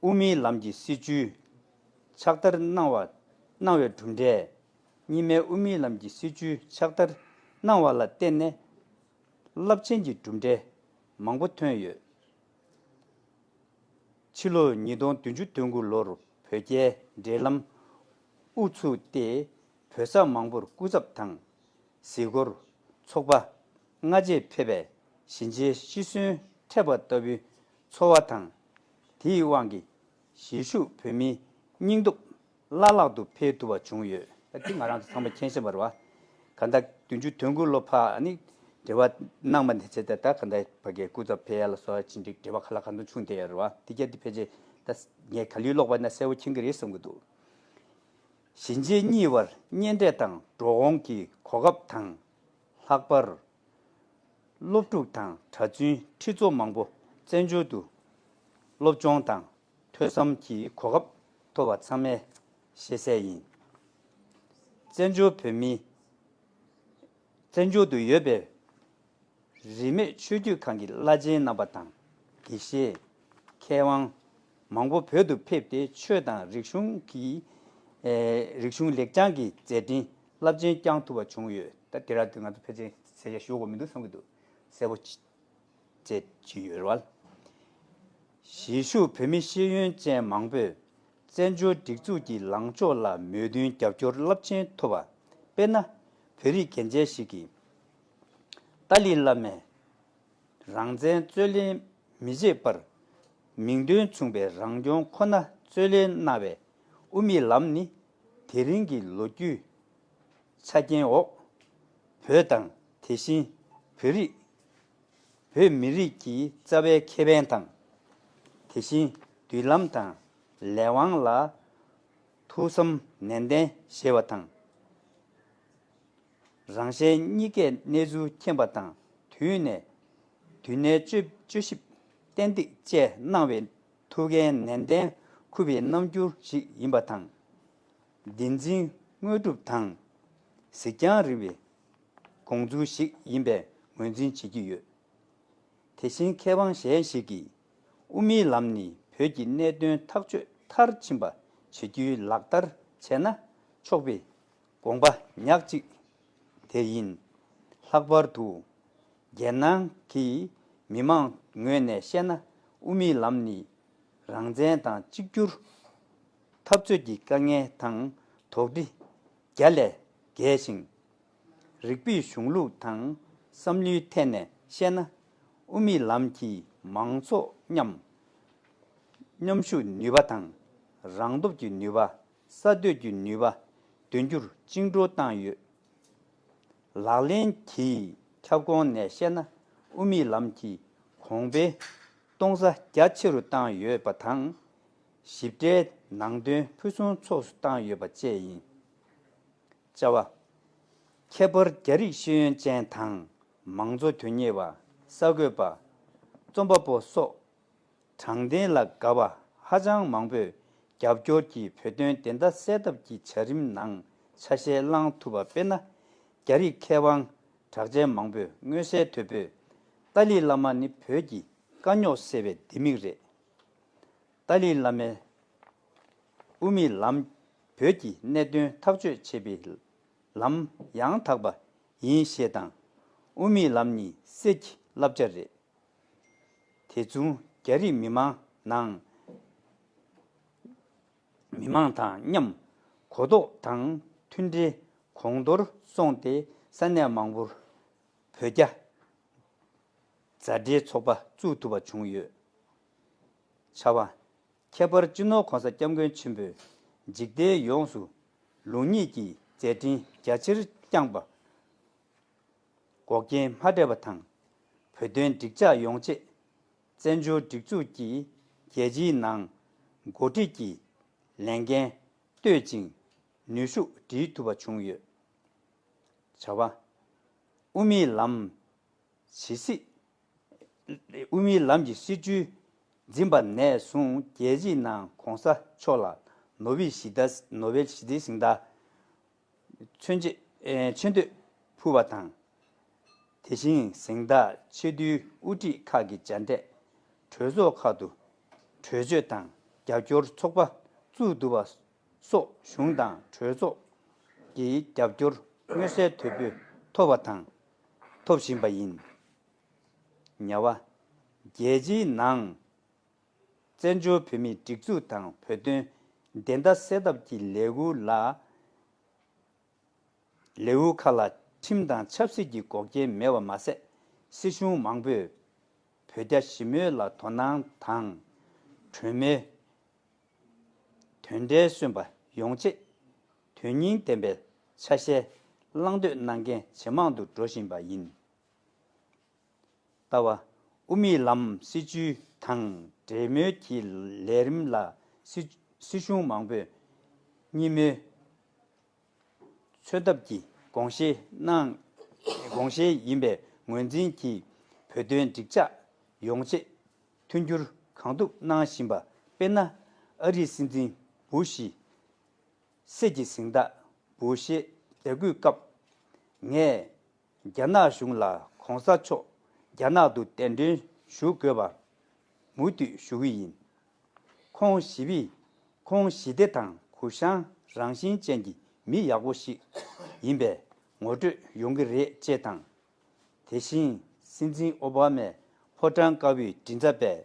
དབུ་མའི་ལམ་གྱི་སྲིད་བྱུས་ཕྱག་བསྟར་གནང་བ། གནང་བའི་གྲུབ་འབྲས། གཉིས་སྨན་དབུ་མའི་ལམ་གྱི་སྲིད་བྱུས་ཕྱག་བསྟར་གནང་བ་ལ་བརྟེན་ནས་རླབས་ཆེན་གྱི་གྲུབ་འབྲས་མང་པོ་ཐོན་ཡོད། ཕྱི་ལོ་ཉིས་སྟོང་བདུན་ཅུ་དོན་དགུ་ལོར་བོད་རྒྱའི་འབྲེལ་ལམ་དབུ་ཚུགས་ཏེ། བོད་ས་མང་པོར་སྐུ་ཚབ་དང་། གཟིགས་སྐོར། ཚོགས་པ་སྔ་རྗེས་ཕེབས་པས་གཞིས་བྱེས་ཤི་གསོན་འཕྲད་པ་ལྟ་བུའི་ཚོར་བ་དང་། དེའི་དབང་གིས་གཞིས་བཞུགས་བོད་མིའི་སྙིང་སྟོབས་བླ་ལྷག་ཏུ་འཕེལ་ཐུབ་པ་བྱུང་ཡོད། ད་དེ་ང་རང་ཚོ་ཚང་མ་མཁྱེན་གསལ་བ་རེད་བ། གང་ལྟར་བདུན་ཅུ་དོན་དགུ་ལོ་ཕར་ནི་འབྲེལ་བ་གནང་བ་ནས་བྱས་ཏེ། ད་གང་ལྟར་ཕ་གིའི་སྐུ་ཚབ་ཕེབས་ཡ་ལ་སོགས་ཅི་འདྲའི་འབྲེལ་བ་ག་ལ་གང་འཚམ་བྱུང་བསྡད་ཡོད་རེད་བ། དེ་གྱད་དེ་ཕལ་ཆེར་ད་ངས་ག་ལེར་ཀློག་པ་ན་གསལ་པོ་མཁྱེན་གྱི་རེད་བསམ་གྱི་འདུག། གཞིས་བྱེས་གཉིས་བར་གཉེན་འཕྲད་དང་འགྲོ་འོང་གི་གོ་སྐབས་དང་། ལྷག་པར་སློབ་ཕྲུག་དང་གྲྭ་བཙུན་ཁྲི་ཚོ་མང་པོ་བཙན་བྱོལ་དུ་སློབ་སྦྱོང་དང་ཐོས་བསམ་གྱི་གོ་སྐབས་ཐོབ་པ་ཚང་མས་ཤེས་གསལ་ཡིན། བཙན་བྱོལ་བོད་མི། བཙན་བྱོལ་དུ་ཡོད་པའི་རིས་མེད་ཆོས་བརྒྱུད་ཁག་གི་བླ་ཆེན་རྣམ་པ་དང་། དགེ་བཤེས། མཁས་དབང་མང་པོ་བོད་དུ་ཕེབས་ཏེ། ཆོས་དང་རིག་གཞུང་གི། ཨེ། རིག་གཞུང་ལེགས་བྱང་གི་མཛད་འཕྲིན་རླབས་ཆེན་བསྐྱངས་ཐུབ་པ་བྱུང་ཡོད། ད་དེ་ར་དུས་ང་ཚོ་ཕལ་ཆེར་ཟེར་ཡ་ཞུ་དགོས་མི་འདུག་བསམ་གྱི་འདུག། གསལ་པོ་བྱས་ཕྱིན་ཡོད་རེད་བ། གཞིས་བཞུགས་བོད་མི་ཤེས་ཡོན་ཅན་མང་པོས་བཙན་བྱོལ་སྒྲིག་འཛུགས་ཀྱི་ལངས་ཕྱོགས་ལ་མོས་མཐུན་རྒྱབ་སྐྱོར་རླབས་ཆེན་ཐོབ་པ། དཔེར་ན། བོད་རིགས་རྒན་གཞས་ཤིག་གིས། ཏཱ་ལའི་བླ་མས་རང་བཙན་རྩོད་ལེན་མི་བྱེད་པར། མིང་དོན་མཚུངས་པའི་རང་སྐྱོང་ཁོ་ན་རྩོད་ལེན་གནང་བའི་དབུ་མའི་ལམ་ནི། དེ་རིང་གི་ལོ་རྒྱུས་ཆ་རྐྱེན་འོག། བོད་དང་། དེ་བཞིན་བོད་རིགས། བོད་མི་རིགས་ཀྱི་རྩ་བའི་ཁེ་ཕན་དང་། དེ་བཞིན་མདུན་ལམ་དང་ལས་དབང་ལ་ཐུགས་བསམ་ནན་ཏན་བཞེས་པ་དང་། རང་གཞན་གཉིས་ཀའི་གནས་ཚུལ་མཁྱེན་པ་དང་། དུས་ནས། དུས་ནས་དཔྱོད། དཔྱོད་ཞིབ་ཏན་ཏིག་བཅས་གནང་བའི་ཐུགས་འགན་ནན་ཏན་འཁུར་བའི་རྣམ་འགྱུར་ཞིག་ཡིན་པ་དང་། བདེན་འཛིན་དངོས་གྲུབ་དང་། གཟིགས་རྒྱང་རིང་བའི་དགོངས་ཚུལ་ཞིག་ཡིན་པའི་ངོས་འཛིན་བྱེད་ཀྱི་ཡོད། དེ་བཞིན་མཁས་དབང་གཞན་ཞིག་གིས། དབུ་མའི་ལམ་ནི་བོད་ཀྱི་གནད་དོན་ཐག་གཅོད་མཐར་ཕྱིན་པ་བྱེད་རྒྱུའི་ལག་བསྟར་བྱས་ན་ཆོག་པའི་དགོངས་པ་ཉག་གཅིག་དེ་ཡིན། ལྷག་པར་དུ། རྒྱལ་ནང་གི་མི་མང་ངོས་ནས་བཤད་ན། དབུ་མའི་ལམ་ནི་རང་བཙན་དང་གཅིག་གྱུར་འཐབ་རྩོད་ཀྱི་དཀའ་ངལ་དང་དོགས་འདྲི་བརྒྱ་ལས་བརྒལ་ཞིང་། རིགས་པའི་གཞུང་ལུགས་དང་བསམ་བློའི་ཐད་ནས་བཤད་ན། དབུ་མའི་ལམ་གྱིས་མང་ཚོགས་མཉམ། མཉམ་ཞུགས་ནུས་པ་དང་། རང་སྟོབས་ཀྱི་ནུས་པ། གསར་གཏོད་ཀྱི་ནུས་པ་འདོན་རྒྱུར་བཅིངས་འགྲོལ་བཏང་ཡོད། ལག་ལེན་གྱི་ཁྱབ་ཁོངས་ནས་བཤད་ན། དབུ་མའི་ལམ་གྱིས་གོང་འཕེལ་གཏོང་ས་རྒྱ་ཆེ་རུ་བཏང་ཡོད་པ་དང་། ཞིབ་ཕྲའི་ནང་དོན་ཕུན་སུམ་ཚོགས་སུ་བཏང་ཡོད་པ་བཅས་ཡིན། བཅའ་བ། ཁྱད་པར་རྒྱ་རིགས་ཤེས་ཡོན་ཅན་དང་། མང་གཙོ་དོན་གཉེར་བ། གསར་འགོད་པ། རྩོམ་པ་པོ་སོགས། དྲང་བདེན་ལ་དགའ་བ་ཧ་ཅང་མང་པོས་རྒྱབ་སྐྱོར་གྱིས་བོད་དོན་བདེན་མཐའ་གསལ་ཐབས་ཀྱི་བྱ་རིམ་ནང་ཆ་ཤས་བླངས་ཐུབ་པ། དཔེར་ན། རྒྱ་རིགས་མཁས་དབང་གྲགས་ཅན་མང་པོས་མངོན་གསལ་དོད་པོས་ཏཱ་ལའི་བླ་མ་ནི་བོད་ཀྱི་དཀའ་རྙོག་སེལ་བའི་ལྡེ་མིག་རེད། ཏཱ་ལའི་བླ་མས་དབུ་མའི་ལམ་བོད་ཀྱི་གནད་དོན་ཐག་གཅོད་བྱེད་པའི་ལམ་ཡང་དག་པ་ཡིན་ཞེས་དང་། དབུ་མའི་ལམ་ནི་གསེར་གྱི་བསླབ་བྱ་རེད། དེ་མཚུངས་རྒྱ་རིགས་མི་མང་ནང་མི་མང་དང་མཉམ་གོ་རྟོགས་དང་མཐུན་སྒྲིལ་གོང་མཐོར་སོང་སྟེ། ས་གནས་མང་པོར་བོད་རྒྱ་མཛའ་འབྲེལ་ཚོགས་པ་བཙུགས་ཐུབ་པ་བྱུང་ཡོད། བཅའ་བ། ཁྱད་པར་སྤྱི་ནོར་༸གོང་ས་༸སྐྱབས་མགོན་ཆེན་པོས་འཇིག་རྟེན་ཡོངས་སུ་ལུགས་གཉིས་ཀྱི་ མཛད་འཕྲིན་རྒྱ་ཆེར་བསྐྱངས་པ་འགོག་རྐྱེན་མ་འཕྲད་པ་དང་། བོད་དོན་འགྲིག་འཇགས་ཡོང་ཆེད་བཙན་བྱོལ་སྒྲིག་འཛུགས་ཀྱིས་རྒྱལ་སྤྱིའི་ནང་འགོ་ཁྲིད་ཀྱི་ལས་འགན་གཏོད་ཅིང་ནུས་ཤུགས་སྒྲིལ་ཐུབ་པ་བྱུང་ཡོད། བྱ་བ། དབུ་མའི་ལམ་ཇི་སྲིད། དབུ་མའི་ལམ་གྱི་སྲིད་བྱུས་འཛིན་པ་ནས་བཟུང་རྒྱལ་སྤྱིའི་ནང་གོང་ས་མཆོག་ལ་ནོ་བེལ་ཞི་བདེ་ནོ་བེལ་ཞི་བདེའི་གཟེངས་རྟགས་མཚོན་ཆེད་ཨེ་མཚོན་དུས་ཕུལ་བ་དང་། དེ་བཞིན་གཟེངས་རྟགས་ཆེས་མཐོའི་དབུ་ཁྲིད་ཁག་གི་མཇལ་འཕྲད། གྲོས་ཚོགས་ཁག་ཏུ་གྲོས་ཆོད་དང་རྒྱབ་སྐྱོར་ཚོགས་པ་བཙུགས་ཐུབ་པ་སོགས་གཞུང་དང་གྲོས་ཚོགས་ཀྱི་རྒྱབ་སྐྱོར་མངོན་གསལ་དོད་པོས་ཐོབ་པ་དང་ཐོབ་བཞིན་པ་ཡིན། ཉ་བ། རྒྱལ་སྤྱིའི་ནང་བཙན་བྱོལ་བོད་མིའི་སྒྲིག་འཛུགས་དང་བོད་དོན་བདེན་མཐའ་གསལ་ཐབས་ཀྱི་ལས་འགུལ་ལ། ལེའུ་ཁག་ལ་ཁྲིམས་དང་ཆབ་སྲིད་ཀྱི་འགོག་རྐྱེན་མེད་པ་མ་ཟད། སྲིད་གཞུང་མང་པོས་བོད་རྒྱ་ཞི་མོལ་ལ་དོ་སྣང་དང་། གྲོས་མོལ་དོན་འབྲས་སོན་པ་ཡོང་ཆེད་དོན་སྙིང་ལྡན་པའི་ཆ་ཤས་བླང་འདོད་གནང་མཁན་ཇེ་མང་དུ་འགྲོ་བཞིན་པ་ཡིན། ལྟ་བ། དབུ་མའི་ལམ་སྲིད་བྱུས་དང་འབྲེལ་མོལ་གྱི་ལས་རིམ་ལ་སྲིད་སྲིད་གཞུང་མང་པོས་གཉིས་མོལ་མཚོན་ཐབས་ཀྱི་དགོངས་བཞེས་གནང་དགོངས་བཞེས་ཡིན་པའི་ངོས་འཛིན་གྱིས་བོད་དོན་འགྲིག་འཇགས་ཡོང་ཆེད་མཐུན་འགྱུར་གང་ཐུབ་གནང་བཞིན་པ། དཔེར་ན། ཨ་རིའི་སྲིད་འཛིན་བུ་ཤི་སྲིད་ཀྱི་གཟེངས་རྟགས་འབུལ་བཞེས་མཛད་སྒོའི་སྐབས། ངས་རྒྱ་ནག་གཞུང་ལ་གོང་ས་མཆོག་རྒྱ་ནག་ཏུ་གདན་འདྲེན་ཞུ་དགོས་པ་མུ་མཐུད་ཞུ་གི་ཡིན། ཁོང་ཞི་བདེ་ཁོང་ཞི་བདེ་དང་གུ་ཡངས་རང་བཞིན་ཅན་གྱི་མི་ཡག་པོ་ཞིག་ཡིན་པའི་ངོ་སྤྲོད་ཡོང་གི་རེད་ཅེས་དང་། དེ་བཞིན་སྲིད་འཛིན་ཨོ་བྷ་མས་ཕོ་བྲང་དཀར་པོའི་མགྲིན་ཚབ་པས་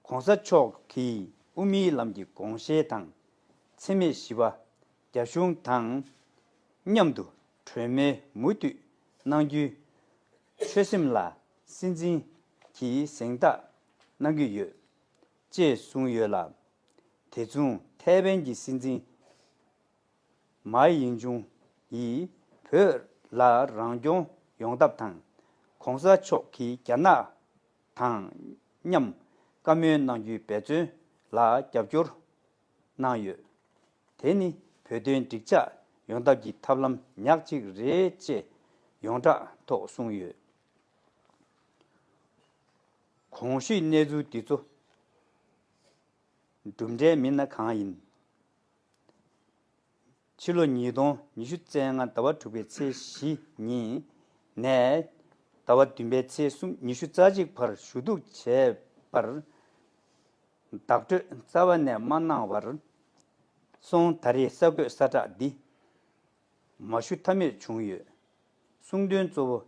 གོང་ས་མཆོག་གིས་དབུ་མའི་ལམ་གྱི་དགོངས་བཞེད་དང་། འཚེ་མེད་ཞི་བ། རྒྱ་གཞུང་དང་མཉམ་དུ་གྲོས་མོལ་མུ་མཐུད་གནང་རྒྱུའི་ཆོད་སེམས་ལ་སྲིད་འཛིན་གྱིས་གཟེངས་རྟགས་གནང་གི་ཡོད་ཅེས་གསུངས་ཡོད་ལ། དེ་མཚུངས་ཐའེ་ཝན་གྱི་སྲིད་འཛིན་མའེ་ཡིང་ཅུང་ཡིས་བོད་ལ་རང་སྐྱོང་ཡོང་ཐབས་དང་། གོང་ས་མཆོག་གིས་རྒྱ་ནག་དང་མཉམ་བཀའ་མོལ་གནང་རྒྱུའི་འབད་བརྩོན་ལ་རྒྱབ་སྐྱོར་གནང་ཡོད། དེ་ནི་བོད་དོན་འགྲིག་འཇགས་ཡོང་ཐབས་ཀྱི་ཐབས་ལམ་ཉག་གཅིག་རེད་ཅེས་ཡོངས་གྲགས་ཐོག་གསུངས་ཡོད། གོང་ཞུས་གནས་ཚུལ་འདི་ཚོ་གྲུབ་འབྲས་མིན་ན་གང་ཡིན། ཕྱི་ལོ་ཉིས་སྟོང་ཉི་ཤུ་རྩ་ལྔ་ཟླ་བ་དྲུག་པའི་ཚེས་བཞི་ཉིན་ནས་ཟླ་བ་བདུན་པའི་ཚེས་གསུམ་ཉི་ཤུ་རྩ་གཅིག་བར་ཞུ་གཏུག་བྱས་པར། བདག་སྤྲོད་རྩ་བ་ནས་མ་གནང་བར་སོང་། ད་རེས་གསར་འགོད་གསལ་བསྒྲགས་འདི་མ་ཞུ་ཐབས་མེད་བྱུང་ཡོད། གསུང་དོན་གཙོ་བོ།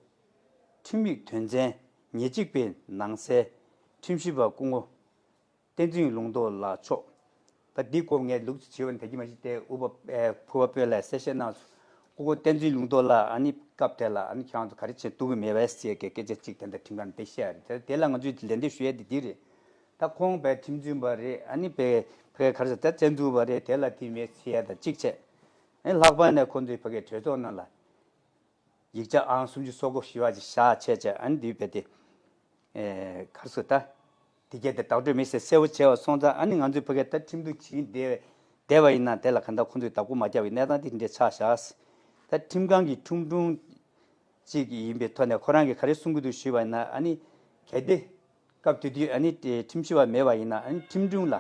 ཁྲིམས་ཡིག་དོན་ཚན་ཉེར་གཅིག་པའི་ནང་གསལ་ཁྲིམས་ཞིབ་པ་སྐུ་ངོ་བསྟན་འཛིན་ལུང་རྟོགས་ལགས་མཆོག་ད་འདི་སྐོར་ངས་ལུགས་ཀྱི་བྱིས་པ་འདི་གི་མ་གཞི་དེ་ཨུ་པ་ཨེ་ཕུ་བ་དཔོན་ལ་གསལ་བཤད་གནང་སོང་། སྐུ་ངོ་བསྟན་འཛིན་ལུང་རྟོགས་ལགས་ཨ་ནི་སྐབས་དེ་ལ་ཨ་ནི་ཁྱེད་རང་ཚོ་ག་རེ་བྱེད་ཐུབ་ཀྱི་མེད་པས་ཟེར་གི་སྐད་ཆ་གཅིག་དེ་འདྲ་ཁྲིམས་ཁང་འདི་བཤད་རེད། དེ་དེ་ལ་ང་ཚོས་ལན་འདེབས་ཞུ་ཡས་དེ་འདི་རེད། ད་ཁོང་བས་ཁྲིམས་རྫུན་པ་རེད། ཨ་ནི་བས་བས་ག་རེ་ཟེར་ད་བཙན་འཛུལ་བ་རེད། དེ་ལ་དེ་མེད་ཟེར་ཡས་དང་གཅིག་བྱས། ཨ་ནི་ལྷག་པར་ནས་ཁོང་ཚོས་བས་གའི་གྲོས་ཚོགས་ནང་ལ། ཡིག་ཆ་ཨང་སུམ་ཅུ་སོ་དགུ་ཞེས་པ་ཅིག་བཞག་བྱས་བྱས་ཨ་ནི་འདི་བས་ཏེ། ཨེ་གར་སོ་ད། དེ་གས་དེ་བདག་སྤྲོད་མི་ཟེར་གསལ་པོ་བྱས་པ་སོང་ཙང་ཨ་ནི་ང་ཚོའི་ཕ་གས་ད་ཁྲིམས་གཏུག་བྱིན་བསྡད་བསྡད་པ་ཡིན་ན་དེ་ལ་ག་འདྲ་ཁོང་ཚོས་བདག་པོ་མ་རྒྱབ་པའི་གནས་སྟངས་དེ་འདྲས་ཆགས་བཞག་ད་ཁྲིམས་ཁང་གི་ཁྲིམས་དྲུང་གཅིག་ཡིན་པའི་ཐོག་ནས་ཁོ་རང་གིས་ག་རེ་གསུང་གི་འདུག་ཞུས་པ་ཡིན་ན་ཨ་ནི་གལ་ཏེ། སྐབས་དེ་དུས་ཨ་ནི་དེ་ཁྲིམས་ཞིབ་པ་མེད་པ་ཡིན་ན་ཨ་ནི་ཁྲིམས་དྲུང་ལ་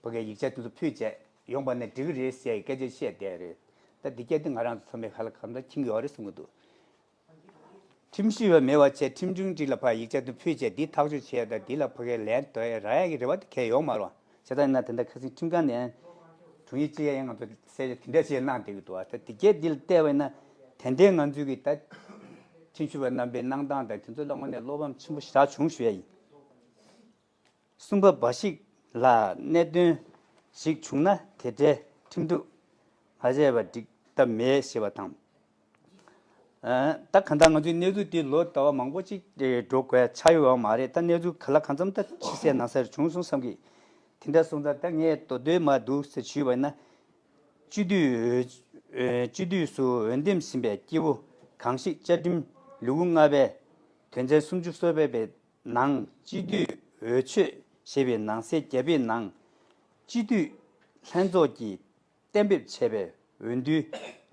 ཕ་གིའི་ཡིག་ཆ་དེ་ཚོ་ཕུལ་བྱས་ཡོང་པ་ནས་འགྲིག་གི་རེད་ཟེར་ཡའི་སྐད་ཆ་བཤད་བསྡད་རེད། ད་འདི་སྐད་དེ་ང་རང་ཚོ་ཚང་མས་ཧ་ལས་གང་འདྲ་མཁྱེན་གྱི་ཡོད་རེད་གསུང་གི་འདུག་ཁྲིམས་ཞིབ་པ་མེད་པ་བྱས་ཁྲིམས་དྲུང་གཅིག་ལ་ཕར་ཡིག་ཆ་དེ་ཕུལ་བྱས་འདི་ཐག་གཅོད་བྱས་ཡ་ད་འདི་ལ་ཕ་གིའི་ལན་འདོན་ཡ་རག་ཡ་གི་རེ་བ་དེ་གས་ཡོད་མ་རེད་བ། བྱས་ཙང་ཡིན་ན་དེ་འདྲ་ཁ་སང་ཁྲིམས་ཁང་ནས་དྲུང་ཡིག་གཅིག་ཡང་ང་ཚོ་གསལ་བཤད་དེ་འདྲ་བྱས་གནང་བསྡད་ཀྱི་འདུག་བ། ད་འདི་སྐད་འདི་ལ་བལྟས་པ་ཡིན་ན་དེ་འདྲའི་ང་ཚོའི་གི་ད་ཁྲིམས་ཞིབ་པ་རྣམ་པའི་གནང་སྟངས་དང་དེ་ཚོ་ལ་དངོས་གནས་བློ་ཕམ་ཆེན་པོ་ཞེ་དྲག་བྱུང་ཞུ་ཡ་ཡིན། གསུམ་པ་འབའ་ཞིག་ལ་གནད་དོན་ཞིག་བྱུང་ན་དེ་འབྲེལ་ཁྲིམས་གཏུག་མ་བྱས་པ་འགྲིག་ཐབས་མེད་ཞེས་པ་དང་། ཨ་ད་གང་ལྟར་ང་ཚོའི་གནས་ཚུལ་འདི་ལོ་ཟླ་བ་མང་པོ་ཅིག་འགྲོ་དགོས་ཆགས་ཡོད་པ་མ་རེད། ད་གནས་ཚུལ་ག་ལ་གང་འཚམ་ད་ཕྱི་གསལ་ནང་གསལ་བྱུང་སོང་བསམ་གི། དེ་འདྲ་སོང་ཙང་ད་ངས་མདོ་དོན་མ་འདུག་ཟེར་ཞུས་པ་ཡིན་ན། སྤྱི་འཐུས་ སྤྱི་འཐུས་སུ་འོས་འདེམས་ཟིན་པའི་སྐྱེས་བུ་གང་ཞིག་བཅའ་ཁྲིམས་ལེའུ་ལྔ་པའི་དོན་ཚན་སུམ་ཅུ་སོ་པའི་ནང་སྤྱི་འཐུས་འོས་ཆོས་ཞེས་པའི་ནང་གསེས་བརྒྱད་པའི་ནང་སྤྱི་འཐུས་ལྷན་ཚོགས་ཀྱིས་གཏན་འབེབས་བྱས་པའི་འོས་བསྡུའི་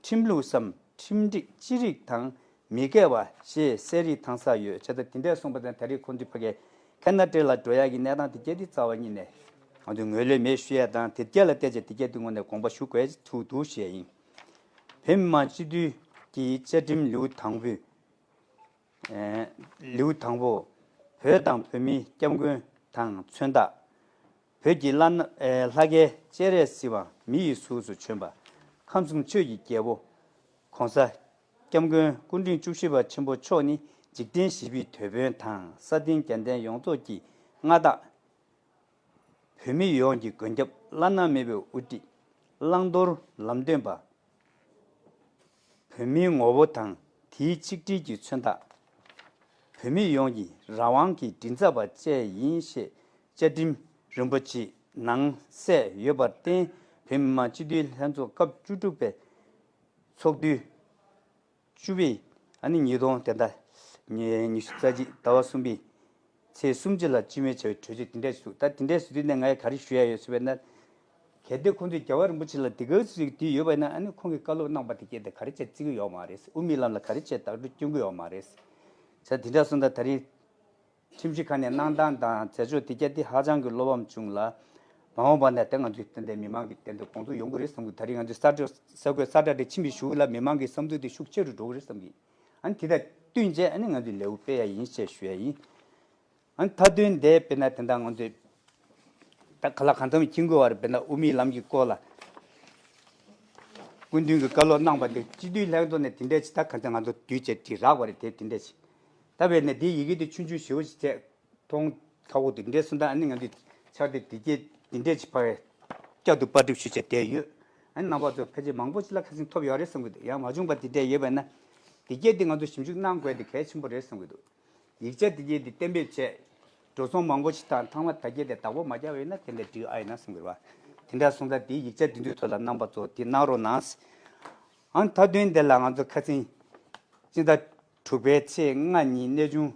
ཁྲིམས་ལུགས་སམ་ཁྲིམས་སྒྲིག་ཅི་རིགས་དང་མི་འགལ་བ་ཞེས་གསལ་རིགས་དྭངས་གསལ་ཡོད། བྱས་ཙང་དེ་འདྲས་གསུངས་པ་དང་ད་རེས་ཁོང་ཚོས་ཕ་གིའི་ཁེ་ན་ཌ་ལ་འགྲོ་ཡག་གི་གནས་སྟངས་དེ་གྱད་དེ་རྩ་བ་ཉིད་ནས་ང་ཚོས་ངོས་ལེན་མེད་ཞུ་ཡ་དང་དེ་གྱད་ལ་བལྟས་བྱས་དེ་གྱད་དེ་ངོས་ནས་དགོངས་པ་ཞུ་དགོས་ཐུག་འདུག་ཞུ་ཡ་ཡིན། བོད་མི་མང་སྤྱི་འཐུས་ཀྱི་བཅའ་ཁྲིམས་ལེའུ་དང་པོའི་ལེའུ་དང་པོ། བོད་དང་བོད་མིའི་སྐྱབས་མགོན་དང་མཚོན་རྟགས། བོད་ཀྱི་བླ་ན་ལྷ་སྐལ་སྤྱན་རས་གཟིགས་དབང་མི་ཡི་གཟུགས་སུ་བྱོན་པ། ཁམས་གསུམ་ཆོས་ཀྱི་རྒྱལ་པོ། ༸གོང་ས་༸སྐྱབས་མགོན་སྐུ་ཕྲེང་བཅུ་བཞི་པ་ཆེན་པོ་མཆོག་ནི་འཇིག་རྟེན་ཞི་བདེའི་དེད་དཔོན་དང་ས་སྟེང་རྒྱལ་བསྟན་ཡོངས་རྫོགས་ཀྱི་མངའ་བདག་བོད་མི་ཡོངས་ཀྱི་མགོན་སྐྱབས་བླ་ན་མེད་པའི་དབུ་ཁྲིད་བླང་དོར་ལམ་སྟོན་པ། བོད་མིའི་ངོ་བོ་དང་དེའི་ཆིག་སྒྲིལ་གྱི་མཚོན་རྟགས། བོད་མི་ཡོངས་ཀྱི་རང་དབང་གི་མགྲིན་ཚབ་པ་བཅས་ཡིན་ཞེས་བཅའ་ཁྲིམས་རིན་པོ་ཆེའི་ནང་གསལ་ཡོད་པར་བརྟེན་བོད་མི་མང་སྤྱི་འཐུས་ལྷན་ཚོགས་སྐབས་བཅུ་དྲུག་པའི་ཚོགས་དུས་བཅུ་པའི་ཨ་ནི་ཉིས་སྟོང་དེ་ཟླ་ཉི་ཤུ་རྩ་གཅིག་ཟླ་བ་གསུམ་པའི་ཚེས་སུམ་ཅུ་ལ་སྤྱི་མོས་བྱ་བའི་གྲོས་ཆོད་འདི་འདྲ་ཞིག་འདུག་ད་འདི་འདྲ་ཞིག་དུས་ནས་ང་ཡི་ག་རེ་ཞུ་ཡ་ཡོད་ཟེར་བས་ན། གལ་ཏེ་ཁོང་ཚོས་རྒྱལ་བ་རིན་པོ་ཆེ་ལ་འདི་ག་ཞིག་འདི་ཡོད་པ་ཡིན་ན་ཨ་ནི་ཁོང་གིས་བཀའ་སློབ་གནང་པ་དེ་སྐད་དེ་ག་རེ་བྱས་བརྩི་གི་ཡོད་མ་རེད། དབུ་མའི་ལམ་ལ་ག་རེ་བྱས་བདག་སྤྲོད་སྐྱོན་གི་ཡོད་མ་རེད། ས་འདི་འདྲ་སོང་ཙང་ད་རེས་ཁྲིམས་ཞིབ་ཁང་ནས་གནང་སྟངས་དང་མཛད་ཕྱོགས་འདི་སྐད་དེ་ཧ་ཅང་གི་བློ་ཕམ་བྱུང་ལ། མ་འོངས་པ་ནས་ད་ང་ཚོའི་ཏན་ཏན་མི་མང་གི་ཏན་ཏན་དགོངས་ཚུལ་ཡོང་གི་རེད་བསམ་གི། ད་རེས་ང་ཚོའི་གསར་འགོད་གསར་འགོད་གསར་བསྒྲགས་དེ་ཕྱིན་པའི་གཞུག་ལ་མི་མང་གི་བསམ་ཚུལ་དེ་ཤུགས་ཆེ་རུ་འགྲོ་གི་རེད་བསམ་གི། ཨ་ནི་དེ་དང་བསྟུན་བྱས་ཨ་ནི་ང་ཚོས་ལེའུ་སྤེལ་ཡ་ཡིན་ཞེས་ཞུ་ཡ་ཡིན། ཨ་ནི་མཐའ་དོན་དེ་དཔེར་ན་དེ་འདྲ་ང་ཚོས་ད་ག་ལ་གང་འཚམ་མཁྱེན་དགོས་པ་རེད། དཔེར་ན་དབུ་མའི་ལམ་གྱི་སྐོར་ལ་སྐུ་མདུན་གྱིས་བཀའ་སློབ་གནང་བ་དེ་སྤྱི་འཐུས་ལྷན་ཚོགས་ནས་དེ་འདྲ་ཅིག་ད་གང་འཚམ་ང་ཚོ་དུས་བཅད་དེ་རག་པ་རེད། དེ་དེ་འདྲ་ཅིག་ད་དཔེར་ན་དེའི་ཡི་གེ་དེ་ཆུང་ཆུང་ཞེ་པོ་ཅིག་བྱས་མཐོང་ཁག་པོ་འདུག་འདྲ་སོང་ཙང་ཨ་ནི་ང་ཚོས་ཕྱག་དེབ་དེ་སྐད་དེ་འདྲ་ཅིག་ཕར་བསྐྱར་དུ་པར་སྐྲུན་ཞུས་བྱས་བསྡད་ཡོད། ཨ་ནི་རྣམ་པ་ཚོ་ཕལ་ཆེར་མང་པོ་ཅིག་ལ་ཁ་སང་ཐོབ་ཡོད་རེད་བསམ་གི་འདུག་ཡང་མ་བྱུང་པ་དེ་འདྲ་ཡོད་པ་ན་དེ་སྐད་དེ་ང་ཚོ་ཞིབ་འཇུག་གནང་དགོས་དེ་གལ་ཆེན་པོ་རེད་བསམ་གི་འདུག་ཡིག་ཆ་དེ་གྱད་དེ་གཏན་འབེབས་བྱས། འགྲོ་སོང་མང་པོ་ཞིག་དང་ཐང་མ་ད་གྱད་དེ་བདག་པོ་མ་རྒྱག་པ་ཡིན་ན་དེ་འདྲ་འགྲིག་ཨ་ཡིན་ན་བསམ་གི་རེད་བ། དེ་འདྲ་སོང་ཙང་དེའི་ཡིག་ཆ་དེ་ཚོའི་ཐོག་ལ་རྣམ་པ་ཚོ་དེ་གནང་རོགས་གནང་། ཨང་མཐའ་དོན་དེ་ལ་ང་ཚོ་ཁ་སང་སྤྱི་ཟླ་དྲུག་པའི་ཚེས་ལྔ་ཉིན་གནས་ཆུང་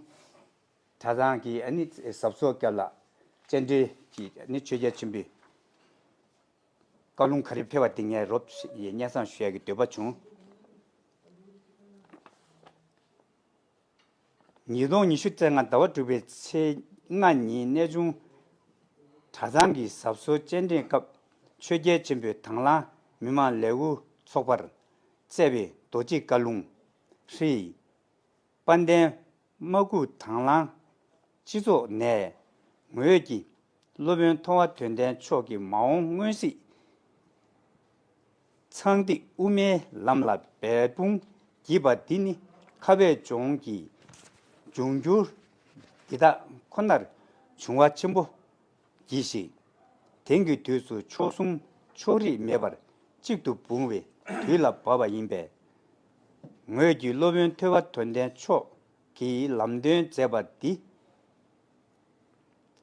གྲྭ་ཚང་གི་ཨ་ནི་གཟབ་གསོལ་སྐབས་ལ་སྤྱན་འདྲེན་གྱི་ཨ་ནི་ཆོས་རྒྱལ་ཆེན་པོའི་བཀའ་ལུང་ག་རེ་ཕེབས་པ་དེ་ངས་རོབ་ཅིག་སྙན་སེང་ཞུ་ཡ་གི་འདོད་པ་བྱུང་། ཉིས་སྟོང་ཉི་ཤུ་རྩ་ལྔ་ཟླ་བ་དྲུག་པའི་ཚེས་ལྔ་ཉིན་གནས་ཆུང་གྲྭ་ཚང་གི་གཟབ་གསོལ་སྤྱན་འདྲེན་སྐབས་ཆོས་རྒྱལ་ཆེན་པོས་དང་བླངས་མི་མང་ལས་འགུལ་ཚོགས་པར་སྩལ་བའི་རྡོ་རྗེ་བཀའ་ལུང་ཧྲཱིཿདཔལ་ལྡན་མ་སྐུ་དང་བླངས་སྤྱི་ཚོགས་ནས་ངོས་ཀྱིས་སློབ་དཔོན་མཐོ་བ་དོན་ལྡན་མཆོག་གི་མ་འོངས་སྔོན་གཟིགས་ཚངས་ཐིག་དབུ་མའི་ལམ་ལ་འབད་འབུངས་བགྱིས་པ་འདི་ནི་ཁ་བས་ལྗོངས་ཀྱི་འབྱུང་འགྱུར་འདི་དག་ཁོ་ནར་འབྱུང་བ་ཆེན་པོ་གྱིས་ཤིག་དེང་གི་དུས་སུ་མཆོག་གསུམ་ཕྱོགས་རིས་མེད་པར་གཅིག་ཏུ་འབུང་བའི་དུས་ལ་བབ་པ་ཡིན་པས། ངོས་ཀྱིས་སློབ་དཔོན་ཐོས་པ་དོན་ལྡན་མཆོག་གིས་ལམ་སྟོན་མཛད་པ་འདི་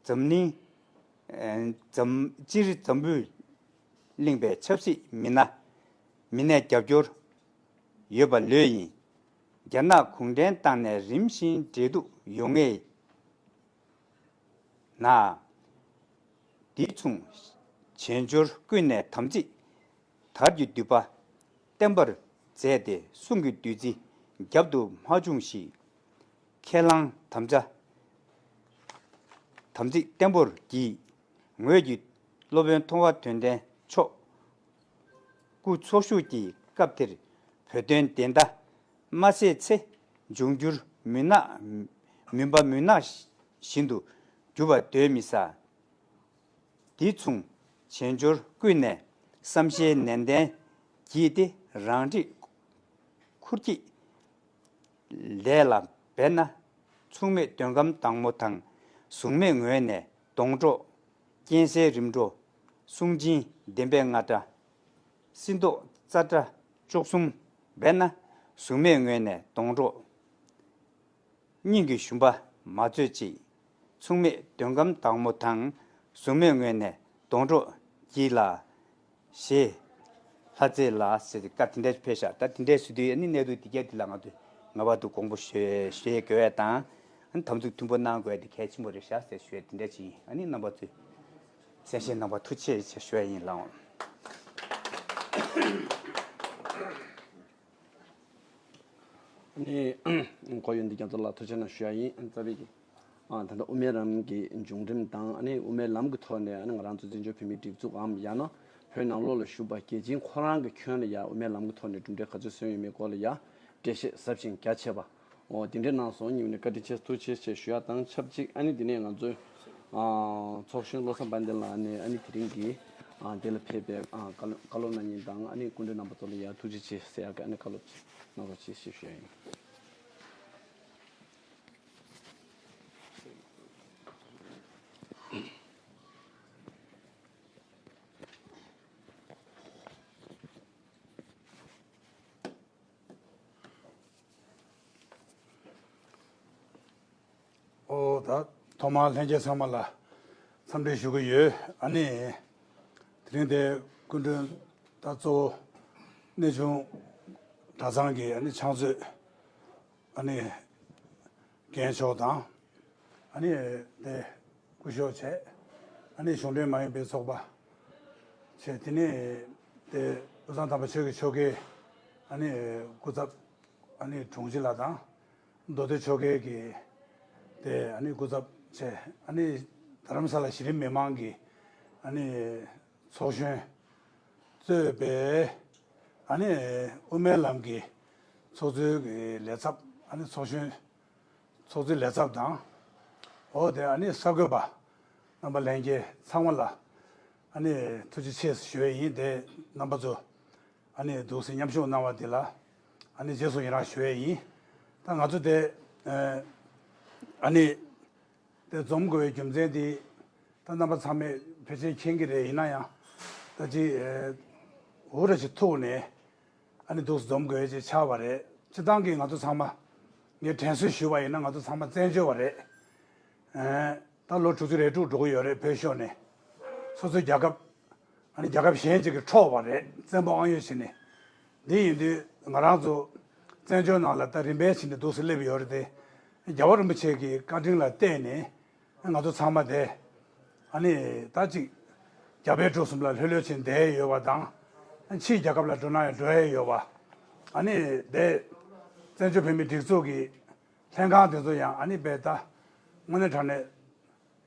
འཛམ་གླིང་། ཨ། འཛམ། སྤྱིར་འཛམ་བུ་གླིང་པའི་ཆབ་སྲིད་མི་སྣ་མི་སྣས་རྒྱབ་སྐྱོར་ཡོད་པ་ལོས་ཡིན། རྒྱ་ནག་གུང་ཁྲན་ཏང་ནས་རིམ་བཞིན་འབྲེལ་གཏུག་ཡོང་ངེས་ན། འདི་མཚུངས་བྱས་འབྱོར་ཀུན་ནས་དམ་ཚིག་དར་གྱི་མདུད་པ་བརྟན་པར་མཛད་དེ་གསུང་གི་བདུད་རྩི་རྒྱབ་ཏུ་མ་ཕྱུང་ཞིག་ཁས་བླངས་དམ་བཅའ་དམ་ཚིག་བརྟན་པོར་བགྱིས། ངོས་ཀྱིས་སློབ་དཔོན་མཐོ་བ་དོན་ལྡན་མཆོག་སྐུ་འཚོ་བཞུགས་ཀྱི་སྐབས་དེར་བོད་དོན་བདེན་མཐའ་མ་གསལ་ཚེ་འབྱུང་འགྱུར་མུན་ནག་མུན་པ་མུན་ནག་བཞིན་དུ་གྱུར་པར་འདོད་མི་ཟ། འདི་མཚུངས་བྱས་འབྱོར་ཀུན་ནས་བསམ་ཤེས་ནན་ཏན་བགྱིས་ཏེ་རང་འཁྲི་ཁུར་གྱིས་ལས་ལ་འབད་ན། མཚུངས་མེད་འདོད་ཁམས་དྭངས་མོ་དང་། གཟུགས་མེད་ངོས་ནས་སྡོང་གྲོགས། རྐྱེན་སེལ་རིམ་གྲོ། གསུང་སྦྱིན་བདེན་པའི་རྔ་སྒྲ། སྲིད་མདོ་ཙཀྲ་བཅུ་གསུམ་འབད་ན། གཟུགས་མེད་ངོས་ནས་སྡོང་གྲོགས། སྙིང་གི་ཞུམ་པ་མ་མཛོད་ཅིག་མཚུངས་མེད་འདོད་ཁམས་དྭངས་མོ་དང་། གཟུགས་མེད་ངོས་ནས་སྡོང་གྲོགས་བགྱིས་ལ། ཞེས་ ལྷ་རྩེ་ལ་ཟེར་ཏེ་བཀའ་དེ་འདྲ་ཕེབས་ཤག་ད་དེ་འདྲ་ཟེར་དུས་ཨ་ནི་གནས་ཚུལ་དེ་གས་དེ་ལ་ང་ཚོས་ངེས་པར་དུ་དགོངས་པ་ཞུ་ཞུ་ཡས་དགོས་ཡས་དང་། ཨ་ནི་དམ་ཚིག་མཐུན་པོ་གནང་དགོས་ཡས་དེ་གལ་ཆེན་པོ་རེད་ཤག་ཟེར་ཞུ་ཡས་དེ་འདྲ་ཅིག་ཡིན། ཨ་ནི་རྣམ་པ་ཚོས་གསན་བཞེས་གནང་བར་ཐུགས་རྗེ་ཆེ་ཞུ་ཡས་ཡིན་ལགས། ནས་ཁོ་ཡོན་ཏན་རྒྱ་མཚོ་ལགས་ཐུགས་རྗེ་གནང་ཞུ་ཡ་ཡིན། རྩ་བའི་གི་ཨ་ད་ལྟ་དབུ་མའི་ལམ་གྱི་བྱུང་རིམ་དང་ཨ་ནི་དབུ་མའི་ལམ་གྱི་ཐོག་ནས་ཨ་ནི་ང་རང་ཚོ་བཙན་བྱོལ་བོད་མིའི་སྒྲིག་འཛུགས་འམ་ཡང་ན་བོད་ནང་ལོགས་ལ་བཞུགས་པ་རྒྱལ་སྤྱིའི་ཁོ་རང་གི་ཁྱོན་ལ་ཡ་དབུ་མའི་ལམ་གྱི་ཐོག་ནས་གྲུབ་འབྲས་ག་ཚོད་སོན་ཡོད་མེད་སྐོར་ལ་ཡ་འགྲེལ་བཤད་ཟབ་ཅིང་རྒྱ་ཆེ་བ། འོ་དེ་འདྲའི་གནང་སོང་། སྙིང་ནས་བཀའ་དྲིན་ཆེ་ཐུགས་རྗེ་ཆེ་ཞུ་ཡ་དང་ཆབས་ཅིག་ཨ་ནི་འདི་ནས་ང་ཚོའི་ཨ་ཚོགས་གཞོན་བློ་བཟང་དཔལ་ལྡན་ལགས་ནས་ཨ་ནི་དེ་རིང་གི་ཨ་འདི་ལ་ཕེབས་པའི་ཨ་བཀའ་སློབ་བཀའ་སློབ་གནང་མཁན་དང་ཨ་ནི་སྐུ་མགྲོན་རྣམ་པ་ཚོ་ལ་ཡ་ཐུགས་རྗེ་ཆེ་ཟེར་ཡ་གི་ཨ་ནི་བཀའ་སློབ་གནང་རོགས་བྱེད་ཞེས་ཞུ་ཡ་ཡིན། ཨོ་ད་ཐོག་མར་ལྷན་རྒྱས་ཚང་མ་ལ་འཚམས་འདྲི་ཞུ་གི་ཡོད། ཨ་ནི་དེ་རིང་དེ་སྐུ་མགྲོན་ད་གཙོ་བོ་གནས་ཆུང་གྲྭ་ཚང་གི་ཨ་ནི་ཕྱག་མཛོད་ཨ་ནི་རྒན་མཆོག་དང་། ཨ་ནི་དེ་སྐུ་ཞབས་བྱས། ཨ་ནི་གཞུང་འབྲེལ་མ་ཡིན་པའི་ཚོགས་པ་བྱས། དེ་ནས་དེ་བློ་བཟང་དམ་པ་ཆོས་ཀྱི་ཆོལ་ཁའི་ཨ་ནི་སྐུ་ཚབ་ཨ་ནི་དྲུང་ཆེ་ལགས་དང་། མདོ་སྟོད་ཆོལ་ཁའི་གི་དེ་ཨ་ནི་སྐུ་ཚབ་བྱས། ཨ་ནི་རྡ་རམ་ས་ལ་གཞི་རིམ་མི་མང་གི་ཨ་ནི་ཚོགས་གཞོན་གཙོས་པའི་ཨ་ནི་དབུ་མའི་ལམ་གྱི་ཚོགས་གཙོའི་གི་ལས་ཚབ། ཨ་ནི་ཚོགས་གཞོན་ཚོགས་གཙོའི་ལས་ཚབ་དང་། འོ་དེ་ཨ་ནི་གསར་འགོད་པ་རྣམ་པ་ལྷན་རྒྱས་ཚང་མ་ལ་ཨ་ནི་ཐུགས་རྗེ་ཆེ་ཞུ་ཡས་ཡིན། དེ་རྣམ་པ་ཚོ་ཨ་ནི་འདུག་སེ་མཉམ་ཞུགས་གནང་བ་འདི་ལ་ཨ་ནི་རྗེས་སུ་ཡི་རང་ཞུ་ཡས་ཡིན། ད་ང་ཚོ་དེ་ཨ་ནི་དེ་འཛོམས་དགོས་པའི་རྒྱུ་མཚན་དེ་ད་རྣམ་པ་ཚང་མས་ཕལ་ཆེར་མཁྱེན་གྱི་རེད། ཡིན་ན་ཡང་ད་ཅིག་འུར་ར་ཞིག་ཐུག་ནས་ཨ་ནི་འདུག་སེ་འཛོམས་དགོས་ཅེས་ཆགས་པ་རེད། སྤྱིར་བཏང་གི་ང་ཚོ་ཚང་མ་ངས་དྲན་གསོ་ཞུས་པ་ཡིན་ན་ང་ཚོ་ཚང་མ་བཙན་བྱོལ་བ་རེད། ཨེ། ད་ལོ་དྲུག་ཅུ་རེ་དྲུག་འགྲོ་གི་ཡོད་རེད། བོད་ཤོར་ནས་སོ་སོའི་རྒྱལ་ཁབ་ཨ་ནི་རྒྱལ་ཁབ་གཞན་ཅིག་གི་འཕྲོག་པ་རེད། བཙན་པོ་ཨང་གཡོལ་བྱས་ནས། འདི་ཡིན་དུས་ང་རང་ཚོ་བཙན་བྱོལ་ནང་ལ་ད་རིམ་པས་བྱས་ནས་འདུག་སེ་སླེབས་ཡོད་རེད་དེ། རྒྱལ་བ་རིན་པོ་ཆེ་གི་བཀའ་དྲིན་ལ་བརྟེན་ནས་ང་ཚོ་ཚང་མ་དེ་ཨ་ནི་ད་ཅིག་རྒྱ་བལ་འབྲུག་གསུམ་ལ་ལྷོད་ལྷོད་བྱས་བསྡད་ཡོད་པ་དང་། ཕྱིའི་རྒྱལ་ཁབ་ལ་འགྲོ་ན་ཡང་འགྲོ་ཡས་ཡོད་པ། ཨ་ནི་དེ་བཙན་བྱོལ་བོད་མིའི་སྒྲིག་འཛུགས་ཀྱི་ལྷན་ཁང་དེ་ཚོ་ཡང་ཨ་ནི་དཔེ་ད་དངོས་གནས་དྲང་གནས་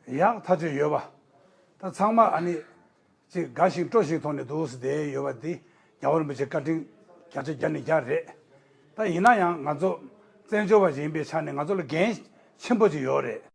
ཡག་ཐག་ཆོད་ཡོད་པ། ད་ཚང་མ་ཨ་ནི་ཅིག་དགའ་ཞིང་སྤྲོ་ཞིང་ཐོག་ནས་འདུག་སེ་བསྡད་ཡོད་པ་འདི་རྒྱལ་བ་རིན་པོ་ཆེ་བཀའ་དྲིན་བརྒྱ་ཆ་བརྒྱ་ནས་བརྒྱ་རེད། ད་ཡིན་ན་ཡང་ང་ཚོ་བཙན་བྱོལ་བ་ཞིག་ཡིན་པའི་ཆ་ནས་ང་ཚོ་ལ་འགན་ཆེན་པོ་ཅིག་ཡོད་རེད།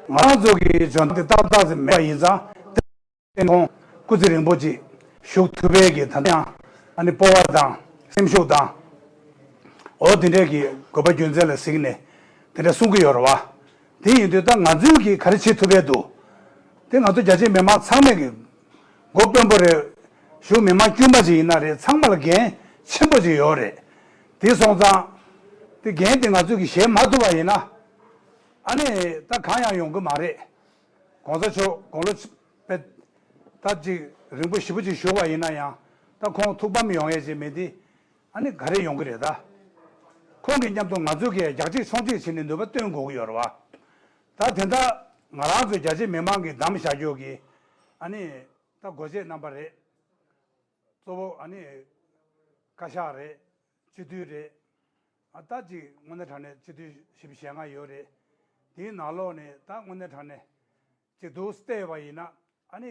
ང་རང་ཚོ་གི་འཇོན་ཐང་དེ་ཏག་ཏག་ཙམ་མེད་པ་ཡིན་ཙང་། ཁོང་སྐུ་ཚེ་རིང་པོ་ཅིག་བཞུགས་ཐུབ་པའི་གི་ད་ལྟ་ཡང་ཨ་ནི་སྤོབས་པ་དང་སེམས་ཤུགས་དང་། འོ་དེ་འདྲའི་གི་དགོས་པ་རྒྱུ་མཚན་ལ་གཟིགས་ནས་དེ་འདྲ་གསུང་གི་ཡོད་རེད་བ། དེ་ཡིན་དུས་ད་ང་ཚོས་གི་ག་རེ་བྱེད་ཐུབ་པས་འདུག་དེ་ང་ཚོ་རྒྱ་ཆེའི་མི་མང་ཚང་མས་གི་མགོ་དཔོན་པོ་རེད། གཞུག་མི་མང་དཀྱུས་མ་ཅིག་ཡིན་ན་རེད། ཚང་མ་ལ་འགན་ཆེན་པོ་ཅིག་ཡོད་རེད། དེ་སོང་ཙང་དེ་འགན་དེ་ང་ཚོས་གི་བཞེས་མ་ཐུབ་པ་ཡིན་ན་ཨ་ནི་ད་གང་ཡང་ཡོང་གི་མ་རེད། གོང་ས་མཆོག་དགུང་ལོ་ཆ་པའི་ད་ཅིག་རིང་པོ་ཞེ་པོ་ཅིག་བཞུགས་པ་ཡིན་ན་ཡང་ད་ཁོང་ཐུགས་ཕམ་ཡོང་ཡས་ཅིག་མེད་དེ། ཨ་ནི་ག་རེ་ཡོང་གི་རེད་ད། ཁོང་གི་མཉམ་དུ་ང་ཚོ་གིས་རྒྱག་གཅིག་མཆོང་གཅིག་བྱས་ནས་ནུས་པ་བཏོན་དགོས་ཀྱི་ཡོད་རེད་བ། ད་དེ་འདྲ་ང་རང་ཚོ་རྒྱ་ཆེ་མི་མང་གིས་བདམས་བཞག་རྒྱུ་གི་ཨ་ནི་ད་འགོ་བྱེད་རྣམ་པ་རེད། གཙོ་བོ་ཨ་ནི་བཀའ་ཤག་རེད། སྤྱི་འཐུས་རེད། ཨ་ད་ཅིག་དངོས་གནས་དྲང་གནས་སྤྱི་འཐུས་བཞི་བཅུ་ཞེ་ལྔ་ཡོད་རེད། དེའི་ནང་ལོགས་ནས་ད་དངོས་གནས་དྲང་གནས་ཅིག་འདུག་བལྟས་པ་ཡིན་ན་ཨ་ནི་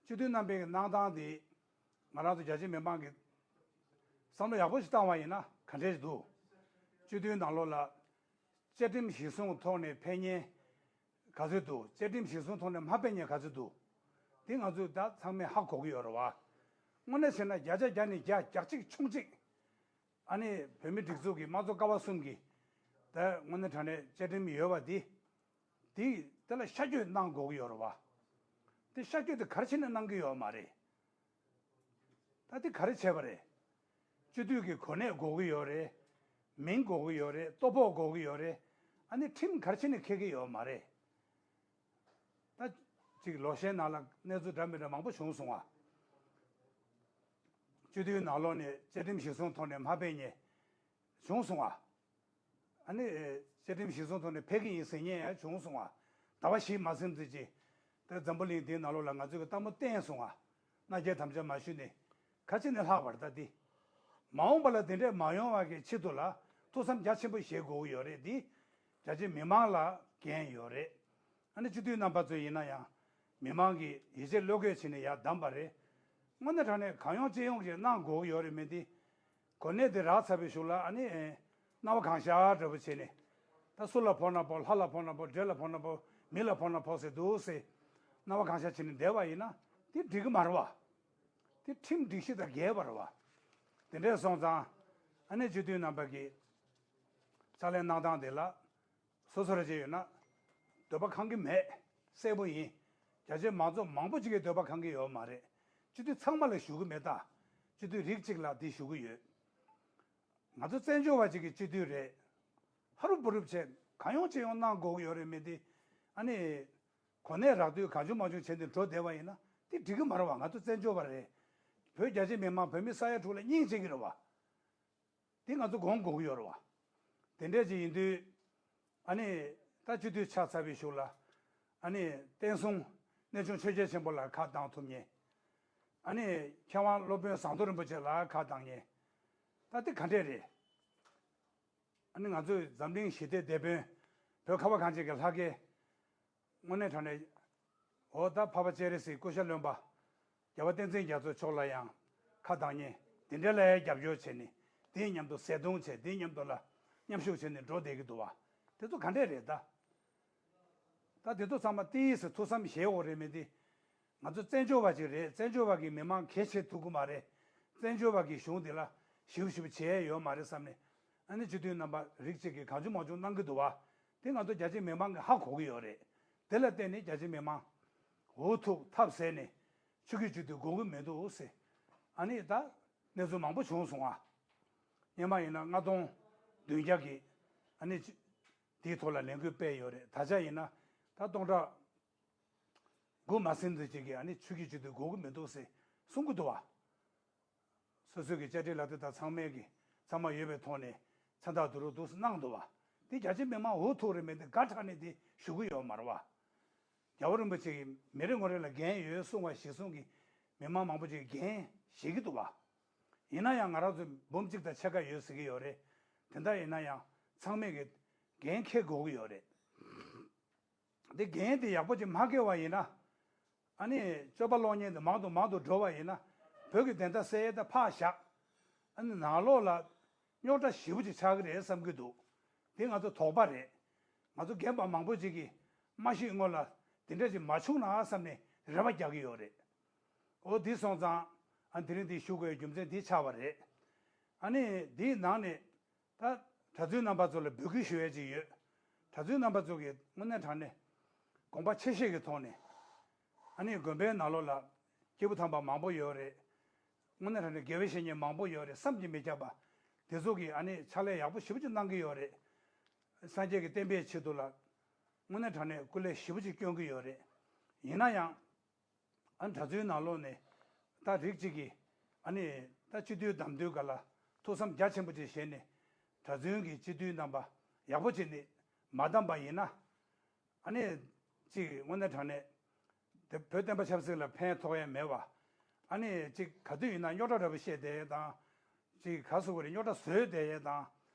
སྤྱི་འཐུས་རྣམ་པའི་གནང་སྟངས་དེ་ང་རང་ཚོ་རྒྱ་ཆེ་མི་མང་གིས་བསམ་བློ་ཡག་པོ་ཞིག་བཏང་བ་ཡིན་ན་ག་འདྲས་ཞིག་འདུག་སྤྱི་འཐུས་ནང་ལོགས་ལ་བཅའ་ཁྲིམས་གཞིར་བཟུང་ཐོག་ནས་ཕེབས་མཁན་ག་ཚོད་འདུག་བཅའ་ཁྲིམས་གཞིར་བཟུང་ཐོག་ནས་མ་ཕེབས་མཁན་ག་ཚོད་འདུག་དེ་ང་ཚོས་ད་ཚང་མས་ཧ་གོ་གི་ཡོད་རེད་བ། དངོས་གནས་བྱས་ན་བརྒྱ་ཆ་བརྒྱ་ནས་བརྒྱ་བརྒྱ་གཅིག་མཆོང་གཅིག་ཨ་ནི་བོད་མི་སྒྲིག་འཛུགས་ཀྱི་དམངས་གཙོ་ཀ་བ་གསུམ་གྱི་ད་དངོས་གནས་དྲང་གནས་བཅའ་ཁྲིམས་ཡོད་པ་འདི། དེ་དེ་ལ་ཤར་བསྐྱོད་གནང་དགོས་ཀྱི་ཡོད་རེད་བ། དེ་ཤར་བསྐྱོད་དེ་ག་རེ་བྱས་ནས་གནང་གི་ཡོད་མ་རེད། ད་དེ་ག་རེ་བྱས་པ་རེད། སྤྱི་འཐུས་ཀྱི་གོ་གནས་དགོས་ཀྱི་ཡོད་རེད། མིང་དགོས་ཀྱི་ཡོད་རེད། ལྟོ་ཕོགས་དགོས་ཀྱི་ཡོད་རེད། ཨ་ནི་ཁྲིམས་ག་རེ་བྱས་ནས་འཁེལ་གྱི་ཡོད་མ་རེད། ད་ཅིག་ལོ་ཤས་ནང་ལ་གནས་ཚུལ་འདྲ་མི་འདྲ་མང་པོ་བྱུང་སོང་བ། སྤྱི་འཐུས་ནང་ལོགས་ནས་བཅའ་ཁྲིམས་གཞིར་བཟུང་ཐོག་ནས་མ་ཕེབས་མཁན་བྱུང་སོང་བ། ཨ་ནི་བཅའ་ཁྲིམས་གཞིར་བཟུང་ཐོག་ནས་ཕེབས་ཀྱི་ཡིན་ཟེར་མཁན་ཡང་བྱུང་སོང་བ། ཟླ་བ་བཞི་མ་ཟིན་ཙམ་ཅིག་ད་འཛམ་བུ་གླིང་འདིའི་ནང་ལོགས་ལ་ང་ཚོས་ཀྱི་ལྟད་མོ་བསྟན་སོང་བ། མནའ་སྐྱེལ་དམ་བཅའ་མ་ཞུས་ནས་ག་ཅི་ནས་ལྷག་པར་ད་འདི། མ་འོངས་པ་ལ་འདི་འདྲས་མ་ཡོང་བ་གི་ཆེད་དུ་ལ་ཐུགས་བསམ་རྒྱ་ཆེན་པོ་བཞེས་དགོས་ཀྱི་ཡོད་རེད། འདི་རྒྱ་ཆེ་མི་མང་ལ་འགན་ཡོད་རེད། ཨ་ནི་སྤྱི་འཐུས་རྣམ་པ་ཚོ་ཡིན་ན་ཡང་མི་མང་གིས་ཡིད་ཆེས་བློ་འགེལ་བྱས་ནས་ཡར་བདམས་པ་རེད། དངོས་གནས་དྲང་གནས་གང་ཡོང་ཅི་ཡོང་ཞིག་གནང་དགོས་ཀྱི་ཡོད་རེད་མི་འདི། གོ་གནས་དེ་རག་ཚར་བའི་གཞུག་ལ་ཨ་ནི་ཨེ། སྣང་བ་གང་ཤར་འདྲ་པོ་བྱས་ནས། ད་སུ་ལ་ཕོག་ན་ཕོག་ལྷ་ལ་ཕོག་ན་ཕོག་འདྲེ་ལ་ཕོག་ན་ཕོག་མི་ལ་ཕོག་ན་ཕོག་ཟེར་འདུག་ཟེར། སྣང་བ་གང་ཤར་བྱས་ནས་བསྡད་པ་ཡིན་ན་དེ་འགྲིག་གི་མ་རེད་བ། དེ་ཁྲིམས་སྒྲིག་གཞི་དང་འགལ་བ་རེད་བ། དེ་འདྲས་སོང་ཙང་ཨ་ནི་སྤྱི་འཐུས་རྣམ་པ་གིས་ཕྱག་ལས་གནང་སྟངས་དེ་ལ། སོ་སོ་རེ་བྱས་ཡོད་ན། འདོད་པ་ཁེངས་ཀྱི་མེད། གསལ་པོ་ཡིན། རྒྱ་ཆེ་མང་ཚོགས་མང་པོ་ཅིག་གིས་འདོད་པ་ཁེངས་ཀྱི་ཡོད་མ་རེད། སྤྱི་འཐུས་ཚང་མ་ལ་ཞུ་གི་མེད་ད། སྤྱི་འཐུས་རིགས་གཅིག་ལ་འདི་ཞུ་གི་ཡོད། ང་ཚོ་བཙན་བྱོལ་བ་ཅིག་གི་སྤྱི་འཐུས་རེད། ཧ་རུབ་བུ་རུབ་བྱས་གང་ཡོང་ཅི་ཡོང་གནང་དགོས་ཀྱི་ཡོད་རེད་མི་འདི། ཨ་ནི། གོ་གནས་རག་དུས་གང་བྱུང་མང་བྱུང་བྱས་ནས་འགྲོ་བསྡད་པ་ཡིན་ན་དེ་འགྲིག་གི་མ་རེད་བ། ང་ཚོ་བཙན་བྱོལ་བ་རེད། བོད་རྒྱ་ཆེ་མི་མང་བོད་མི་ས་ཡ་དྲུག་ལ་སྙིང་རྗེ་གི་རེད་བ། དེ་ང་ཚོ་སྒོམ་དགོས་ཀྱི་ཡོད་རེད་བ། དེ་འདྲས་ཅིག་ཡིན་དུས། ཨ་ནི། ད་སྤྱི་འཐུས་ཆགས་ཚར་བའི་གཞུག་ལ། ཨ་ནི། བསྟན་སྲུང་། གནས་ཆུང་ཆོས་རྒྱལ་ཆེན་པོ་ལ་ཁ་གདངས་ཐུབ་མཁན། ཨ་ནི། མཁས་དབང་སློབ་དཔོན་ཟངས་མདོག་རིན་པོ་ཆེ་ལ་ཁ་གདངས་མཁན། ད་དེ་ག་འདྲས་རེད། ཨ་ནི་ང་ཚོས་འཛམ་གླིང་ཞི་བདེའི་དེད་དཔོན། བོད་ཁ་བ་གངས་ཅན་གྱི་ལྷ་སྐལ། དངོས་གནས་དྲང་གནས། འོ་ད་འཕགས་པ་སྤྱན་རས་གཟིགས་སྐུ་ཤ་རློན་པ། རྒྱལ་བ་བསྟན་འཛིན་རྒྱ་མཚོ་མཆོག་ལ་ཡང་ཁ་གདངས་མཁན། དེ་འདྲ་ལ་ཡང་རྒྱབ་སྐྱོར་བྱས་ནས་དེའི་མཉམ་དུ་ཟས་བརྡུང་བྱས་དེའི་མཉམ་དུ་ལ་མཉམ་ཞུགས་བྱས་ནས་འགྲོ་བསྡད་ཀྱི་འདུག་བ། དེ་ཚོ་ག་འདྲས་རེད་ད། ད་དེ་ཚོ་ཚང་མ་ཏིས་ཐུགས་བསམ་བཞེས་འོ་རེད་མི་འདི། ང་ཚོ་བཙན་བྱོལ་བ་ཅིག་རེད། བཙན་བྱོལ་བ་གི་མི་མང་གལ་ཆེ་ཐུབ་ཀྱི་མ་རེད། བཙན་བྱོལ་བ་གི་གཞུང་འདི་ལ་ཞིབ་ཞིབ་བྱས་ཡོད་མ་རེད་བསམ་ནས། ཨ་ནི་སྤྱི་འཐུས་རྣམ་པ་རིགས་གཅིག་གིས་གང་བྱུང་མང་བྱུང་གནང་གི་འདུག་བ། དེ་ང་ཚོ་རྒྱ་ཆེ་མི་མང་གིས་ཧ་གོ་གི་ཡོད་རེད། དེ་ལ་བརྟེན་ནས་རྒྱ་ཆེ་མི་མང་འུ་ཐུག་ཐབས་ཟད་ནས་ཆོས་བརྒྱུད་སྤྱི་འཐུས་དགོས་ཀྱི་མི་འདུག་ཟེར། ཨ་ནི་ད་གནས་ཚུལ་མང་པོ་བྱུང་སོང་ཨ། སྔོན་མ་ཡིན་ན་ལྔ་སྟོང་བདུན་བརྒྱ་གི་ཨ་ནི་དེའི་ཐོག་ལ་ལས་འགུལ་སྤེལ་ཡོད་རེད། ད་ཆ་ཡིན་ན་ད་སྟོང་ཕྲག་དགུ་མ་ཟིན་ཙམ་ཅིག་གིས་ཨ་ནི་ཆོས་བརྒྱུད་སྤྱི་འཐུས་དགོས་ཀྱི་མི་འདུག་ཟེར་གསུང་གི་འདུག་བ། སོ་སོའི་གི་བཅའ་ཁྲིམས་ལག་དེབ་དང་ཚང་མའི་གི་ཚང་མ་ཡོད་པའི་ཐོག་ནས་མཚན་རྟགས་བསྡུ་རུབ་འདུག་སེ་གནང་འདུག་བ། དེ་རྒྱ་ཆེ་མི་མང་འུ་ཐུག་རེད་མི་འདི་དགའ་དྲགས་ནས་དེ་ཞུ་གི་ཡོད་མ་རེད་བ། རྒྱལ་བ་རིན་པོ་ཆེ་གིས་མི་རེ་ངོ་རེ་ལ་འགན་ཡོད་གསུང་བ་གཞིར་བཟུང་གིས་མི་མང་མང་པོ་ཅིག་འགན་བཞེས་ཀྱི་འདུག་བ། ཡིན་ན་ཡང་ང་རང་ཚོ་འབུམ་གཅིག་དང་ཕྱེད་ཀ་ཡོད་ཟེར་གྱི་ཡོད་རེད། དེ་འདྲ་ཡིན་ན་ཡང་ཚང་མས་གི་འགན་འཁྱེར་དགོས་ཀྱི་ཡོད་རེད། འདི་འགན་དེ་ཡག་པོ་ཅིག་མ་འཁྱེར་བ་ཡིན་ན། ཨ་ནི་སྤྱོད་པ་གློག་བརྙན་དེ་མང་དུ་མང་དུ་འགྲོ་བ་ཡིན་ན། བོད་ཀྱི་བདེན་མཐའ་གསལ་ཡས་དེ་ཕར་བཞག་ཨ་ནི་ནང་ལོགས་ལ་རྙོག་དྲ་ཞེ་པོ་ཅིག་ཆགས་ཀྱི་རེད་བསམ་གྱི་འདུག་དེ་ང་ཚོ་དོགས་པ་རེད། ང་ཚོ་རྒན་པ་མང་པོ་ཅིག་གིས་མ་ཤི་སྔོན་ལ་དེ་འདྲ་ཅིག་མ་བྱུང་ན་བསམ་ནས་རེ་བ་རྒྱག་གི་ཡོད་རེད། འོ་དེ་སོང་ཙང་ཨ་དེ་རིང་འདི་ཞུ་དགོས་རྒྱུ་མཚན་དེ་ཆགས་པ་རེད། ཨ་ནི་དེའི་ནང་ནས། ད་གྲྭ་བཙུན་རྣམ་པ་ཚོ་ལ་འབོད་སྐུལ་ཞུ་ཡས་ཅིག་ཡོད། གྲྭ་བཙུན་རྣམ་པ་ཚོ་གིས་དངོས་གནས་དྲང་གནས་དགོངས་པ་ཆེ་བཞེས་ཀྱི་ཐོག་ནས། ཨ་ནི་དགོན་པའི་ནང་ལོགས་ལ་སྐྱེས་བུ་དམ་པ་མང་པོ་ཡོད་རེད། དངོས་གནས་དྲང་གནས་དགེ་བའི་བཤེས་གཉེན་མང་པོ་ཡོད་རེད། བསམ་གྱིས་མི་ཁྱབ་པ། དེ་ཚོ་གིས་ཨ་ནི་ཕྱག་ལས་ཡག་པོ་ཞེ་པོ་ཅིག་གནང་གི་ཡོད་རེད། སངས་རྒྱས་ཀྱི་བསྟན་པའི་ཆེད་དུ་ལ། དངོས་གནས་དྲང་གནས་སྐུ་ལས་ཞེ་པོ་ཅིག་བསྐྱོན་གྱི་ཡོད་རེད། ཡིན་ན་ཡང་། ཨ་ནི་གྲྭ་བཙུན་ནང་ལོགས་ནས་ད་རིགས་གཅིག་གིས་ཨ་ནི་ད་སྤྱི་འཐུས་བདམས་དུས་ག་ལ་ཐུགས་བསམ་རྒྱ་ཆེན་པོ་ཅིག་བཞེས་ནས་གྲྭ་བཙུན་གྱི་སྤྱི་འཐུས་རྣམ་པ་ཡག་པོ་བྱས་ནས་མ་བདམས་པ་ཡིན་ན། ཨ་ནི་གཅིག་དངོས་གནས་དྲང་གནས་དེ་བོད་བསྟན་པ་ཆབ་སྲིད་ལ་ཕན་ཐོགས་ཡ་མེད་པ། ཨ་ནི་གཅིག་ག་དུས་ཡིན་ན་རྙོག་དྲ་འདྲ་པོ་བཤད་བསྡད་ཡས་དང་། གཅིག་ག་སོ་གོ་རེ་རྙོག་དྲ་བཟོས་བསྡད་ཡས་དང་།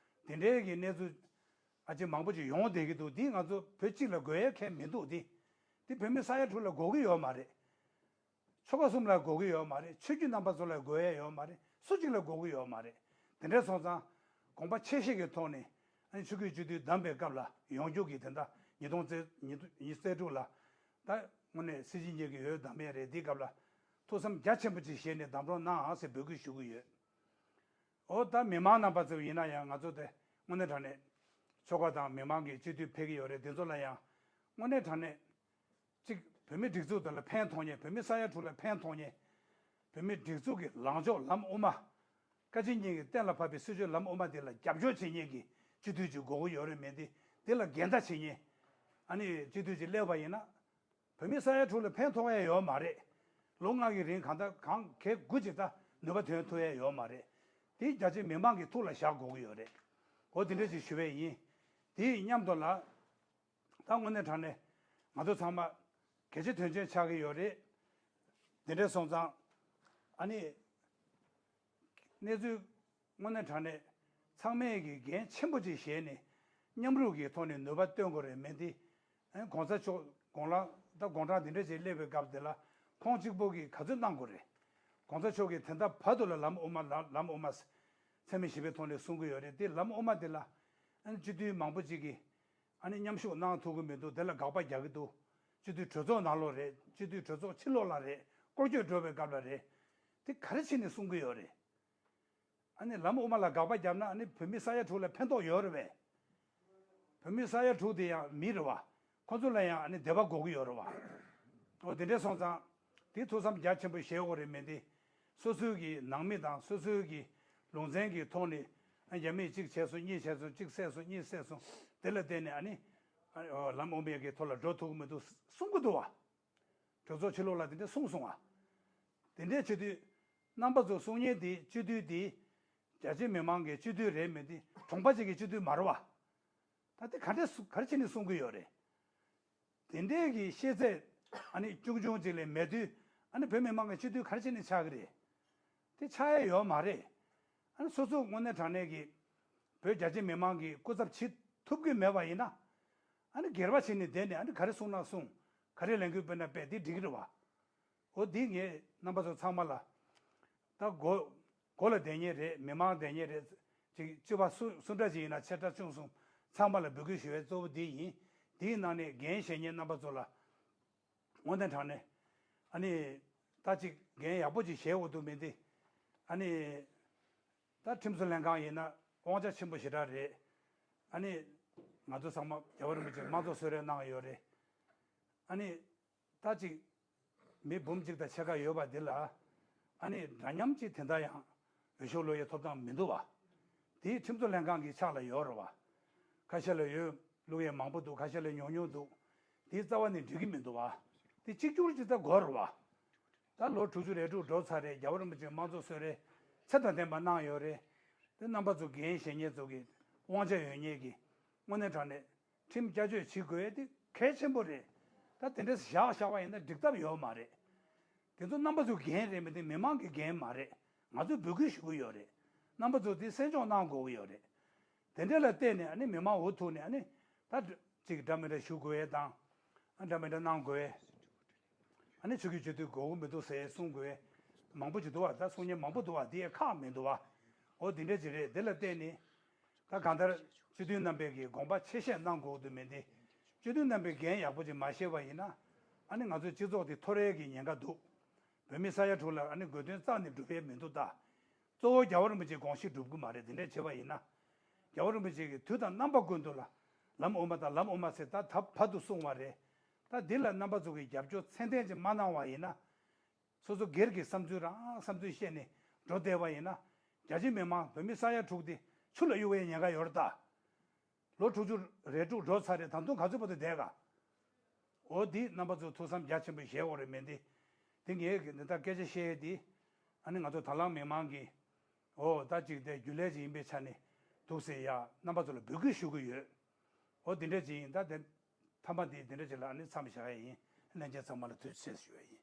དེ་འདྲའི་གི་གནས་ཚུལ། ཨ་ཅེ་མང་པོ་ཅིག་ཡོང་བསྡད་ཀྱི་འདུག་འདི་ང་ཚོ་བོད་སྤྱི་ལ་དགོས་ཡ་གང་ཡང་མི་འདུག་འདི། འདི་བོད་མི་ས་ཡ་དྲུག་ལ་དགོས་ཀྱི་ཡོད་མ་རེད། ཆོལ་ཁ་གསུམ་ལ་དགོས་ཀྱི་ཡོད་མ་རེད། ཆོས་བརྒྱུད་རྣམ་པ་ཚོ་ལ་དགོས་ཡ་ཡོད་མ་རེད། སུ་གཅིག་ལ་དགོས་ཀྱི་ཡོད་མ་རེད། དེ་འདྲ་སོང་ཙང་དགོངས་པ་ཆེ་བཞེས་ཀྱི་ཐོག་ནས་ཨ་ནི་ཆོས་བརྒྱུད་སྤྱི་འཐུས་བདམས་པའི་སྐབས་ལ་ཡོང་རྒྱུ་གི་དེ་འདྲ་ཉིས་སྟོང་ཉི་ཤུ་རྩ་དྲུག་ལ་ད་དངོས་གནས་སྲིད་སྤྱི་གཉིས་ཀྱི་འོས་བདམས་ཡ་རེད། འདི་སྐབས་ལ་ ཐུགས་བསམ་རྒྱ་ཆེན་པོ་ཅིག་བཞེས་ནས་གདམ་རོགས་གནང་ཟེར་འབོད་སྐུལ་ཞུ་གི་ཡོད། འོ་ད་མི་མང་རྣམ་པ་ཚོ་ཡིན་ན་ཡང་ང་ཚོ་དེ་དངོས་གནས་དྲང་གནས་ཆོལ་ཁ་དང་མི་མང་གི་སྤྱི་འཐུས་ཕེབས་ཀྱི་ཡོད་རེད། དེ་ཚོ་ལ་ཡང་དངོས་གནས་དྲང་གནས་གཅིག་བོད་མི་སྒྲིག་འཛུགས་དེ་ལ་ཕན་ཐོགས་མཁན། བོད་མི་ས་ཡ་དྲུག་ལ་ཕན་ཐོགས་མཁན། བོད་མི་སྒྲིག་འཛུགས་ཀྱི་ལངས་ཕྱོགས་ལམ་དབུ་མ། བཀའ་སྤྱི་གཉིས་ཀྱིས་གཏན་ལ་ཕབ་པའི་སྲིད་བྱུས་ལམ་དབུ་མ་དེ་ལ་རྒྱབ་སྐྱོར་བྱེད་མཁན་གྱི་སྤྱི་འཐུས་ཅིག་དགོས་ཀྱི་ཡོད་རེད། མེད་དེ་དེ་ལ་འགལ་ཟླ་བྱེད་མཁན་ཨ་ནི་སྤྱི་འཐུས་ཅིག་སླེབས་པ་ཡིན་ན། བོད་མི་ས་ཡ་དྲུག་ལ་ཕན་ཐོགས་ཡ་ཡོད་མ་རེད། ལོ་ལྔ་གི་རིང་གང་ལྟར་གང་གལ་དགུ་ཅིག་ད་ནུས་པ་ཐོན་ཐུབ་ཡ་ཡོད་མ་རེད། དེ་རྒྱ་ཆེ་མི་མང་གི་ཐུགས་ལ་བཞག་དགོས་ཀྱི་ཡོད་རེད། འོ་དེ་འདྲ་ཅིག་ཞུ་བས་ཡིན། དེའི་མཉམ་དུ་ལ་ད་དངོས་གནས་དྲང་གནས་ང་ཚོ་ཚང་མ་གལ་ཆེ་དོན་ཆེན་ཆགས་ཀྱི་ཡོད་རེད། དེ་འདྲ་སོང་ཙང་ཨ་ནི། གནས་ཚུལ་དངོས་གནས་དྲང་གནས་ཚང་མས་ཀྱི་འགན་ཆེན་པོ་ཅིག་བཞེས་ནས་མཉམ་རུབ་ཀྱི་ཐོག་ནས་ནུས་པ་བཏོན་དགོས་རེད། མེད་དེ་ཨ་གོང་ས་མཆོག་དགོང་ལ་ད་དགོང་གྲངས་འདི་འདྲ་ཅིག་སླེབས་པའི་སྐབས་དེ་ལ་ཁོང་གཅིག་པོ་གིས་ག་ཚོད་གནང་དགོས་རེད། གོང་ས་མཆོག་གིས་དེ་འདྲ་བར་དུ་ལ་ལམ་དབུ་མ་ལམ་དབུ་མ་ཚད་མེད་བཞི་པའི་ཐོག་ནས་གསུང་གི་ཡོད་རེད། དེ་ལམ་དབུ་མ་དེ་ལ་ཨ་ནི་སྤྱི་འཐུས་མང་པོ་ཅིག་གིས་ཨ་ནི་མཉམ་ཞུགས་གནང་ཐུབ་ཀྱི་མི་འདུག་དེ་ལ་དགག་པ་རྒྱག་གི་འདུག་སྤྱི་འཐུས་གྲོས་ཚོགས་ནང་ལོགས་རེད། སྤྱི་འཐུས་གྲོས་ཚོགས་ཕྱི་ལོགས་ལ་རེད། སྐོར་སྐྱོད་འགྲོ་བའི་སྐབས་ལ་རེད། དེ་ག་རེ་བྱས་ནས་གསུང་གི་ཡོད་རེད། ཨ་ནི་ལམ་དབུ་མ་ལ་དགག་པ་བརྒྱབ་ན་ཨ་ནི་བོད་མི་ས་ཡ་དྲུག་ལ་ཕན་ཐོགས་ཡོད་རེད་པས། བོད་མི་ས་ཡ་དྲུག་དེ་ཡང་མི་རེད་བ། ཁོ་ཚོ་ལ་ཡང་ཨ་ནི་བདེ་བ་དགོས་ཀྱི་ཡོད་རེད་བ། འོ་དེ་འདྲ་སོང་ཙང་དེ་ཐུགས་བསམ་རྒྱ་ཆེན་པོ་བཞེས་དགོས་རེད། མེད་དེ་སོ་སོའི་གི་ནང་མི་དང་སོ་སོའི་གི་ལུང་ཚན་གྱི་ཐོག་ནས་ཨ་རྒྱ་མིས་གཅིག་བྱས་སོང་གཉིས་བྱས་སོང་གཅིག་བསད་སོང་གཉིས་བསད་སོང་དེ་ལ་བརྟེན་ནས་ཨ་ནི་ཨ་ལམ་དབུ་མའི་གི་ཐོག་ལ་འགྲོ་ཐུབ་ཀྱི་མི་འདུག་གསུང་གི་འདུག་བ། གྲོས་ཚོགས་ཕྱི་ལོགས་ལ་དེ་འདྲ་གསུངས་སོང་ང་། དེ་འདྲའི་སྤྱི་འཐུས་རྣམ་པ་ཚོ་གསུང་མཁན་དེ་སྤྱི་འཐུས་དེ་རྒྱ་ཆེ་མི་མང་གི་སྤྱི་འཐུས་རེད། མི་དེ་གྲོང་པ་ཅིག་གི་སྤྱི་འཐུས་མ་རེད་བ། ད་དེ་ག་འདྲས་ག་རེ་བྱས་ནས་གསུང་གི་ཡོད་རེད། དེ་འདྲའི་གི་ཤེས་ཚད་ཨ་ནི་ཆུང་ཆུང་ཅིག་ལས་མེད་དུས་ཨ་ནི་བོད་མི་མང་གི་སྤྱི་འཐུས་ག་རེ་བྱས་ནས་ཆགས་ཀྱི་རེད། དེ་ཆགས་ཡ་ཡོད་མ་རེད། ཨ་ནི་སོ་སོ་དངོས་གནས་དྲང་གནས་ཀྱི་བོད་རྒྱ་ཆེ་མི་མང་གི་སྐུ་ཚབ་བྱེད་ཐུབ་ཀྱི་མེད་པ་ཡིན་ན། ཨ་ནི་སྒེར་བ་བྱས་ནས་བསྡད་ནས་ཨ་ནི་ག་རེ་གསུང་ན་གསུང་། ག་རེ་ལས་འགུལ་སྤེལ་ན་སྤེལ་དེ་འགྲིག་གི་རེད་བ། འོ་འདི་ངས་རྣམ་པ་ཚོ་ཚང་མ་ལ་ད་མགོ་མགོ་ལ་བསྡད་ཉེ་རེད། མི་མང་བསྡད་ཉེ་རེད། ཅིག་སྤྱི་པ་སུ་སུ་འདྲ་ཅིག་ཡིན་ན་ཆེ་ཕྲ་ཆུང་གསུམ་ཚང་མ་ལ་འབོད་སྐུལ་ཞུ་བའི་གཙོ་བོ་འདི་ཡིན། འདིའི་ནང་ནས་འགན་བཞེས་མཁན་རྣམ་པ་ཚོ་ལ་དངོས་གནས་དྲང་གནས་ཨ་ནི་ད་ཅིག་འགན་ཡག་པོ་ཅིག་བཞེས་འོ་འདུག་མི་འདི་ཨ་ནི་ད་ཁྲིམས་བཟོ་ལྷན་ཁང་ཡིན་ན་དབང་ཆ་ཆེན་པོ་ཞེ་དྲག་རེད། ཨ་ནི་ང་ཚོ་ཚང་མ་རྒྱལ་བ་རིན་པོ་ཆེ་དམངས་གཙོ་གསོལ་རས་གནང་ཡོད་རེད། ཨ་ནི། ད་ཅིག་མི་འབུམ་གཅིག་དང་ཕྱེད་ཀ་ཡོད་པ་འདི་ལ་ཨ་ནི་འདྲ་མཉམ་གཅིག་དེ་འདྲ་ཡང་འོས་ཤོག་བླུག་ཡའི་ཐོབ་ཐང་མི་འདུག་བ། དེའི་ཁྲིམས་བཟོ་ལྷན་ཁང་གི་ཕྱག་ལ་ཡོད་རེད་བ། ཁ་ཤས་ལ་ཡོད་བླུག་ཡས་མང་པོ་འདུག་ཁ་ཤས་ལ་ཉུང་ཉུང་འདུག་དེ་རྩ་བ་ནས་འགྲིག་གི་མི་འདུག་བ། དེ་གཅིག་གྱུར་གྱི་ད་དགོས་རེད་བ། ད་ལོ་དྲུག་ཅུ་རེ་དྲུག་འགྲོ་ཚར་རེད། རྒྱལ་བ་རིན་པོ་ཆེས་དམངས་གཙོ་གསོལ་རས་ཚད་དང་ལྡན་པ་གནང་ཡོད་རེད། དེ་རྣམ་པ་ཚོ་འགན་བཞེས་མཁན་ཚོ་གི་དབང་ཆ་ཡོད་མཁན་གི་དངོས་གནས་དྲང་གནས་ཁྲིམས་བསྐྱར་བཅོས་བྱེད་དགོས་དེ་གལ་ཆེན་པོ་རེད། ད་དེ་འདྲས་བཞག་བཞག་པ་ཡིན་ན་འགྲིག་ཐབས་ཡོད་མ་རེད། དེ་ཚོ་རྣམ་པ་ཚོའི་འགན་རེད། མི་དེ་མི་མང་གི་འགན་མ་རེད། ང་ཚོས་འབོད་སྐུལ་ཞུ་གི་ཡོད་རེད། རྣམ་པ་ཚོ་དེ་གསན་སྦྱོང་གནང་དགོས་ཀྱི་ཡོད་རེད། དེ་འདྲས་ལ་བལྟས་ནས་ཨ་ནི་མི་མང་འུ་ཐུག་ནས་ཨ་ནི་ད་ཅིག་འདྲ་མི་འདྲ་ཞུ་དགོས་ཡས་དང་། ཨ་འདྲ་མི་འདྲ་གནང་དགོས་ཡས། ཨ་ནི་ཆོས་བརྒྱུད་སྤྱི་འཐུས་དགོས་ཀྱི་མི་འདུག་ཟེར་གསུང་དགོས་ཡས་མང་པོ་ཅིག་འདུག་བ། ད་གསུང་མཁན་མང་པོ་འདུག་བ། དེ་ཡས་ཁག་མི་འདུག་བ། འོ་དེ་འདྲས་ཅིག་རེད། དེ་ལ་བལྟས་ནས། ད་གང་ལྟར་སྤྱི་འཐུས་རྣམ་པས་ཀྱི་དགོངས་པ་ཆེ་བཞེས་གནང་དགོས་འདུག་མིན་ཏེ། སྤྱི་འཐུས་རྣམ་པས་འགན་ཡག་པོ་ཅིག་མ་བཞེས་པ་ཡིན་ན། ཨ་ནི་ང་ཚོའི་སྤྱི་ཚོགས་དེ་འཐོར་ཡས་ཀྱི་ཉེན་ཁ་འདུག་བོད་མི་ས་ཡ་དྲུག་ལ་ཨ་ནི་དགོས་དོན་རྩ་ནས་འགྲུབ་ཡས་མི་འདུག་ད། གཙོ་བོ་རྒྱལ་བ་རིན་པོ་ཆེའི་དགོངས་གཞི་འགྲུབ་ཀྱི་མ་རེད། དེ་འདྲས་བྱས་པ་ཡིན་ན། རྒྱལ་བ་རིན་པོ་ཆེ་གིས་དུས་དང་རྣམ་པ་ཀུན་ཏུ་ལ་ལམ་དབུ་མ་དང་ལམ་དབུ་མ་ཟེར་ད་ད་བར་དུ་གསུངས་པ་རེད། ད་འདི་ལ་རྣམ་པ་ཚོ་གིས་རྒྱབ་སྐྱོར་ཚད་ལྡན་ཅིག་མ་གནང་བ་ཡིན་ན། སོ་སོ་སྒེར་གྱི་བསམ་ཚུལ་རང་བསམ་ཚུལ་བཤད་ནས་འགྲོ་བསྡད་པ་ཡིན་ན། རྒྱ་ཆེ་མི་མང་བོད་མི་ས་ཡ་དྲུག་དེ་ཆུ་ལ་གཡུག་པའི་ཉེན་ཁ་ཡོད་རེད་ད། ལོ་དྲུག་ཅུ་རེ་དྲུག་འགྲོ་ཚར་རེད། ད་དུང་ག་ཚོད་བར་དུ་བསྡད་ག་འོ་འདི་རྣམ་པ་ཚོ་ཐུགས་བསམ་རྒྱ་ཆེན་པོ་བཞེས་དགོས་རེད། མིན་ཏེ། འདི་ངས་འདི་ལྟར་སྐད་ཆ་བཤད་ཡས་འདི། ཨ་ནི་ང་ཚོ་དང་བླངས་མི་མང་གིས། འོ་ད་ཅིག་དེ་རྒྱུན་ལས་ཅིག་ཡིན་པའི་ཆ་ནས་འདུག་ཟེར་ཡ་རྣམ་པ་ཚོ་ལ་འབོད་སྐུལ་ཞུ་གི་ཡོད། འོ་འདི་འདྲ་ཅིག་ཡིན། ད་དེ་མཐའ་མ་འདི་འདི་འདྲ་ཅིག་ལ་ཨ་ནི་མཚམས་བཞག་ཡ་ཡིན། ལྷན་རྒྱས་ཚང་མ་ལ་ཐུགས་རྗེ་ཆེ་ཞུ་ཡ་ཡིན།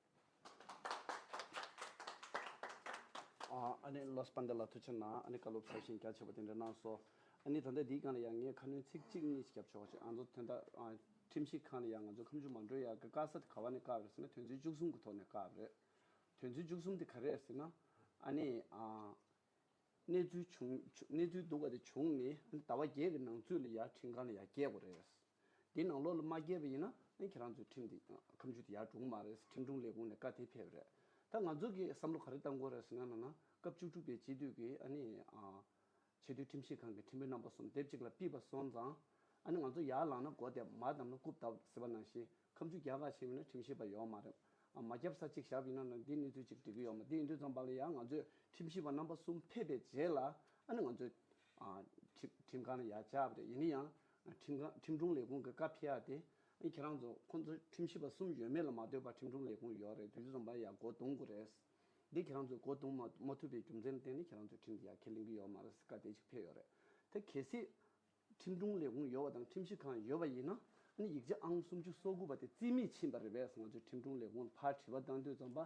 ཨ་ནི་བློ་དཔལ་ལྡན་ལགས་ཐུགས་རྗེ་གནང་། ཨ་ནི་བཀའ་སློབ་ཟབ་ཞིང་རྒྱ་ཆེ་བ་དེ་འདྲ་གནང་སོང་། ཨ་ནི་ད་ལྟ་འདིའི་སྒང་ལ་ཡང་ངས་ཁ་སྣོན་ཚིག་གཅིག་གཉིས་ཤིག་བརྒྱབ་ཆོག་ཅིག་ང་ཚོ་དོན་དག་ཁྲིམས་ཞིབ་ཁང་ལ་ཡང་ང་ཚོ་ཁ་མཆུ་མ་འགྲོ་ཡ་གི་བཀག་ས་དེ་ག་བ་ནས་བཀག་རེད་ཟེར་ན། དོན་ཚན་བཅུ་གསུམ་གི་ཐོག་ནས་བཀག་རེད། དོན་ཚན་བཅུ་གསུམ་དེ་ག་རེ་རེད་ཟེར་ན། ཨ་ནི་ཨ། གནས་ཚུལ་བྱུང་གནས་ཚུལ་སྡུག་པ་དེ་བྱུང་ནས་ཟླ་བ་བརྒྱད་ཀྱི་ནང་ཚུད་ལ་ཡར་ཁྲིམས་ཁང་ལ་ཡར་སྐྱེལ་དགོས་རེད། དེ་ནང་ལོགས་ལ་མ་སྐྱེལ་བ་ཡིན་ན་ཨ་ཁྱེད་རང་ཚོའི་ཁྲིམས་དེ་ཁ་མཆུ་དེ་ཡར་འགྲོ་གི་མ་རེད། ཁྲིམས་དྲུང་ལས་ཁུངས་ནས་བཀའ་དེ་ཕེབས་རེད། ད་ང་ཚོ་གི་བསམ་བློ་ག་རེ་བཏང་དགོས་རེད་ཟེར་ན་ན་ན་སྐབས་བཅུ་དྲུག་པའི་སྤྱི་འཐུས་ཀྱི་ཨ་ནི་ཨ་ཆེས་མཐོའི་ཁྲིམས་ཞིབ་ཁང་གི་ཁྲིམས་དཔོན་རྣམ་པ་གསུམ་དེབ་གཅིག་ལ་ཕུད་པ་སོང་ཙང་། ཨ་ནི་ང་ཚོ་ཡར་ལངས་ན་མགོ་བསྡད། མར་བསྡམས་ན་རྐུབ་བརྡབ་ཟེར་བ་ནང་བཞིན། ཁ་མཆུ་རྒྱག་ག་ཕྱིན་ཡོད་ན་ཁྲིམས་ཞིབ་པ་ཡོད་མ་རེད། ཨ་མ་རྒྱབ་ས་གཅིག་བཞག་པ་ཡིན་ན་ན་འདི་གནས་ཚུལ་གཅིག་འགྲིག་གི་ཡོད་མ་རེད། འདི་ཡིན་དུས་ཙམ་པ་ལ་ཡང་ང་ཚོས་ཁྲིམས་ཞིབ་པ་རྣམ་པ་གསུམ་ཕེབས་པའི་རྗེས་ལ་ཨ་ནི་ང་ཚོས་ཨ་ཁྲིམས་ཁྲིམས་ཁང་ལ་ཡར་བཅར་བ་རེད། ཡིན་ན་ཡང་ཁྲིམས་ཁང་ཁྲིམས་དྲུང་ལས་ཁུངས་ཀྱི་བཀའ་ཕེབས་ཡག་དེ་ཨ་ཁྱེད་རང་ཚོ་ཁོང་ཚོ་ཁྲིམས་ཞིབ་པ་གསུམ་ཡོད་མེད་ལ་མ་ལྟོས་པར་ཁྲིམས་དྲུང་ལས་ཁུངས་ཡོད་རེད། དུས་ཚོད་ཙམ་པ་ལ་ཡར་སྒོ་རྡུང་དགོས་རེད། འདི་ཁྱེད་རང་ཚོས་སྒོ་རྡུང་མ་མ་ཐུབ་པའི་རྒྱུ་མཚན་ལ་བརྟེན་ནས་ཁྱེད་རང་ཚོས་ཁྲིམས་དེ་ཡར་ཁས་ལེན་གྱི་ཡོད་མ་རེད་ཟེར་བཀའ་དེ་ཅིག་ཕེབས་ཡོད་རེད། དེ་གལ་སྲིད་ཁྲིམས་དྲུང་ལས་ཁུངས་ཡོད་པ་དང་ཁྲིམས་ཞིབ་ཁང་ཡོད་པ་ཡིན་ན། ཨ་ནི་ཡིག་ཆ་ཨང་སུམ་ཅུ་སོ་དགུ་པ་དེ་རྩིས་མེད་ཕྱིན་པ་རེད་པས་ང་ཚོས་ཁྲིམས་དྲུང་ལས་ཁུངས་ལ་ཕར་དྲི་བ་བཏང་དུས་ཙམ་པ་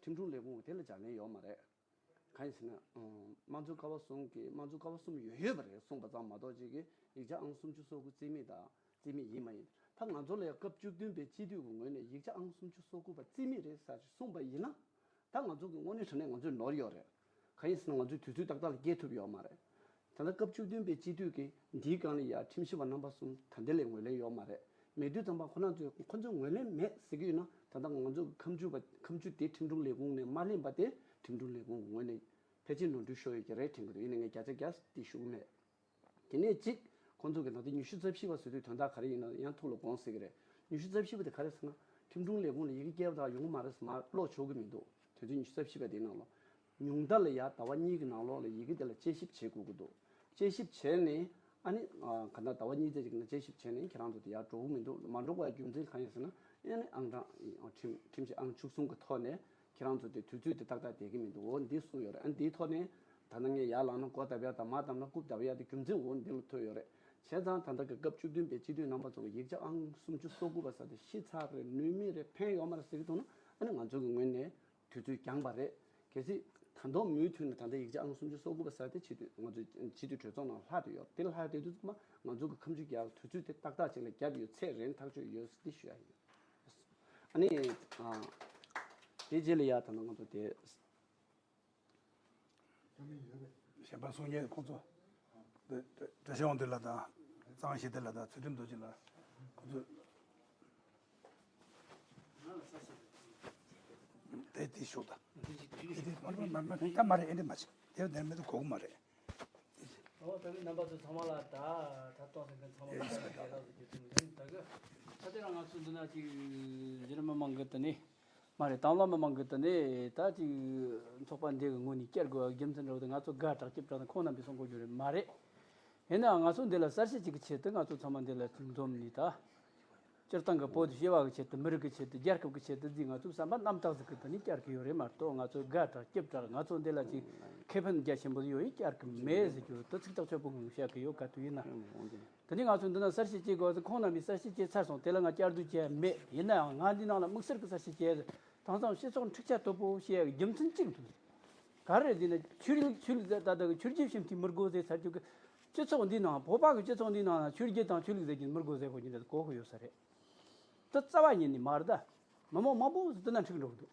ཁྲིམས་དྲུང་ལས་ཁུངས་དེ་ལ་ལྗགས་ལན་ཡོད་མ་རེད། གང་ཡིན་ཟེར་ན། ཨང་། དམངས་གཙོའི་ཀ་བ་གསུམ་གྱི་དམངས་གཙོའི་ཀ་བ་གསུམ་ཡོད་ཡོད་པ་རེད་གསུངས་པ་ཙམ་མ་གཏོགས་ཅིག་གིས་ཡིག་ཆ་ཨང་སུམ་ཅུ་སོ་དགུ་རྩིས་མེད་དང་རྩིས་མེད་ཡིན་མ་ཡིན། ད་ང་ཚོ་ལ་ཡང་སྐབས་བཅུ་བདུན་པའི་སྤྱི་འཐུས་ཀྱི་ངོས་ནས་ཡིག་ཆ་ཨང་སུམ་ཅུ་སོ་དགུ་པ་རྩིས་མེད་རེད་ཟེར་གསུངས་པ་ཡིན་ན། ད་ང་ཚོ་གི་དངོས་གནས་དྲང་གནས་ང་ཚོས་ནོར་ཡོད་རེད། གང་ཡིན་ཟེར་ན་ང་ཚོས་དུས་ཚོད་ཏག་ཏག་ལ་སྐྱེལ་ཐུབ་ཡོད་མ་རེད། ད་ལྟ་སྐབས་བཅུ་བདུན་པའི་སྤྱི་འཐུས་ཀྱིས་འདིའི་སྒང་ལ་ཡ་ཁྲིམས་ཞིབ་པ་རྣམ་པ་གསུམ་ད་ལྟ་ལས་ངོས་ལེན་ཡོད་མ་རེད། མེད་དུས་ཙམ་པ་ཁོ་རང་ཚོས་ཁོ་ཚོས་ངོས་ལེན་མེད་ཟེར་གྱི་ཡོད་ན། ད་ལྟ་ང་ཚོ་གི་ཁ་མཆུ་པ་ཁ་མཆུ་དེ་ཁྲིམས་དྲུང་ལས་ཁུངས་ནས་མ་ལེན་པ་དེ་ཁྲིམས་དྲུང་ལས་ཁུངས་ཀྱི་ངོས་ནས་ཕལ་ཆེར་ནོར་འཁྲུལ་ཤོར་ཡོད་ཀྱི་རེད་དྲན་གྱི་འདུག་ཡིན་ནའི་ངས་བརྒྱ་ཆ་བརྒྱ་དེ་ཞུ་གི་མེད། དེ་ནས་གཅིག་ཁོང་ཚོ་གི་ད་ལྟ་ཉི་ཤུ་རྩ་བཞི་པ་ཟེར་དུས་དོན་དག་ག་རེ་ཡིན་ན་ཡང་ཐུགས་ལ་དགོངས་ཟེར་གི་རེད། ཉི་ཤུ་རྩ་བཞི་པ་དེ་ག་རེ་ཟེར་ན། ཁྲིམས་དྲུང་ལས་ཁུངས་ལ་ཡི་གེ་བསྐྱལ་བ་དང་ཡོང་གི་མ་རེད་ཟེར་མར་ཀློག་ཆོག་གི་མི་འདུག་དོན་ཚན་ཉི་ཤུ་རྩ་བཞི་པ་དེའི་ནང་ལོགས། ཉུང་མཐའ་ལ་ཡ་ཟླ་བ་གཉིས་ཀྱི་ནང་ལོགས་ལ་ཡི་གེ་དེ་ལ་དཔྱད་ཞིབ་བྱེད་དགོས་ཀྱི་འདུག་དཔྱད་ཞིབ་བྱས་ནས་ཨ་ནི་ཨ་ག་ད་ཟླ་བ་གཉིས་ཙམ་ཅིག་ནང་དཔྱད་ཞིབ་བྱས་ནས་ཁྱེད་རང་ཚོ་དེ་ཡར་འགྲོ་གི་མི་འདུག་མ་འགྲོ་བའི་རྒྱུ་མཚན་གང་ཡིན་ཟེར་ན། ཨ་ནི་ཨང་གྲངས་ཁྲིམས་ཁྲིམས་ཀྱི་ཨང་བཅུ་གསུམ་གྱི་ཐོག་ནས་ཁྱེད་རང་ཚོ་དེ་དུས་ཚོད་དེ་ཏག་ཏག་བསྡད་ཀྱི་མི་འདུག་འོ་འདི་གསུངས་ཡོད་རེད། ཨ་ནི་འདིའི་ཐོག་ནས་ད་ལྟ་ངས་ཡར་ལངས་ན་སྒོ་བརྡབ་ཡག་དང་མར་བསྡམས་ན་རྐུབ་བརྡབ་ཡག་དེ་རྒྱུ་མཚན་འོ་འདི་ལ་ཐུག་ཡོད་རེད། བྱས་ཙང་ད་ལྟ་གི་སྐབས་བཅུ་བདུན་པའི་སྤྱི་འཐུས་རྣམ་པ་ཚོ་གི་ཡིག་ཆ་ཨང་སུམ་ཅུ་སོ་དགུ་པ་ཟེར་དེ་ཤི་ཚར་རེད། ནུས་མེད་རེད། ཕན་ཡོད་མ་རེད་ཟེར་གྱི་འདུག་ན། ཨ་ནི་ང་ཚོ་གི་ངོས་ནས་དུས་ཚོད་འགྱངས་པ་རེད། གལ་སྲིད་ད་དུང་མུ་མཐུད་ནས་ད་ལྟ་ཡིག་ཆ་ཨང་སུམ་ཅུ་སོ་དགུ་པ་ཟེར་དེ་སྤྱི་འཐུས་ང་ཚོའི་སྤྱི་འཐུས་གྲོས་ཚོགས་ནང་ལྷག་བསྡད་ཡོད། དེ་ལྷག་བསྡད་དུས་ཙམ་པ་ང་ཚོ་གི་ཁ་མཆུ་རྒྱག་དུས་ཚོད་དེ་ཏག་ཏག་ཅིག་ལ་བརྒྱབ་ཡོད་ཚད་རན་ཐག་ཆོད་ཡོད་ཟེར་འདི་ཞུ་ཡ་ཡིན། ཨ་ནི་ཨ་དེ་རྗེས་ལ་ཡ་ད་ནང་ང་ཚོ་དེ་གཞན་པ་གསུང་མཁན་ཁོང་ཚོ་བཀྲ་ཤིས་དབང་འདུས་ལགས་དང་གཙང་ཞི་བདེ་ལགས་དང་ཚུལ་ཁྲིམས་རྡོ་རྗེ་ལགས་ཁོང་ཚོ་དེ་དེ་ཤོག་ད་དེ་དེ་མ་མ་མ་མ་ད་མ་རེད། ཨེ་འདྲ་མ་བྱེད། དེ་དེ་མེད་དུ་གོ་གི་མ་རེད། ཨོ་ད་གི་རྣམ་པ་ཚོ་ཚང་མ་ལ་ད་ད་གཏོང་ཟིན་མཁན་ཚང་མ་ལ་ད་གི་རྒྱལ་ཁབ་ཀྱི་ཚུལ་མིན་ད་གི་ད་དེ་རང་ང་ཚོ་འདི་ན་ཅིག་གཞི་རིམ་མི་མང་གི་དེ་ནས་མ་རེད། དང་བླངས་མི་མང་གི་དེ་ནས་ད་ཅིག་ཚོགས་པ་འདི་གི་ངོས་ནས་བསྐྱར་དགོས་པ་རྒྱུ་མཚན་འདྲ་བོ་དེ་ང་ཚོ་དགའ་དྲག་སྐྱིད་དྲག་ནས་ཁོང་རྣམ་པས་གསུང་དགོས་རྒྱུ་རེད་མ་རེད། ཡིན་ནའང་ང་ཚོ་འདི་ལ་གསར་བཤད་ཅིག་གི་ཆེད་དུ་ང་ཚོ་ཚང་མ་འདི་ལ་ཅིག་འཛོམས་ནས་ད། སྤྱིར་བཏང་གི་བོད་དུ་སྐྱེ་བ་གི་ཆེད་དུ་མི་རིགས་ཀྱི་ཆེད་དུ་རྒྱལ་ཁབ་ཀྱི་ཆེད་དུ་འཛིན་ང་ཚོ་བསམ་པ་རྣམ་དག་ཟིག་གི་དུ་ནི་བསྐྱར་གི་ཡོད་རེད་མ་གཏོགས་ང་ཚོ་དགའ་དྲག་སྐྱིད་དྲག་ང་ཚོ་འདི་ལ་ཅིག་ཁེ་ཕན་རྒྱ་ཆེན་པོ་ཡོད་ཡིན་བསྐྱར་གི་མེད་ཟེར་རྒྱུ་དུ་ཚིག་ཐག་ཆོད་པོ་ངང་བཤད་གི་ཡོད་ག་དུས་ཡིན་ན། དེ་ནི་ང་ཚོ་འདི་ན་གསར་བཤད་བྱེད་དགོས་ཟེར་ཁོང་རྣམ་པས་གསར་བཤད་བྱས་ཚར་སོང་། དེ་ལ་ང་བསྐྱར་ཟློས་བྱས་མེད། ཡིན་ནའང་ང་འདི་ནང་ལ་དམིགས་བསལ་གི་གསར་བཤད་བྱས་ཟེར་དེང་སང་སྤྱི་ཚོགས་འཁྲུག་ཆ་དོད་པོ་བཤད་ཡག་རྒྱུ་མཚན་གཅིག་འདུག་ག་རེ་རེད་ཟེར་ན་ཆོས་ལུགས་ཆོས་ལུགས་ཟེར་ད་ལྟ་གི་ཆོས་བརྒྱུད་ཞི་མཐུན་མི་དགོས་ཟེར་ཚར་རྒྱུ་གི་སྤྱི་ཚོགས་འདི་ནང་བོད་པ་གི་སྤྱི་ཚོགས་འདི་ནང་ན་ཆོས་བརྒྱུད་དང་ཆོས་ལུགས་ཟེར་གྱི་མི་དགོས་ཟེར་གོ་རྒྱུ་འདི་གོ་གི་ཡོད་ས་རེད། དེ་རྩ་བ་ཉིད་ནས་མ་རེད་ད། མི་མང་མང་པོ་ཟིག་དེ་ན་འཁྲུག་འགྲོ་གི་འདུག་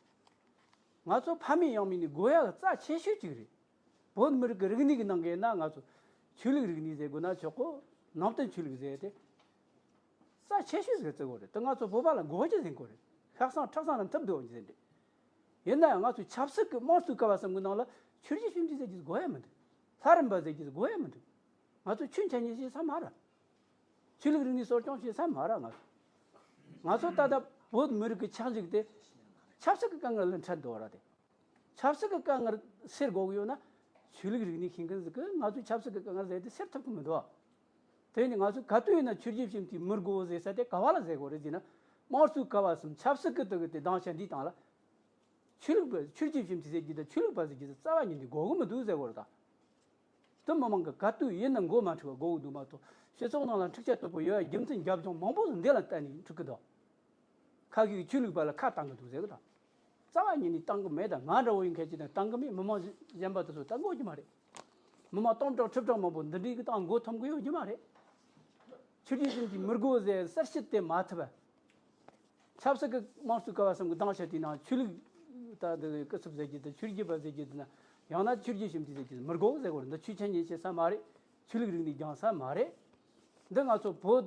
ང་ཚོ་ཕ་མེས་ཡང་མེས་ནས་དགོས་ཡག་གི་རྩ་ཆེ་ཤོས་གཅིག་རེད། བོད་མི་རིགས་ཀྱི་རིག་གནས་ཀྱི་ནང་གི་ན་ང་ཚོ་ཆོས་ལུགས་རིག་གནས་ཟེར་དགོས་ན་ཆོག་གོ། ནང་བསྟན་ཆོས་ལུགས་ཟེར་ཏེ། རྩ་ཆེ་ཤོས་ཟིག་བརྩི་དགོས་རེད། དེ་ང་ཚོ་བོད་པ་ལ་དགོས་རྒྱུ་ཟིན་དགོས་རེད། ཤ་ཚང་ཁྲག་ཚང་ལ་མཐུན་དགོས་རྒྱུ་ཟིན་རེད། ཡིན་ན་ཡང་ང་ཚོའི་ཆབ་སྲིད་ཀྱི་དམངས་གཙོའི་སྐབས་བ་བསམ་གི་ནང་ལ་ཆོས་བརྒྱུད་ཞི་མཐུན་ཟེར་རྒྱུ་དགོས་ཡ་མི་འདུག་ལྷ་རམས་པ་ཟེར་རྒྱུ་དགོས་ཡ་མི་འདུག་ང་ཚོ་ཆོས་འཆད་ཉན་བྱེད་ས་མ་རེད། ཆོས་ལུགས་རིག་གནས་གསོ་སྐྱོང་བྱེད་ས་མ་རེད་ང་ཚོ། ང་ཚོ་ད་ལྟ་བོད་མི་རིགས་ཀྱི་ཆགས་འཇིག་དེ་ཆབ་སྲིད་ཀྱི་དཀའ་ངལ་ལ་འཕྲད་འདུག་ར་དེ། ཆབ་སྲིད་ཀྱི་དཀའ་ངལ་སེལ་དགོས་ཀྱི་ཡོད་ན་ཆོས་ལུགས་རིག་གནས་ཤེས་མཁན་ཟིག་གིས་ང་ཚོའི་ཆབ་སྲིད་ཀྱི་དཀའ་ངལ་ཟེར་དེ་སེལ་ཐུབ་ཀྱི་མི་འདུག་དེ་ནི་ང་ཚོས་ག་དུས་ཡིན་ན་ཆོས་བརྒྱུད་ཞི་མཐུན་མི་དགོས་ཟེར་ས་དེ་ག་བ་ལ་ཟེར་དགོས་རེད་ཟེར་ན། དམངས་གཙོའི་སྐབས་བ་གསུམ་ཆབ་སྲིད་ཀྱི་དུ་གི་དེ་སྡང་ཆ་འདིའི་སྟེང་ལ། ཆོས་ལུགས་པ་ཆོས་བརྒྱུད་ཞི་མཐུན་ཟེར་རྒྱུ་དང་ཆོས་ལུགས་པ་ཟེར་རྒྱུ་དེ་རྩ་བ་ཉིད་ནས་དགོས་ཀྱི་མི་འདུག་ཟེར་དགོས་རེད་ད། དེ་མི་མང་གི་ག་དུས་ཡིན་ན་མགོ་མ་འཁྲུག་པ་དགོས་ཀྱི་འདུག་མ་གཏོགས་སྤྱི་ཚོགས་ནང་ལ་འཁྲུག་ཆ་དོད་པོ་ཡོད་ཡ་རྒྱུ་མཚན་རྒྱབ་ལྗོངས་མང་པོ་ཟིག་འདི་ལ་བརྟེན་ནས་འཁྲུག་གི་འདུག་ཁ་ཤས་ཀྱིས་ཆོས་ལུགས་པ་ལ་ཁ་བཏང་གི་འདུག་ཟེར་གི་དང་། རྩ་བ་ཉིད་ནས་བཏང་གི་མེད། ད་ང་འདྲ་བོ་ཡིན་མཁན་ཅིག་དང་བཏང་གི་མེད། མི་མང་གཞན་པ་དེ་ཚོ་ད་དགོས་ཀྱི་མ་རེད། མི་མང་སྟོང་ཕྲག་ཁྲི་ཕྲག་མང་པོ་འདི་འདྲའི་གི་སྟེང་མགོ་འཐོམ་གི་ཡོད་ཀྱི་མ་རེད། ཆོས་བརྒྱུད་ཞི་མཐུན་མི་དགོས་ཟེར་གསལ་བཤད་དེ་མ་ཐུབ་པ། ཆབ་སྲིད་ཀྱི་དམངས་གཙོའི་སྐབས་བ་གསུམ་གྱི་སྡང་ཆ་དེའི་ནང་ཆོས་ལུགས་ད་འདི་སྐུ་ཚབ་ཟེར་གྱི་དང་ཆོས་བརྒྱུད་པ་ཟེར་གྱི་དང་ཡང་ན་ཆོས་བརྒྱུད་ཞི་མཐུན་ཟེར་གྱི་མི་དགོས་ཟེར་གོ་རེད། འདི་ཆོས་འཆད་ཉན་བྱེད་ས་མ་རེད། ཆོས་ལུགས་རིག་གནས་སྦྱང་ས་མ་རེད། འདི་ང་ཚོ་བོད་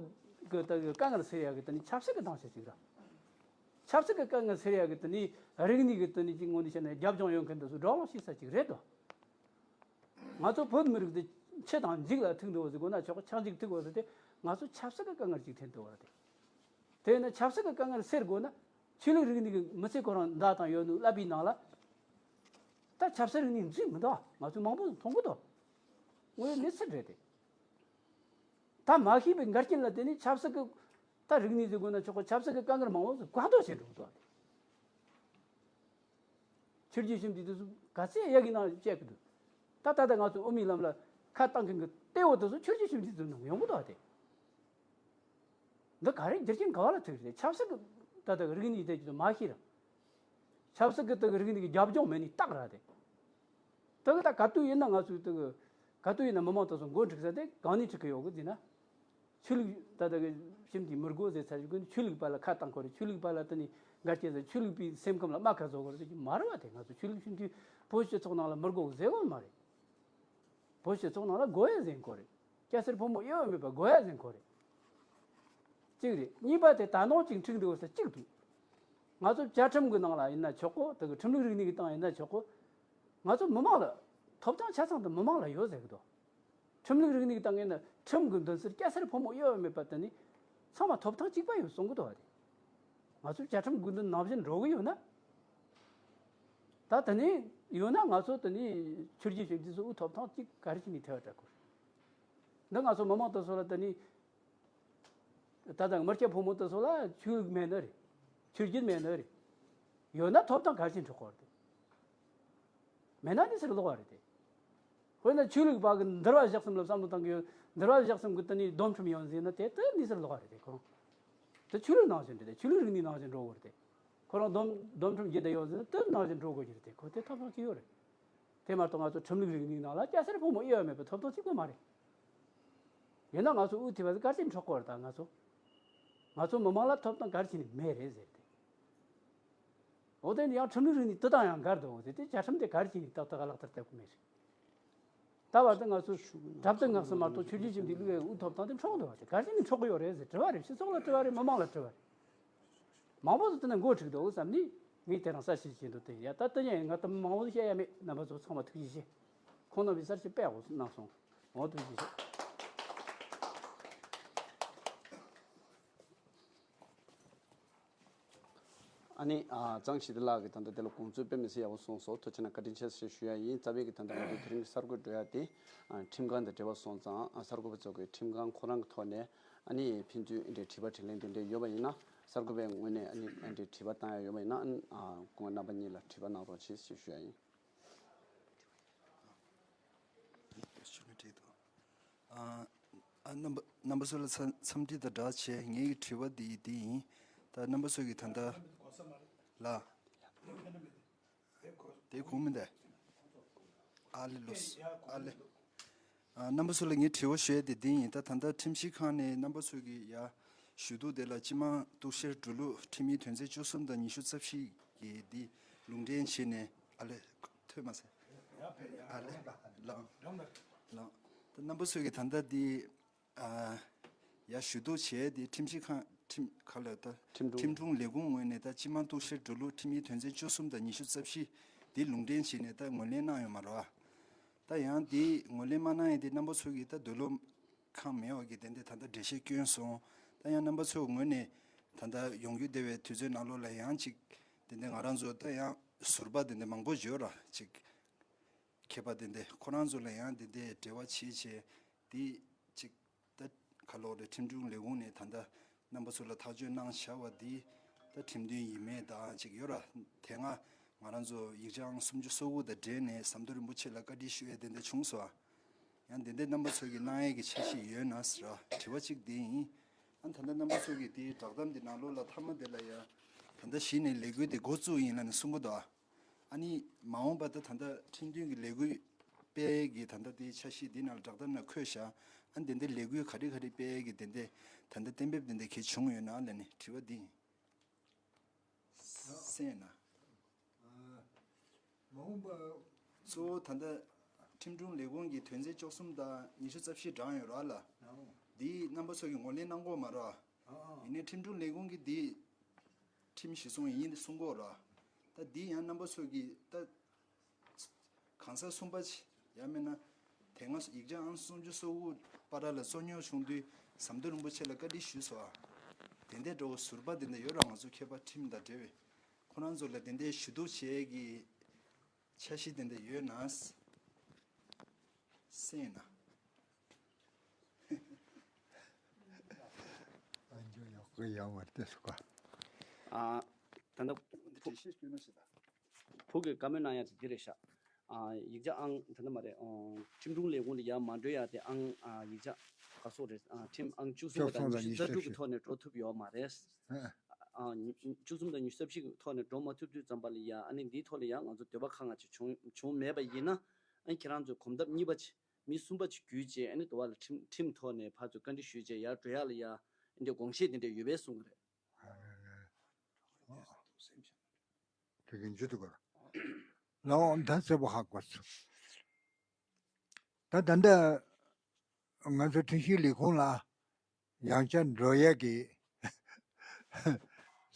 ཀྱི་ད་གི་དཀའ་ངལ་སེལ་ཡག་གི་ད་ནི་ཆབ་སྲིད་ཀྱི་སྡང་ཆ་ཞིག་རེད། ཆབ་སྲིད་ཀྱི་དཀའ་ངལ་སེལ་ཡག་གི་དེ་ནི་རིག་གནས་ཀྱི་དེ་ནི་ཅིག་ངོས་ནས་བཤད་ན་རྒྱབ་ལྗོངས་ཡོད་མཁན་དེ་ཚོ་བགྲོ་གླེང་བྱེད་ས་ཅིག་རེད་དོ། ང་ཚོ་བོད་མི་རིགས་འདི་ཆུ་དང་འཇིག་ལ་ཐུག་འདུག་ཟེར་དགོས་ན་ཆོག་གི། ཆག་འཇིག་ཐུག་དགོས་ཟེར་ཏེ་ང་ཚོ་ཆབ་སྲིད་ཀྱི་དཀའ་ངལ་ཅིག་འཐེན་འདུག་བ་རེད། དེ་ཡིན་ན་ཆབ་སྲིད་ཀྱི་དཀའ་ངལ་སེལ་དགོས་ན་ཆོས་ལུགས་རིག་གནས་ཀྱི་མི་ཚེ་ཁོ་རང་མདའ་དང་ཡོད་ནོ་ཀླད་པའི་ནང་ལ་ད་ཆབ་སྲིད་རིག་གནས་འཛུལ་མི་འདུག་ང་ཚོ་མང་པོ་མཐོང་གི་འདུག་དངོས་ཡོད་གནས་ཚུལ་རེད་དེ། ད་མ་ཤེས་པའི་འགལ་རྐྱེན་ལ་བརྟེན་ནས་ཆབ་སྲིད་ཀྱི་ད་རིག་གནས་ཟེར་དགོས་ན་ཆོག་གི། ཆབ་སྲིད་ཀྱི་དཀའ་ངལ་མང་པོ་ཟིག་གང་ཐུབ་བྱེད་འགྲོ་གི་འདུག་ཆོས་བརྒྱུད་ཞིབ་འཇུག་དེ་ཚོ་ག་ཚད་ཡག་གི་ནང་བཤད་གི་འདུག་ད་ད་ལྟ་ང་ཚོ་དབུ་མའི་ལམ་ལ་ཁ་བཏང་མཁན་གྱི་གཏེ་བོ་དེ་ཚོ་ཆོས་བརྒྱུད་ཞིབ་འཇུག་ཚོའི་ནང་ཡོང་གི་འདུག་ཨ། དེ་འདི་ག་རེ་རྒྱུ་རྐྱེན་ག་བ་ལ་ཐུག་རེད། ཆབ་སྲིད་ཀྱི་ད་ལྟ་རིག་གནས་དེ་ཚོ་མ་ཤེས་ར། ཆབ་སྲིད་ཀྱི་ད་རིག་གནས་ཀྱི་རྒྱབ་ལྗོངས་མེད་ནི་རྟགས་ར་དེ། ད་གི་ད་ག་དུས་ཡིན་ན་ང་ཚོའི་ད་གི་ག་དུས་ཡིན་ན་མི་མང་དེ་ཚོ་མགོ་འཁྲུག་ས་དེ་གང་ནས་འཁྲུག་གི་ཡོད་གི་ཟེར་ན། ཆོས་ལུགས་ད་ལྟ་གི་ཞིབ་འཇུག་མི་དགོས་ཟེར་ཚར་གི། ཆོས་ལུགས་པ་ལ་ཁ་བཏང་དགོས་རེད། ཆོས་ལུགས་པ་ལ་ད་ནི་འགལ་རྐྱེན་ཟེར། ཆོས་ལུགས་པའི་སེམས་ཁམས་ལ་རྨ་ཁ་བཟོ་དགོས་རེད་ཟེར་གི་མ་རེད་བ། དེ་ང་ཚོ་ཆོས་ལུགས་ཞིབ་འཇུག་བོད་སྤྱི་ཚོགས་ནང་ལ་མི་དགོས་ཟེར་གོ་མ་རེད། བོད་སྤྱི་ཚོགས་ནང་ལ་དགོས་ཡ་ཟེར་གོ་རེད། སྐྱ་སེར་ཕོ་མོ་དབྱེ་བ་མེད་པ་དགོས་ཡ་ཟེར་གོ་རེད། གཅིག་རེད། གཉིས་པ་དེ་ད་ནང་གཅིག་འཁྲུག་འདུག་ས་གཅིག་འདུག་ང་ཚོ་བཅའ་ཁྲིམས་ཀྱི་ནང་ལ་ཡིན་ན་ཆོག་གོ། དེ་གི་ཁྲིམས་ལུགས་རིག་གནས་ཀྱི་སྟེང་ཡིན་ན་ཆོག་གོ། ང་ཚོ་མི་མང་ལ་ཐོབ་ཐང་ཆ་ཚང་དེ་མི་མང་ལ་ཡོད་ཟེར་གི་འདུག་ཁྲིམས་ལུགས་རིག་གནས་ཀྱི་སྟེང་ཡིན་ན་ཁྲིམས་ཀྱི་འདུན་སར་སྐྱ་སེར་ཕོ་མོ་དབྱེ་བ་མེད་པ་དེ་ནི་ཚང་མ་ཐོབ་ཐང་གཅིག་པ་ཡོད་གསུང་གི་འདུག་བ་དེ། ང་ཚོ་བཅའ་ཁྲིམས་དགོས་འདུན་ནང་བཞིན་འགྲོ་གི་ཡོད་ན། ད་དེ་ནས་ཡོད་ན་ང་ཚོ་དེ་ནས་ཆོས་བརྒྱུད་ཞིབ་འཇུག་ཚོའི་ཐོབ་ཐང་གཅིག་ག་རེ་བྱས་ནས་ཐེ་བ་དྲག་གོ། འདི་ང་ཚོ་མི་མང་དེ་ཚོ་ལ་དེ་ནས་ད་ལྟ་མི་སྐྱ་ཕོ་མོ་དེ་ཚོ་ལ་ཆོས་ལུགས་མེད་ནི་རེད། ཆོས་བརྒྱུད་མེད་ནི་རེད། ཡོད་ན་ཐོབ་ཐང་ག་རེ་བྱས་འཕྲོག་གོ་རེད། མེད་ན་གནས་ཚུལ་ལོག་པ་རེད་དེ། དཔེར་ན་ཆོས་ལུགས་པ་གི་འདུལ་བ་ཞག་གསུམ་ལ་བསམ་བློ་བཏང་གི་ཡོད། འདུལ་བ་ཞག་གསུམ་གི་དེ་ནས་སྡོམ་ཁྲིམས་ཡོད་ཟེར་ན་དེ་ལྟར་གནས་ཚུལ་ལོག་པ་རེད་དེ། ཁོ་རང་དེ་ཆོས་ལུགས་ནང་བཞིན་རེད་དེ། ཆོས་ལུགས་རིག་གནས་ནང་བཞིན་འགྲོ་དགོས་རེད་དེ། ཁོ་རང་སྡོམ་སྡོམ་ཁྲིམས་བརྒྱུད་དེ་ཡོད་ཟེར་ན་དེ་ནང་བཞིན་འགྲོ་དགོས་ཀྱི་རེད་དེ། ཁོ་དེ་ཐོབ་ཐང་ཅིག་ཡོད་རེད། དེ་མ་གཏོགས་ང་ཚོ་ཁྲིམས་ལུགས་རིག་གནས་ནང་ལ་སྐྱ་སེར་ཕོ་མོ་དབྱེ་བ་མེད་པའི་ཐོབ་ཐང་གཅིག་པ་མ་རེད། ཡིན་ན་ང་ཚོ་དབུ་ཐེ་བ་ཟིག་ག་རེ་བྱས་ནས་འཕྲོག་གོ་རེད། ད་ང་ཚོ་ང་ཚོ་མི་མང་ལ་ཐོབ་ཐང་ག་རེ་བྱས་ནས་མེད་རེད་ཟེར་ཏེ། འོ་དེ་ནི་ཡང་ཁྲིམས་ལུགས་རིག་གནས་དེ་དང་ཡང་འགལ་འདུག་ཟེར་ཏེ། བཅའ་ཁྲིམས་དེ་ག་རེ་བྱས་ནས་ཏག་ཏག་ལག་བསྟར་བཏབ་ཀྱི་མེད་རེད། ད་བར་དུ་ང་ཚོ་གྲབས་ཏེ་ངག་སུ་མ་གཏོགས་ཆོས་བརྒྱུད་ཞིབ་འཇུག་ལུགས་ཡའི་དབུ་ཐོབ་ཐང་དེ་འཕྲོག་འདུག་བ་དེ་ག་རེ་བྱས་ནས་འཕྲོག་གི་ཡོད་རེད་ཟེར་དྲི་བ་རེད། སྤྱི་ཚོགས་ལ་དྲི་བ་རེད། མི་མང་ལ་དྲི་བ་རེད། མང་པོ་ཟིག་དེ་ནས་མགོ་འཁྲུག་འདུག་བསམ་ནས་ངས་དེ་རིང་གསལ་བཤད་བྱེད་འདུག་སྟེ། ཡ་ད་དེ་ཡང་ང་ད་མང་པོ་བཤད་ཡ་མེད། རྣམ་པ་ཚོ་ཚང་མ་ཐུགས་རྗེ་ཆེ། ཁོང་རྣམ་པས་གསལ་བཤད་དཔེ་ཡག་པོ་གནང་སོང་། འོ་ཐུགས་རྗེ་ཆེ། ཨ་ནི་ཨ་ཚང་ཞི་བདེ་ལགས་ཀྱིས་ད་ལྟ་དེ་ལ་དགོངས་ཚུལ་དཔེ་མི་སྲིད་ཡག་པོ་གསུངས་སོང་། ཐུགས་རྗེ་གནང་། བཀའ་དྲིན་ཆེ་ཞེས་ཞུ་ཡ་ཡིན། རྩ་བའི་གི་ད་ལྟ་ང་ཚོ་དེ་རིང་གི་གསར་འགོད་འགྲོ་ཡ་དེ་ཨ་ཁྲིམས་ཁང་དང་འབྲེལ་བ་སོང་ཙང་། ཨ་གསར་འགོད་པ་ཚོ་གིས་ཁྲིམས་ཁང་ཁོ་རང་གི་ཐོག་ནས་ཨ་ནི་ཕན་ཚུན་འདྲའི་དྲི་བ་དྲིས་ལན་དེ་འདྲ་ཡོད་པ་ཡིན་ན། གསར་འགོད་པའི་ངོས་ནས་ཨ་ནི་འདྲའི་དྲི་བ་བཏང་ཡ་ཡོད་པ་ཡིན་ན། ཨ་ནི་ཨ་སྐུ་ངོ་རྣམ་པ་གཉིས་ལ་དྲི་བ་གནང་རོགས་བྱེད་ཞེས་ཞུ་ཡ་ཡིན། ཨ་ཨ་རྣམ་པ་རྣམ་པ་ཚོ་ལ་འཚམས་འཚམས་འདྲི་དང་སྦྲགས་བྱས། ངའི་གི་དྲི་བ་འདི་འདི་ཡིན། ད་རྣམ་པ་ཚོ་གིས་ད་ལྟ་ལ། དེ་གོ་མི་འདུག་ཨ་ལེ་ལོས། ཨ་ལེ། ཨ་རྣམ་པ་ཚོ་ལ་ངའི་དྲི་བ་ཞུ་ཡ་དེ་འདི་ཡིན། ད་ད་ལྟ་ཁྲིམས་ཞིབ་ཁང་ནས་རྣམ་པ་ཚོ་གི་ཡ་ཞུ་གཏུག་དེ་ལ་སྤྱི་དམངས་གཏུག་བཤེར་འགྲོ་ལུགས་ཁྲིམས་ཡིག་དོན་ཚན་བཅུ་གསུམ་དང་ཉི་ཤུ་རྩ་བཞི་གི་འདི་ལུང་འདྲེན་བྱས་ནས། ཨ་ལེ། ཐོས་མ་སོང་། ཨ་ལེ། ལགས། ལགས། ད་རྣམ་པ་ཚོ་གི་ད་ལྟ་འདི་ཨ་ཡ་ཞུ་གཏུག་བྱས་ཏེ་ཁྲིམས་ཞིབ་ཁང་ཁྲིམས་ཁ་ལ་ད་ཁྲིམས་དྲུང་ཁྲིམས་དྲུང་ལས་ཁུངས་ངོས་ནས་ད་སྤྱི་དམངས་གཏུག་བཤེར་འགྲོ་ལུགས་ཁྲིམས་ཡིག་དོན་ཚན་བཅུ་གསུམ་དང་ཉི་ཤུ་རྩ་བཞི་འདི་ལུང་འདྲེན་བྱས་ནས་ད་ངོས་ལེན་གནང་ཡོད་མ་རེད་བ། ད་ཡང་འདི་ངོས་ལེན་མ་གནང་ཡས་དེ་རྣམ་པ་ཚོ་གིས་ད་འདོད་བློ་ཁེངས་མེད་པ་གི་དེ་འདྲ་ད་ལྟ་འགྲེལ་བཤད་བསྐྱོན་སོང་། ད་ཡང་རྣམ་པ་ཚོའི་ངོས་ནས་ད་ལྟ་ཡོང་རྒྱུ་བསྡད་པའི་དུས་ཚོད་ནང་ལོགས་ལ་ཡང་ཅིག་དེ་འདྲ་ང་རང་ཚོ་ད་ཡང་ཟུར་པ་དེ་འདྲ་མང་པོ་ཡོད་ར། ཅིག་མཁས་པ་དེ་འདྲ་ཁོ་རང་ཚོ་ལ་ཡང་དེ་འདྲའི་འབྲེལ་བ་བྱེད་བྱས་དེ་ཅིག་ད་ག་ལོག་རེད། ཁྲིམས་དྲུང་ལས་ཁུངས་ནས་ད་ལྟ་རྣམ་པ་ཚོ་ལ་ཐག་གཅོད་གནང་བཞག་པ་འདི་ད་ཁྲིམས་མཐུན་ཡིན་མེད་ད་ཅིག་ཡོད་ར། དེ་སྔ་ང་རང་ཚོ་ཡིག་ཆ་ཨང་སུམ་ཅུ་སོ་དགུ་དང་འབྲེལ་ནས་ཟམ་གདོང་རིན་པོ་ཆེ་ལ་བཀའ་འདྲི་ཞུ་ཡས་དེ་འདྲ་བྱུང་སོང་ཨ། ཡང་དེ་འདྲའི་རྣམ་པ་ཚོ་གིས་གནང་ཡས་ཀྱི་འཆར་གཞི་ཡོད་ན་ཟེར་ར། དྲི་བ་གཅིག་དེ་ཡིན། ཨ་ད་ལྟ་རྣམ་པ་ཚོ་གིས་དེའི་བསྒྲགས་གཏམ་འདི་ནང་ལོགས་ལ་མཐའ་མ་དེ་ལ་ཡ་ད་ལྟ་གཞི་ནས་ལས་འགུལ་དེ་འགོ་བཙུགས་ཡིན་ལབ་ནས་གསུང་གི་འདུག་ཨ། ཨ་ནི་མ་འོངས་པ་ད་ད་ལྟ་ཁྲིམས་མཐུན་གྱི་ལས་འགུལ་སྤེལ་གྱི་ད་ལྟ་དེའི་འཆར་གཞི་འདི་ནང་ལ་བསྒྲགས་གཏམ་ནང་འཁོད་བཞག་ཨ་འདི་འདི་ལས་འགུལ་ག་རེ་ག་རེ་སྤེལ་གྱི་དེ་འདི་ད་ལྟ་གཏན་འབེབས་དེ་འདི་གལ་བྱུང་ཡོད་ན་ལབ་ནས་དྲི་བ་འདི་ཡིན། གསན་ན། མ་འོངས་པ། གཙོ་བོ་ད་ལྟ་ཁྲིམས་དྲུང་ལས་ཁུངས་ཀྱི་དོན་ཚན་བཅུ་གསུམ་དང་ཉི་ཤུ་རྩ་བཞི་དྲངས་ཡོད་ར་ལ། འདི་རྣམ་པ་ཚོ་གིས་ངོས་ལེན་གནང་དགོས་མ་རེད། ཡིན་ནའི་ཁྲིམས་དྲུང་ལས་ཁུངས་ཀྱིས་འདི་ ཁྲིམས་གཞི་བཟུང་ཡིན་གསུང་གོ་ར། ད་འདི་ཡང་རྣམ་པ་ཚོ་གིས་ད་གང་ཟག་གསུམ་པ་ཡང་མིན་ན་དེ་སྔ་ཡིག་ཆ་ཨང་སུམ་ཅུ་སོ་དགུ་པ་ར་ལ་རྩོད་རྙོག་བྱུང་དུས་ཟམ་གདོང་རིན་པོ་ཆེ་ལ་བཀའ་འདྲི་ཞུས་སོ། ཨ། དེ་འདྲའི་འགྲོ་བ་ཟུར་པ་དེ་འདྲ་ཡོད་ར། ང་ཚོ་མཁས་པ་ཁྲིམས་དང་འབྲེལ་བའི་ཁོ་རང་ཚོ་ལ་དེ་འདྲའི་ཞུ་གཏུག་བྱེད་ཀྱི་འཆར་གཞི་དེ་འདྲ་ཡོད་ན་གསན་ན། ཨ་འཇོ་ཡག་གི་ཡང་བར་དེ་སུ་ག་ཨ། ད་ལྟ་འདི་འགྲེལ་བཤད་སྐྱོན་ན་ཞེ་ད། བུ་གི་བཀའ་མོལ་གནང་ཡ་དེ་འདི་རེད་ཤག་ཨ། ཡིག་ཆ་ཨང་ད་ལྟ་མ་རེད། ཨོ། ཁྲིམས་དྲུང་ལས་ཁུངས་ལ་ཡར་མ་འགྲོ་ཡ་དེ་ཨང་། ཨ། ཡིག་ཆ་ག་སོགས་རེད། ཨ། ཁྲིམས་ཨང་བཅུ་གསུམ་པ་དང་ཉི་ཤུ་རྩ་དྲུག་གི་ཐོག་ནས་འགྲོ་ཐུབ་ཡོད་མ་རེད། ཨ། ཨ། ཉི་བཅུ་གསུམ་དང་ཉི་ཤུ་རྩ་བཞི་གི་ཐོག་ནས་འགྲོ་མ་ཐུབ་དུས་ཙམ་པ་ལ་ཡ། ཨ་ནི་འདིའི་ཐོག་ལ་ཡ་ང་ཚོ་འདོད་པ་ཁ་ང་ཅིག་བྱུང་བྱུང་མེད་པ་ཡིན་ན། ཨ་ནི་ཁྱེད་རང་ཚོས་གོམ་སྟབས་གཉིས་པ་ཅིག་མི་གསུམ་པ་ཅིག་བརྒྱུད་བྱས། ཨ་ནི་དུ་བ་ལ་ཁྲིམས་ཁྲིམས་ཐོག་ནས་ཕར་ཚུར་བཀའ་འདྲི་ཞུས་བྱས་ཡར་འགྲོ་ཡག་ལ་ཡ། ཨ་ནི་དགོངས་བཞེས་དེ་འདྲ་ཡོད་པའི་གསུང་གི་རེད། དེ་གི་འཇུ་དུ་གོ་ར། ལའོ་ད་གསལ་པོ་ཧ་གོ་སོང་། ད་ད་ལྟ་ང་ཚོ་ཁྲིམས་ཞིབ་ལས་ཁུངས་ལ་ཡང་བསྐྱར་འགྲོ་ཡས་ཀྱི་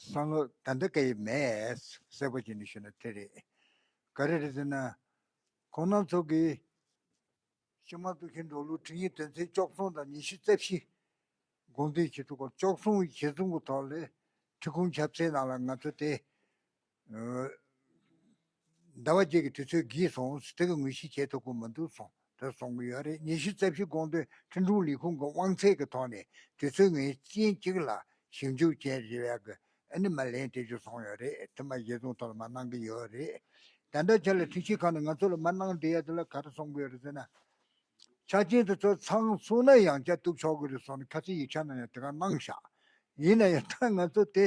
བསམ་བློ་ད་ལྟ་ག་ཡི་མེད། གསལ་པོ་བྱས་ནས་ཞུ་ན་དེ་རེད། ག་རེ་རེད་ཟེར་ན། ཁོང་རྣམ་ཚོ་གིས་སྤྱི་དམངས་ཐོབ་ཐང་འགྲོ་ལུགས་ཁྲིམས་ཡིག་དོན་ཚན་བཅུ་གསུམ་དང་ཉི་ཤུ་རྩ་བཞི་དགོངས་དོན་གྱི་ཐོག་བཅུ་གསུམ་གཞིར་བཟུང་གི་ཐོག་ལས་ཁྲིམས་ཁང་ཆབ་སྲིད་ནང་ལ་ང་ཚོ་དེ། ཨ། ཟླ་བ་བརྒྱད་ཀྱི་དུས་ཚོད་བགྱིས་སོང་། དེ་གི་ངོས་བཞེས་བྱེད་ཐུབ་ཀྱི་མི་འདུག་གསུངས། དེ་གསུང་གི་ཡོད་རེད། ཉི་ཤུ་རྩ་བཞི་དགོངས་དོན་ཁྲིམས་དྲུང་ལས་ཁུངས་ཀྱི་དབང་ཚད་ཀྱི་ཐོག་ནས་དུས་ཚོད་ངེས་ཅན་གཅིག་ལ་ཞིབ་འཇུག་བྱས་རེད་ཡག་གི། ཨ་ནི་མ་ལན་སྤྲད་རྒྱུ་སོང་ཡོད་རེད། དེ་མ་གཞི་བཟུང་ཐོག་ལ་མ་གནང་གི་ཡོད་རེད། ད་ལྟ་ཆ་ལ་ཁྲིམས་ཞིབ་ཁང་ནས་ང་ཚོ་ལ་མ་གནང་བསྡད་ཡ་དེ་ལ་ག་རེ་གསུང་གི་ཡོད་རེད་ཟེར་ན། ཆ་རྐྱེན་དེ་ཚོ་ཚང་སོང་ན་ཡང་བསྐྱར་གཏུག་ཆོག་གི་རེད་གསུངས་ནས་ཁ་སང་ཡིག་ཆ་ནང་ཡང་དེ་ག་གནང་བཞག་ཡིན་ན་ཡང་ད་ང་ཚོ་དེ་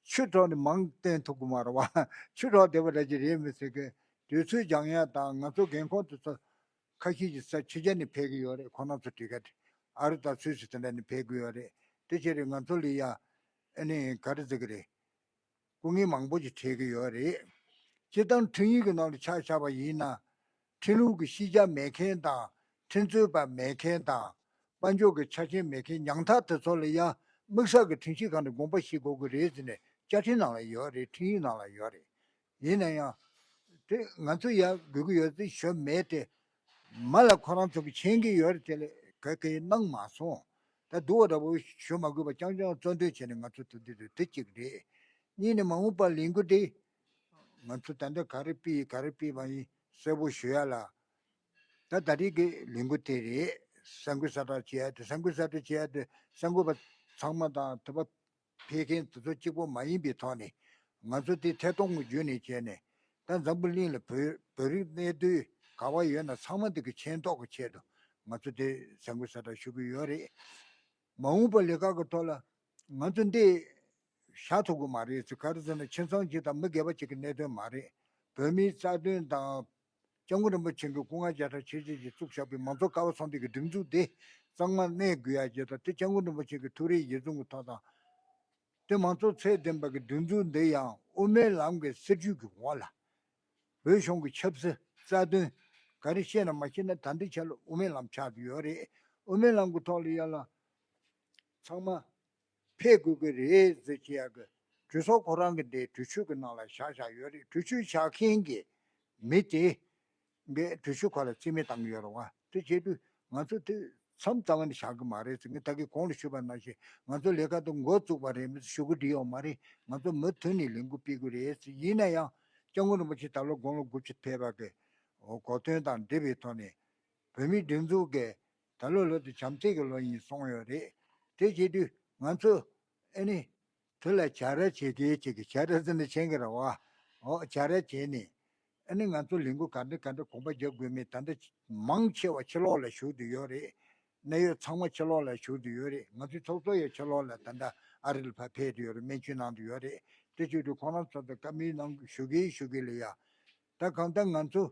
ཆུ་གྲོགས་ནས་མང་བསྟན་ཐུབ་ཀྱི་མ་རེད་བ། ཆུ་གྲོགས་བསྡད་པ་འདྲ་ཅིག་རེད་མི་སྲིད་གི། དུས་ཚོད་འགྱངས་ཡ་དང་། ང་ཚོ་རྒན་ཁོག་དེ་ཚོ་ཁ་ཤས་ཀྱི་ས་ཕྱི་རྒྱལ་ནས་ཕེབས་ཀྱི་ཡོད་རེད། ཁོང་རྣམ་ཚོ་དེ་ག་དེ་ཨ་རི་དང་སུད་སི་དེ་འདྲ་ནས་ཕེབས་ཀྱི་ཡོད་རེད། དེ་བྱས་རེད། ང་ཚོ་ལ་ཡ་ཨ་ནི་ག་རེ་ཟེར་གི་རེད། སྐུ་ངལ་མང་པོ་ཞིག་འཕྲད་ཀྱི་ཡོད་རེད། སྤྱིར་བཏང་ཁྲིམས་ཡིག་གི་ནང་ལ་ཆ་བཞག་པ་ཡིན་ན། ཁྲིམས་ལུགས་ཀྱི་ཤེས་བྱ་མེད་མཁན་དང་། ཁྲིམས་རྩོད་པ་མེད་མཁན་དང་། དཔལ་འབྱོར་གྱི་ཆ་རྐྱེན་མེད་མཁན་ཉམ་ཐག་དེ་ཚོ་ལ་ཡང་དམིགས་བསལ་གྱི་ཁྲིམས་ཞིབ་ཁང་ནས་དགོངས་པ་བཞེས་དགོས་ཀྱི་རེད་ཟེར་ནས་བཅའ་ཁྲིམས་ནང་ལ་ཡོད་རེད། ཁྲིམས་ཡིག་ནང་ལ་ཡོད་རེད། ཡིན་ན་ཡང་། དེ་ང་ཚོ་ཡར་དགོས་ཀྱི་ཡོད་ཚུལ་ཞུ་མེད་དེ། མ་ལ་ཁོ་རང་ཚོ་གིས་མཁྱེན་གྱི་ཡོད་རེད། དེ་ལས་ག་གེ་གནང་མ་སོང་། ད་སྡུག་པ་འདྲ་པོ་ཞུ་མ་དགོས་པ་རྐྱང་རྐྱང་གཙོ་འདོན་བྱས་ནས་ང་ཚོ་ཐུག་འདི་རེད། དེ་གཅིག་རེད། གཉིས་ནས་མ་འོངས་པར་ལས་འགུལ་འདི་ང་ཚོ་ད་ལྟ་ག་རེ་སྤེལ་ག་རེ་སྤེལ་བ་ཡིན་གསལ་པོ་ཞུ་ཡ་ལ། ད་ད་རེས་ཀྱི་ལས་འགུལ་དེ་རེད། གསར་འགོད་གསལ་བསྒྲགས་བྱེད་ཡ་དེ། གསར་འགོད་གསལ་བསྒྲགས་བྱེད་ཡ་དེ་གསར་འགོད་པ་ཚང་མ་དང་དེ་པ་ཕེབས་མཁན་དེ་ཚོ་གཅིག་པོ་མ་ཡིན་པའི་ཐོག་ནས་ང་ཚོ་དེ་ཐད་གཏོང་གི་བརྒྱུད་ནས་བྱས་ནས། ད་འཛམ་བུ་གླིང་ལ་བོད་བོད་རིགས་གནས་སྡོད་ག་པར་ཡོད་ན་ཚང་མ་དེ་གི་མཁྱེན་རྟོགས་ཀྱི་ཆེད་དུ་ང་ཚོ་དེ་གསར་འགོད་གསལ་བསྒྲགས་ཞུ་གི་ཡོད་རེད། མ་འོངས་པ་ལས་ཀ་གི་ཐོག་ལ་ང་ཚོ་འདི་བཞག་ཐུབ་ཀྱི་མ་རེད་ཟེར། ག་རེ་ཟེར་ན་ཁྱིམ་ཚང་གཅིག་དང་མི་སྒེར་པ་གཅིག་གི་གནད་དོན་མ་རེད། བོད་མིའི་རྩ་དོན་དང་། སྐྱབས་མགོན་རིན་པོ་ཆེ་གིས་སྐུ་ངལ་བརྒྱ་ཕྲག་ཆེ་ཆེ་ཞིག་བཙུགས་བཞག་པའི་མང་གཙོ་ཀ་བ་ཚོགས་སྡེ་གི་སྒྲིག་འཛུགས་དེ་གཙང་མ་གནས་དགོས་ཡ་བཅས་དང་། དེ་སྐྱབས་མགོན་རིན་པོ་ཆེ་གི་ཐུགས་རེ་གཞིར་བཟུང་གི་ཐོག་དང་། དེ་མང་གཙོ་ཚད་ལྡན་པ་གི་སྒྲིག་འཛུགས་འདི་ཡང་དབུ་མའི་ལམ་གྱི་སྲིད་བྱུས་ཀྱི་འོག་ལ། བོད་གཞུང་གི་ཆབ་སྲིད་རྩ་དོན་ག་རེ་བཤད་ན་མ་བཤད་ན་ད་ལྟའི་ཆ་ལ་དབུ་མའི་ལམ་ཆགས་ཀྱི་ཡོད་རེད། དབུ་མའི་ལམ་གྱི་ཐོག་ལ་ཡ་ལ་ཚང་མ་ཕེབས་དགོས་ཀྱི་རེད་ཟེར་བྱེད་ཡག་གི་གྲོས་ཚོགས་ཁོ་རང་གི་འདི་གྲོས་ཆོད་ཀྱི་ནང་ལ་བཞག་བཞག་ཡོད་རེད། གྲོས་ཆོད་བཞག་མཁན་གྱི་མི་དེ་གི་གྲོས་ཆོད་ཁོ་ལ་རྩིས་མེད་བཏང་གི་ཡོད་རེད་བ། དེ་བྱེད་དུས་ང་ཚོ་དེ་མཚམས་རྩ་བ་ནས་བཞག་གི་མ་རེད་ཟེར། ངས་ད་གིན་གོང་ལ་ཞུས་པ་ནང་བཞིན་ང་ཚོ་ལས་ཀ་དེ་འགོ་བཙུགས་པ་རེད་མི་ཞུ་གི་འདི་ཡོད་མ་རེད། ང་ཚོ་མུ་མཐུད་ནས་ལས་འགུལ་སྤེལ་གི་རེད་ཟེར། ཡིན་ན་ཡང་སྐྱབས་མགོན་རིན་པོ་ཆེ་ད་ལོ་དགུང་ལོ་དགུ་བཅུ་ཕེབས་པ་གི་གོ་སྟོན་དང་འབྲེལ་བའི་ཐོག་ནས་བོད་མིའི་སྒྲིག་འཛུགས་ཀྱི་ད་ལོ་ལོ་དེ་བྱམས་བརྩེ་གི་ལོ་ཡིན་གསུངས་ཡོད་རེད། དེ་བྱེད་དུས་ང་ཚོ་ཨ་ནི་དེ་ལ་བྱ་ར་བྱེད་མཁན་ཅིག་གི་བྱ་ར་ཟེར་ན་མཁྱེན་གི་རེད་བ། འོ་བྱ་ར་བྱས་ནས་ཨ་ནི་ང་ཚོ་ལས་འགུལ་ག་འདྲ་ག་འདྲ་གོམ་པ་རྒྱག་དགོས་མིན་ད་ལྟ་མང་ཆེ་བ་ཕྱི་ལོགས་ལ་བཞུགས་བསྡད་ཡོད་རེད། གནད་ཡོད་ཚང་མ་ཕྱི་ལོགས་ལ་བཞུགས་བསྡད་ཡོད་རེད། ང་ཚོའི་ཚོགས་གཙོ་ཡང་ཕྱི་ལོགས་ལ་ད་ལྟ་ཨ་རི་ལ་ཕར་ཕེབས་བསྡད་ཡོད་རེད། སྨན་བཅོས་གནང་བསྡད་ཡོད་རེད། དེ་བྱེད་དུས་ཁོང་རང་ཚོ་དང་བཀའ་མོལ་གནང་ཞུ་གི་ཞུ་གི་ལ་ཡ། ད་གང་ལྟར་ང་ཚོ་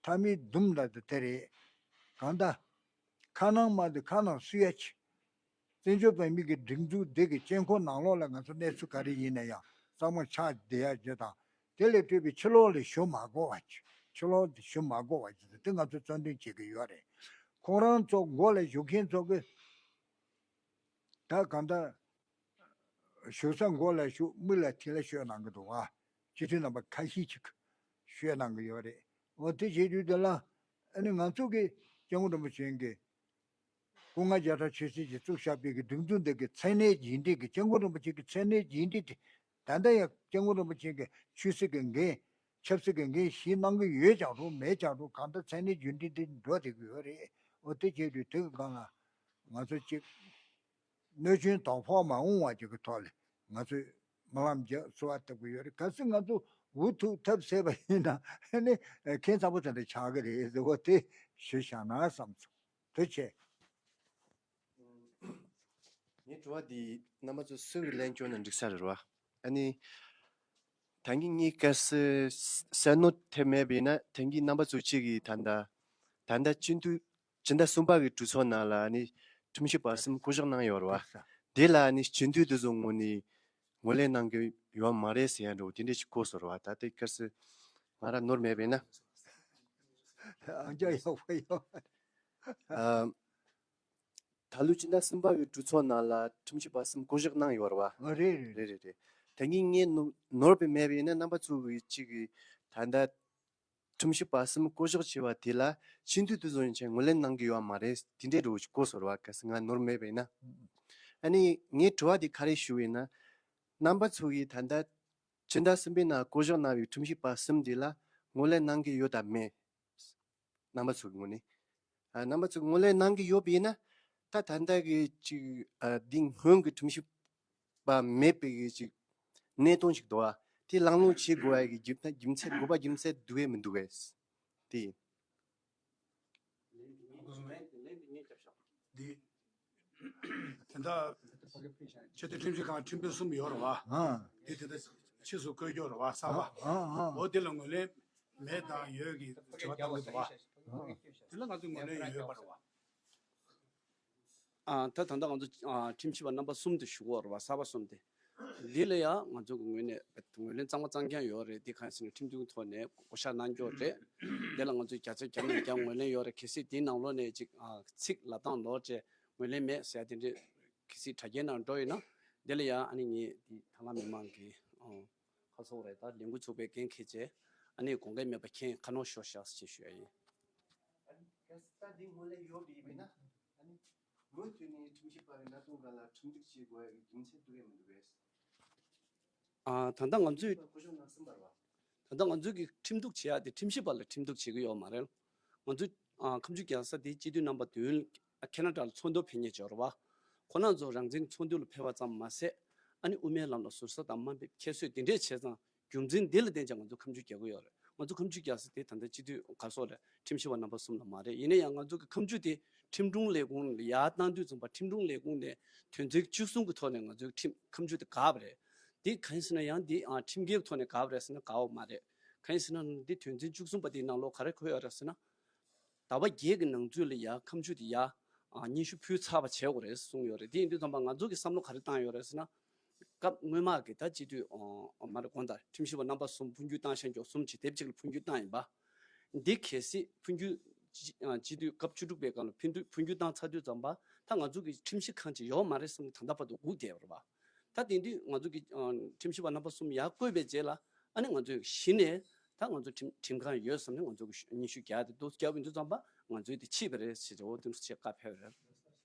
མཐའ་མའི་འདུམ་ལ་དེ་དེ་རེད། གང་ལྟར་ཁ་ནང་མ་དེ་ཁ་ནང་བསུ་ཡ་ཆེ། བཙན་བྱོལ་བོད་མི་གི་སྒྲིག་འཛུགས་འདི་གི་དཀྱིལ་འཁོར་ནང་ལོགས་ལ་ང་ཚོ་གནས་ཚུལ་ག་རེ་ཡིན་ན་ཡང་གཙང་མ་ཆགས་བསྡད་ཡ་ཅིག་དང་། དེ་ལས་སྤྲོས་པའི་ཕྱི་ལོགས་ལ་ཞུ་མ་དགོས་པ་ཅིག་ཕྱི་ལོགས་དེ་ཞུ་མ་དགོས་པ་ཅིག་དེ་ང་ཚོ་རྩ་འདོན་བྱེད་ཀྱི་ཡོད་རེད། ཁོང་རང་ཚོ་མགོ་ལ་བཞུགས་མཁན་ཚོ་གི་ད་གང་ལྟར་ བཞུགས་ས་མགོ་ལ་བཞུགས། མི་ལ་དེ་ལ་ཤོད་གནང་གི་འདུག་བ། སྤྱི་འཐུས་རྣམ་པ་ཁ་ཤས་ཅིག་ཤོད་གནང་གི་ཡོད་རེད། འོ་དེ་བྱེད་དུས་དེ་ལ་ཨ་ནི་ང་ཚོ་གི་སྐྱབས་མགོན་རིན་པོ་ཆེ་གི་སྐུ་ལྔ་བརྒྱ་ཕྲག་ཆོས་སྲིད་ཀྱིས་བཙུགས་བཞག་པའི་གི་སྒྲིག་འཛུགས་འདི་གི་མཚན་གནས་རྒྱས་འབྲིང་གི། སྐྱབས་མགོན་རིན་པོ་ཆེ་གི་མཚན་གནས་རྒྱས་འབྲིང་དེ་ད་ལྟ་ཡང་སྐྱབས་མགོན་རིན་པོ་ཆེ་གི་ཆོས་སྲིད་ཀྱི་འགན། ཆབ་སྲིད་ཀྱི་འགན་བཞེས་གནང་གི་ཡོད་ཀྱང་རུང་མེད་ཀྱང་རུང་གང་ལྟར་མཚན་གནས་རྒྱས་འབྲིང་དེ་འགྲོ་བསྡད་ཀྱི་ཡོད་རེད། འོ་དེ་བྱེད་དུས་དེ་གི་སྒང་ལ་ང་ཚོ་གཅིག་གནོད་སྐྱོན་དོ་ཕོག་མ་འོང་བ་ཅིག་གི་ཐོག་ལ་ང་ཚོས་སྨོན་ལམ་རྒྱག་གསོལ་བ་བཏབ་ཀྱི་ཡོད་རེད། གལ་སྲིད་ང་ཚོ་འུ་ཐུག་ཐབས་ཟད་པ་ཡིན་ན་ཨ་ནི་ཁྱད་མཚར་པོ་དེ་འདྲ་ཆགས་ཀྱི་རེད་ཟེར་བ་དེ་ཞུས་བཞག་ན་བསམ་སོང་། ཐུགས་རྗེ་ཆེ། ངའི་དྲི་བ་འདི་རྣམ་པ་ཚོ་སུ་གིས་ལན་བསྐྱོན་ན་འགྲིག་ས་རེད་བ། ཨ་ནི། ད་གིན་ངས་སྐབས་སུ་གསལ་སྣོན་ཐེབས་མེད་པ་ཡིན་ན། ད་གིན་རྣམ་པ་ཚོ་གཅིག་གིས་ད་ལྟ་ད་ལྟ་སྤྱི་འཐུས་སྤྱི་ཟླ་གསུམ་པ་གི་གྲོས་ཚོགས་ནང་ལ་ཨ་ནི་ཁྲིམས་ཞིབ་པ་གསུམ་བསྐོ་གཞག་གནང་ཡོད་རེད་བ། དེ་ལ་ཨ་ནི་སྤྱི་འཐུས་དེ་ཚོ་ངོས་ནས་ངོས་ལེན་གནང་གི་ཡོད་མ་རེད་ཟེར་ཡ་འདྲ་བོ་དེ་འདྲས་ཅིག་གོ་སོང་རེད་བ། ད་ལྟའི་སྐབས་སུ་ང་རང་ནོར་མེད་པ་ཡིན་ན། ཨང་ཅག་ཡག་པོ་ཡོད། ཨ། ད་ལོའི་སྤྱི་ཟླ་གསུམ་པ་གི་གྲོས་ཚོགས་ནང་ལ་ཁྲིམས་ཞིབ་པ་གསུམ་བསྐོ་གཞག་གནང་ཡོད་རེད་བ། ཨ། རེད་རེད། རེད་རེད་རེད། ད་གིན་ངས་ནོར་ནོར་བ་མེད་པ་ཡིན་ན་རྣམ་པ་ཚོ་གི་གཅིག་གིས་ད་ལྟ་ཁྲིམས་ཞིབ་པ་གསུམ་བསྐོ་གཞག་བྱས་པ་དེ་ལ་སྤྱི་འཐུས་དེ་ཚོ་ཡན་ཆད་ངོས་ལེན་གནང་གི་ཡོད་མ་རེད། དེ་འདྲའི་འདྲ་བོ་ཞིག་གོ་སོང་རེད་བ། གལ་སྲིད་ང་ནོར་མེད་པ་ཡིན་ན། ཨ་ནི་ངའི་དྲི་བ་དེ་ག་རེ་ཞུ་ཡིན་ན། རྣམ་པ་ཚོ་གིས་ད་ལྟ་སྤྱི་ཟླ་གསུམ་པའི་ནང་བསྐོ་གཞག་གནང་བའི་ཁྲིམས་ཞིབ་པ་གསུམ་དེ་ལ་ངོས་ལེན་གནང་གི་ཡོད་དམ་མེད། རྣམ་པ་ཚོ་གི་ངོས་ནས། ཨ། རྣམ་པ་ཚོ་གི་ངོས་ལེན་གནང་གི་ཡོད་པ་ཡིན་ན། ད་ད་ལྟ་གི་ཅིག་ཨ། འདི་སྔོན་གྱི་ཁྲིམས་ཞིབ་པ་མེད་པའི་གི་ཅིག་གནད་དོན་ཞིག་འདུག་ཨ། དེ་ལག་ལེན་བྱེད་དགོས་ཡ་གི་རྒྱུ་རྒྱུ་མཚན་དགོས་པ་རྒྱུ་མཚན་འདུག་གས་མི་འདུག་གས། དེ་ཡིན། འདི། དེ་འདྲ་ཆེས་མཐོའི་ཁྲིམས་ཞིབ་ཁང་ཁྲིམས་དཔོན་གསུམ་ཡོད་རེད་བ། ཨ། དེ་དེ་འདྲ་ཕྱིས་སུ་བསྐོས་ཡོད་རེད་བ། གསར་པ། ཨ། ཨ། འོ་དེ་ལ་ངོས་ལེན་མེད་དང་ཡོད་ཀྱི་དྲི་བ་བཏང་གི་འདུག་བ། ཨ། དེ་ལ་ང་ཚོས་ངོས་ལེན་ཡོད་པ་རེད་བ། ཨ། ད་ད་ལྟ་ང་ཚོ་ཨ། ཁྲིམས་ཞིབ་པ་རྣམ་པ་གསུམ་དེ་ཞུ་གི་ཡོད་རེད་བ། གསར་པ་གསུམ་དེ། འདི་ལ་ཡང་ང་ཚོ་གི་ངོས་ནས་ངོས་ལེན་གཙང་མ་གཙང་རྐྱང་ཡོད་རེད། འདི་གང་ཡིན་ཟེར་ན་ཁྲིམས་མཐུན་ཐོག་ནས་བསྐོ་བཞག་གནང་རྒྱུ་རེད། འདི་ལ་ང་ཚོས་བརྒྱ་ཆ་བརྒྱ་ནས་བརྒྱ་ངོས་ལེན་ཡོད་རེད། གལ་སྲིད་འདིའི་ནང་ལོགས་ནས་ཅིག་ཨ། ཚིག་ལབ་སྟངས་ལོག་བྱས་ངོས་ལེན་མེད་ཟེར་ཡ་དེ་འདྲས་གལ་སྲིད་དྲ་རྒྱའི་ནང་འགྲོ་ཡོད་ན། འདི་ལ་ཡང་ཨ་ནི་ངས་འདི་ཐང་ལྷ་མི་མང་གི་ཨ། ཁ་སོག་རེད། ད་ལས་འགུལ་ཚོགས་པའི་འགན་འཁྱེར་བྱས་ཨ་ནི་དགོངས་འགལ་མེད་པ་མཁྱེན་ཁ་ནོར་ཤོར་ཤག་ཅེས་ཞུ་ཡ་ཡིན། ཨ་ནི་ཁ་སང་ད་འདི་ངོས་ལེན་ཡོད་པ་ཡིན་ན། ཨ་ནི་མུ་མཐུད་ནས་ཁྲིམས་ཞིབ་པ་གི་གནད་དོན་སྒང་ལ་ཁྲིམས་སྒྲིག་བྱེད་དགོས་ཡ་གི་རྒྱུ་མཚན་འདུག་གས་མི་འདུག་གས། ཨ། ད་ལྟ་ང་ཚོས། བསྐོ་གཞག་གནང་ཟིན་པ་རེད་བ། ད་ལྟ་ང་ཚོས་ཀྱི་ཁྲིམས་གཏུག་བྱེད་ཡ་དེ་ཁྲིམས་ཞིབ་པ་ལ་ཁྲིམས་གཏུག་བྱེད་ཀྱི་ཡོད་མ་རེད། ང་ཚོ་ཨ། ཁ་མཆུ་རྒྱག་ས་དེ་སྤྱི་འཐུས་རྣམ་པ་བདུན་ཁེ་ན་ཌ་ལ་ཚོགས་འདུར་ཕེབས་མཁན་ཅིག་ཡོད་རེད་བ། ཁོང་རྣམ་ཚོ་རང་བཙན་ཚོགས་འདུ་ལ་ཕེབས་པ་ཙམ་མ་ཟད། ཨ་ནི་དབུ་མའི་ལམ་ལ་ཟུར་ཟ་དང་དམའ་འབེབས་ཁྱད་གསོད་དེ་འདྲས་བྱས་ཙང་རྒྱུ་མཚན་འདི་ལ་བརྟེན་ཀྱང་ང་ཚོ་ཁ་མཆུ་རྒྱག་གི་ཡོད་རེད། ང་ཚོ་ཁ་མཆུ་རྒྱག་ས་དེ་ད་ལྟ་སྤྱི་འཐུས་ག་སོགས་རེད། ཁྲིམས་ཞིབ་པ་རྣམ་པ་གསུམ་ལ་མ་རེད། ཡིན་ན་ཡང་ང་ཚོ་གི་ཁ་མཆུ་དེ་ཁྲིམས་དྲུང་ལས་ཁུངས་ལ་ཡར་བཏང་དུས་ཙམ་པ་ཁྲིམས་དྲུང་ལས་ཁུངས་ནས་དོན་ཚན་བཅུ་གསུམ་གྱི་ཐོག་ནས་ང་ཚོའི་ཁྲིམས་ཁ་མཆུ་དེ་བཀག་པ་རེད། འདི་གང་ཡིན་ཟེར་ན་ཡང་འདི་ཨ། ཁྲིམས་འགལ་གྱི་ཐོག་ནས་བཀག་པ་རེད་ཟེར་ན་དགའ་བ་མ་རེད། གང་ཡིན་ཟེར་ན་འདི་དོན་ཚན་བཅུ་གསུམ་པ་དེའི་ནང་ལོགས་ག་རེ་འཁོད་ཡོད་རེད་ཟེར་ན། ཟླ་བ་བརྒྱད་ཀྱི་ནང་ཚུད་ལ་ཡ་ཁ་མཆུ་དེ་ཡ། ཨ། སྙན་ཞུ་ཕུལ་ཚར་བ་བྱེད་དགོས་རེད་གསུངས་ཡོད་རེད། དེ་ཡིན་དུས་ཙམ་པ་ང་ཚོ་གི་བསམ་བློ་ག་རེ་བཏང་ཡོད་རེད་ཟེར་ན། སྐབས་སྔོན་མ་གི་ད་སྤྱི་འཐུས་ཨ། མ་རེད། དགོངས་དག་ཁྲིམས་ཞིབ་པ་རྣམ་པ་གསུམ་འཕོ་འགྱུར་བཏང་བཞག་རྒྱུ་གསུམ་གྱི་དེབ་གཅིག་ལ་འཕོ་འགྱུར་བཏང་ཡིན་པ། འདི་གལ་སྲིད་འཕོ་འགྱུར་སྤྱི་ཨ། སྤྱི་འཐུས་སྐབས་བཅུ་དྲུག་པའི་སྐབས་ལ་འཕོ་འགྱུར་འཕོ་འགྱུར་བཏང་ཚར་དུས་ཙམ་པ་ད་ང་ཚོ་གི་ཁྲིམས་ཞིབ་ཁང་ཅིག་ཡོད་མ་རེད་བསམ་གི་ད་ལྟ་བར་དུ་སྒུག་བསྡད་ཡོད་རེད་པ། ད་དེང་དུས་ང་ཚོ་གི་ཨ། ཁྲིམས་ཞིབ་པ་རྣམ་པ་གསུམ་ཡར་བསྐོས་པའི་རྗེས་ལ་ཨ་ནི་ང་ཚོས་གཞི་ནས་ད་ང་ཚོ་ཁྲིམས་ཁྲིམས་ཁང་ཡོད་བསམ་ནས་ང་ཚོ་གི་སྙན་ཞུ་རྒྱག་དེ་འདུག་རྒྱག་པ་ཡིན་དུས་ཙམ་པ་ང་ཚོས་དེ་ཕྱིས་པ་རེད་ཟེར་འོ་དེ་འདྲ་བྱས་བཀའ་ཕེབས་རེད།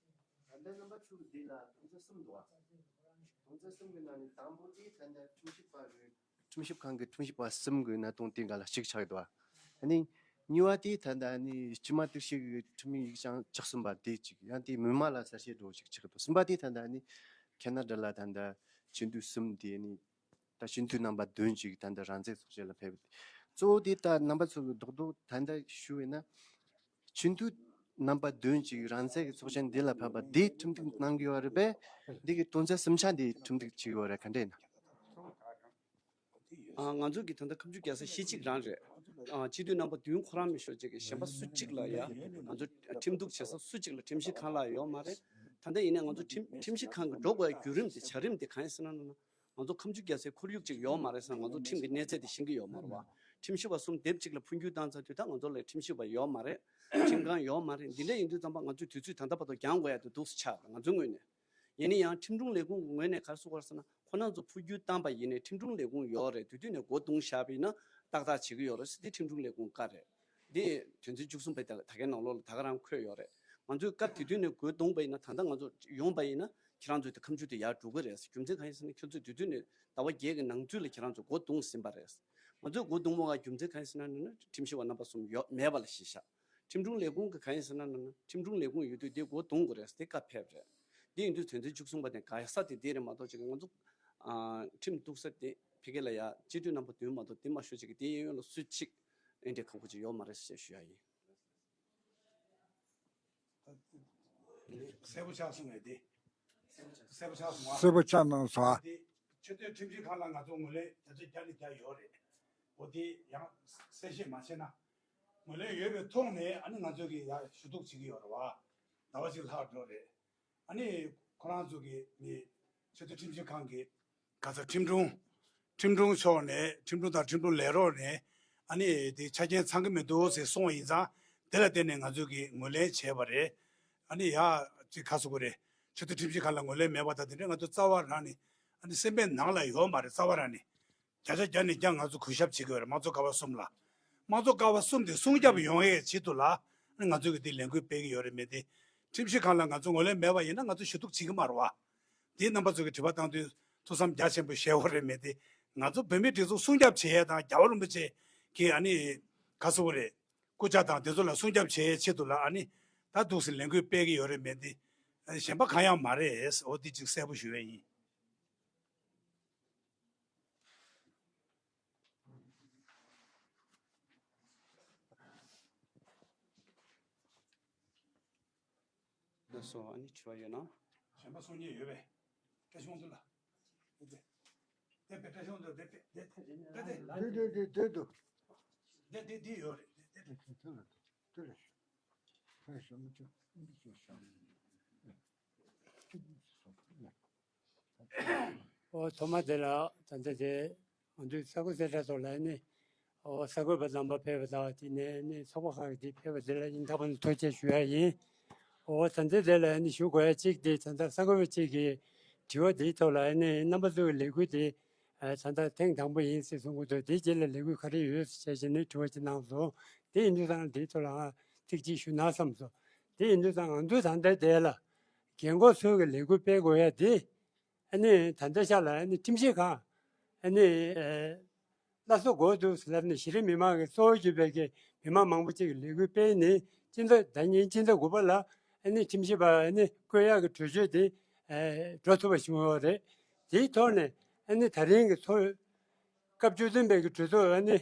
ད་ལྟ་རྣམ་པ་བཅུ་འདི་ལ་དོན་ཚན་གསུམ་འདུག་ཨ། དོན་ཚན་གསུམ་གྱི་ནང་ནས་དང་པོ་དེ་ད་ལྟ་ཁྲིམས་ཞིབ་པ་རེད། ཁྲིམས་ཞིབ་ཁང་གི་ཁྲིམས་ཞིབ་པ་གསུམ་གྱི་གནད་དོན་དེ་འགའ་ལ་གཅིག་ཆགས་ཡོད་པ། ཨ་ནི་གཉིས་པ་དེ་ད་ལྟ་ཨ་ནི་སྤྱི་མ་གཏུག་བཤེར་གྱི་ཁྲིམས་ཡིག་ཆ་བཅུ་གསུམ་པ་དེ་གཅིག་ཡང་དེ་མི་མང་ལ་གསལ་བཤད་འདྲ་བོ་ཞིག་ཆགས་ཡོད་པ། གསུམ་པ་དེ་ད་ལྟ་ཨ་ནི་ཁེ་ན་ཌ་ལ་ད་ལྟ་སྤྱི་འཐུས་གསུམ་དེ་ཨ་ནི་ད་སྤྱི་འཐུས་རྣམ་པ་བདུན་ཅིག་ད་ལྟ་རང་བཙན་ཚོགས་ཆེན་ལ་ཕེབས། གཙོ་བོ་དེ་ད་རྣམ་པ་ཚོ་གི་རྡོག་རྡོག་ད་ལྟ་ཞུ་བས་ན། སྤྱི་འཐུས་རྣམ་པ་བདུན་ཅིག་རང་བཙན་གྱི་ཚོགས་ཆེན་འདི་ལ་ཕེབས་པ་འདི་ཁྲིམས་གཏུག་གནང་གི་ཡོད་རེད་པས། འདི་གི་དོན་ཚན་གསུམ་ཆ་འདི་ཁྲིམས་གཏུག་བྱེད་ཀྱི་ཡོད་རེད། ག་འདྲས་ན། ཨ། ང་ཚོ་གི་ད་ལྟ་ཁ་མཆུ་རྒྱག་ས་གཞི་གཅིག་རང་རེད། ཨ། སྤྱི་འཐུས་རྣམ་པ་བདུན་ཁོ་རང་མི་ཤོག་ཅིག་གི་གཞན་པ་སུ་གཅིག་ལ་ཡ་ང་ཚོ་ཁྲིམས་གཏུག་བྱེད་ས་སུ་གཅིག་ལ་ཁྲིམས་ཞིབ་ཁང་ལ་ཡོད་མ་རེད། ད་ལྟ་ཡིན་ནའི་ང་ཚོ་ཁྲིམས་ཁྲིམས་ཞིབ་ཁང་གི་འགྲོ་དགོས་ཡ་བརྒྱུད་རིམ་དེ་བྱ་རིམ་དེ་གང་ཡིན་ཟེར་ན། ང་ཚོ་ཁ་མཆུ་རྒྱག་སའི་ཁོར་ཡུག་ཅིག་ཡོད་མ་རེད་ཟེར་ན་ང་ཚོ་ཁྲིམས་ཀྱི་གནས་ཚད་དེ་ཤེས་ཀྱི་ཡོད་མ་རེད་བ། ཁྲིམས་ཞིབ་པ་གསུམ་དེབ་གཅིག་ལ་འཕོ་འགྱུར་བཏང་ཚར་དུས་ད་ང་ཚོ་ལ་ཁྲིམས་ཞིབ་པ་ཡོད་མ་རེད། ཁྲིམས་ཁང་ཡོད་མ་རེད། འདི་འདྲ་ཡིན་དུས་ཙམ་པ་ང་ཚོས་དུས་ཚོད་ད་ལྟ་བར་དུ་འགྱངས་དགོས་ཡ་དེ་འདུག་སེ་ཆགས་ང་ཚོའི་ངོས་ནས། ཡིན་ན་ཡང་ཁྲིམས་དྲུང་ལས་ཁུངས་ཀྱི་ངོས་ནས་ག་རེ་གསུང་གི་ཡོད་རེད་ཟེར་ན། ཁོ་རང་ཚོ་འཕོ་འགྱུར་བཏང་པ་ཡིན་ནའི་ཁྲིམས་དྲུང་ལས་ཁུངས་ཡོད་རེད། དེ་དུས་ནས་སྒོ་བརྡུངས་བཞག་པ་ཡིན་ན་ཏག་ཏག་བྱེད་ཀྱི་ཡོད་རེད་ཟེར། དེ་ཁྲིམས་དྲུང་ལས་ཁུངས་བཀའ་རེད། འདི་དོན་ཚན་བཅུ་གསུམ་པའི་ད་ད་གའི་ནང་ལོགས་ལ་ད་ག་རང་འཁོད་ཡོད་རེད། ང་ཚོས་སྐབས་དེ་དུས་ནས་སྒོ་བརྡུངས་པ་ཡིན་ན་ད་ལྟ་ང་ཚོ་ཡོང་པ་ཡིན་ན་ཁྱེད་རང་ཚོའི་དེ་ཁ་མཆུ་དེ་ཡར་འགྲོ་གི་རེད། རྒྱུ་མཚན་གང་ཡིན་ཟེར་ན་ཁྱེད་ཚོས་དེ་དུས་ནས་ཟླ་བ་བརྒྱད་ཀྱི་ནང་ཚུད་ལ་ཁྱེད་རང་ཚོ་སྒོ་བརྡུངས་ཟིན་པ་རེད། ང་ཚོས་སྒོ་བརྡུངས་པ་ག་རྒྱུ་མཚན་གང་ཡིན་ཟེར་ན་ན་ཁྲིམས་ཞིབ་པ་རྣམ་པ་གསུམ་ཡོད་མེད་པ་ལ་གཞི་བཞག་ཁྲིམས་དྲུང་ལས་ཁུངས་ཀྱི་གང་ཡིན་ཟེར་ན་ན་ན་ཁྲིམས་དྲུང་ལས་ཁུངས་ཡོད་དུས་དེ་སྒོ་བརྡུངས་དགོས་རེད་ཟེར་དེ་བཀའ་ཕེབས་རེད། དེ་ཡིན་དུས་དོན་ཚན་བཅུ་གསུམ་པ་དེ་ག་ས་དེ་དེ་རེད་མ་གཏོགས་ཅིག་ང་ཚོ་ཨ་ཁྲིམས་གཏུག་ས་དེ་ཕ་གི་ལ་ཡ་སྤྱི་འཐུས་རྣམ་པ་བདུན་མ་གཏོགས་དེ་མ་ཞུ་ཅིག་གི་དེ་གཡས་གཡོན་ལ་སུ་གཅིག་ཨེ་འདྲས་ཁག་པོ་ཅིག་ཡོད་མ་རེད་ཟེར་ཞུ་ཡ་ཡིན། གསལ་པོ་ཆགས་སོང་ངས་དེ། གསལ་པོ་ཆགས་སོང་བ། གསལ་པོ་ཆགས་གནང་སོང་ཨ། དེ་ཆེས་མཐོའི་ཁྲིམས་ཞིབ་ཁང་ལ་ང་ཚོ་ངོས་ལེན་བརྒྱ་ཆ་བརྒྱ་ནས་བརྒྱ་ཡོད་རེད། འོ་དེ་ཡང་གསལ་བཤད་མ་བྱས་ན། ངོས་ལེན་ཡོད་པའི་ཐོག་ནས་ཨ་ནི་ང་ཚོ་གིས་ཡར་ཞུ་གཏུག་བྱེད་ཀྱི་ཡོད་རེད་བ། ཟླ་བ་གཅིག་ལྷག་འགྲོ་རེད། ཨ་ནི་ཁོ་རང་ཚོ་གི་ནི་ཆེས་མཐོའི་ཁྲིམས་ཞིབ་ཁང་གི་ག་ཚོད་ཁྲིམས་དྲུང་། ཁྲིམས་དྲུང་མཆོག་ནས་ཁྲིམས་དྲུང་དང་ཁྲིམས་དྲུང་ལས་རོགས་ནས་ཨ་ནི་དེ་ཆ་རྐྱེན་ཚང་གི་མི་འདུག་ཟེར་གསུངས་པ་ཡིན་ཙང་དེ་ལ་བརྟེན་ནས་ང་ཚོས་ཀྱི་ངོས་ལེན་བྱས་པ་རེད། ཨ་ནི་ཡ་ཅིག་ཁ་སོ་གོ་རེད། ཆེས་མཐོའི་ཁྲིམས་ཞིབ་ཁང་ལ་ངོས་ལེན་མེད་པ་དང་དེ་འདྲ་ང་ཚོ་རྩ་བ་རང་ནས་ཨ་ནི་སེམས་པའི་ནང་ལ་ཡོད་མ་རེད། རྩ་བ་རང་ནས། བརྒྱ་ཆ་བརྒྱ་ནས་བརྒྱ་ང་ཚོ་གུས་ཞབས་བྱེད་དགོས་རེད་དམངས་གཙོ་ཀ་བ་གསུམ་ལ། དམངས་གཙོ་ཀ་བ་གསུམ་དེ་སྲུང་སྐྱོབ་ཡོང་ཡས་ཆེད་དུ་ལ་ང་ཚོ་གི་དེ་ལས་འགུལ་སྤེལ་གི་ཡོད་རེད་མེད་དེ། ཁྲིམས་ཞིབ་ཁང་ལ་ང་ཚོ་ངོས་ལེན་མེད་པ་ཡིན་ན་ང་ཚོ་ཞུ་གཏུག་བྱེད་ཀྱི་མ་རེད་བ། དེ་རྣམ་པ་ཚོ་གི་དྲི་བ་བཏང་དུས་ཐུགས་བསམ་རྒྱ་ཆེན་པོ་བཞེས་དགོས་རེད་མེད་དེ། ང་ཚོ་བོད་མིའི་སྒྲིག་འཛུགས་སྲུང་སྐྱོབ་བྱེད་ཡས་དང་རྒྱལ་བ་རིན་པོ་ཆེ་གི་ཨ་ནི་ག་ཟེར་དགོས་རེད། སྐུ་ཕྱྭ་དང་དེ་ཚོ་ལ་སྲུང་སྐྱོབ་བྱེད་ཡས་ཆེད་དུ་ལ་ཨ་ནི་ད་འདུག་སེ་ལས་འགུལ་སྤེལ་གི་ཡོད་རེད་མེད་དེ། གཞན་པ་གང་ཡང་མ་རེད། འོ་དེ་ཅིག་གསལ་པོ་ཞུ་ཡས་ཡིན། ལགས་སོ། ཨ་ནི་དྲི་བ་ཡོད་ན། གཞན་པ་གསུང་མཁན་ཡོད་པས། བཀྲ་ཤིས་དབང་འདུས་ལགས། དེ་དེ། དེ་པས་བཀྲ་ཤིས་དབང་འདུས་དེ་པས་དེ་དེ་དེ་དེ། དེ་དེ་དེ་དེ་འདུག་དེ་དེ་དེ་ཡོད་རེད། དེ་དེ། དེ་དེ་དེ་ལ་འདུག་དེ་ལ་ཞུ། ཁ་ཞུ་མི་ཆོག་མི་ཆོག་ཞུ། ཨོ་ཐོག་མ་དེ་ལ་ད་ལྟ་དེ་ང་ཚོའི་ས་གོ་གསལ་བསྒྲགས་ཐོག་ལ་ནི་ཨོ་གསར་འགོད་པ་རྣམ་པ་ཕེབས་པ་དང་དེ་ནས་ནི་ཚོགས་པ་ཁག་གི་དེ་ཕེབས་པ་དེ་ལ་ཡིན་ཐག་པ་ནས་ཐུགས་རྗེ་ཆེ་ཞུ་ཡ་ཡིན། ཨོ་ད་ལྟ་དེ་ལ་ནི་ཞུ་དགོས་ཡ་གཅིག་དེ་ད་ལྟ་གསར་འགོད་པ་གཅིག་གིས་དྲི་བ་དེའི་ཐོག་ལ་ནི་རྣམ་པ་ཚོའི་ལས་འགུལ་དེ་ད་ལྟ་ཐེངས་དང་པོ་ཡིན་ཟེར་གསུང་གི་འདུག་དེའི་རྗེས་ལ་ལས་འགུལ་ག་རེ་ཡོད་ཟེར་བྱས་ནས་དྲི་བ་ཅིག་གནང་སོང་། དེ་ཡིན་དུས་ཙང་དེའི་ཐོག་ལ་ང་ཚིག་གཅིག་ཞུ་ན་བསམ་སོང་། དེ་ཡིན་དུས་ཙང་ང་ཚོས་ད་ལྟ་དེ་ལ་རྒན་གོག་ཚོའི་གི་ལས་འགུལ་སྤེལ་དགོས་ཡ་དེ། ཨ་ནི་ད་ལྟ་ཤག་ལ་ཨ་ནི་ཁྲིམས་ཞིབ་ཁང་ཨ་ནི་ཨེ་སླར་གསོ་དགོས་འདུག་ཟེར་ལབ་ནས་གཞི་རིམ་མི་མང་གི་གཙོ་བོ་གྱུར་པའི་གི་མི་མང་མང་པོ་ཅིག་གི་ལས་འགུལ་སྤེལ་ནས་སྤྱི་ཟླ་ཟླ་ཉིན་སྤྱི་ཟླ་དགུ་པ་ལ་ཨ་ནི་ཁྲིམས་ཞིབ་པ་ཨ་ནི་བསྐོ་ཡག་གི་གྲོས་ཆོད་དེ་ཨེ་འགྲོ་ཐུབ་པ་བྱུང་ཡོད་རེད། དེའི་ཐོག་ནས་ཨ་ནི་ད་རིང་གི་ཚོགས་སྐབས་བཅུ་བདུན་པའི་གི་གྲོས་ཚོགས་ཨ་ནི།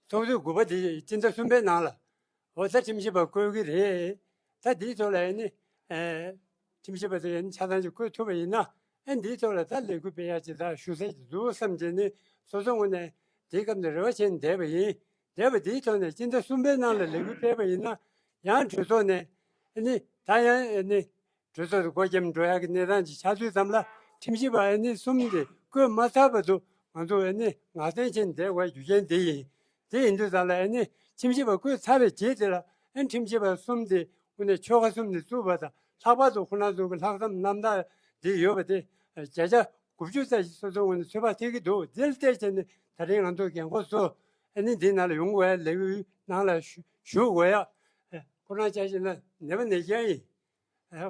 ཚོགས་དུས་དགུ་པ་དེ་སྤྱི་ཟླ་གསུམ་པའི་ནང་ལ་འོ་ད་ཁྲིམས་ཞིབ་པ་བསྐོ་གི་རེད། ད་དེའི་ཐོག་ལ་ཨེ་ནི་ཨེ་ཁྲིམས་ཞིབ་པ་དེ་ཨེ་ནི་ཆ་ཚང་ཅིག་བསྐོ་ཐུབ་པ་ཡིན་ན་ཨེ་འདིའི་ཐོག་ལ་ད་ལས་འགུལ་སྤེལ་ཡག་ཅིག་ད་ཞུ་ས་ཅིག་འདུག་བསམ་བྱས་ནས་སོ་སོ་ངོས་ནས་དེའི་སྐབས་ནས་རེ་བ་བྱས་ནས་བསྡད་པ་ཡིན། བསྡད་པ་དེའི་ཐོག་ནས་སྤྱི་ཟླ་གསུམ་པའི་ནང་ལ་ལས་འགུལ་སྤེལ་བ་ཡིན་ན་ཡང་གྲོས་ཚོགས་ནས་ཨེ་ནི་ད་ཡང་ཨེ་ནི། གྲོས་ཚོགས་སུ་སྒོ་འགྱམ་འགྲོ་ཡག་གི་གནས་སྟངས་ཅིག་ཆགས་དུས་ཙམ་ལ་ཁྲིམས་ཞིབ་པ་ཨ་ནི་གསུམ་དེ་བསྐོས་མ་ཚར་བར་དུ་ང་ཚོ་ཨ་ནི་ངར་ལྡན་བྱས་ནས་བསྡད་དགོས་རྒྱུ་རྐྱེན་དེ་ཡིན། དེ་ཡིན་དུས་ཙམ་ལ་ཨ་ནི་ཁྲིམས་ཞིབ་པ་བསྐོས་ཚར་བའི་རྗེས་དེ་ལ་ཨ་ནི་ཁྲིམས་ཞིབ་པ་གསུམ་དེ་དངོས་གནས་ཆོལ་ཁ་གསུམ་ནས་བཙུགས་པ་དང་ལྷག་པར་དུ་ཁོ་རང་ཚོ་གི་ལྷག་བསམ་རྣམ་དག་དེ་ཡོད་པ་དེ་བརྒྱ་ཆ་དགུ་བཅུ་ཙམ་ཞིག་སོ་སོའི་ངོས་ནས་ཚོད་དཔག་ཐེབས་ཀྱི་འདུག་དེ་ལ་བལྟས་བྱས་ནས་ད་རིང་ང་ཚོ་རྒན་འཁོགས་ཚོ་ཨ་ནི་འདི་ནང་ལ་ཡོང་དགོས་ཡ་ལས་འགུལ་ནང་ལ་ཞུ་ཞུགས་དགོས་ཡ་ཁོ་རང་ཆ་བཞག་ན་ནད་པ་ནད་རྐྱང་ཡིན།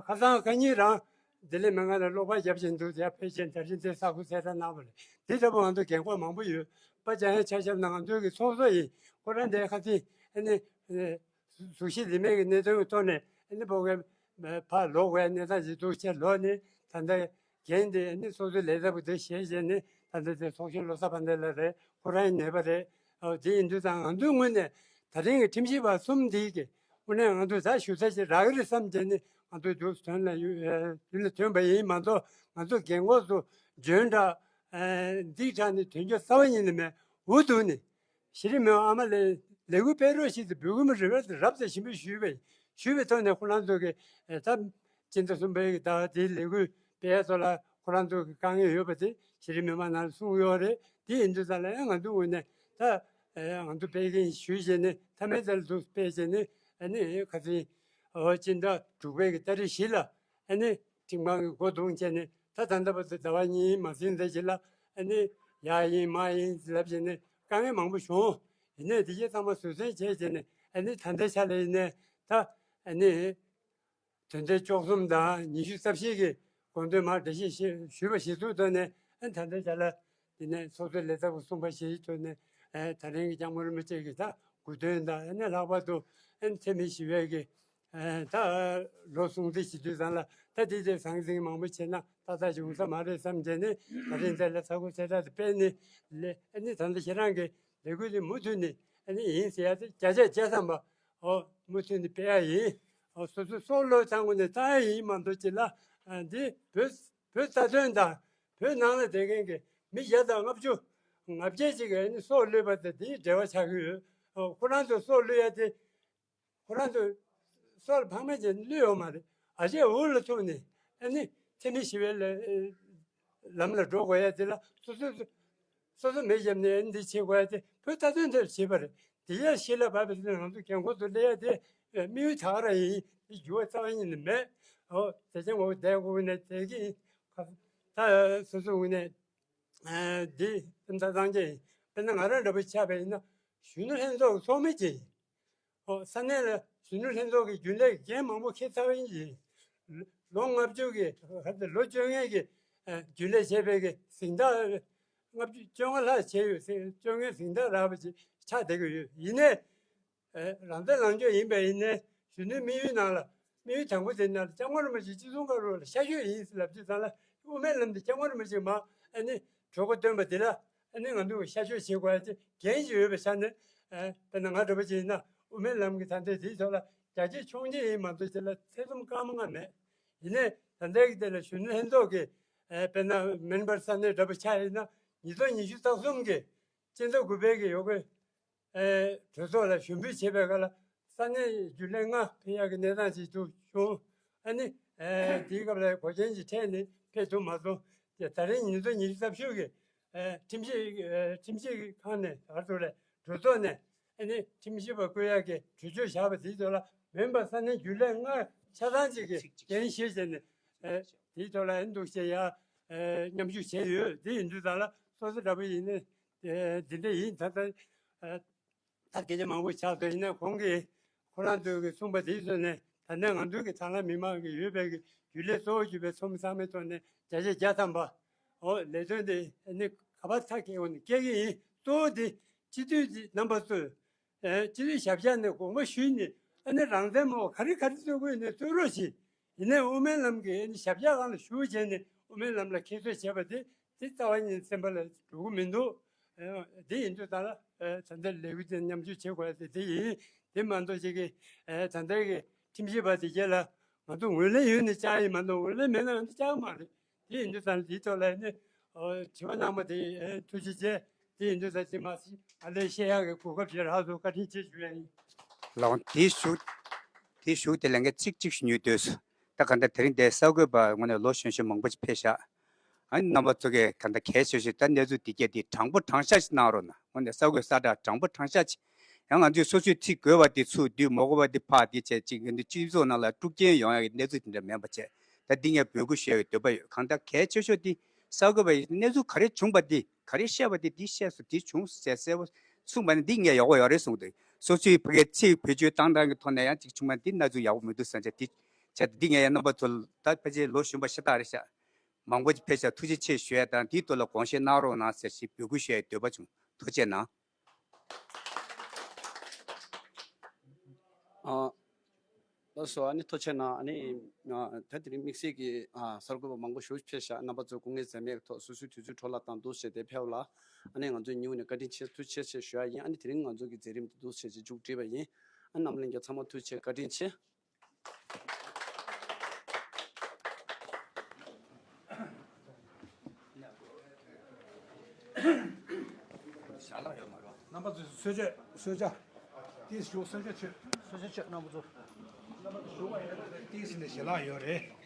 ཁ་སང་ཁ་ཉིན་རང་བདེ་ལེགས་སྨན་ཁང་ལ་གློག་པར་རྒྱབ་བཞིན་འདུག་དེ་ཕལ་ཆེར་ད་རིང་དེ་གསར་འགོད་གསལ་བསྒྲགས་གནང་བ་རེད། དེ་ལྟ་བུ་ང་ཚོ་རྒན་འཁོགས་མང་པོ་ཡོད་པ། ཅང་ཡང་ཆ་བཞག་ན་ང་ཚོའི་གི་ཚོགས་གཙོ་ཡིན། ཁོ་རང་དེ་ཁ་སང་ཨ་ནི་གཟུགས་གཞི་ལི་མེད་ཀྱི་གནད་དོན་གྱི་ཐོག་ནས་ཨ་ནི་ཕ་གིར་ཕར་ལོག་པའི་གནས་སྟངས་ཤིག་འདུག་ཅེས་ལོག་ནས་ད་ལྟ་འགན་དེ་ཨ་ནི་སོ་སོའི་ལས་བྱེད་པ་དེ་བཞེས་བྱས་ནས་ད་ལྟ་དེ་ཚོགས་གཞོན་བློ་བཟང་དཔལ་ལྡན་ལགས་རེད། ཁོ་རང་ཡང་ནད་པ་རེད། དེ་ཡིན་དུས་ཙང་ང་ཚོའི་ངོས་ནས་ད་རིང་གི་ཁྲིམས་ཞིབ་པ་གསུམ་འདིའི་གི་དངོས་གནས་ང་ཚོས་ད་ཞུ་ས་ཞིག་རག་གི་རེད་བསམ་བྱས་ནས་ང་ཚོས་དུས་སུ་དོན་ལ་ཡོད་དུས་ལ་ཐོན་པ་ཡིན་མ་གཏོགས་ང་ཚོ་རྒན་འཁོགས་ཚོ་འཇོན་དྲགས་འདི་དྲགས་ནས་དོན་འཁྱོལ་རྩ་བ་ཉིད་ནས་མེད། འུ་ཐུག་ནས་གཞི་རིམ་མི་མང་ཨ་མ་ལགས་ལས་འགུལ་སྤེལ་རོགས་ཞེས་ཏེ་འབོད་སྐུལ་མ་རེ་བ་དེ་རབ་དང་ཞིམ་པོ་ཞུས་པས། ཞུས་པའི་ཐོག་ནས་ཁོ་རང་ཚོ་གི་ད་སྤྱི་ཟླ་གསུམ་པའི་གི་ཟླ་དེའི་ལས་འགུལ་སྤེལ་ཡ་ཚོ་ལ་ཁོ་རང་ཚོ་གི་དཀའ་ངལ་ཡོད་པ་དེ་གཞི་རིམ་མི་མང་ནང་ལ་གསུངས་ཡོད་རེད། དེ་ཡིན་དུས་ཙང་ལ་ཡང་ང་ཚོའི་ངོས་ནས་ད་ང་ཚོ་སྤེལ་མཁན་ཞུས་བྱས་ནས་མཐའ་མའི་ཚེ་ལ་འདུག་སྤེལ་བྱས་ནས་ཨ་ནི་ཁ་སང་ཨོ་སྤྱི་ཟླ་དྲུག་པའི་གི་ཏ་རིག་བཞི་ལ་ཨ་ནི་ཁྲིམས་ཁང་གི་སྒོ་བརྡུངས་བྱས་ནས་ ད་ད་ལྟ་བར་དུ་ཟླ་བ་གཉིས་མ་ཟིན་ཙམ་ཞིག་ལ་ཨ་ནི་ཡར་ཡིན་མར་ཡིན་ལབ་བྱས་ནས་དཀའ་ངལ་མང་པོ་བྱུང་། ཡིན་ནའི་དེ་གྱད་ཚང་མ་བཟོད་བསྲན་བྱས་བྱས་ནས་ཨ་ནི་ད་ལྟའི་ཆ་ལ་ཡིན་ནའི་ད་ཨ་ནི། དོན་ཚན་བཅུ་གསུམ་དང་ཉི་ཤུ་རྩ་བཞི་གི་དགོངས་དོན་མར་འགྲེལ་བཤད་ཞུས་པ་གཞིར་བཟུང་ཐོག་ནས་ཨ་ད་ལྟའི་ཆ་ལ་དེ་ནས་ཚོགས་གཙོས་ལས་ཚབ་ཀྱིས་གསུངས་པ་གཞིར་བཟུང་ཐོག་ནས་ཨ་ད་རིང་གི་སྐྱབས་མགོན་རིན་པོ་ཆེ་གི་ད་དགུང་སྟོན་དང་ཨ་ནི་ལྷག་པར་དུ་ཨ་འཚེ་མེད་ཞི་བའི་གི་ཨ་ད་ལོ་སྲུང་བརྩི་བྱེད་དུས་ཙམ་ལ་ད་དེ་དེ་ཟང་ཟིང་མང་པོ་བྱས་ན་ཏག་ཏག་བྱུང་ས་མ་རེད་བསམ་བྱས་ནས་ད་རིང་འདི་ལ་ཚ་ཁུ་ཚེ་ཐར་དེ་སྤེལ་ནས་ལས་ཨ་ནི་ད་ལྟ་ཁྱེད་རང་གི་ལས་འགུལ་དེ་མུ་མཐུད་ནས་ཨ་ནི་ཡིན་ཟེར་ཡ་དེ་བརྒྱ་ཆ་བརྒྱ་ཙམ་པ། ཨོ། མུ་མཐུད་ནས་སྤེལ་ཡ་ཡིན། ཨོ། སོ་སོའི་སྲོག་བློས་བཏང་དགོས་ནས་བཏང་ཡ་ཡིན་མ་གཏོགས་ཅི་ལ། ཨ། འདི་བོད་བོད་རྩ་དོན་དང་བོད་ནང་ལ་བསྡད་མཁན་གྱི་མི་བརྒྱ་དང་ལྔ་བཅུ་ང་བརྒྱད་ཅིག་གིས་ཨ་ནི་སྲོག་བློས་པ་དང་འདིའི་འབྲེལ་བ་ཆགས་ཀྱི་ཡོད། ཨོ། ཁོ་རང་ཚོ་སྲོག་བློས་ཡ་དེ་ཁོ་རང་ཚོ་སྲོག་ལ་ཕངས་མེད་ཅིག་བློས་ཡོད་མ་རེད། ཨ་ཅེ་འུ་ལ་ཐུག་ནས་ཨ་ནི་འཚེ་མེད་ཞི་བའི་ལ་ལམ་ལ་འགྲོ་དགོས་ཡ་དེ་ལ་སོ་སོ་སོ་སོ་མེ་བརྒྱབ་ནས་འདི་བྱེད་དགོས་ཡ་དེ་བོད་རྩ་དོན་དེར་བྱེད་པ་རེད། དེ་ཡ་ཤེས་ལ་བབས་པའི་ཚེ་ང་ཚོ་རྒན་འཁོགས་ཚོ་སླེབས་ཡ་དེ་དམིགས་ཡུལ་ད་ག་རང་ཡིན། དེ་འགྱུར་བ་རྩ་བ་ཉིད་ནས་མེད། ཨོ། དེ་ཅང་འོ་བསྡད་དགོས་ནས་དེ་གི་ད་སོ་སོ་ངོས་ནས་འདི་སེམས་ཐག་གཙང་ཆེ་ཡིན། དཔེར་ན་ང་རང་འདྲ་པོ་ཆགས་པ་ཡིན་ན་གཞོན་ནུ་ལྷན་ཚོགས་ཀྱི་ཚོགས་མི་ཅིག་ཡིན། ཨོ། ས་གནས་ལ་གཞོན་ནུ་ལྷན་ཚོགས་ཀྱི་རྒྱུན་ལས་འགན་མང་པོ་འཁྱེར་ཚར་བ་ཡིན། ལོ་ལྔ་བཅུ་གི་ཧ་ལ་ལོ་བཅོ་ལྔའི་གི་ཨ་རྒྱུན་ལས་བྱས་པའི་གི་གཟེངས་རྟགས་ལྔ་བཅུ་བཅོ་ལྔ་ལྷག་བྱས་ཡོད། གཟེངས་བཅོ་ལྔའི་གཟེངས་རྟགས་རག་པ་ཅིག་ཆགས་བསྡད་ཀྱི་ཡོད། ཡིན་ནའི་ཨ་རང་བཙན་ལངས་ཕྱོགས་ཡིན་པ་ཡིན་ནའི་གཞོན་ནུའི་དམིགས་ཡུལ་ནང་ལ་དམིགས་ཡུལ་དང་པོ་དེ་ནང་ལ་སྐྱབས་མགོན་རིན་པོ་ཆེ་སྤྱི་ཚོགས་ཁག་རུ་ལ་ཤར་ཕྱོགས་ཡིན་ཟེར་ལབ་དུས་ཙང་ལ་དབུ་མའི་ལམ་དེ་སྐྱབས་མགོན་རིན་པོ་ཆེ་མ་ཨ་ནི་གྲོས་འགོ་བཏོན་པ་དེ་ལ། ཨ་ནི་ང་ཚོས་ཤར་ཕྱོགས་བྱེད་དགོས་ཡ་ཅིག་འགན་ཞིག་ཡོད་པའི་ཆ་ནས། ཨ། དཔེར་ན་ང་འདྲ་པོ་ཅིག་ཡིན་ན་དབུ་མའི་ལམ་གྱི་ད་ལྟའི་དེའི་ཐོག་ལ་རྒྱ་སྐྱེད་མཆོང་སྐྱེད་ཡིན་མ་གཏོགས་ཅིག་ལ་ཐེ་ཚོམ་སྐར་མ་ལྔ་མེད། ཡིན་ནའི་ད་ལྟའི་གི་དེ་ལ་གཞོན་ནུ་ལྷན་ཚོགས་ཀྱི་ཨ་དཔེར་ན་མེམ་བར་ས་གནས་འདྲ་པོ་ཆགས་ཡིན་ན་ཉིས་སྟོང་ཉི་ཤུ་རྩ་གསུམ་གི་སྤྱི་ཟླ་དགུ་པའི་གི་ཡོ་གི་ཨེ་གྲོས་ཚོགས་ལ་ཞུགས་འབུལ་བྱེད་པའི་སྐབས་ལ་ས་གནས་རྒྱུན་ལས་ལྔ་ཕེབས་ཡག་གི་གནས་སྟངས་ཅིག་འདུག་བྱུང་། ཨ་ནི་ཨེ་དེའི་སྐབས་ལ་གོ་རྐྱེན་ཅིག་འཕྲད་ནས་ཕེབས་ཐུབ་མ་སོང་། དེ་ད་རིང་ཉིས་སྟོང་ཉི་ཤུ་རྩ་བཞི་གི་ཨེ་ཁྲིམས་ཞིབ་ཨེ་ཁྲིམས་ཞིབ་ཁང་ནས་ད་ག་རེ་ཟེར་དགོས་རེད། གྲོས་ཚོགས་ནས་ཨ་ནི་ཁྲིམས་ཞིབ་པ་བསྐོ་ཡག་གི་གྲོས་ཆོད་བཞག་པ་དེའི་ཐོག་ལ་མེམ་བར་ས་གནས་རྒྱུན་ལས་ལྔ་ཆ་ཚང་ཅིག་གིས་འགན་བཞེས་བྱས་ནས་ཨེ་དེའི་ཐོག་ལ་ཨ་ནི་འདུག་བྱས་ཡ་ཨེ་མཉམ་ཞུགས་བྱས་ཡོད། དེ་ཡིན་དུས་ཙང་ལ་སོ་སོ་འདྲ་པོ་ཡིན་ནའི། ཨེ་འདི་འདྲ་ཡིན། ད་ལྟ་ཨེ་ད་སྐད་ཆ་མང་པོ་ཆགས་སོང་། ཡིན་ན་གོང་གི་ཁོ་རང་ཚོས་ཀྱི་གསུངས་པ་དེའི་ཐོག་ནས་ད་ནས་ང་ཚོའི་གི་ཐང་ལྷ་མི་མང་གི་ཡོད་པའི་གི་རྒྱུན་ལས་གཙོ་བོ་གྱུར་པའི་ཚོགས་མི་ཚང་མའི་ཐོག་ནས་བརྒྱ་ཆ་བརྒྱ་ཐམ་པ། ཨོ། ལས་དོན་དེ་ཨ་ནི་ག་པར་མཐའ་སྐྱེལ་དགོས་ནས་སྐྱེལ་གི་ཡིན། གཙོ་བོ་དེ་སྤྱི་འཐུས་དེ་རྣམ་པ་ཚོས་ཨེ་སྤྱི་འཐུས་ཞབས་ཕྱི་ནས་དགོངས་པ་ཞུས་ནས་ཨ་ནི་རང་བཙན་མ་ག་རེ་ག་རེ་རྩོད་དགོས་ནས་རྩོད་རོགས་བྱེད། ཡིན་ནའི་དབུ་མའི་ལམ་གྱི་ཨ་ནི་ཞབས་ཕྱི་སྒང་ལ་ཞུགས་བྱས་ནས་དབུ་མའི་ལམ་ལ་ཁྱད་གསོད་བྱས་པ་དེ་དེ་རྩ་བ་ཉིད་ནས་སེམས་པ་ལ་འགྲོ་གི་མི་འདུག། ཨེ་དེ་ཡིན་དུས་ད་ལ་ཨེ་ད་ལྟའི་ལས་འགུལ་དེ་མཉམ་ཞུགས་བྱེད་དགོས་ཡ་དེ་དེ་ཡིན། དེ་མ་གཏོགས་ཅིག་གི་ཨེ་ད་ལྟའི་གི་ཁྲིམས་ཞིབ་པ་དེ་གྱད་ལ་ང་ཚོ་ངོས་ལེན་ཡོད་ནས་བཅར་ཡིན་མ་གཏོགས་ངོས་ལེན་མེད་ན་ང་ཚོ་བཅར་གི་མ་རེད། དེ་ཡིན་དུས་ད་ལ་དེའི་ཐོག་ལ་ནི་ཨོ་དྲི་བ་གནང་བ་དེ་ཨེ་ཐུགས་རྗེ་ཆེ། དེ་ཡིན་དུས་ད་ཅི་མ་ཟད་ཨ་ལས་བཤད་ཡག་གི་གོ་སྐབས་ཅིག་རག་སོང་། བཀའ་དྲིན་ཆེ་ཞུ་ཡ་ཡིན། ལགས་འོང་། དེའི་གཞུག་དེའི་གཞུག་དེ་ལས་འགན་ཚིག་གཅིག་ཞུ་སྙིང་འདོད་སོང་། ད་ག་འདྲ་དེ་རིང་འདིར་གསར་འགོད་པ་ངོས་ནས་ལོ་གཞོན་གཞོན་མང་པོ་ཅིག་ཕེབས་ཤག། ཨ་ནི་རྣམ་པ་ཚོ་གིས་ག་འདྲ་གལ་ཆེ་ཤོས་ད་གནས་ཚུལ་འདི་གྱད་འདི་དྲང་པོ་དྲང་བཞག་ཅིག་གནང་རོགས་གནང་། ངོས་ནས་གསར་འགོད་གསལ་བསྒྲགས་དྲང་པོ་དྲང་བཞག་ཅིག། ཡང་ང་ཚོས་སོ་སོའི་ཚིག་དགོས་པ་འདི་ཚུར་བསྡུས། མ་དགོས་པ་འདི་ཕར་འདི་བྱས་ཅིག་ཡིན་དུས་སྤྱི་ཚོགས་ནང་ལ་དཀྲུག་རྐྱེན་ཡོང་ཡག་གི་གནས་ཚུལ་དེ་འདྲ་མིན་པ་བྱས། ད་འདི་ངས་འབོད་སྐུལ་ཞུ་ཡག་གི་འདོད་པ་ཡོད། གང་ལྟར་གལ་ཆེ་ཤོས་འདི་གསར་འགོད་པ་ཡིས་གནས་ཚུལ་ག་རེ་བྱུང་བ་འདི། ག་རེ་བཤད་པ་འདི་འདི་བཤད་སོང་། འདི་བྱུང་ཟེར་གསལ་པོ་གསུངས་པ་ནི་འདི་ངས་ཡག་པོ་ཡོད་རེད་གསུངས་འདུག། སོ་སོའི་ཕ་གིའི་ཚིག་བེད་སྤྱོད་བཏང་སྟངས་ཀྱི་ཐོག་ནས་ཡང་ཅིག་བྱུང་བ་འདི་གནས་ཚུལ་ཡག་པོ་མི་འདུག་བསམ་བྱས། འདི་བྱས་འདི་ངས་ཡང་རྣམ་པ་ཚོ་ལ་ད་ཕལ་ཆེར་ལོ་གཞོན་པ་ཤ་སྟག་རེད་ཤག། མང་པོ་ཅིག་ཕེབས་ཤག། ཐུགས་རྗེ་ཆེ་ཞུ་ཡ་དང་འདིའི་ཐོག་ལ་དགོངས་བཞེས་གནང་རོགས་གནང་ཟེར་ཞིག་འབོད་སྐུལ་ཞུ་ཡའི་འདོད་པ་བྱུང་། ཐུགས་རྗེ་གནང་། ཨ། ལགས་སོ། ཨ་ནི་ཐུགས་རྗེ་གནང་། ཨ་ནི་ཨ་ད་དེ་རིང་དམིགས་བསལ་གྱི་ཨ་གསར་འགོད་པ་མང་པོ་ཞིག་ཕེབས་ཤག། རྣམ་པ་ཚོས་དཀའ་ངལ་འཛེམས་མེད་ཐོག་སོ་སོའི་དུས་ཚོད་འཕྲོ་བརླག་བཏང་འདུག་ཟེར་ཏེ་ཕེབས་ལ། ཨ་ནི་ང་ཚོའི་ངོས་ནས་བཀའ་དྲིན་ཆེ། ཐུགས་རྗེ་ཆེ་ཞུ་ཡ་ཡིན། ཨ་ནི་དེ་རིང་ང་ཚོ་གི་མཛད་རིམ་འདི་འདུག་ཟེར་ཅིག་མཇུག་སྒྲིལ་བ་ཡིན། ཨ་རྣམ་པ་ལྷན་རྒྱས་ཚང་མ་ཐུགས་རྗེ་ཆེ། བཀའ་དྲིན་ཆེ། ཞལ་ལག་ཡོད་མ་རེད། རྣམ་པ་ཚོས་གསོལ་ཇ། གསོལ་ཇ། ཏིས་ཞུ། གསོལ་ཇ་མཆོད། གསོལ་ཇ་མཆོད། རྣམ་པ་ཚོ། རྣམ་པ་ཚོ་ཞུ་བ་ཡིན་ན་ཏིས་ནས་ཞལ་ལག་ཡོད་རེད།